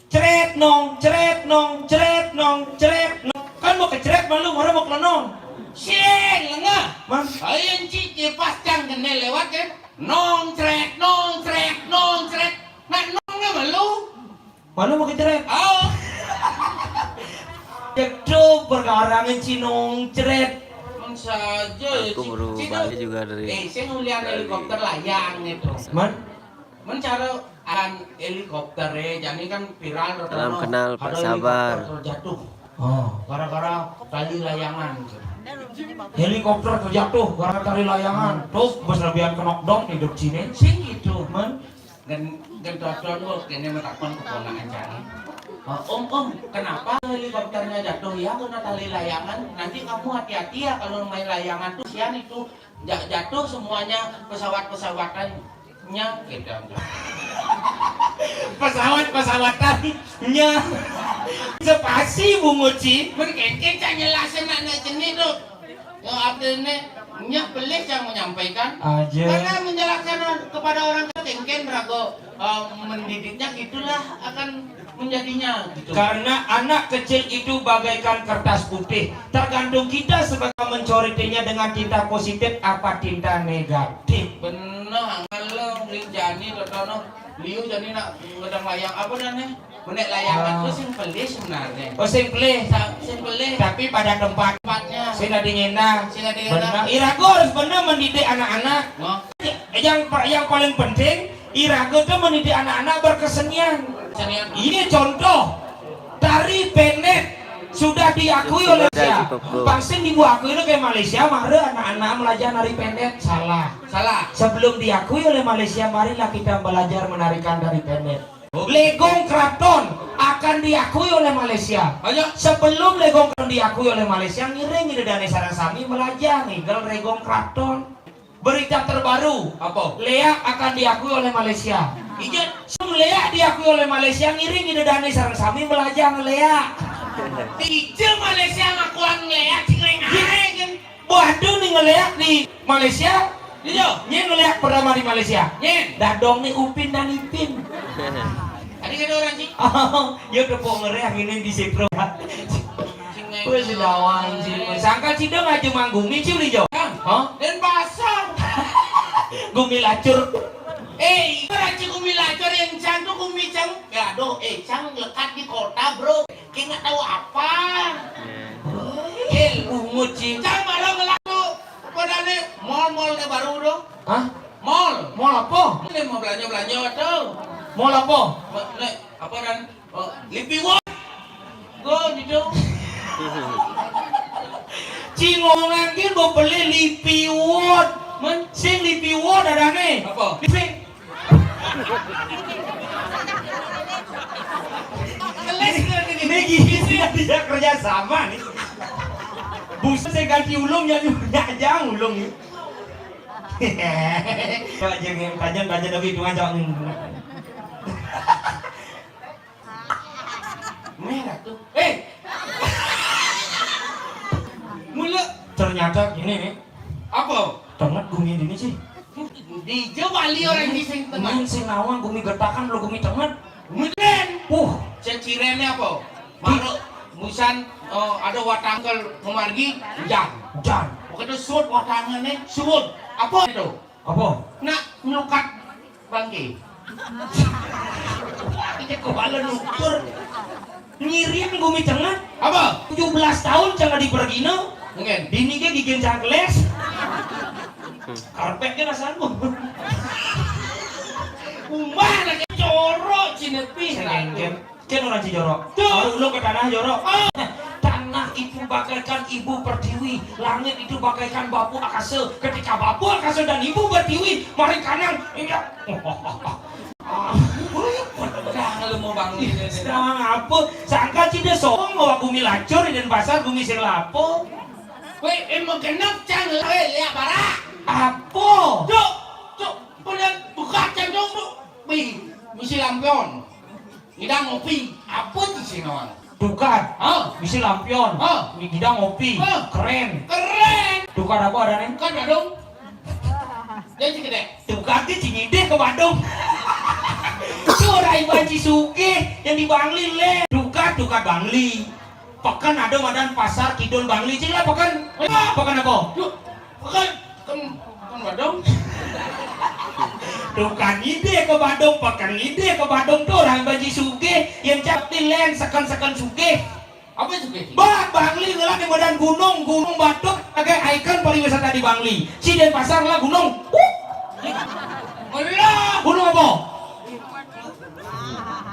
Cret nong, cret nong, cret nong, cret nong. Kan mau kecret malu, orang mau kelenong. Sing, lengah. Man. Ayo cik, kipas cang kene lewat kan. Nong cret, nong cret, nong cret. Nak nongnya malu. Malu mau kecret. Oh. Cedok perkara ngenci nong cret. Emang saja. Aku baru balik juga dari, eh, saya ngeliat dari helikopter layang itu. Man? Men cara an helikopter ya, jadi kan viral. Salam kenal, Pak Sabar. Helikopter terjatuh. Oh, gara-gara tali layangan. Helikopter terjatuh gara-gara tali layangan. Terus bos lebihan kenok dong hidup sini. Sing itu, men. Gen, gen toton kok kene metakon keponakan cari. Oh, om, om, kenapa helikopternya jatuh? Ya, kena tali layangan. Nanti kamu hati-hati ya kalau main layangan tuh, sian itu. Ja-, jatuh semuanya, pesawat-pesawatannya, gitu. Pesawat-pesawatannya. Spasi, Bu Nguci. Berkengkeng cak nyelasin anak jenis tuh. Yang artinya, nya pelih yang menyampaikan. Aja. Karena menjelaskan kepada orang kengkeng, rago, eh, mendidiknya gitulah akan menjadinya gitu. Karena anak kecil itu bagaikan kertas putih, tergantung kita sebagai mencoretinya dengan tinta positif apa tinta negatif. Bener, kalau liu jani, totono, liu jani nak ngedang layang apa dan nih? Menek layangan tuh sing pelih sebenarnya. Oh, sing pelih. Sa-, sing pelih. Tapi pada tempat. Tempatnya. Sing ada ngena. Sing ada ngena. Bener. Irago harus bener mendidik anak-anak. Oh. Yang pa-, yang paling penting, irago tuh mendidik anak-anak berkesenian. Kesenian. Ini contoh, tari penet sudah diakui oleh Malaysia. Pangsin diakui oleh Malaysia, mare anak-anak belajar nari penet. Salah. Salah. Sebelum diakui oleh Malaysia, marilah kita belajar menarikan tari penet. Legong Keraton akan diakui oleh Malaysia. Ayo. Sebelum Legong Keraton diakui oleh Malaysia, ngiring ida dane sareng sami belajar ngigel Legong Keraton. Berita terbaru. Apa? Leak akan diakui oleh Malaysia. Ije. Sebelum leak diakui oleh Malaysia, ngiring ida dane sareng sami belajar ngeleak. Ije Malaysia ngakuan ngeleak, cing ae kan. Waduh, nih ngeleak di Malaysia. Iya. Nye ngeleak pertama di Malaysia. Nye. Dadong nih Upin dan Ipin. Tadi ada orang sih. Oh, ya udah, pok ngereak ini di Sipro. Wes lawan sih. Sangka cideng aja manggumi, ciu di jauh. Hah? Dan pasar. Gumi lacur. Eh, itu raci gumi lacur yang cang tuh gumi cang. Ya, aduh, eh, cang lekat di kota, bro. Ki nggak tahu apa. Iya. Eh, bungut sih. Cang baru ngelaku. Apa dah nih? Mall-mall nih baru dong. Hah? Mall. Mall apa? Ini mau belanja-belanja tuh. Mall apa? Ma-, nih, apa dan? Oh, Lipi World. Go di dong. Cingongan ki mau beli Lipi World. Men? Sing Lipi World ada nih. Apa? Lipi. Ini gini sih, dia kerja sama nih. Buset, saya ganti ulung, ya, ya, jangan ulung nih. Pak, jangan, kajian, kajian, tapi itu aja. Merah tuh. Eh. Mula. Ternyata gini nih. Apa? Tenget gumi ini sih. Di Jawa bali orang di sing tenget. Ini sing nawang gumi getakan lo gumi tenget. Gumi keren. Uh. Cecirennya apa? Baru musan, eh, ada watang ke pemargi, hujan. Hujan. Waktu itu suut watangannya, suut. Apa itu? Apa? Nak nyelukat bangke. Ini kepala nukur. Ngirim gumi cengat. Apa? Tujuh belas tahun jangan dipergino. Mungkin. Bini ke gigin cangkeles. Karpetnya rasanya. Umah lagi jorok, cinepi. Saya ngengkem. Kan orang Cijorok. Tuh. Baru lu ke tanah jorok. Oh. Tanah itu bagaikan ibu pertiwi, langit itu bagaikan bapu akasa. Ketika bapu akasa dan ibu pertiwi, mari kanang, iya. Ah, Kalau mau bangun. Ih, sedang apa? Sangka cina song, bahwa bumi lacur, Denpasar, bumi sing lapo. Weh, emang genep, cang, weh, lihat bara. Apa? Cuk, cuk, punya buka, cang, cuk, cuk. Wih, misi lampion. Ngidang ngopi. Apa di sini, Wan? Dukat. Hah? Misi lampion. Hah? Ngidang ngopi. Hah? Keren. Keren. Dukat apa ada nih? Kan badung. Dia cik gede. Dukat dia cik ngidih ke badung. Tuh rai banci sugih yang di Bangli le. Dukat, dukat Bangli. Peken ada madan pasar kidul Bangli cik lah peken. Peken apa? Duh, peken, peken, peken badung. Dukat ngidih ke badung, peken ngidih ke badung tuh orang banci sugih yang cap di len seken-seken sugih. Apa itu, Bang? Bah, Bangli ngelah di badan gunung, Gunung Batur, sebagai ikon pariwisata di Bangli. Ci Denpasar lah gunung. Uh. Ngelah. Gunung apa?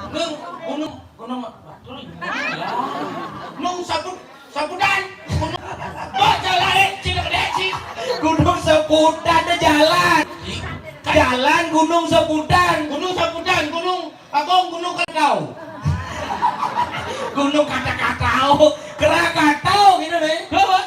Gunung, gunung, gunung Batur. Gunung Saput, Saputan. Gunung. Baca lah, eh, Cina Kedeci. Gunung Saputan ada jalan. Jalan Gunung Saputan. Gunung Saputan, gunung Agung, gunung Krakatau. Gunung Krakatau. Krakatau gitu deh. Apa?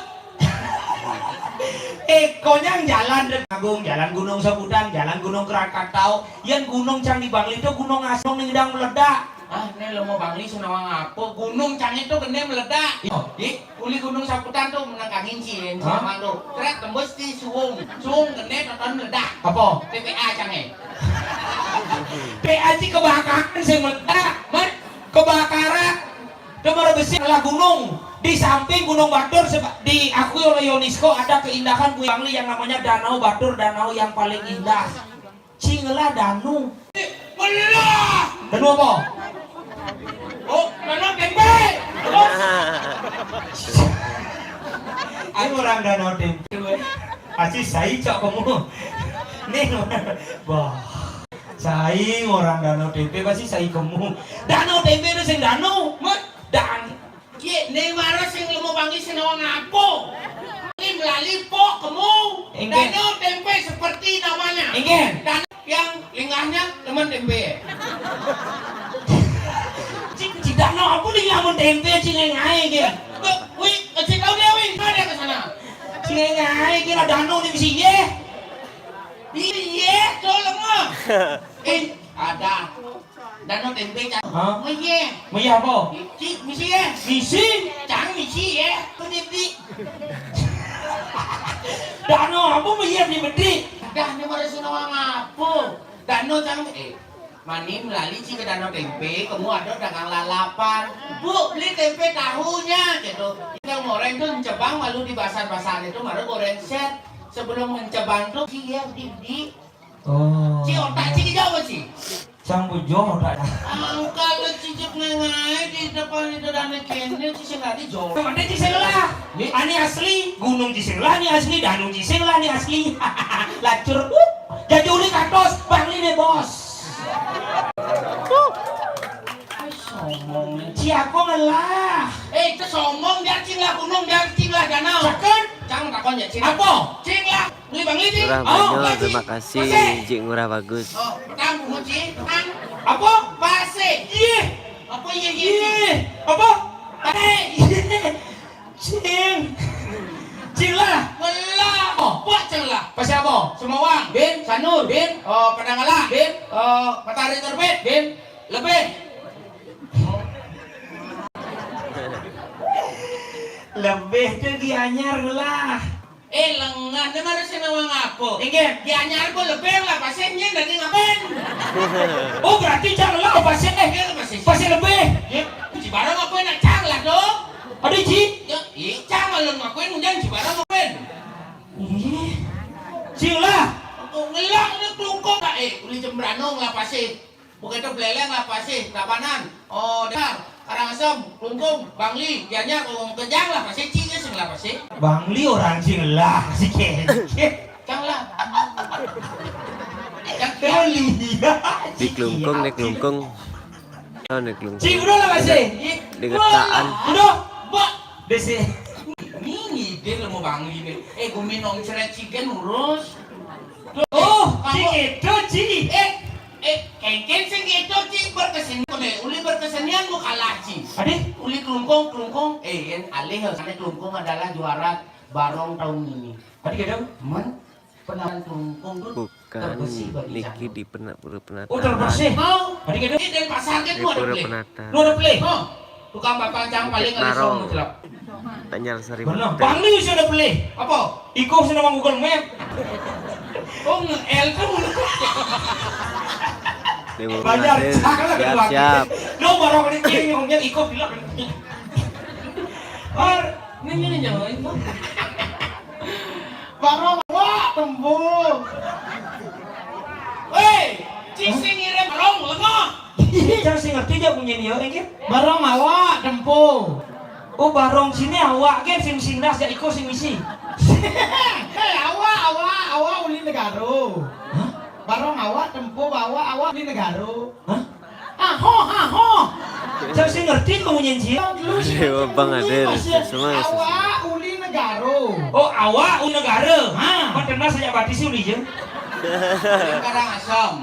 Eh, konyang jalan deh. Agung, jalan Gunung Saputan, jalan Gunung Krakatau. Yang gunung cang di Bangli itu gunung asli yang ngidang meledak. Ah, ini lo mau Bangli senawang apa? Gunung cang itu gede meledak. Iya. Ih, uli Gunung Saputan tuh menang angin sih, yang sama tuh. Kret tembus di Suwung. Suwung gede tonton meledak. Apa? T P A cang eh. P A C kebakaran sih meledak. Mat, kebakaran. Demar besi adalah gunung. Di samping Gunung Batur diakui oleh UNESCO ada keindahan Bangli yang namanya Danau Batur, danau yang paling indah. Cing lah danu. Melah. Danu apa? Oh, danu tempe. Terus? Aku orang danau tempe. Pasti saya cok kamu. Nih, wah. Saing orang danau tempe pasti saing kemu. Danau tempe itu sing danau. Mat, dan ye, ne mara sing lemo bangi sing nawang apo? Ini melali pok kemu. Danau tempe seperti namanya. Enggak. Dan yang lingahnya teman tempe. Cik, cik danau apa nih lamun tempe cik ngai ge. Wih, cik tahu dia wih, ada ke sana. Cik ngai kira danau di sini. Iya, tolong ah. Eh, ada. Danau tempe cang. Hah? Meye. Meye apa? Misi, misi ya. Misi? Cang misi ya. Peniti. Danau apa meye di Bedi? Dah ni mara sing nawang apa? Danau cang eh mani melali ci ke danau tempe, kamu ada dagang lalapan. Bu, beli tempe tahunya gitu. Yang goreng tuh mencebang malu di pasar-pasar itu malu goreng set. Sebelum mencebang tuh dia di, di Oh. Ci otak ci jauh ci. Sang bujo otak. Angkal ci cek ngai di depan itu dan kene ci sing tadi jauh. Mate ci sing lah. Ani asli, gunung ci sing lah ni asli, danu ci sing lah ni asli. Lacur. Uh, jadi uli katos, Bangli ne bos. Ai, sombong. Ci aku ngelah. Eh, itu sombong, dia cing lah gunung, dia cing lah danau. Cakep. Cang takon ya cing. Apa? Cing lah. Beli Bangli, Cing. Lurah Banyol, terima kasih, Jik Ngurah Bagus. Oh, petang bungut, Cing. Petang. Apa? Pasir. Iya. Apa iya, iya, iya. Apa? Pasir. Cing. Cing lah. Ngelah. Oh, buat cing lah. Pasir apa? Semawang. Bin. Sanur. Bin. Oh, Padang Alah. Bin. Oh, Matahari Terbit. Bin. Lebih. Lebih tu Gianyar lah. Eh, lengah, ne mara sing nawang apa? Inggih. Gianyar apa lebih lah, pasir nyen dadi ngapain? Oh, berarti cang lah pasir. Iya, lah pasir. Pasir lebih. Ya, ci barang apa nak cang lah tu? Ada ci? Ya, ih, cang lah ngapain, hujan ci barang ngapain? Iya. Cing lah. Oh, ngelak ni kelungkung lah. Eh, uli Jembrano lah pasir. Bukan tu Beleleng lah pasir, Tabanan. Oh, Denpasar, Karangasem, Klungkung, Bangli, Gianyar, oh, Kejang lah pasir, ci ke sing lah pasir. Bangli orang sing lah, si kecil. Cang lah. Cang, cang. Di Klungkung, di Klungkung. Oh, di Klungkung. Ci, udah lah pasir. Di Getaan. Udah, Mbak. Desi. Ini dia mau Bangli ni. Eh, gumi nong ceret ci kan urus. Oh, ci itu, ci. Eh, Eh, kéngkén sing kéto, Ci, berkesenian, uli berkesenian mau kalah, Ci. Adi? Uli kelungkung, kelungkung. Eh, yang alih, sana kelungkung adalah juara Barong tahun ini. Adi kéto? Men, penampilan kelungkung tuh terbersih bagi niki cakung. Di pena-, pura penata. Oh, terbersih. Mau? Adi kéto? Di Denpasar kan di mau ada pura play. Penata. Mau ada play? Oh. Tukang bakal cang paling ada Barong. Song mutlak. Banjar Sari. Bener. Bang Liu sudah beli. Apa? Iko sudah mang Google Map. Oh, nge-L tuh. Banjar. Siap, siap. Lo baru kali ini ngomongnya iko bilang. Or, ini, ini, ini, ini. Barong awak tembu. Hei, cing sing ngirim barong, lengoh. Cang sing ngerti aja bunyi dia, inggih. Barong awak tembu. Oh, barong sini awak kan sing sindas ya iko sing misi. Hei, awak, awak, awak uli negaro. Hah? Barong awak tembu, awak, awak uli negaro. Hah? Aho, aho. Cang sing ngerti kamu nyanyi. Bang Adir, semua. Awak uli negaro. Oh, awak uli negara. Ha. Mak kenal saya batis uli je. Kadang asam.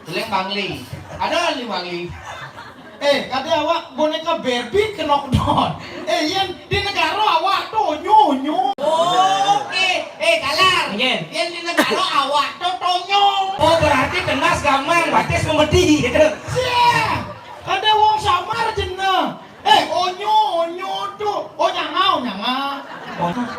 Tuling Bangli. Ada li Bangli. Eh, kada awak boneka Barbie kenok don. Eh, yang di negara awak tuh nyu nyu. Oke. Eh, kalar. Nggih. Yang di negara awak tuh tonyo. Oh, berarti tenas gamang batis memedi gitu. Siap. Ada wong samar jeneng. Eh, onyo, onyo tuh. Oh, nyanga, oh, nyanga.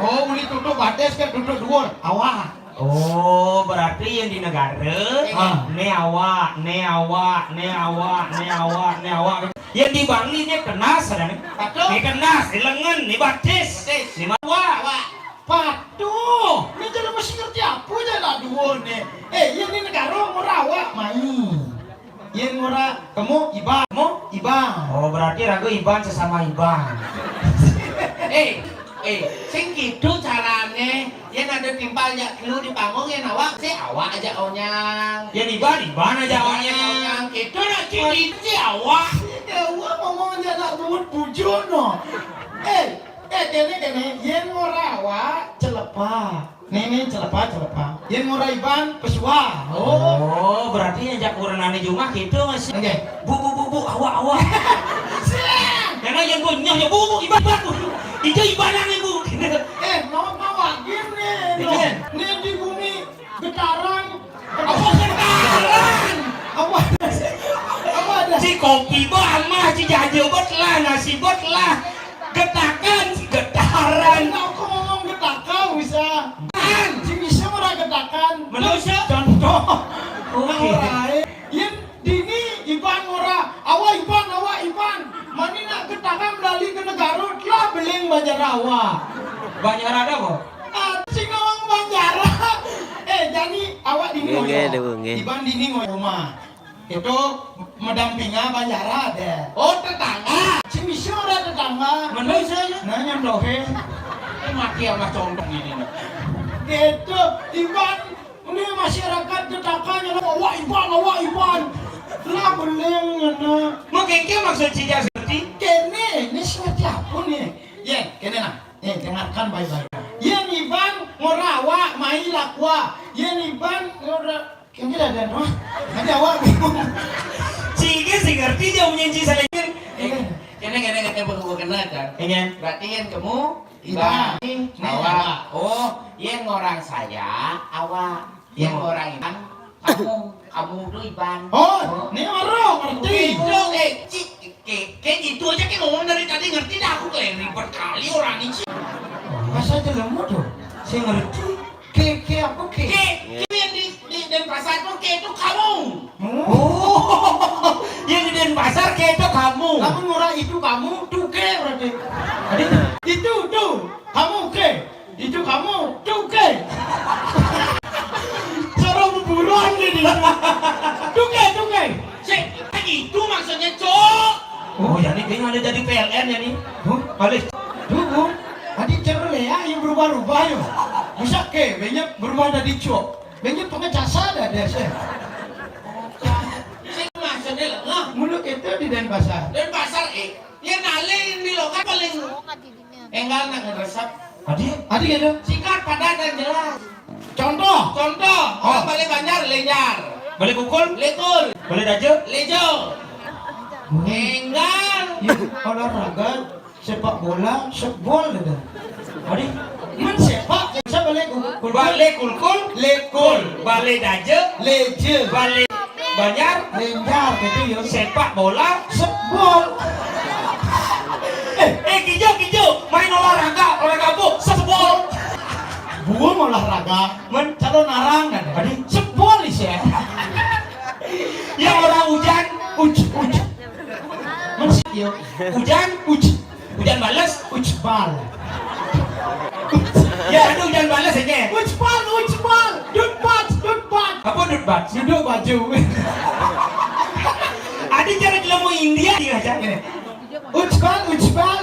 Oh, uli tutup batis ke tutup dua. Awak. Oh, berarti yang di negara, ah, ne awak, ne awak, ne awak, ne awak, ne awak. Yang di Bangli ne kenas ada ne. Betul. Ne kenas, di lengan, ne batis. Batis. Ne ma-, awak. Awak. Patuh. Ne jelema sing ngerti apa je lah dua ne. Eh, yang di negara mau rawak mai. Yen ora kamu Iban, kamu Iban. Oh, berarti raga Iban sesama Iban. Eh, eh, sing gitu carane. Yen ada timpal jak kelu di panggung, yen awak si awak aja onyang. Yen Iban, Iban aja onyang. Gitu lah, ciri si awak. Ya, awak ngomong aja nak buat bujur no. Eh, eh, kene, kene, yen ora awak celepa. Nih, nih, celepa, celepa. Yen ngora Iban, pesuah. Oh. Oh, berarti yang jak urang ane jumah gitu, Mas. Oke. Bu, bu, bu, bu, awak, awak. Siang. Karena yang bu, nyoh, nyoh, bu, bu, Iban, Iban, bu. Ijo Ibanan, Bu. Eh, mau, mau lagi nih. Iya. Nih di bumi getaran. Apa getaran? Apa ada? Apa ada? Si kopi ba amah, si jaja bet lah, nasi bet lah. Getakan, getaran. Aku ngomong getakan bisa. Kan? Si bisa ora getakan. Manusia. Contoh. Oke. Ora, eh. Yen dini Iban ora. Awak Iban, awak Iban. Mani nak getakan melali ke negara, telah beling banjar awak. Banjar ada, Bu? Ah, sing ngomong banjar. Eh, jadi awak dini ngoyo. Nggih, nggih, Bu, nggih. Iban dini ngoyo rumah. Itu mendampingi banjar ada. Oh, tetangga. Sing bisa ora tetangga. Menurut saya. Nanya dohe. Ini mati sama contoh ini. Gitu. Iban, ini masyarakat getakannya lo, awak Iban, awak Iban. Lah beling ngene. Mau kengke maksud si Jasmine? Kene, ini seperti apa nih? Yen, kene nah. Eh, dengarkan baik-baik. Yen Iban ngora awak mai lakwa. Yen Iban ngora Kene ada doh. Nanti awak bingung. Cike sing ngerti dia punya Ci Saleh. Eh, kene, kene, kene, bukan, bukan, kan? Iya. Berarti yang kamu Iban. Iban. Ini awak. Awak. Oh, yang orang saya awak. Yang orang Iban kamu. Kamu tuh Iban. Oh, ini orang ngerti. Itu, eh, Ci, ke, ke itu aja ke ngomong dari tadi ngerti dah aku, kayak ribet kali orang ini, Ci. Masa jelema tuh? Saya ngerti. Ke, ke apa ke? Ke, ke yang di, di Denpasar tuh ke itu kamu. Oh. Yang di Denpasar ke itu kamu. Kamu ngora itu kamu, tuh ke berarti. Tadi itu tuh, kamu ke. Itu kamu, tuh ke. Cara buburan ini. Tuh ke, tuh ke. Cek, itu maksudnya, Cok. Oh, ya ini kayaknya ada jadi P L N ya nih. Huh? Balik. Tuh, Bu. Tadi cerita ya, yang berubah-ubah yo. Bisa ke, banyak berubah dari Cok. Banyak pakai jasa ada, ada saya. Sing maksudnya lengah. Mulut itu di Denpasar. Denpasar, eh. Yen alih di lokal paling enggal nak ngeresep. Adi, adi gitu. Singkat, padat, dan jelas. Contoh. Contoh, oh, orang balik Banjar, lenjar. Balé kukul? Lékul. Balé dajé? Léjé. Énggal. Ya, olahraga sepak bola, sebol gitu. Adi, men sepak, bisa balé kukul. Balé kulkul? Lékul. Balé dajé? Léjé. Balé banjar? Lénjar gitu ya. Sepak bola? Sebol. Eh, eh, kijo, kijo, main olahraga, olahraga apa? Sebol. Buang olahraga, men calon narang kan. Adi, sebol sih ya. Ya orang hujan, uj, uj. Men sih, yo. Hujan, uj. Hujan bales, ujbal. Ya, ada hujan bales ini. Ujbal, ujbal. Dudbat, dudbat. Apa dudbat? Duduk baju. Ada cara jelema India dia aja. Ini. Ujbal, ujbal.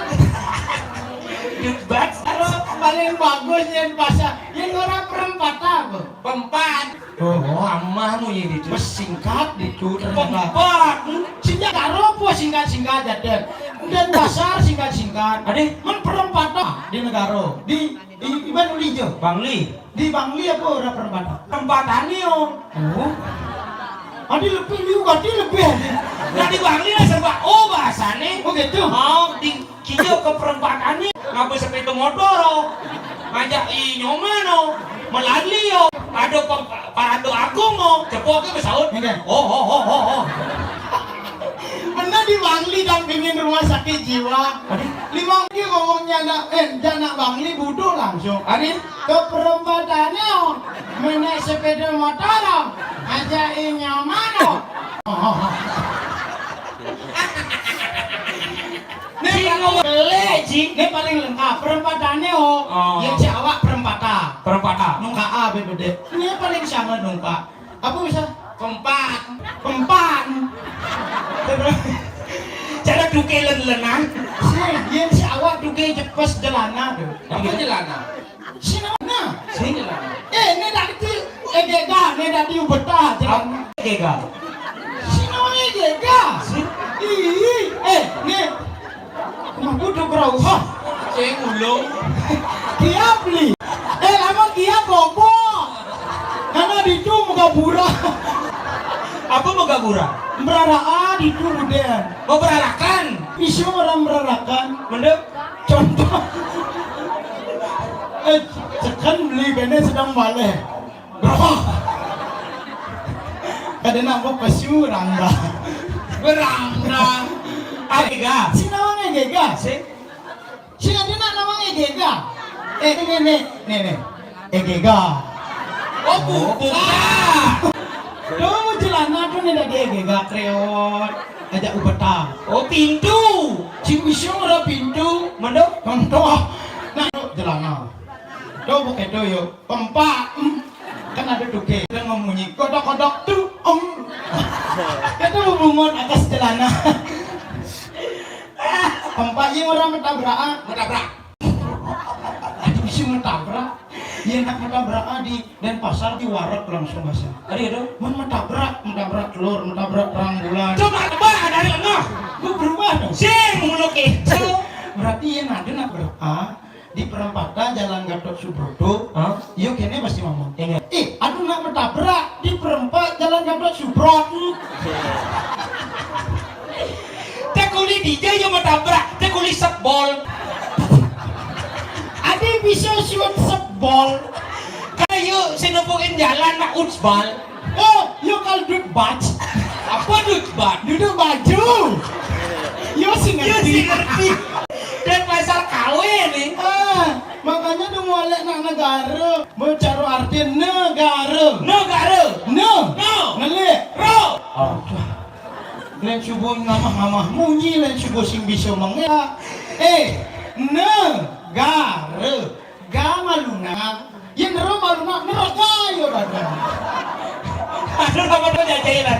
Dudbat. Kalau paling bagus yang bahasa, yang orang perempatan apa? Pempat. Oh, oh, amah mu ya ditu. Singkat ditu ternyata. Pempat. Sing Negara apa singkat-singkat, Jaden? Dan pasar singkat-singkat. Ade? Men perempatan di Negara. Di, di, di mana Bangli? Di Bangli apa orang perempatan? Perempatan ni, oh. Oh. Adi lebih liu, adi lebih. Nah, di Bangli lah serba oh bahasane. Oh gitu. Oh, di Kijo ke perempatan ni, ngapa sepeda motor, oh. Ngajak i nyoman, oh. Melali, oh. Ada pe-, parado agung, oh. Cepoke besaut. Iya. Oh, oh, oh, oh, oh. Pernah di Bangli dampingin rumah sakit jiwa. Aduh. Lima lagi ngomongnya anak, eh, anak Bangli buduk langsung. Aduh. Ke perempatannya, oh. Menaik sepeda motor, oh. Ngajak i nyoman, oh. Oh, oh, oh. Ini paling lengkap, perempatannya, oh. Oh. Yang si awak perempatan. Perempatan. Nungka A B B D. Ini paling sangat nungka. Apa bisa? Pempat. Pempat. Cara duke len-lenan. Si, yang si awak duke cepes jelana tuh. Apa jelana? Sinawana. Sinawana. Eh, ini tadi, eh, Gega, ini tadi ubeta, Gega. Gega. Sinawana Gega. Ih, eh, ini. Rumah kudu kerauh. Sing ulung. Kiap li. Eh, lama kiap lopo. Karena ditu muka bura. Apa muka bura? Meraraa ditu udah. Mau berarakan? Isu orang merarakan. Mendep. Contoh. Eh, sekan beli bene sedang balik. Bro. Kada nak mau pesu rangga. Berangga. Agega. Si nawangnya Gega. Si. Si ada nak nawangnya Gega. Eh, ini, nih, nih, nih. Eh, Gega. Oh, buka. Tuh, celana tuh nih dari Gega, kreot. Aja ubeta. Oh, pintu. Cing bisa ada pintu. Mendok. Contoh. Nah, celana. Tuh, pakai tuh, yuk. Pempak. Hmm. Kan ada tuh, Gega, dia ngomongnya. Kodok-kodok tuh. Om. Kita hubungan atas celana. Pempaknya orang metabrak. Metabrak. Aduh, si metabrak. Iya, nak metabrak di Denpasar di wareg langsung bahasa. Ada ya, dong? Mun metabrak, metabrak telur, metabrak terang bulan. Coba, coba, dari lengah. Gua berubah dong. Sing, muluk itu. Berarti yang ada nak berapa? Di perempatan Jalan Gatot Subroto. Hah? Iya, kene pasti ngomong. Ingat. Eh, aduh, nak metabrak di perempat Jalan Gatot Subroto. Tekuli dija ya metabrak, tekuli sebol. Adi bisa siwat sebol. Kayu sing nempukin jalan nak utsbal. Oh, yo kal dudbat. Apa dudbat? Duduk baju. Yo sing ngerti. Yo sing ngerti. Dan pasal kawin nih. Ah, makanya dong walek nak negara. Mau caro arti negara. Negara. Ne. No. Ngelik. Ro. Oh. Lain subuh ngamah-ngamah munyi, lain subuh sing bisa mengela. Eh, negara. Ga maluna. Yen ro maluna neraka ya badan. Aduh, apa tuh jajai lah.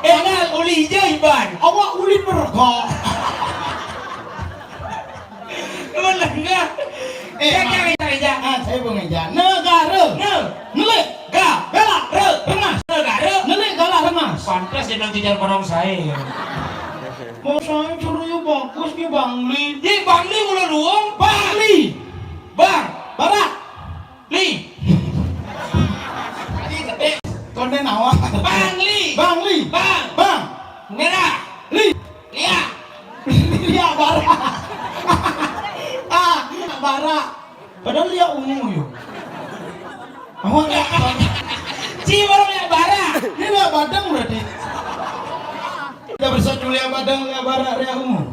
Eh, nah, uli hijau iban. Awak uli neraka. Melengah. Eh, jangan, ma- jangan, jangan. Ah, saya mau ngejar. Negara. Ne. Nelik. Ga. Bela. Re. Rengas. Negara. Nelik, gala, rengas. Pantas dia nang jajar barang saya. Mau saya curiga bagus nih Bangli. Di Bangli mula luang. Bangli. Bang. Barak. Li. Tadi gede. Kau Ini nawa. Bang Li. Bang Li. Bang. Bang. Merah. Li. Lia. Lia bara. Ah, bara. Padahal lia ungu yo. Awak lia bara. Ci baru lia bara. Ini lia badang berarti. Kita bersatu lia badang, lia bara, lia ungu.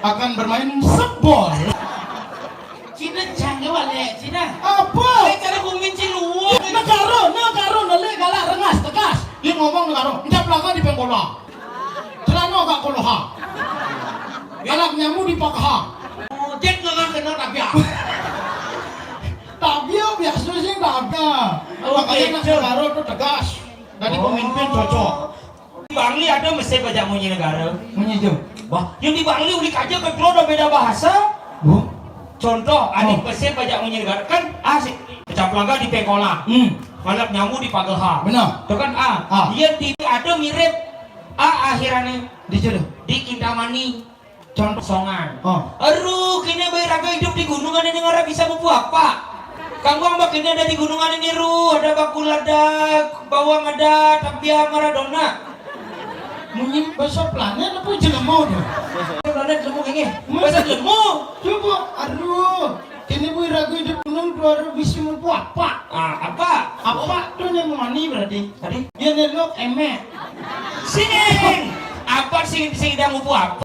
Akan bermain sebol. Cina jangan wale Cina. Apa? Saya cara kumin ci luwung. Negara, negara nele galak rengas tegas. Dia ngomong negara, encap laga di pengkola. Celana gak koloha. Galak nyamu di pakaha. Ojek nggak kena tabia. Tabia biasa sih tabia. Oh, makanya nak gitu. Negara tuh tegas. Dari pemimpin cocok. Bang Li ada mesti pajak munyi negara. Munyi tu. Wah, yang di Bang Li uli kaja ke keluar dah beda bahasa. Bu. Contoh, adik mesti pajak munyi negara kan asik. Pecah pelangga di pengkola. Hmm. Balap nyamu di pageha. Benar. Tu kan ah. Ah. Dia di ada mirip ah akhirannya. Di sini. Di Kintamani. Contoh songan. Oh. Aduh, kini bayi raga hidup di gunungan ini ngara bisa mupu apa? Kangguang bak ini ada di gunungan ini ruh, ada bakul ada, bawang ada, tabia Maradona. Munyi bahasa planet apa jelema tu? Planet jelema kengeh. Bahasa jelema. Coba, aduh. Kini bayi raga hidup gunung tu ada bisa mupu apa? Ah, apa? Apa tu yang mani berarti? Tadi? Dia nelok emek. Sing! Apa sing sing dah mupu apa?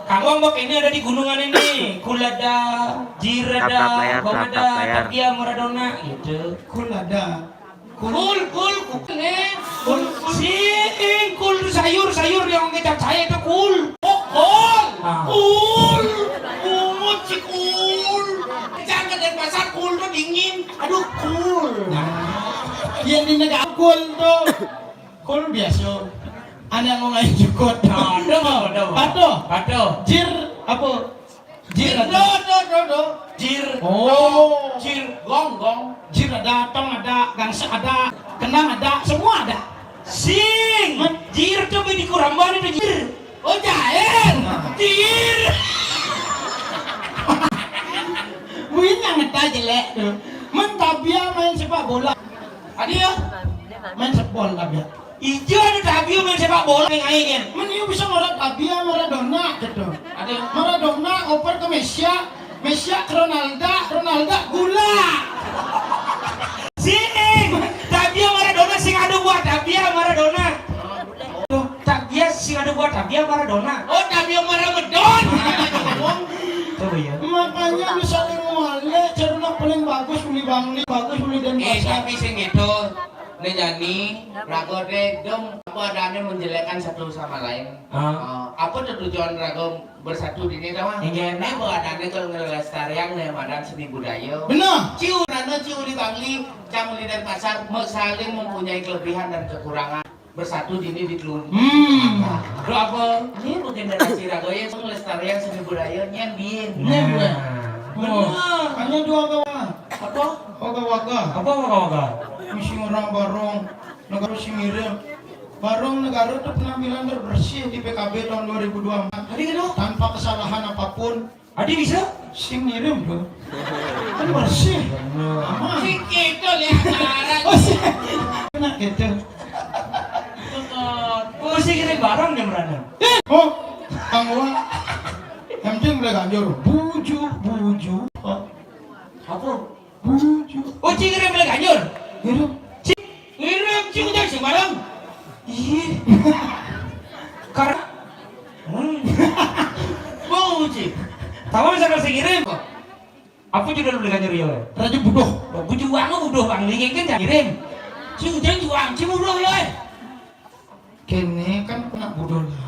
Kangguang bak ini ada di gunungan ini. Kul ada, jir ada, bang ada, tabia Maradona gitu. Kul ada. Kul, kul, kul, eh. Kul, kul. Sing, kul tu sayur, sayur yang kecap saya tu kul. Oh, kul. Ah. Kul. Bungut si kul. Jangan ke Denpasar kul tu dingin. Aduh, kul. Nah. Yang di negara kul tu. Kul biasa. Anak ngomong aja jukut. Ada, ada. Patuh. Patuh. Jir apa? Jir. Do, do, do, do. Jir. Oh. Jir. Gong, gong. Jir ada, tong ada, gangsa ada, kenang ada, semua ada. Sing. Hah? Jir tu bini kurambah ni tu jir. Oh, jahil. Nah. Jir. Buin yang ngetai jelek tu. Men tabia main sepak bola. Adi ya? Main sepak bola tabia. Ijo ada tabia main sepak bola yang ain. Men iyo bisa ngora tabia Maradona gitu. Ada. Maradona oper ke Messi, Messi ke Ronaldo, Ronaldo gula. Sing, tabia Maradona sing ada buah tabia Maradona. Tuh, tabia sing ada buah tabia Maradona. Oh, tabia Maradona. Coba ya. Makanya lu saling ngolek, cara nak paling bagus beli Bangli, bagus beli dan eh, tapi sing gitu. Nih Jani, raga deh dong apa adanya menjelekkan satu sama lain. Ah. Eh, apa tuh tujuan raga bersatu di ini tahu? Inggih. Ini apa adanya kalau ngelestariang nih madan seni budaya. Benar. Ciu nana ciu di Bangli, cang di Denpasar, me- saling mempunyai kelebihan dan kekurangan. Bersatu di ini di Telun. Hmm. Nah, do apa? Ini mungkin generasi raga ya ngelestariang seni budaya nyen biin. Nyen, gue. Nah. Benar. Hanya dua kawan. Apa? Waga-waga. Apa waga-waga? Misi orang barong, negara sing ngirim. Barong negara tu penampilan terbersih di P K B tahun dua ribu dua puluh empat. Tadi gitu? Tanpa kesalahan apapun. Adi bisa? Sing ngirim tu. Kan bersih. Aman. Sing gitu lihat barang. Oh, sih. Enak gitu. Oh, sing ngirim barang dia merana. Eh, oh, tangguh. Yang penting boleh ganjur. Buju, buju. Oh. Apa? Buju. Oh, Ci ngirim balik Ganjur. Ngirim. Ci, ngirim, Ci, udah sembarang. Iya. Karena hmm. Bau, Ci. Tahu misalkan saya ngirim kok. Apa judul beli Ganjur ya? Raja Budoh. Oh, buju wangu budoh bang, ini kan jangan ngirim. Ci, udah juang, Ci budoh ya. Kene kan kena budoh lah.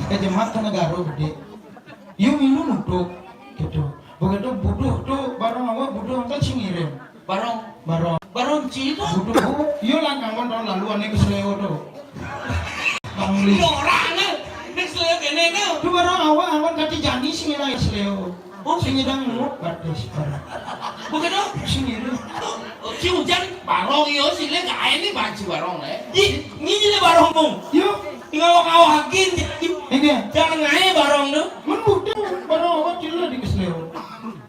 Ke jemak ke negara gede. Yo milu nutup gitu. Begitu budoh tu barang awak budoh kan sing ngirim. Barang. Barang. Barang Ci tu. Budoh. Yo lah kawan tahun lalu ane ke Seleo tu. Bang Li. Orang kan. Next level kene kan. Tu barang awak awan kati jani sing ngirim Seleo. Oh, sing nyidang mut batis. Bukan dong? Sing nyidang. Oh, si hujan barong yo, si le gae ni banci barong le. Ji, ni ji le barong mung. Yo. Tinggal ngawak angin. Ini. Jangan ngae barong tu. Men bukan barong awak cila di kesleo.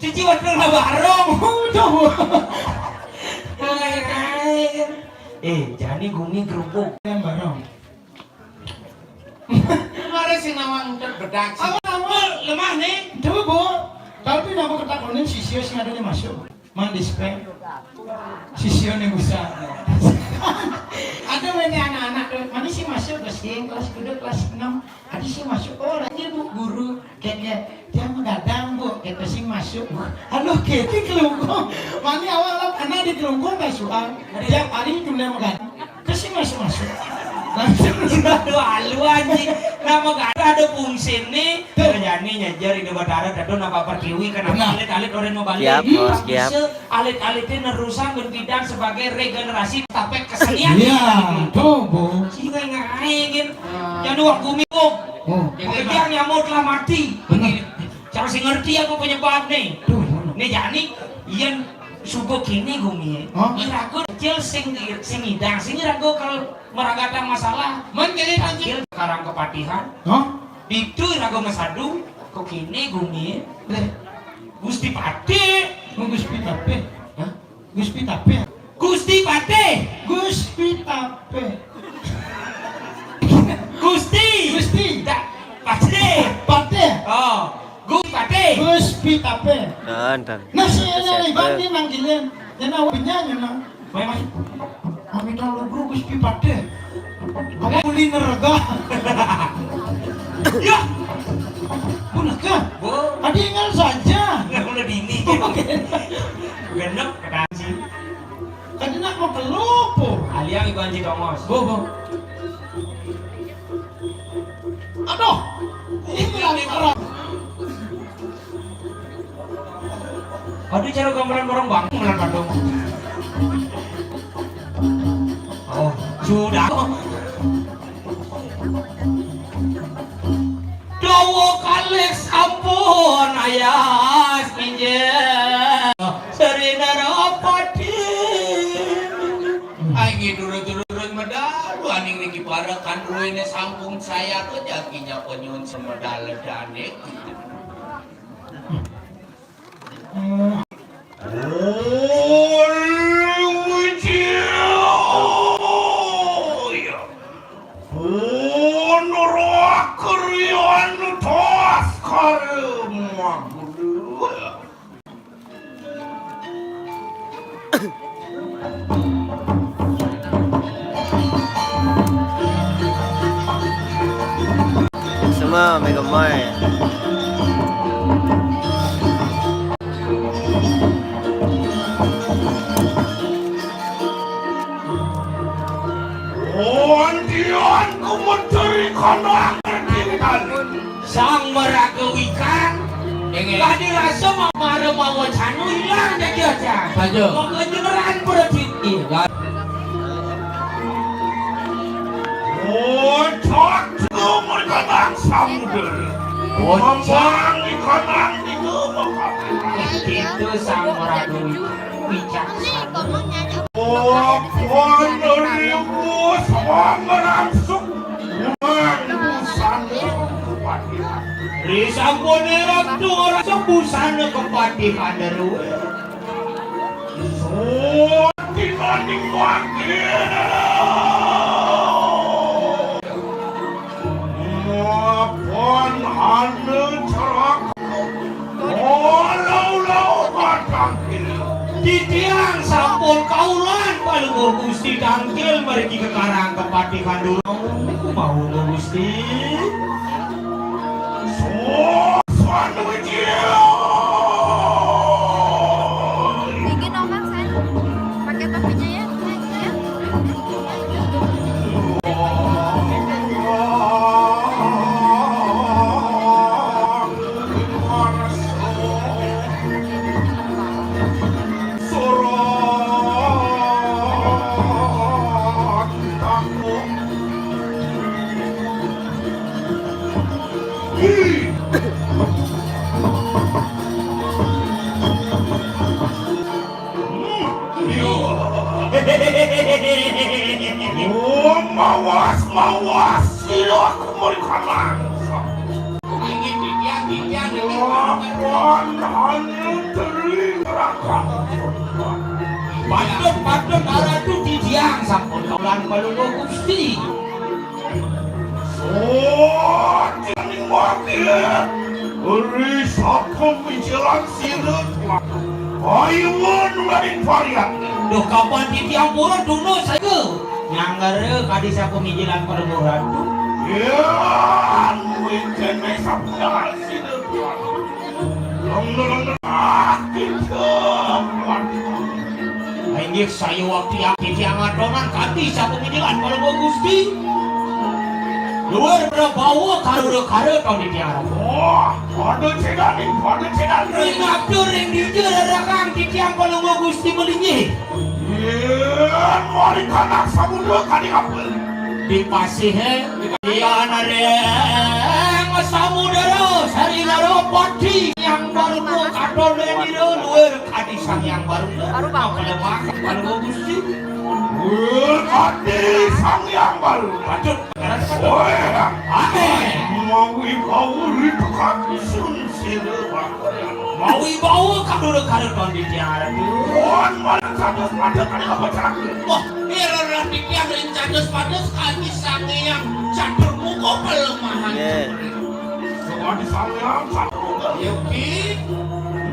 Cici wadah lah barong. Oh, jauh. Ngae ngae. Eh, jani gumi gerubuk. Yang bareng. Kemarin si nawang terbedak. Apa nama? Lemah nih. Coba, Bu. Tapi nama ketakonin sisio sing ada di masuk. Mandi spek. Sisio nih bisa. Ada wene anak-anak tuh. Mana sih masuk ke sing kelas kuda kelas enam. Ada sih masuk. Oh, lagi Bu guru. Kayak dia magadang, Bu, kita sing masuk. Halo, kita di Kelungkung. Mani awal lah, karena di Kelungkung masukan. Tiap hari jumlah magadang. Ke sing masuk-masuk. Langsung. Aduh, halu anjing. Nama gak ada, ada fungsi nih. Tuh. Jani nyajar di Batara, tadi napa pertiwi, kenapa alit-alit orang mau balik? Siap, Bos, siap. Alit-alitnya nerusang dan bidang sebagai regenerasi tapek kesenian. Iya, tuh, Bu. Sih, kayak ngain. Yang dua gumi, Bu. Oh. Pekerjaan nyamuk telah mati. Bener. Cara sing ngerti aku penyebab nih. Duh, mana? Nih, jani, yen subuh kini gumi. Hah? Irago kecil sing, sing ngidang, sing irago kalau meragatang masalah. Men kene kecil karang kepatihan. Hah? Itu irago mesadu, kok kini gumi. Leh. Gusti Patih. Oh, Gusti Patih. Hah? Gusti Patih. Gusti Patih. Gusti Patih. Gusti. Gusti. Tak. Patih. Patih. Oh. Gusti Patih. Gusti Patih. Dan, dan. Nah, si Terus ini ya, Iban terus. Ini manggilin. Ini awak penyanyi, nah. Memang. Kami tahu guru Gusti Patih. Aku kuliner rega. Ya. Punaka. Bu. Adi ingat saja. Nggak boleh dini. Oke. Genep, ketanji. Tadi nak mau kelupu. Aliang iku anji tongos. Bo, bo. Aduh. Ini lagi perang. Aduh, cara gambaran orang bangku melan padung. Oh, sudah. Dawa kalih sampun ayas injil. Sri Narapati. Aing durut-durut medal, aning niki para kandruene sampun saya ke jaginya penyun semedal dane. Semua Megamind. Ondian kumeteri kana ngerti. Sang maraga wikan. Kadi rasa mamara mawacana ilang dadi aja. Saja. Maka jenengan berarti. Iya. Ocak mereka bangsa muda. Ocak. Mamang ikanang itu. Itu sang maraga wikan. Wicaksana. Papan ribu sawang rangsuk. Nang busana kepatihan. Ri sampune ratu ora sebusana kepatihan ruwe. Sotinaning wangkil. Mapan hana cerak. Olau-lau batangkil. Titiang sampun kaulan palungguh Gusti tangkil margi kekarang kepatihan durung. Mau Gusti. Sopan wijil. Bikin ombak, Sen. Pakai topinya ya, Sen, ya. Oh, mawas, mawas, sira aku murika mangsa. Ingin titiang, titiang, titiang. Lawan hanya teri neraka. Patut, patut, aratu titiang. Tiang sampun kaulan Palungguh Gusti. Oh, tiang mati. Ri sampun mijilan sira. Ayuun wening varian. Duh, kapan titiang purun tuna saja. Nyangara kadi sampun mijilan Palungguh Ratu. Ya, mungkin sampun sira. Inggih, saya waktu yang titiang atonan kadi sampun mijilan Palungguh Gusti. Luar Prabawa karo karo ton titiang. Wah, pada cedaning, pada cedaning. Ring abdur ring dija rerekan titiang Palungguh Gusti malinggih. Yen wali kanak samudra kadi apa? Di pasih, eh. Yan ring samudra Sri Narapati yang baru katon dira luar kadi Sang Hyang Baru. Baru bangun. Pada makan, pada Gusti. Luar kadi Sang Hyang Baru. Lanjut. Oe, ane. Mawi bau ripekat sun sira. Mawi bau kadura-kadura titiang. Wan malah catus pada kali apa celaka. Wah, ira titiang ring catus pada kami Sang Hyang Catur Muka pelemahan. Nggih. Soal di Sang Hyang Catur Muka. Yuki.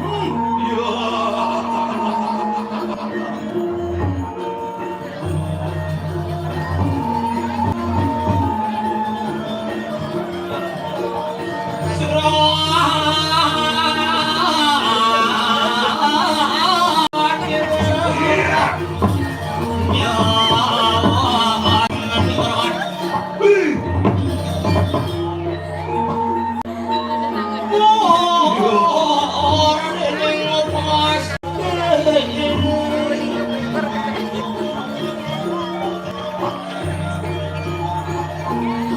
Hmm, iya.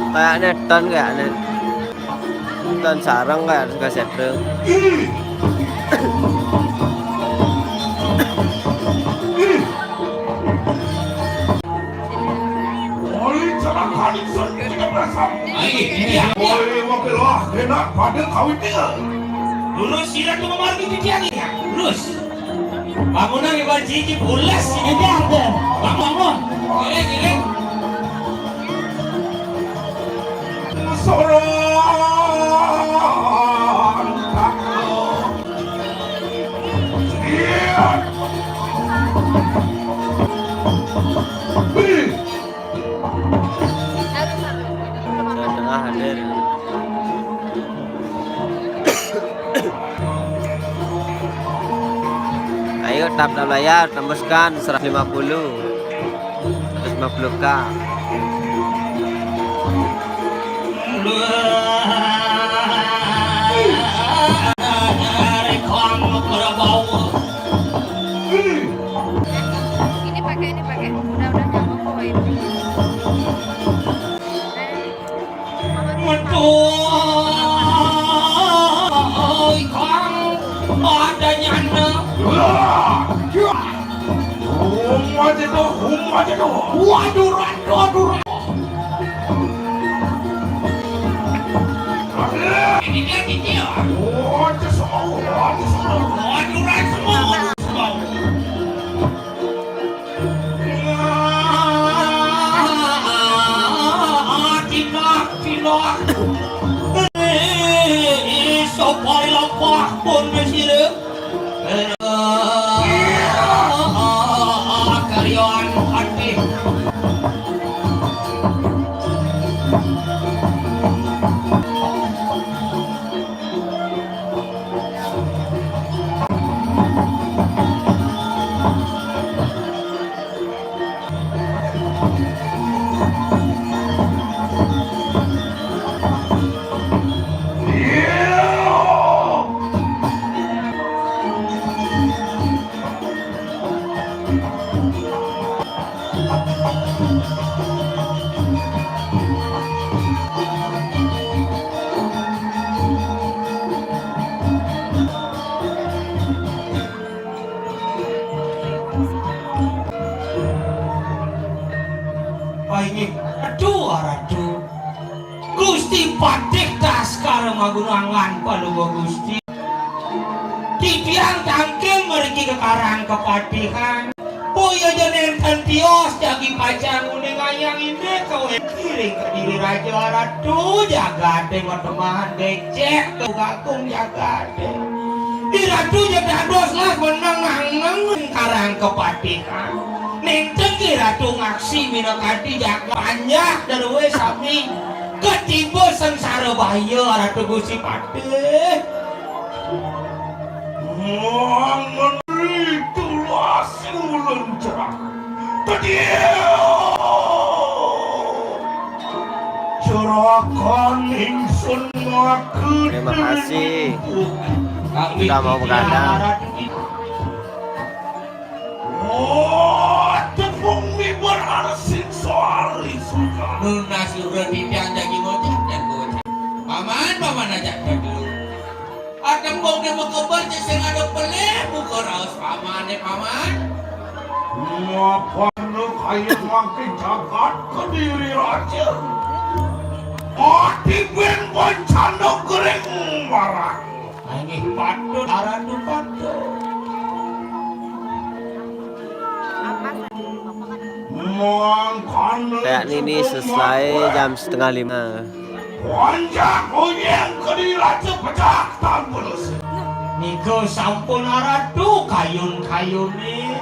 Kayaknya ton, kayaknya ton sarang, kayak kaset drum. Oli celaka ningsun kita berasam. Ayo, iya. Oli mapilah kena pada kawin dia. Lurus sira tu memargi titiang ya. Lurus. Bangunan iban jiji pulas ini dia. Bang, bangun. Giling, giling. Sorong. Iya. Tengah hadir. Ayo, tap, tap layar, tembuskan seratus lima puluh. Seratus lima puluh K. Ini pakai, ini pakai. Udah, udah nyamuk kok ini. Metu, oi, Kang, ada nyana. Hum aja tuh, hum aja tuh. Waduh, waduh, waduh. Ini dia, ini dia. Waduh, semua, waduh, semua. Waduh, semua, waduh, semua. Tindak, tindak. Iso pai lepah pun mesire. Karyan ati. Inggih, Ratu, Ratu. Gusti Patih Taskara magunangan Palungguh Gusti. Titiang tangkil mriki kekarang kepatihan. Oh ya, jangan tios jagi pacang uning ayang ini kau kiring ke diri raja ratu jagate matemahan becek kau kakung jagate. Di ratu jagados lah menang angeng karang kepatihan. Nenten ki ratu ngaksi minakadi jaga panjak darwe sami ketiba sengsara bahaya ratu Gusti Patih. Mangenri tulas ulun cerah. Tadi cerakan ingsun maka. Terima kasih. Udah mau begadang. Oh, tepung miber arsik soal isukan. Nunas urut di tiang daging ojek dan bocah. Paman, paman aja dulu. Adem bau dia mengkembar, sing ada pelih, buka raus paman, eh, paman. Ngapa lu kayak makin jagat ke diri raja? Mati ben bencana kering marah. Ini patut, arah tu patut. Mangkana. Kayak ini selesai jam setengah lima. Wanjak unyeng kedi raja pecah tampulus. Nika sampun aratu kayun-kayune.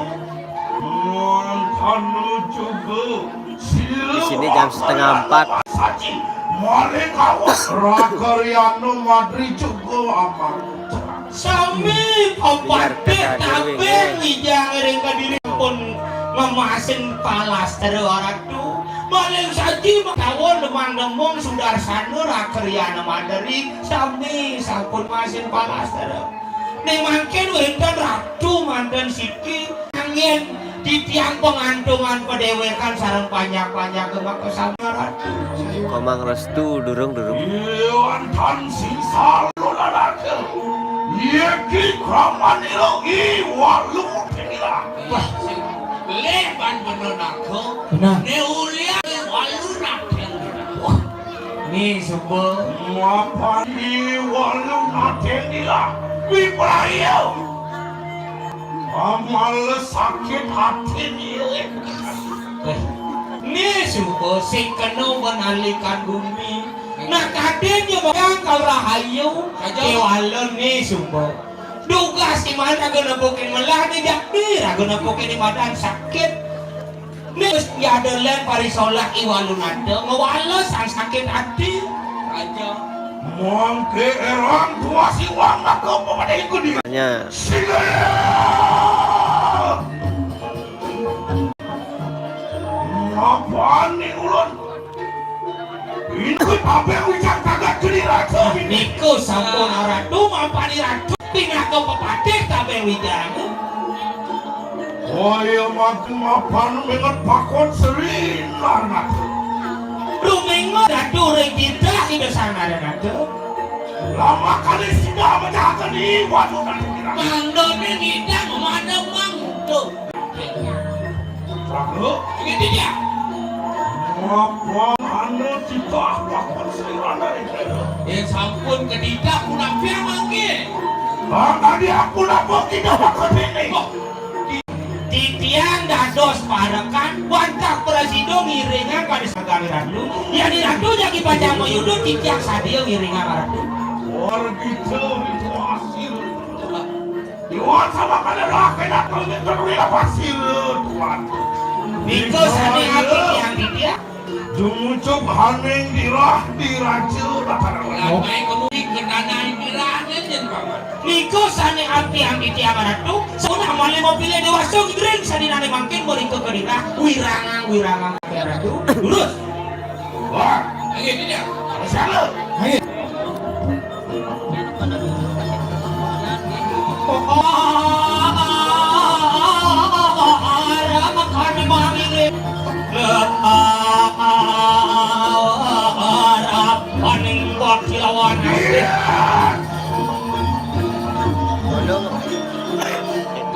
Mangkana juga sila. Di sini jam setengah empat. Saji, maling awas. Rakaryana madri juga aman. Sami pepatih tabing wijang ring kediri pun ngemasin palastera ratu. Malih saji makaon demang demung sudarsana rakaryana maderi sami sampun masin palastera. Ning mangkin wenten ratu manten siki angin titiang pangantungan padewekan sareng panjak-panjak maka sami ratu. Komang restu durung durung. Iwan tan sisa lolaraga. Yeki kramanira i walu tengila. Wah, sing leh ban bener naga. Benar. Ne ulian walu naga. Wah, ni suba. Mapan i walu naga nila. Wipraya. Amal sakit hati ni. Eh, ni suba sing kena menalikan bumi. Nah, kadin je bayang kau rahayu. Aja. Kewala ni suba. Dugas iman raga nepukin melah ni jakti, raga nepukin imadan sakit. Ni ya ada len parisolah iwalu nada, ngewala sang sakit hati. Aja. Mangke erang tua siwang aku pemadai kudi. Hanya. Singgah. Mapan ni ulun. Ini tabeng wijang tagat geni ratu. Niku sampun aratu mapan ni ratu. Pinaka pepatih tabeng wijang. Kaya mati mapan menget pakon serinar ratu. Rumengo ratu ring titah ida sang ada ratu. Lama kali sida mecahaken iwat utan pikiran. Mangdone ngidang mana mangdo. Lalu? Ingat dia. Apa anu titah pakon seliwan dari kaya? Ya sampun kedita punapian mangke. Bang tadi aku lapor kita pakon ini. Oh. Titiang dados parekan, wantah prasida ngiringang pada sagami ratu. Yan ratu jagi pacang mayuda, titiang sadia ngiringang ratu. Luar biasa itu hasil. Iwan sama kada lah kena kami terwira pasir tuan. Nika sane ati tiang titiang. Jumucuk haning dirah diraja dataran. Lantai kemudi ke tanah dirah nyen paman. Nika sane ati anggi tiang ratu, saunah malih mapilih dewasa ngiring sadinane mangkin mrika ka dirah, wirangang, wirangang, ratu. Lurus. Wah, ayo tidak. Salah. Ayo.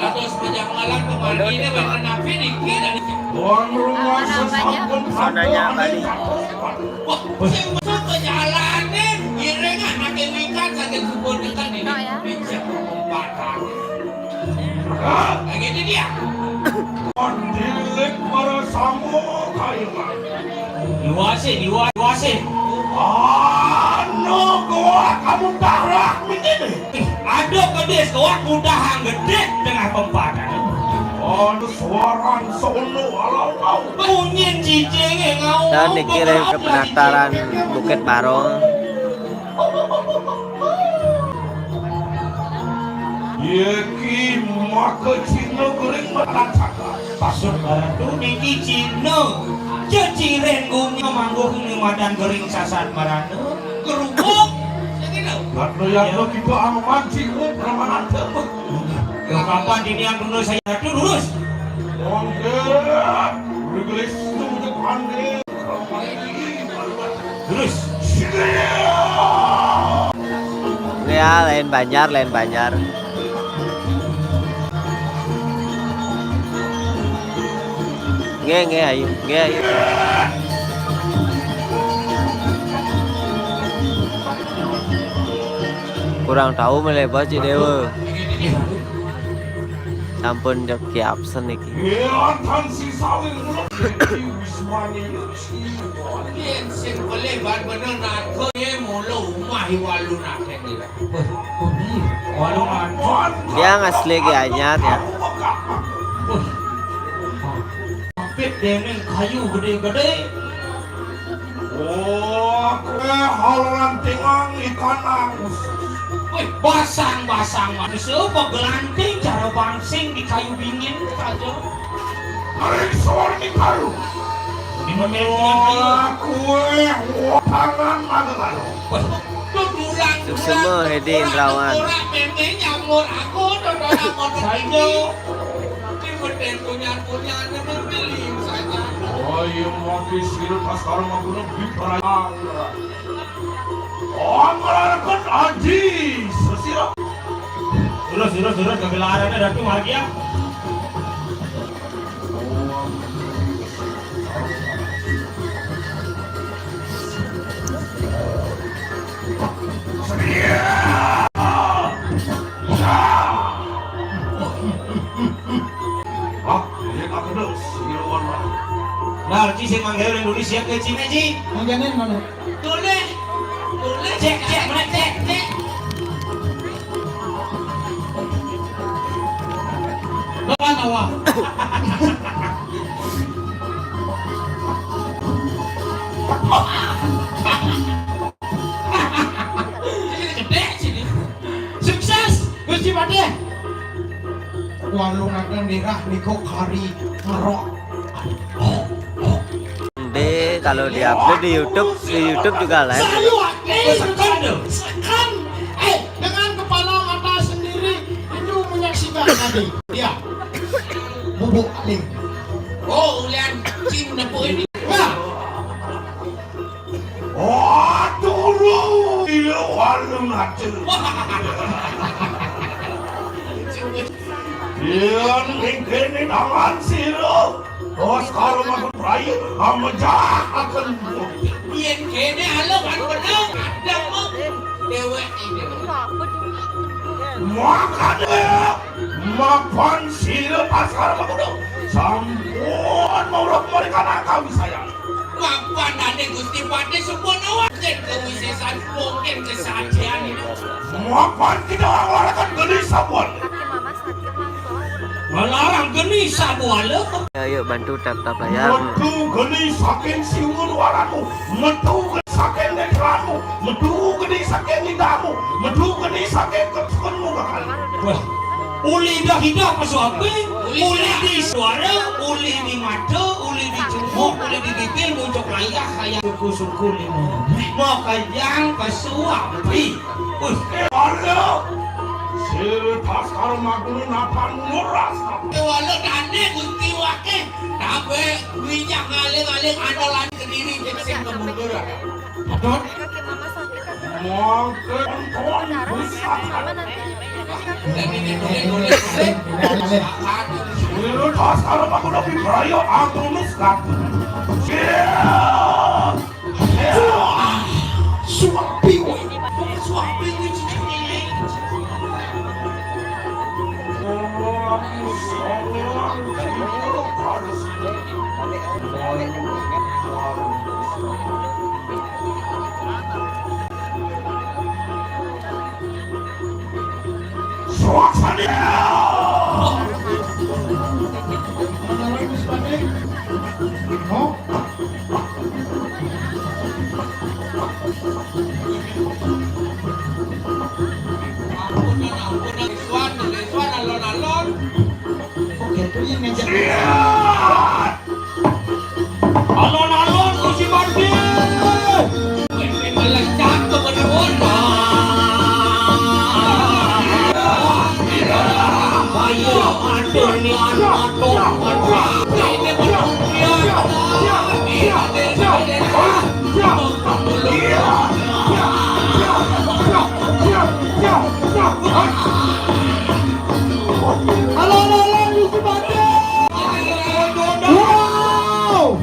Kados pejanggalan pemandine wenten napi niki dari. Tuan rumah sesampun. Sonanya Bali. Wah, sing masuk ke jalanin, ngiring anake wikan saking subur tekan ini. Bisa perempatan. Lagi ini dia. Dilik para samo kaiman. Diwase, diwa-, diwase. Anu goak kamu darah mingkini. Ih, ada kedis goak mudahang gedek tengah pempadan. Anu suaran sono alau-lau. Bunyin cicing ngau. Dan dikirim ke penataran Bukit Barong. Yeki maka Cina gering matacakan. Pasut baratu niki Cina. Ceciren gumi mangguh ni madan gering sasat marana. Kerubuk. Karena yang kita aman cikgu peramanata. Yo kapan dini yang dulu saya tu lurus. Oke. Rigelis tu je pandai. Terus. Ya, lain Banjar, lain Banjar. Nge, nge, ayu, nge, ayu. Kurang tahu melebar Cik Dewa. Sampun jam ki absen iki. Yen sing pelih bar bener naga ye mula umah iwalu nakeng iki. Wah, oh iya. Walu naga. Dia ngasli ki anyar ya. Wah. Apit dening kayu gede-gede. Oh, kowe hal rantingan ikan aus. Wih, basang-basang manusia, apa gelanting cara bangsing di kayu bingin saja. Mari suara ni baru. Di mana dengan kayu? Wah, kowe, wah, tangan mana baru. Wah, tu tulang, Suksema tulang, Hedi tulang, Indrawan. Tulang, meme nyamur aku, tu tulang, saja. Ki meden punyan-punyan nang beli saja. Oh, iya, mati sira Baskara Maguna bipraya. Oh, ngelarkan aji sesira. Terus, terus, terus, kegelarane Ratu Margia. Ah, ini aku dong, sira wan. Nah, Ci sing manggawe ning Indonesia ke Cina, Ci. Manggawe mana? Boleh. Boleh. Cek, cek, mana cek, cek. Bapak tawa. Gedhe sini. Sukses, Gusti Patih. Walungaken lirah nika kari ngerok. Nanti kalau diupload di YouTube, di YouTube juga live. Saya wakil sekan, sekan. Eh, dengan kepala mata sendiri itu menyaksikan tadi. Ya. Bubuk aling. Oh, ulian cing nepuk ini. Nah. Oh, turu. Iya, walung aja. Iya, mingkini tangan sira. Terus kalau aku rai, amejah akan. Yen kene alo kan bener, ada mong. Dewek ini. Makanya, mapan sira pasar aku dong. Sampun mau mereka nakal saya. Mapan dane Gusti Patih sampun awak. Yen kewisesan mungkin kesajian itu. Mapan kita ngelarang geni sabuan. Ngelarang geni sabuan. Ya, yuk bantu tap-tap layar. Metu geni saking siwun waranmu, metu geni saking netranmu, metu geni saking lidahmu, metu geni saking ketukunmu bakal. Wah, uli dah hidup pesuapi, uli di suara, uli di mata, uli di cungkuk, uli di bibir, muncuk layah, kayak suku-suku lima. Mau kejang pesuapi. Wis, eh, wala. Sira Baskara Maguna napan nguras. Eh, wala dane Gusti wake. Tabe wijak ngaling-aling ana lan kediri sing kemundur. Adon. Mongke kon pusat. Sira Baskara Maguna bibraya atunus katu. Sira. Suapi, woi. Suapi, woi. Hah? Ampun, ampun, Rizwan, Rizwan, alon-alon. Oke, itu yang ngajak. Alon-alon ku si Bandi. Melecat ke mana-mana. Ayo, atur ni anak. Halo, halo, halo, Yusuf Ade. Wow.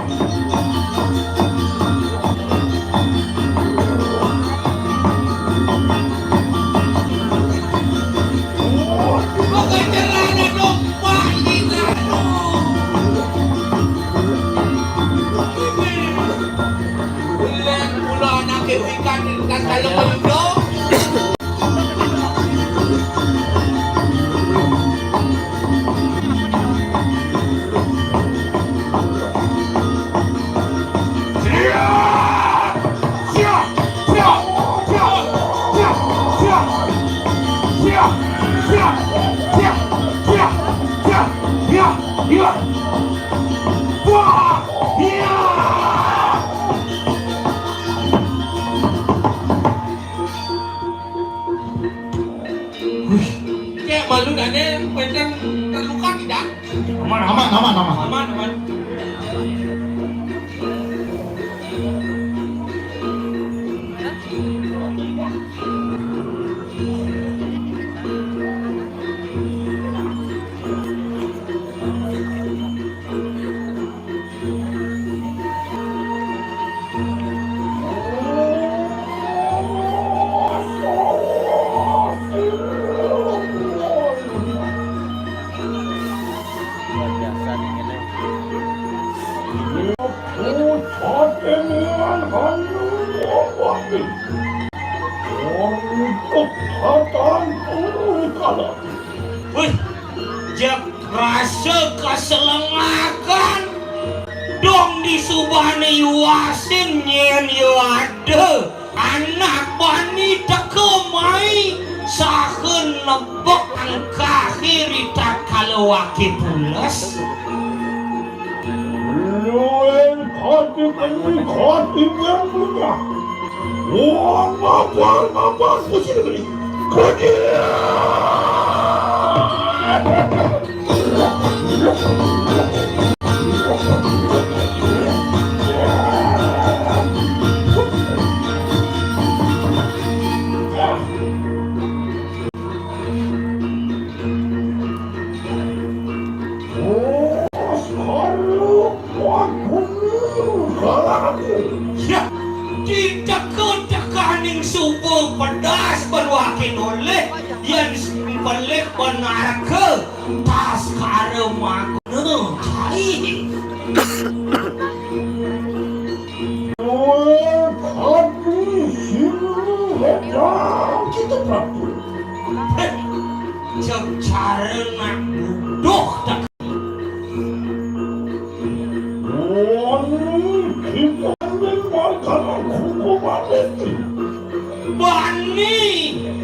Wih, kayak malu dah ni, macam terluka tidak? Aman, aman, aman, aman. Aman, aman. Wih, jak rasa kaselengakan dong disubani yuasin nyen yo ada. Anak bani teka mai saha nebak angkahe ritatkala wake pules. Luwih kati keni kati yang punya. Wah, mabar, mabar, puji negeri. Puji. Ya, diteka-tekaning suba pedas ban wakin olih, yen pelih benarka tas kara maguna cai. Dua kali silu ledang kita Prabu. Heh, cara nak nuduh tak. Wani kita ni makan aku mati. Bani,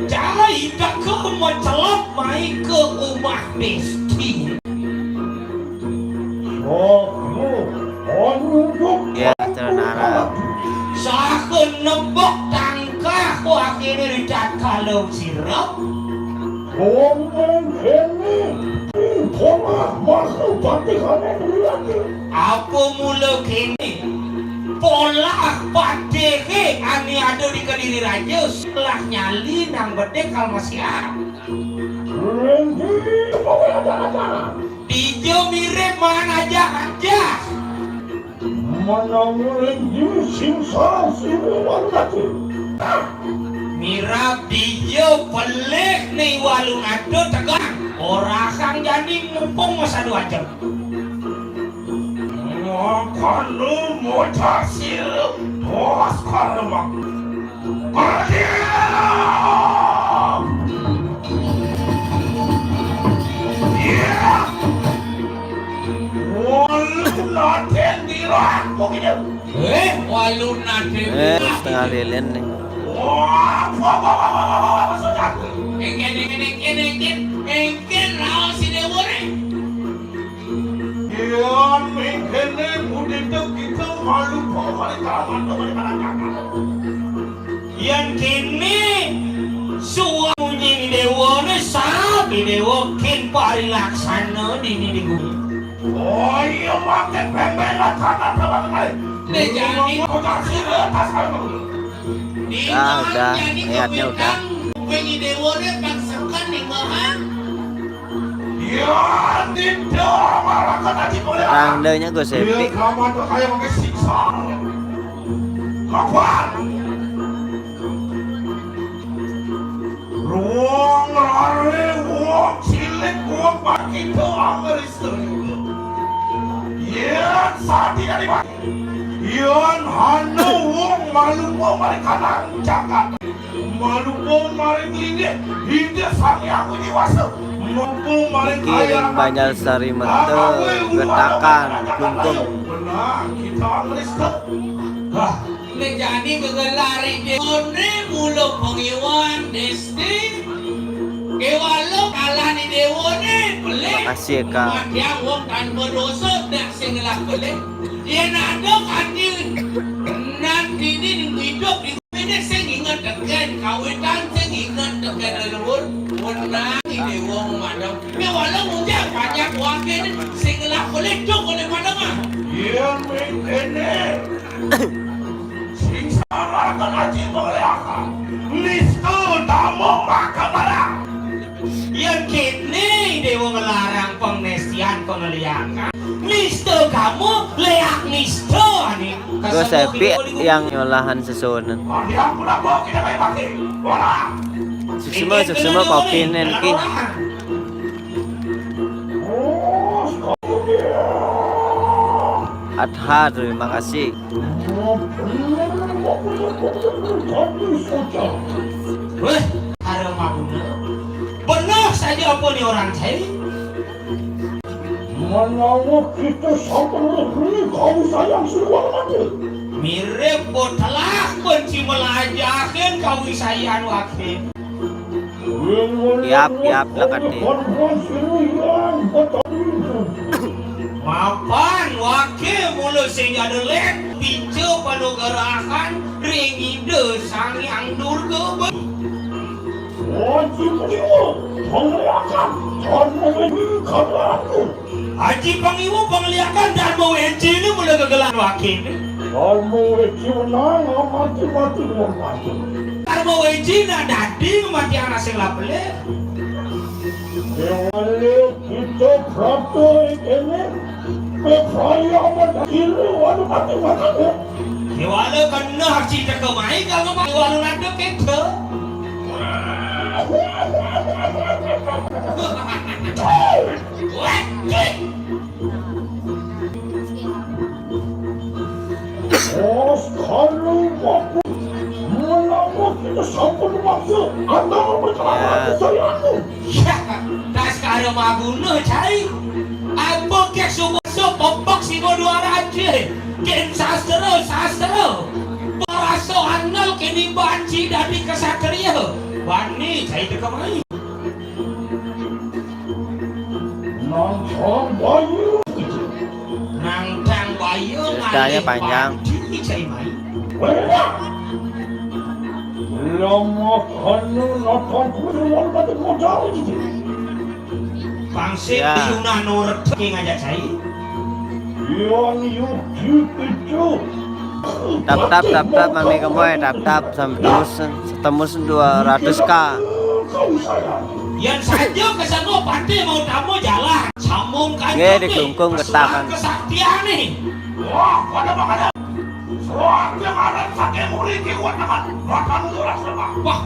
cai teka macelep mai ke umah Besti. Aku, aku duk. Ya, Tara Nara. Saha nebak tangkah ku akhirnya ritatkala sirep. Ngomong kene, polah masa patihane diri lagi. Apa mula kene? Polah patihe ane ada di Kediri Raja, sebelah nyali nang bedik kal masiar. Lengki, apa ada-ada? Dija mirip maan ajah-ajah. Menawi inggih sing salah sira wantake. Mirab dija pelih ni walung atur tegang. Orahang jani mumpung masadu ajeng. Makana mojar sira bos karma. Pergi! Iya! Walung laden di Eh, walu nate. Eh, setengah lilin nih. Engken, engken, engken, engken, engken raos si Déwa né. Yén mengkéné budina kita malu kok balik kalaman to balik kalaman. Yén kéné suwung munyi Déwa né, saha Déwa kén parilaksana dini di gumi. Oh iya, maké pembela tanah teman lain. Né jani. Kota sira pasal. Ah, udah, niatnya udah. Kuping Déwa né pang seken ning mahang. Ya, tidak, malah kena dipulih. Randanya gue sepi. Dia kamu tuh kayak pakai siksa. Kapan? Ruang rare, ruang cilik, ruang pakito anggeris. Yén sati dari yén hana wong malupa maring kanang jagat, malupa maring linggih Ida Sang Hyang Widi Wasa, malupa maring Kiring Banjar Sari Meta, Getakan, Gunggung. Benang kita anggeris. Hah. Né jani gegelar Déwa né mula pangiwan desti. Kéwala kalah ni Déwa né pelih. Makasih ya, Kak. Matiang wong tanpa dosa dak sing ngelah pelih. Yén ada kanti nan dini hidup di ini sing inget tekén kawitan sing inget tekén leluhur. Wenang ni Déwa madang. Kéwala mujang panjak waké né sing ngelah pelih tuk oleh madang ah. Yén mengkéné. Sing salah kan aji pangléakan. Nista tama maka barang. Yén kéné Déwa ngelarang pangnestian pangléakan. Nista kamu léak nista ané. Terus Happy yang nyolahan sesuunan. Dia pula bawa kita kayak mati. Orang. Suksma, suksma kopi nén ki. Adha, terima kasih. Wéh, arep mabuna. Bener saja apa ni orang cai? Menawa kita sampun lebih kau sayang seluar mati. Mirip botelah benci melajahin kawisayan wakil. Yap, yap, lekat nih. Mapan wakil mula sing ada lek pica panugerahan ring Ida Sang Hyang Durga. Wajib paniwa, pangleakan, paniwa, paniwa. Aji pangiwa pangléakan Dharma Wéji né mula gegelar wakiné. Dharma Wéji menang, mati-mati wong mati. Dharma Wéji nak dadi mati anak sing lapelé. Déwalé kita prapta kéné, pepraya amat kira waduh mati-mati. Déwalé kena cita kemai kalau mati waduh nanda kita. Wah, Baskara Magu, menawa kita sampun maksa, atau berkelana. Ya. Saya anu. Ya, Baskara Maguna, cai. Apa kek suwasa pepek sima dua raja? Kek sastra, sastra. Barasa andal kini banci dadi kesatria. Bani, cai teka mai. Nangkang bayu. Nangkang bayu. Ceritanya panjang. Lama kanu nonton kudu wong mati modal gitu. Pangsit. Ya. Diunah nurut ki ngajak cai. Yang yuk itu. Tap, tap, tap, tap, mami gemoy, tap, tap, sampai tembus, tembus dua ratus K. Yang saja kesana pati mau tamu jalan. Sambung kan. Nggih, di Klungkung ketah kan. Kesaktian nih. Wah, pada makanya. Wah, yang ada pakai murid di buat nama. Makan murah sama. Wah,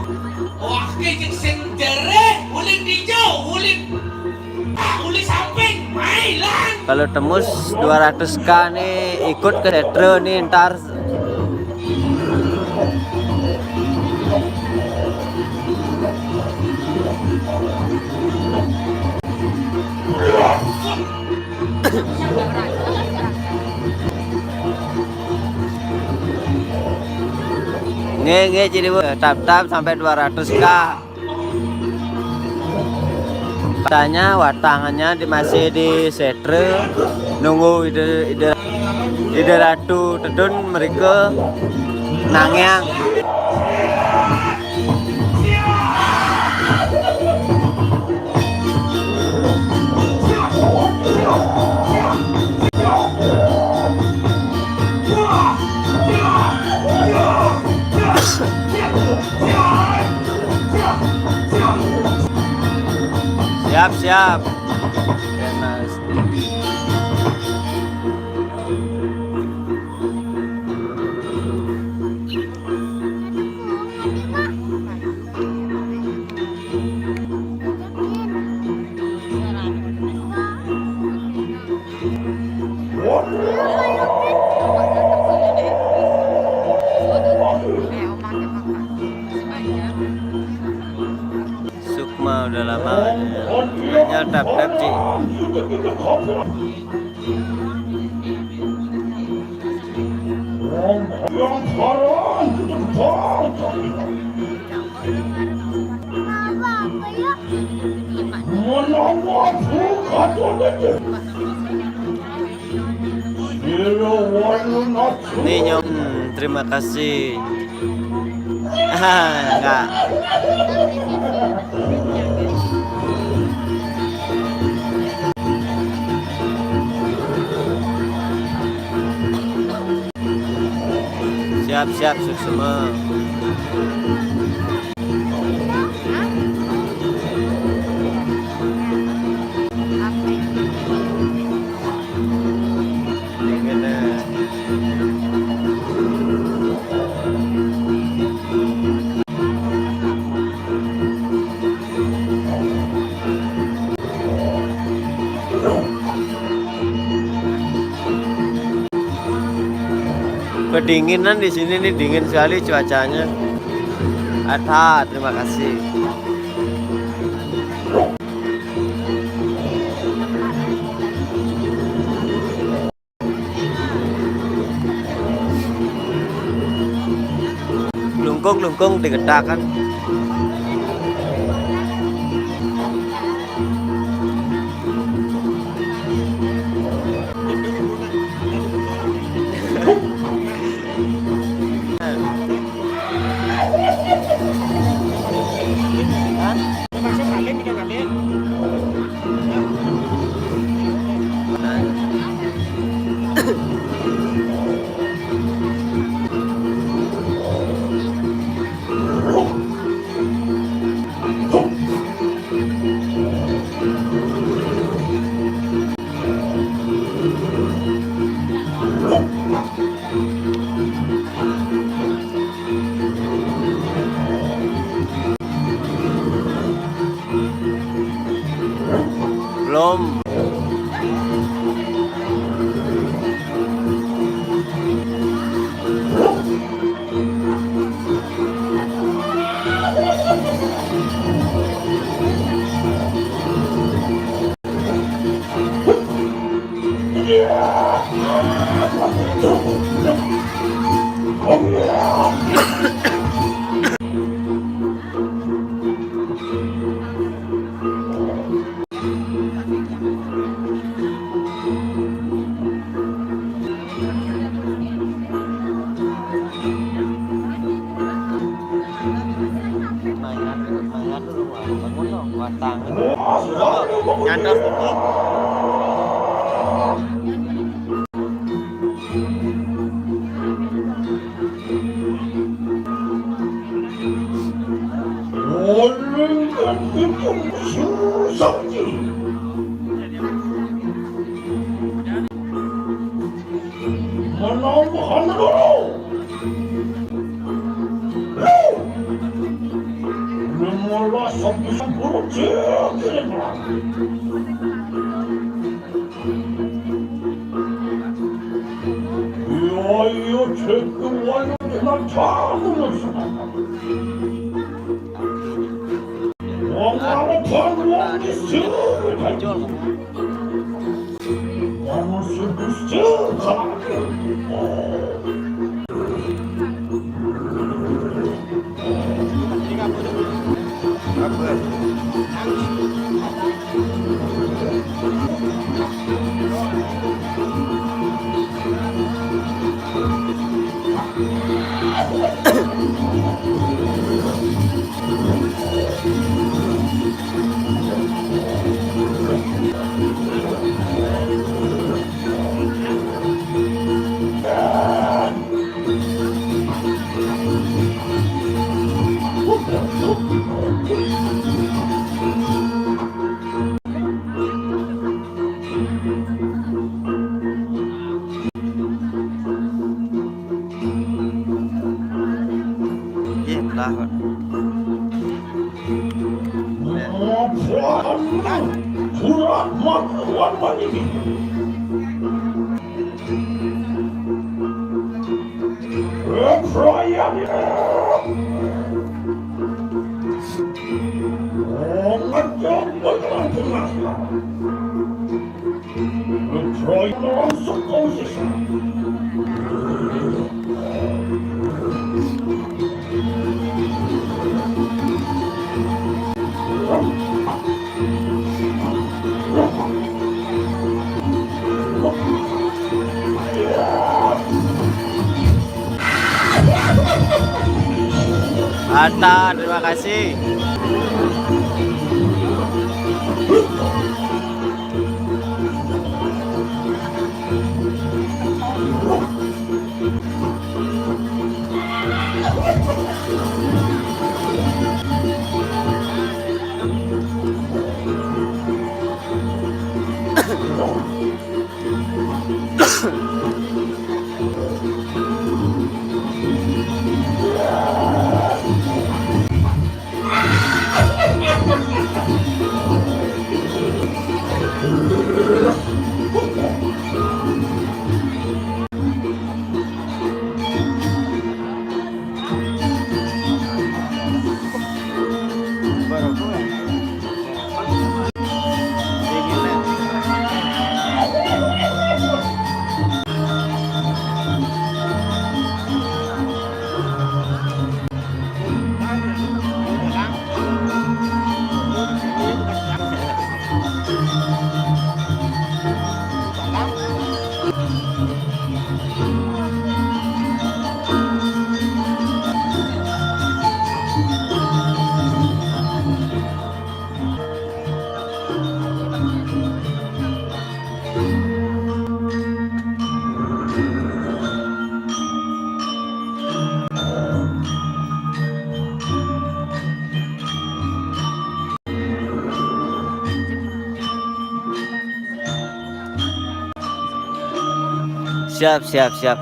wah, kecil sendiri, ulit hijau, ulit. Kalau tembus dua ratus K nih, ikut ke Setra nih ntar. Nggih, nggih, Ciliwung. Tap-tap sampai dua ratus K. Katanya watangannya di, masih di setre, nunggu ide, ide, ide Ratu Tedun mereka nangyang. Siap, siap. Sukma udah lama nggak ada. Hanya tap-tap, Ci. Ini nyong, terima kasih. Ah, enggak. Siap, siap, Suksma. Kedinginan di sini nih, dingin sekali cuacanya. Ada, terima kasih. Lungkung-lungkung digetakan. Belum. Mayat, mayat dulu, Bang. Bangun dong, batang. Nyandak sedikit. Menawa dulu. Lima belas sampai sepuluh cek. Iya, iya, cek wayang nang tamu. Wong arepan wong miskin. Wong miskin. Nggih, lah. Mantap, terima kasih. Siap, siap, siap.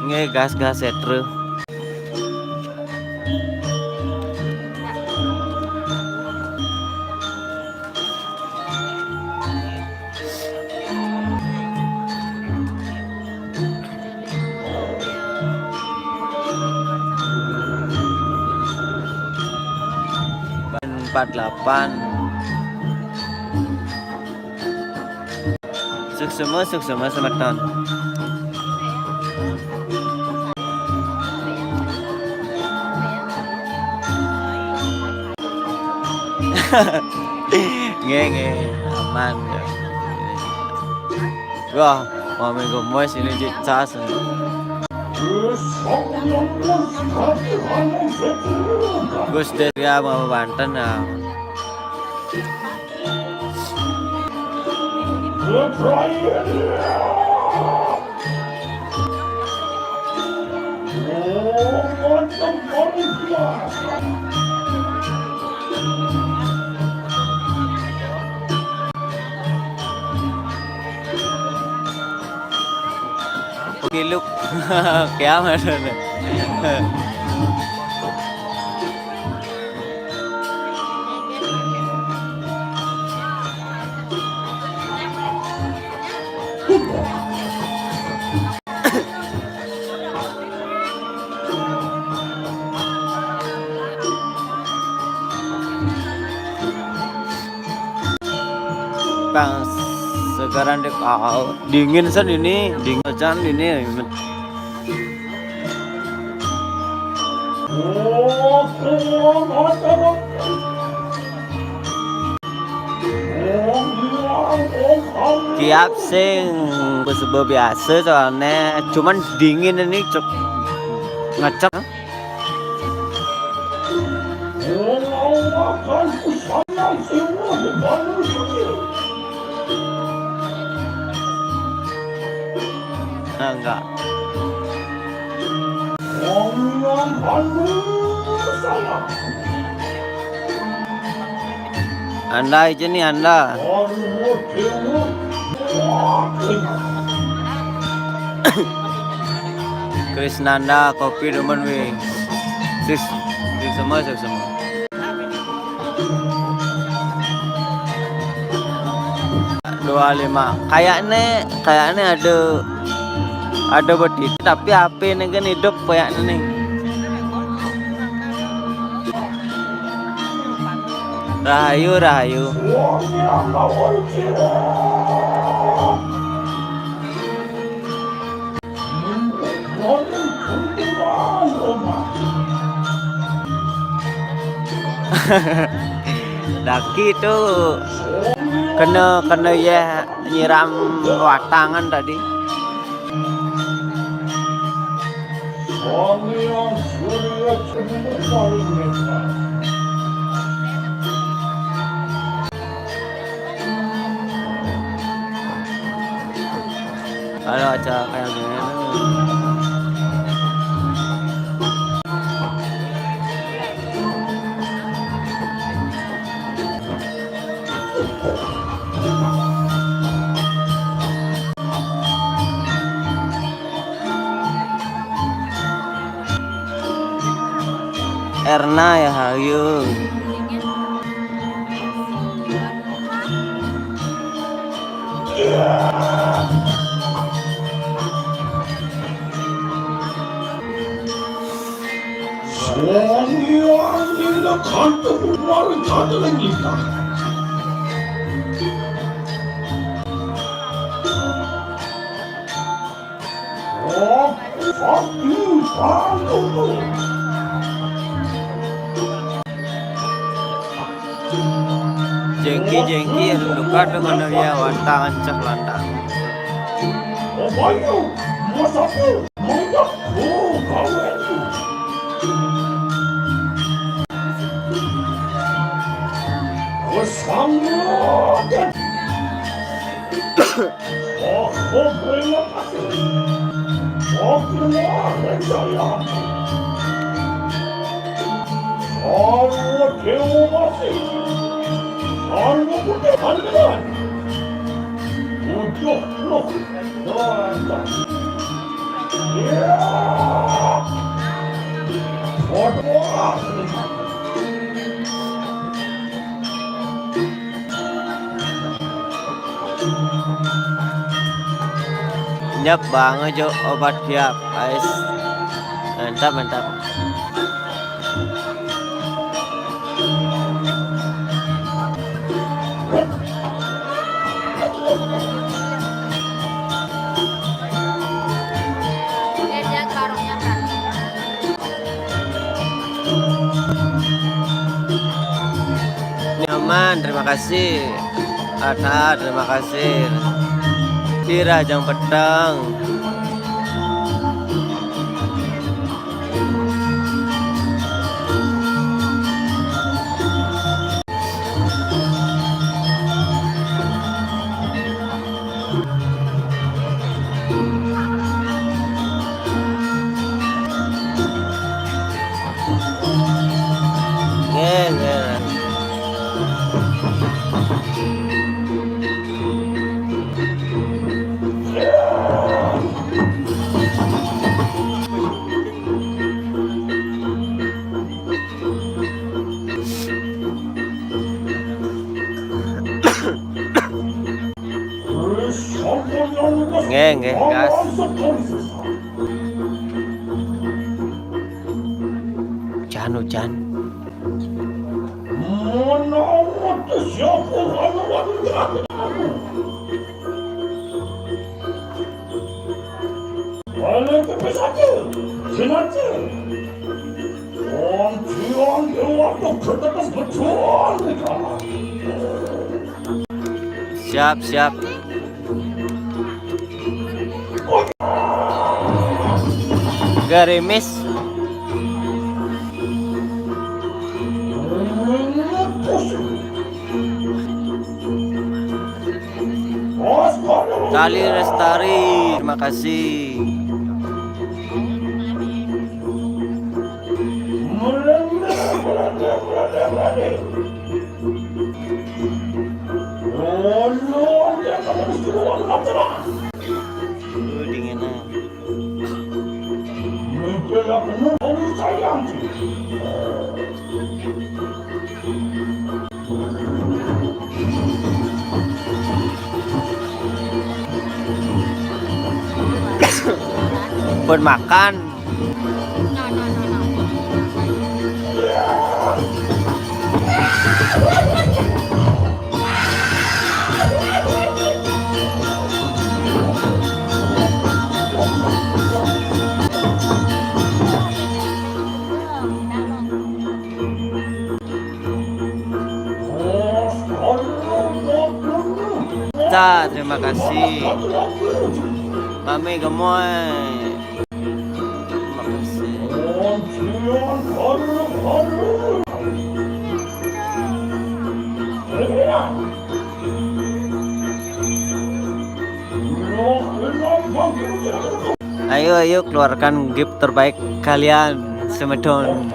Nggih, gas, gas, setre. Empat delapan. Suksma, suksma semeton. Nggih, nggih, aman. Wah, mami gemes ini dicas. Gus Dek ya, mau Banten ya. Oke, Luk. Kiamat. Bang, sekarang dek, ah, dingin san ini, dingin hujan ini. Kiap sing sebel biasa soalnya, cuman dingin ini cek ngecek. Nah, enggak. Anda aja nih, Anda. Krisnanda, kopi demen, weh. Sis, sis semua, sis semua. Dua lima. Kayaknya, kayaknya ada, ada betit, tapi api ini kan hidup kayaknya nih. Rahayu, rahayu. Daki tuh kena, kena ya nyiram watangan tadi. Kalau acara kayak gini tuh. Erna ya, hayu. Jengki, jengki, luka dengan dia wantang ancak lantang. Nyep banget, Jo, obat siap, guys. Mantap, mantap. Nyaman, terima kasih. Ada, terima kasih. Pira jang petang. Nggih, nggih. Nggih, nggih, gas. Hujan, hujan. Siap, siap. Garimis. Tali Lestari, terima kasih. Aduh, dinginnya. Pun makan. Ta, terima kasih. Mami gemoy. Terima kasih. Ayo, ayo, keluarkan gift terbaik kalian, Semedon.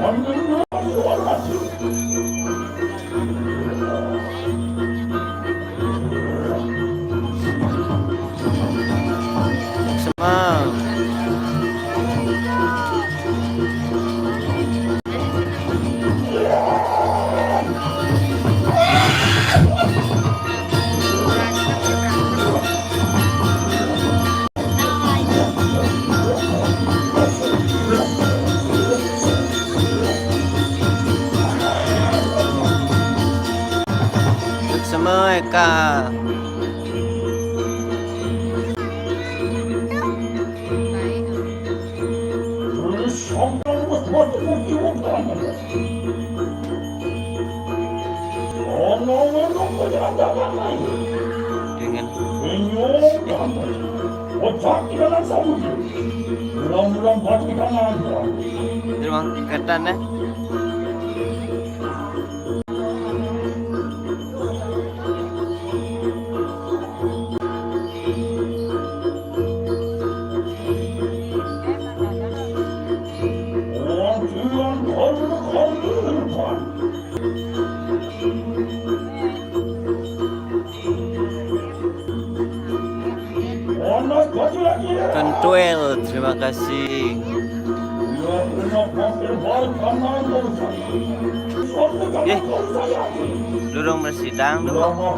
Semang. Semua ka. Dengan terima ketan ya. Kentuel, terima kasih. Eh, durung bersidang, durung.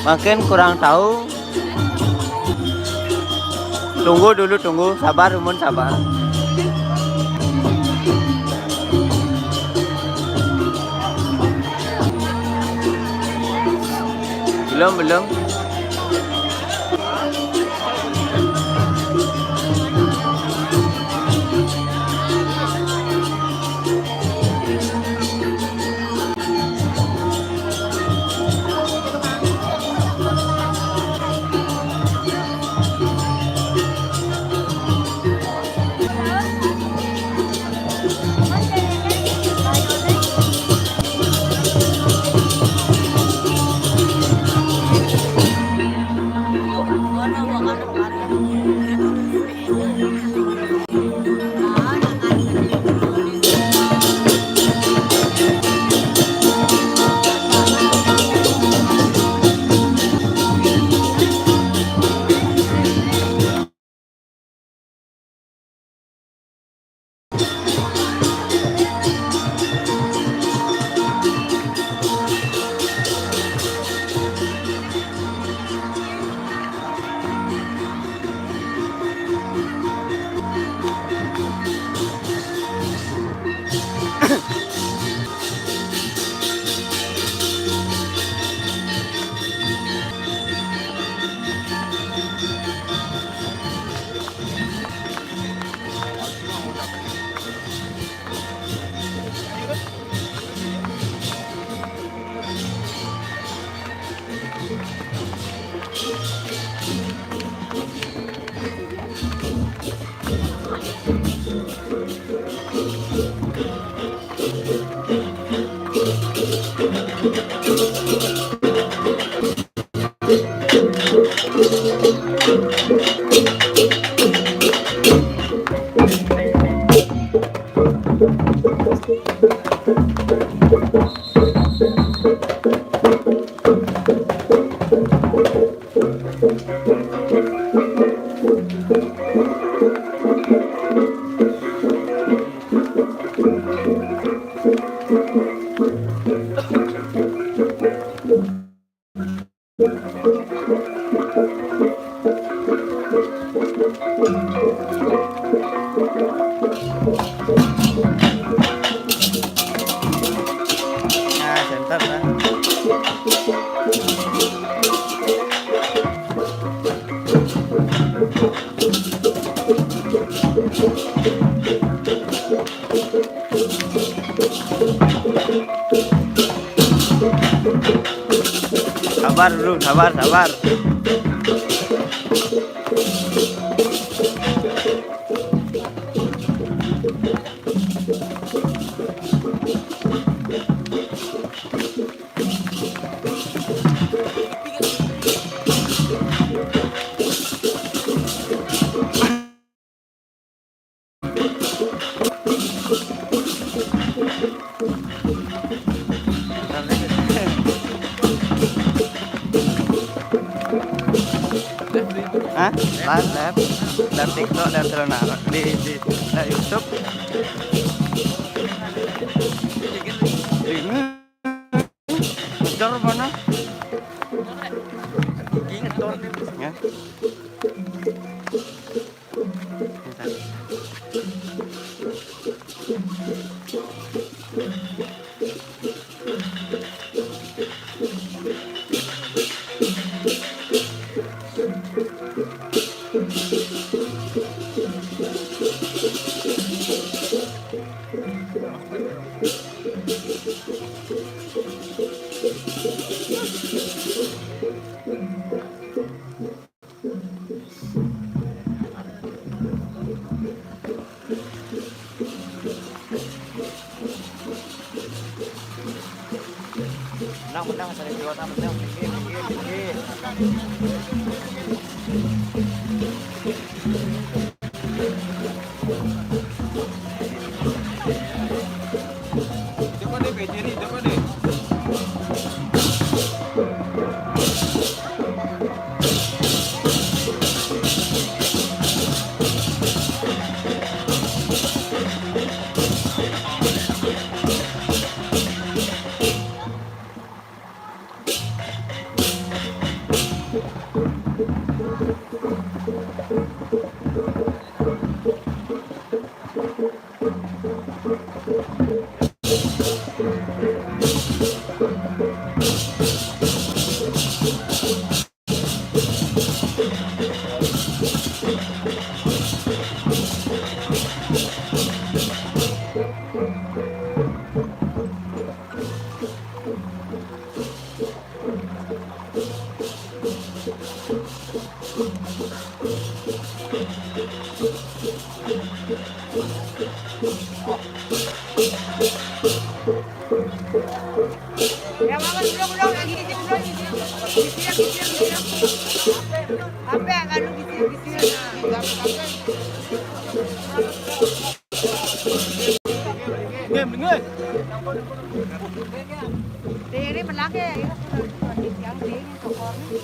Makin kurang tahu. Tunggu dulu, tunggu. Sabar, Umun, sabar. Belum, belum. Nah, center, nah. Sabar dulu, sabar, sabar. Hah? Live, live. Live TikTok, live celana. Di, di, live YouTube. Ini. Motor mana? Ini motor. Ya. Menang, menang, saya juara menang. Tinggi, tinggi, tinggi. Coba deh, P J nih, coba deh. Ya, vamos, belum, belum, lagi, lagi, belum, lagi. Apa yang anu, gitu, gitu, nah. Game, dengar. Diri melake, ya, aku udah, udah di tiang, diri, tokornya.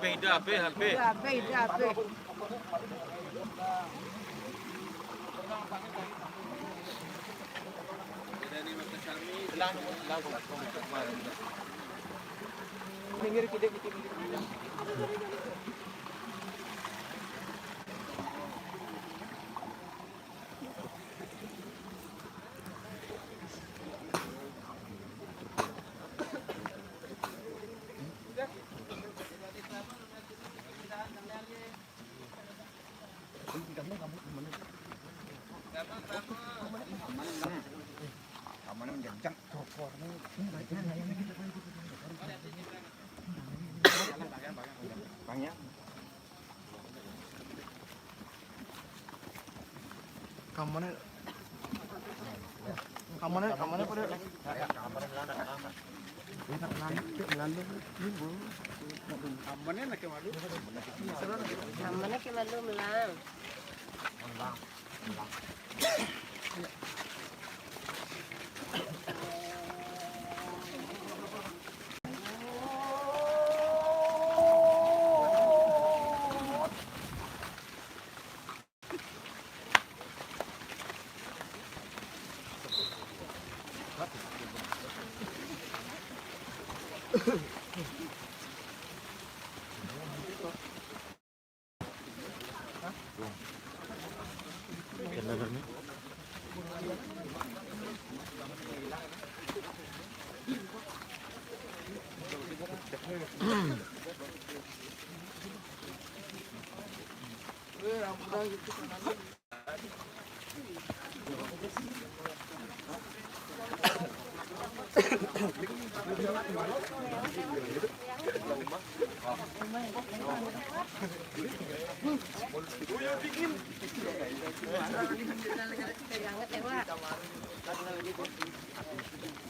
Ape ida, ape, ape. Ida, ape, ida, ape. Minggir kita, kita, kita. Bang, ya. Kamane? Kamane, kamane pada? Kamane nak malu? Kamane ke malu melang?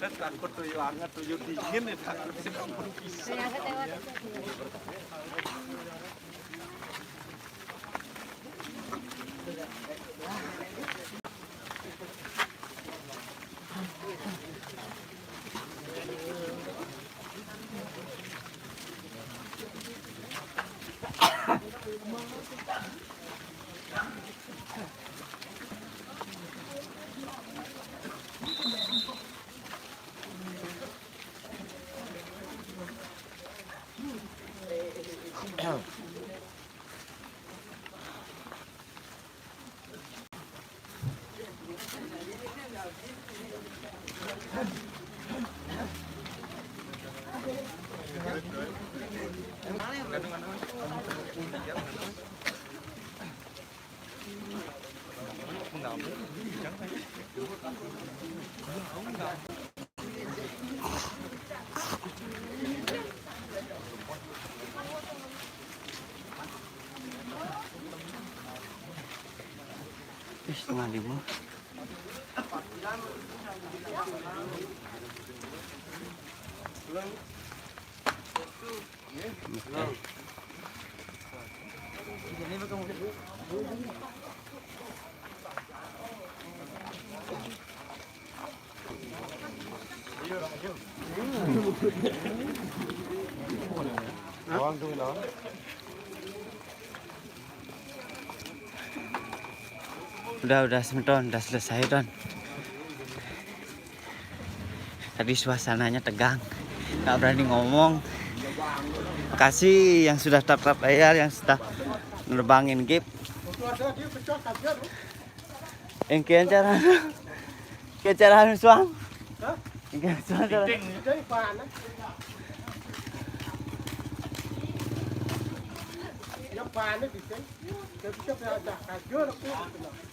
Takut tuyul anget, tuyul dingin ya, takut. Ih, setengah lima. Udah, udah, semeton, udah selesai, Ton. Tadi suasananya tegang, nggak berani ngomong. Makasih yang sudah tap-tap layar, yang sudah nerbangin gip. Yang kian cara, kian cara anu suang. Hah? Yang kian suang cara. Jadi panas. Ya panas di sini. Ya bisa belajar kasur aku.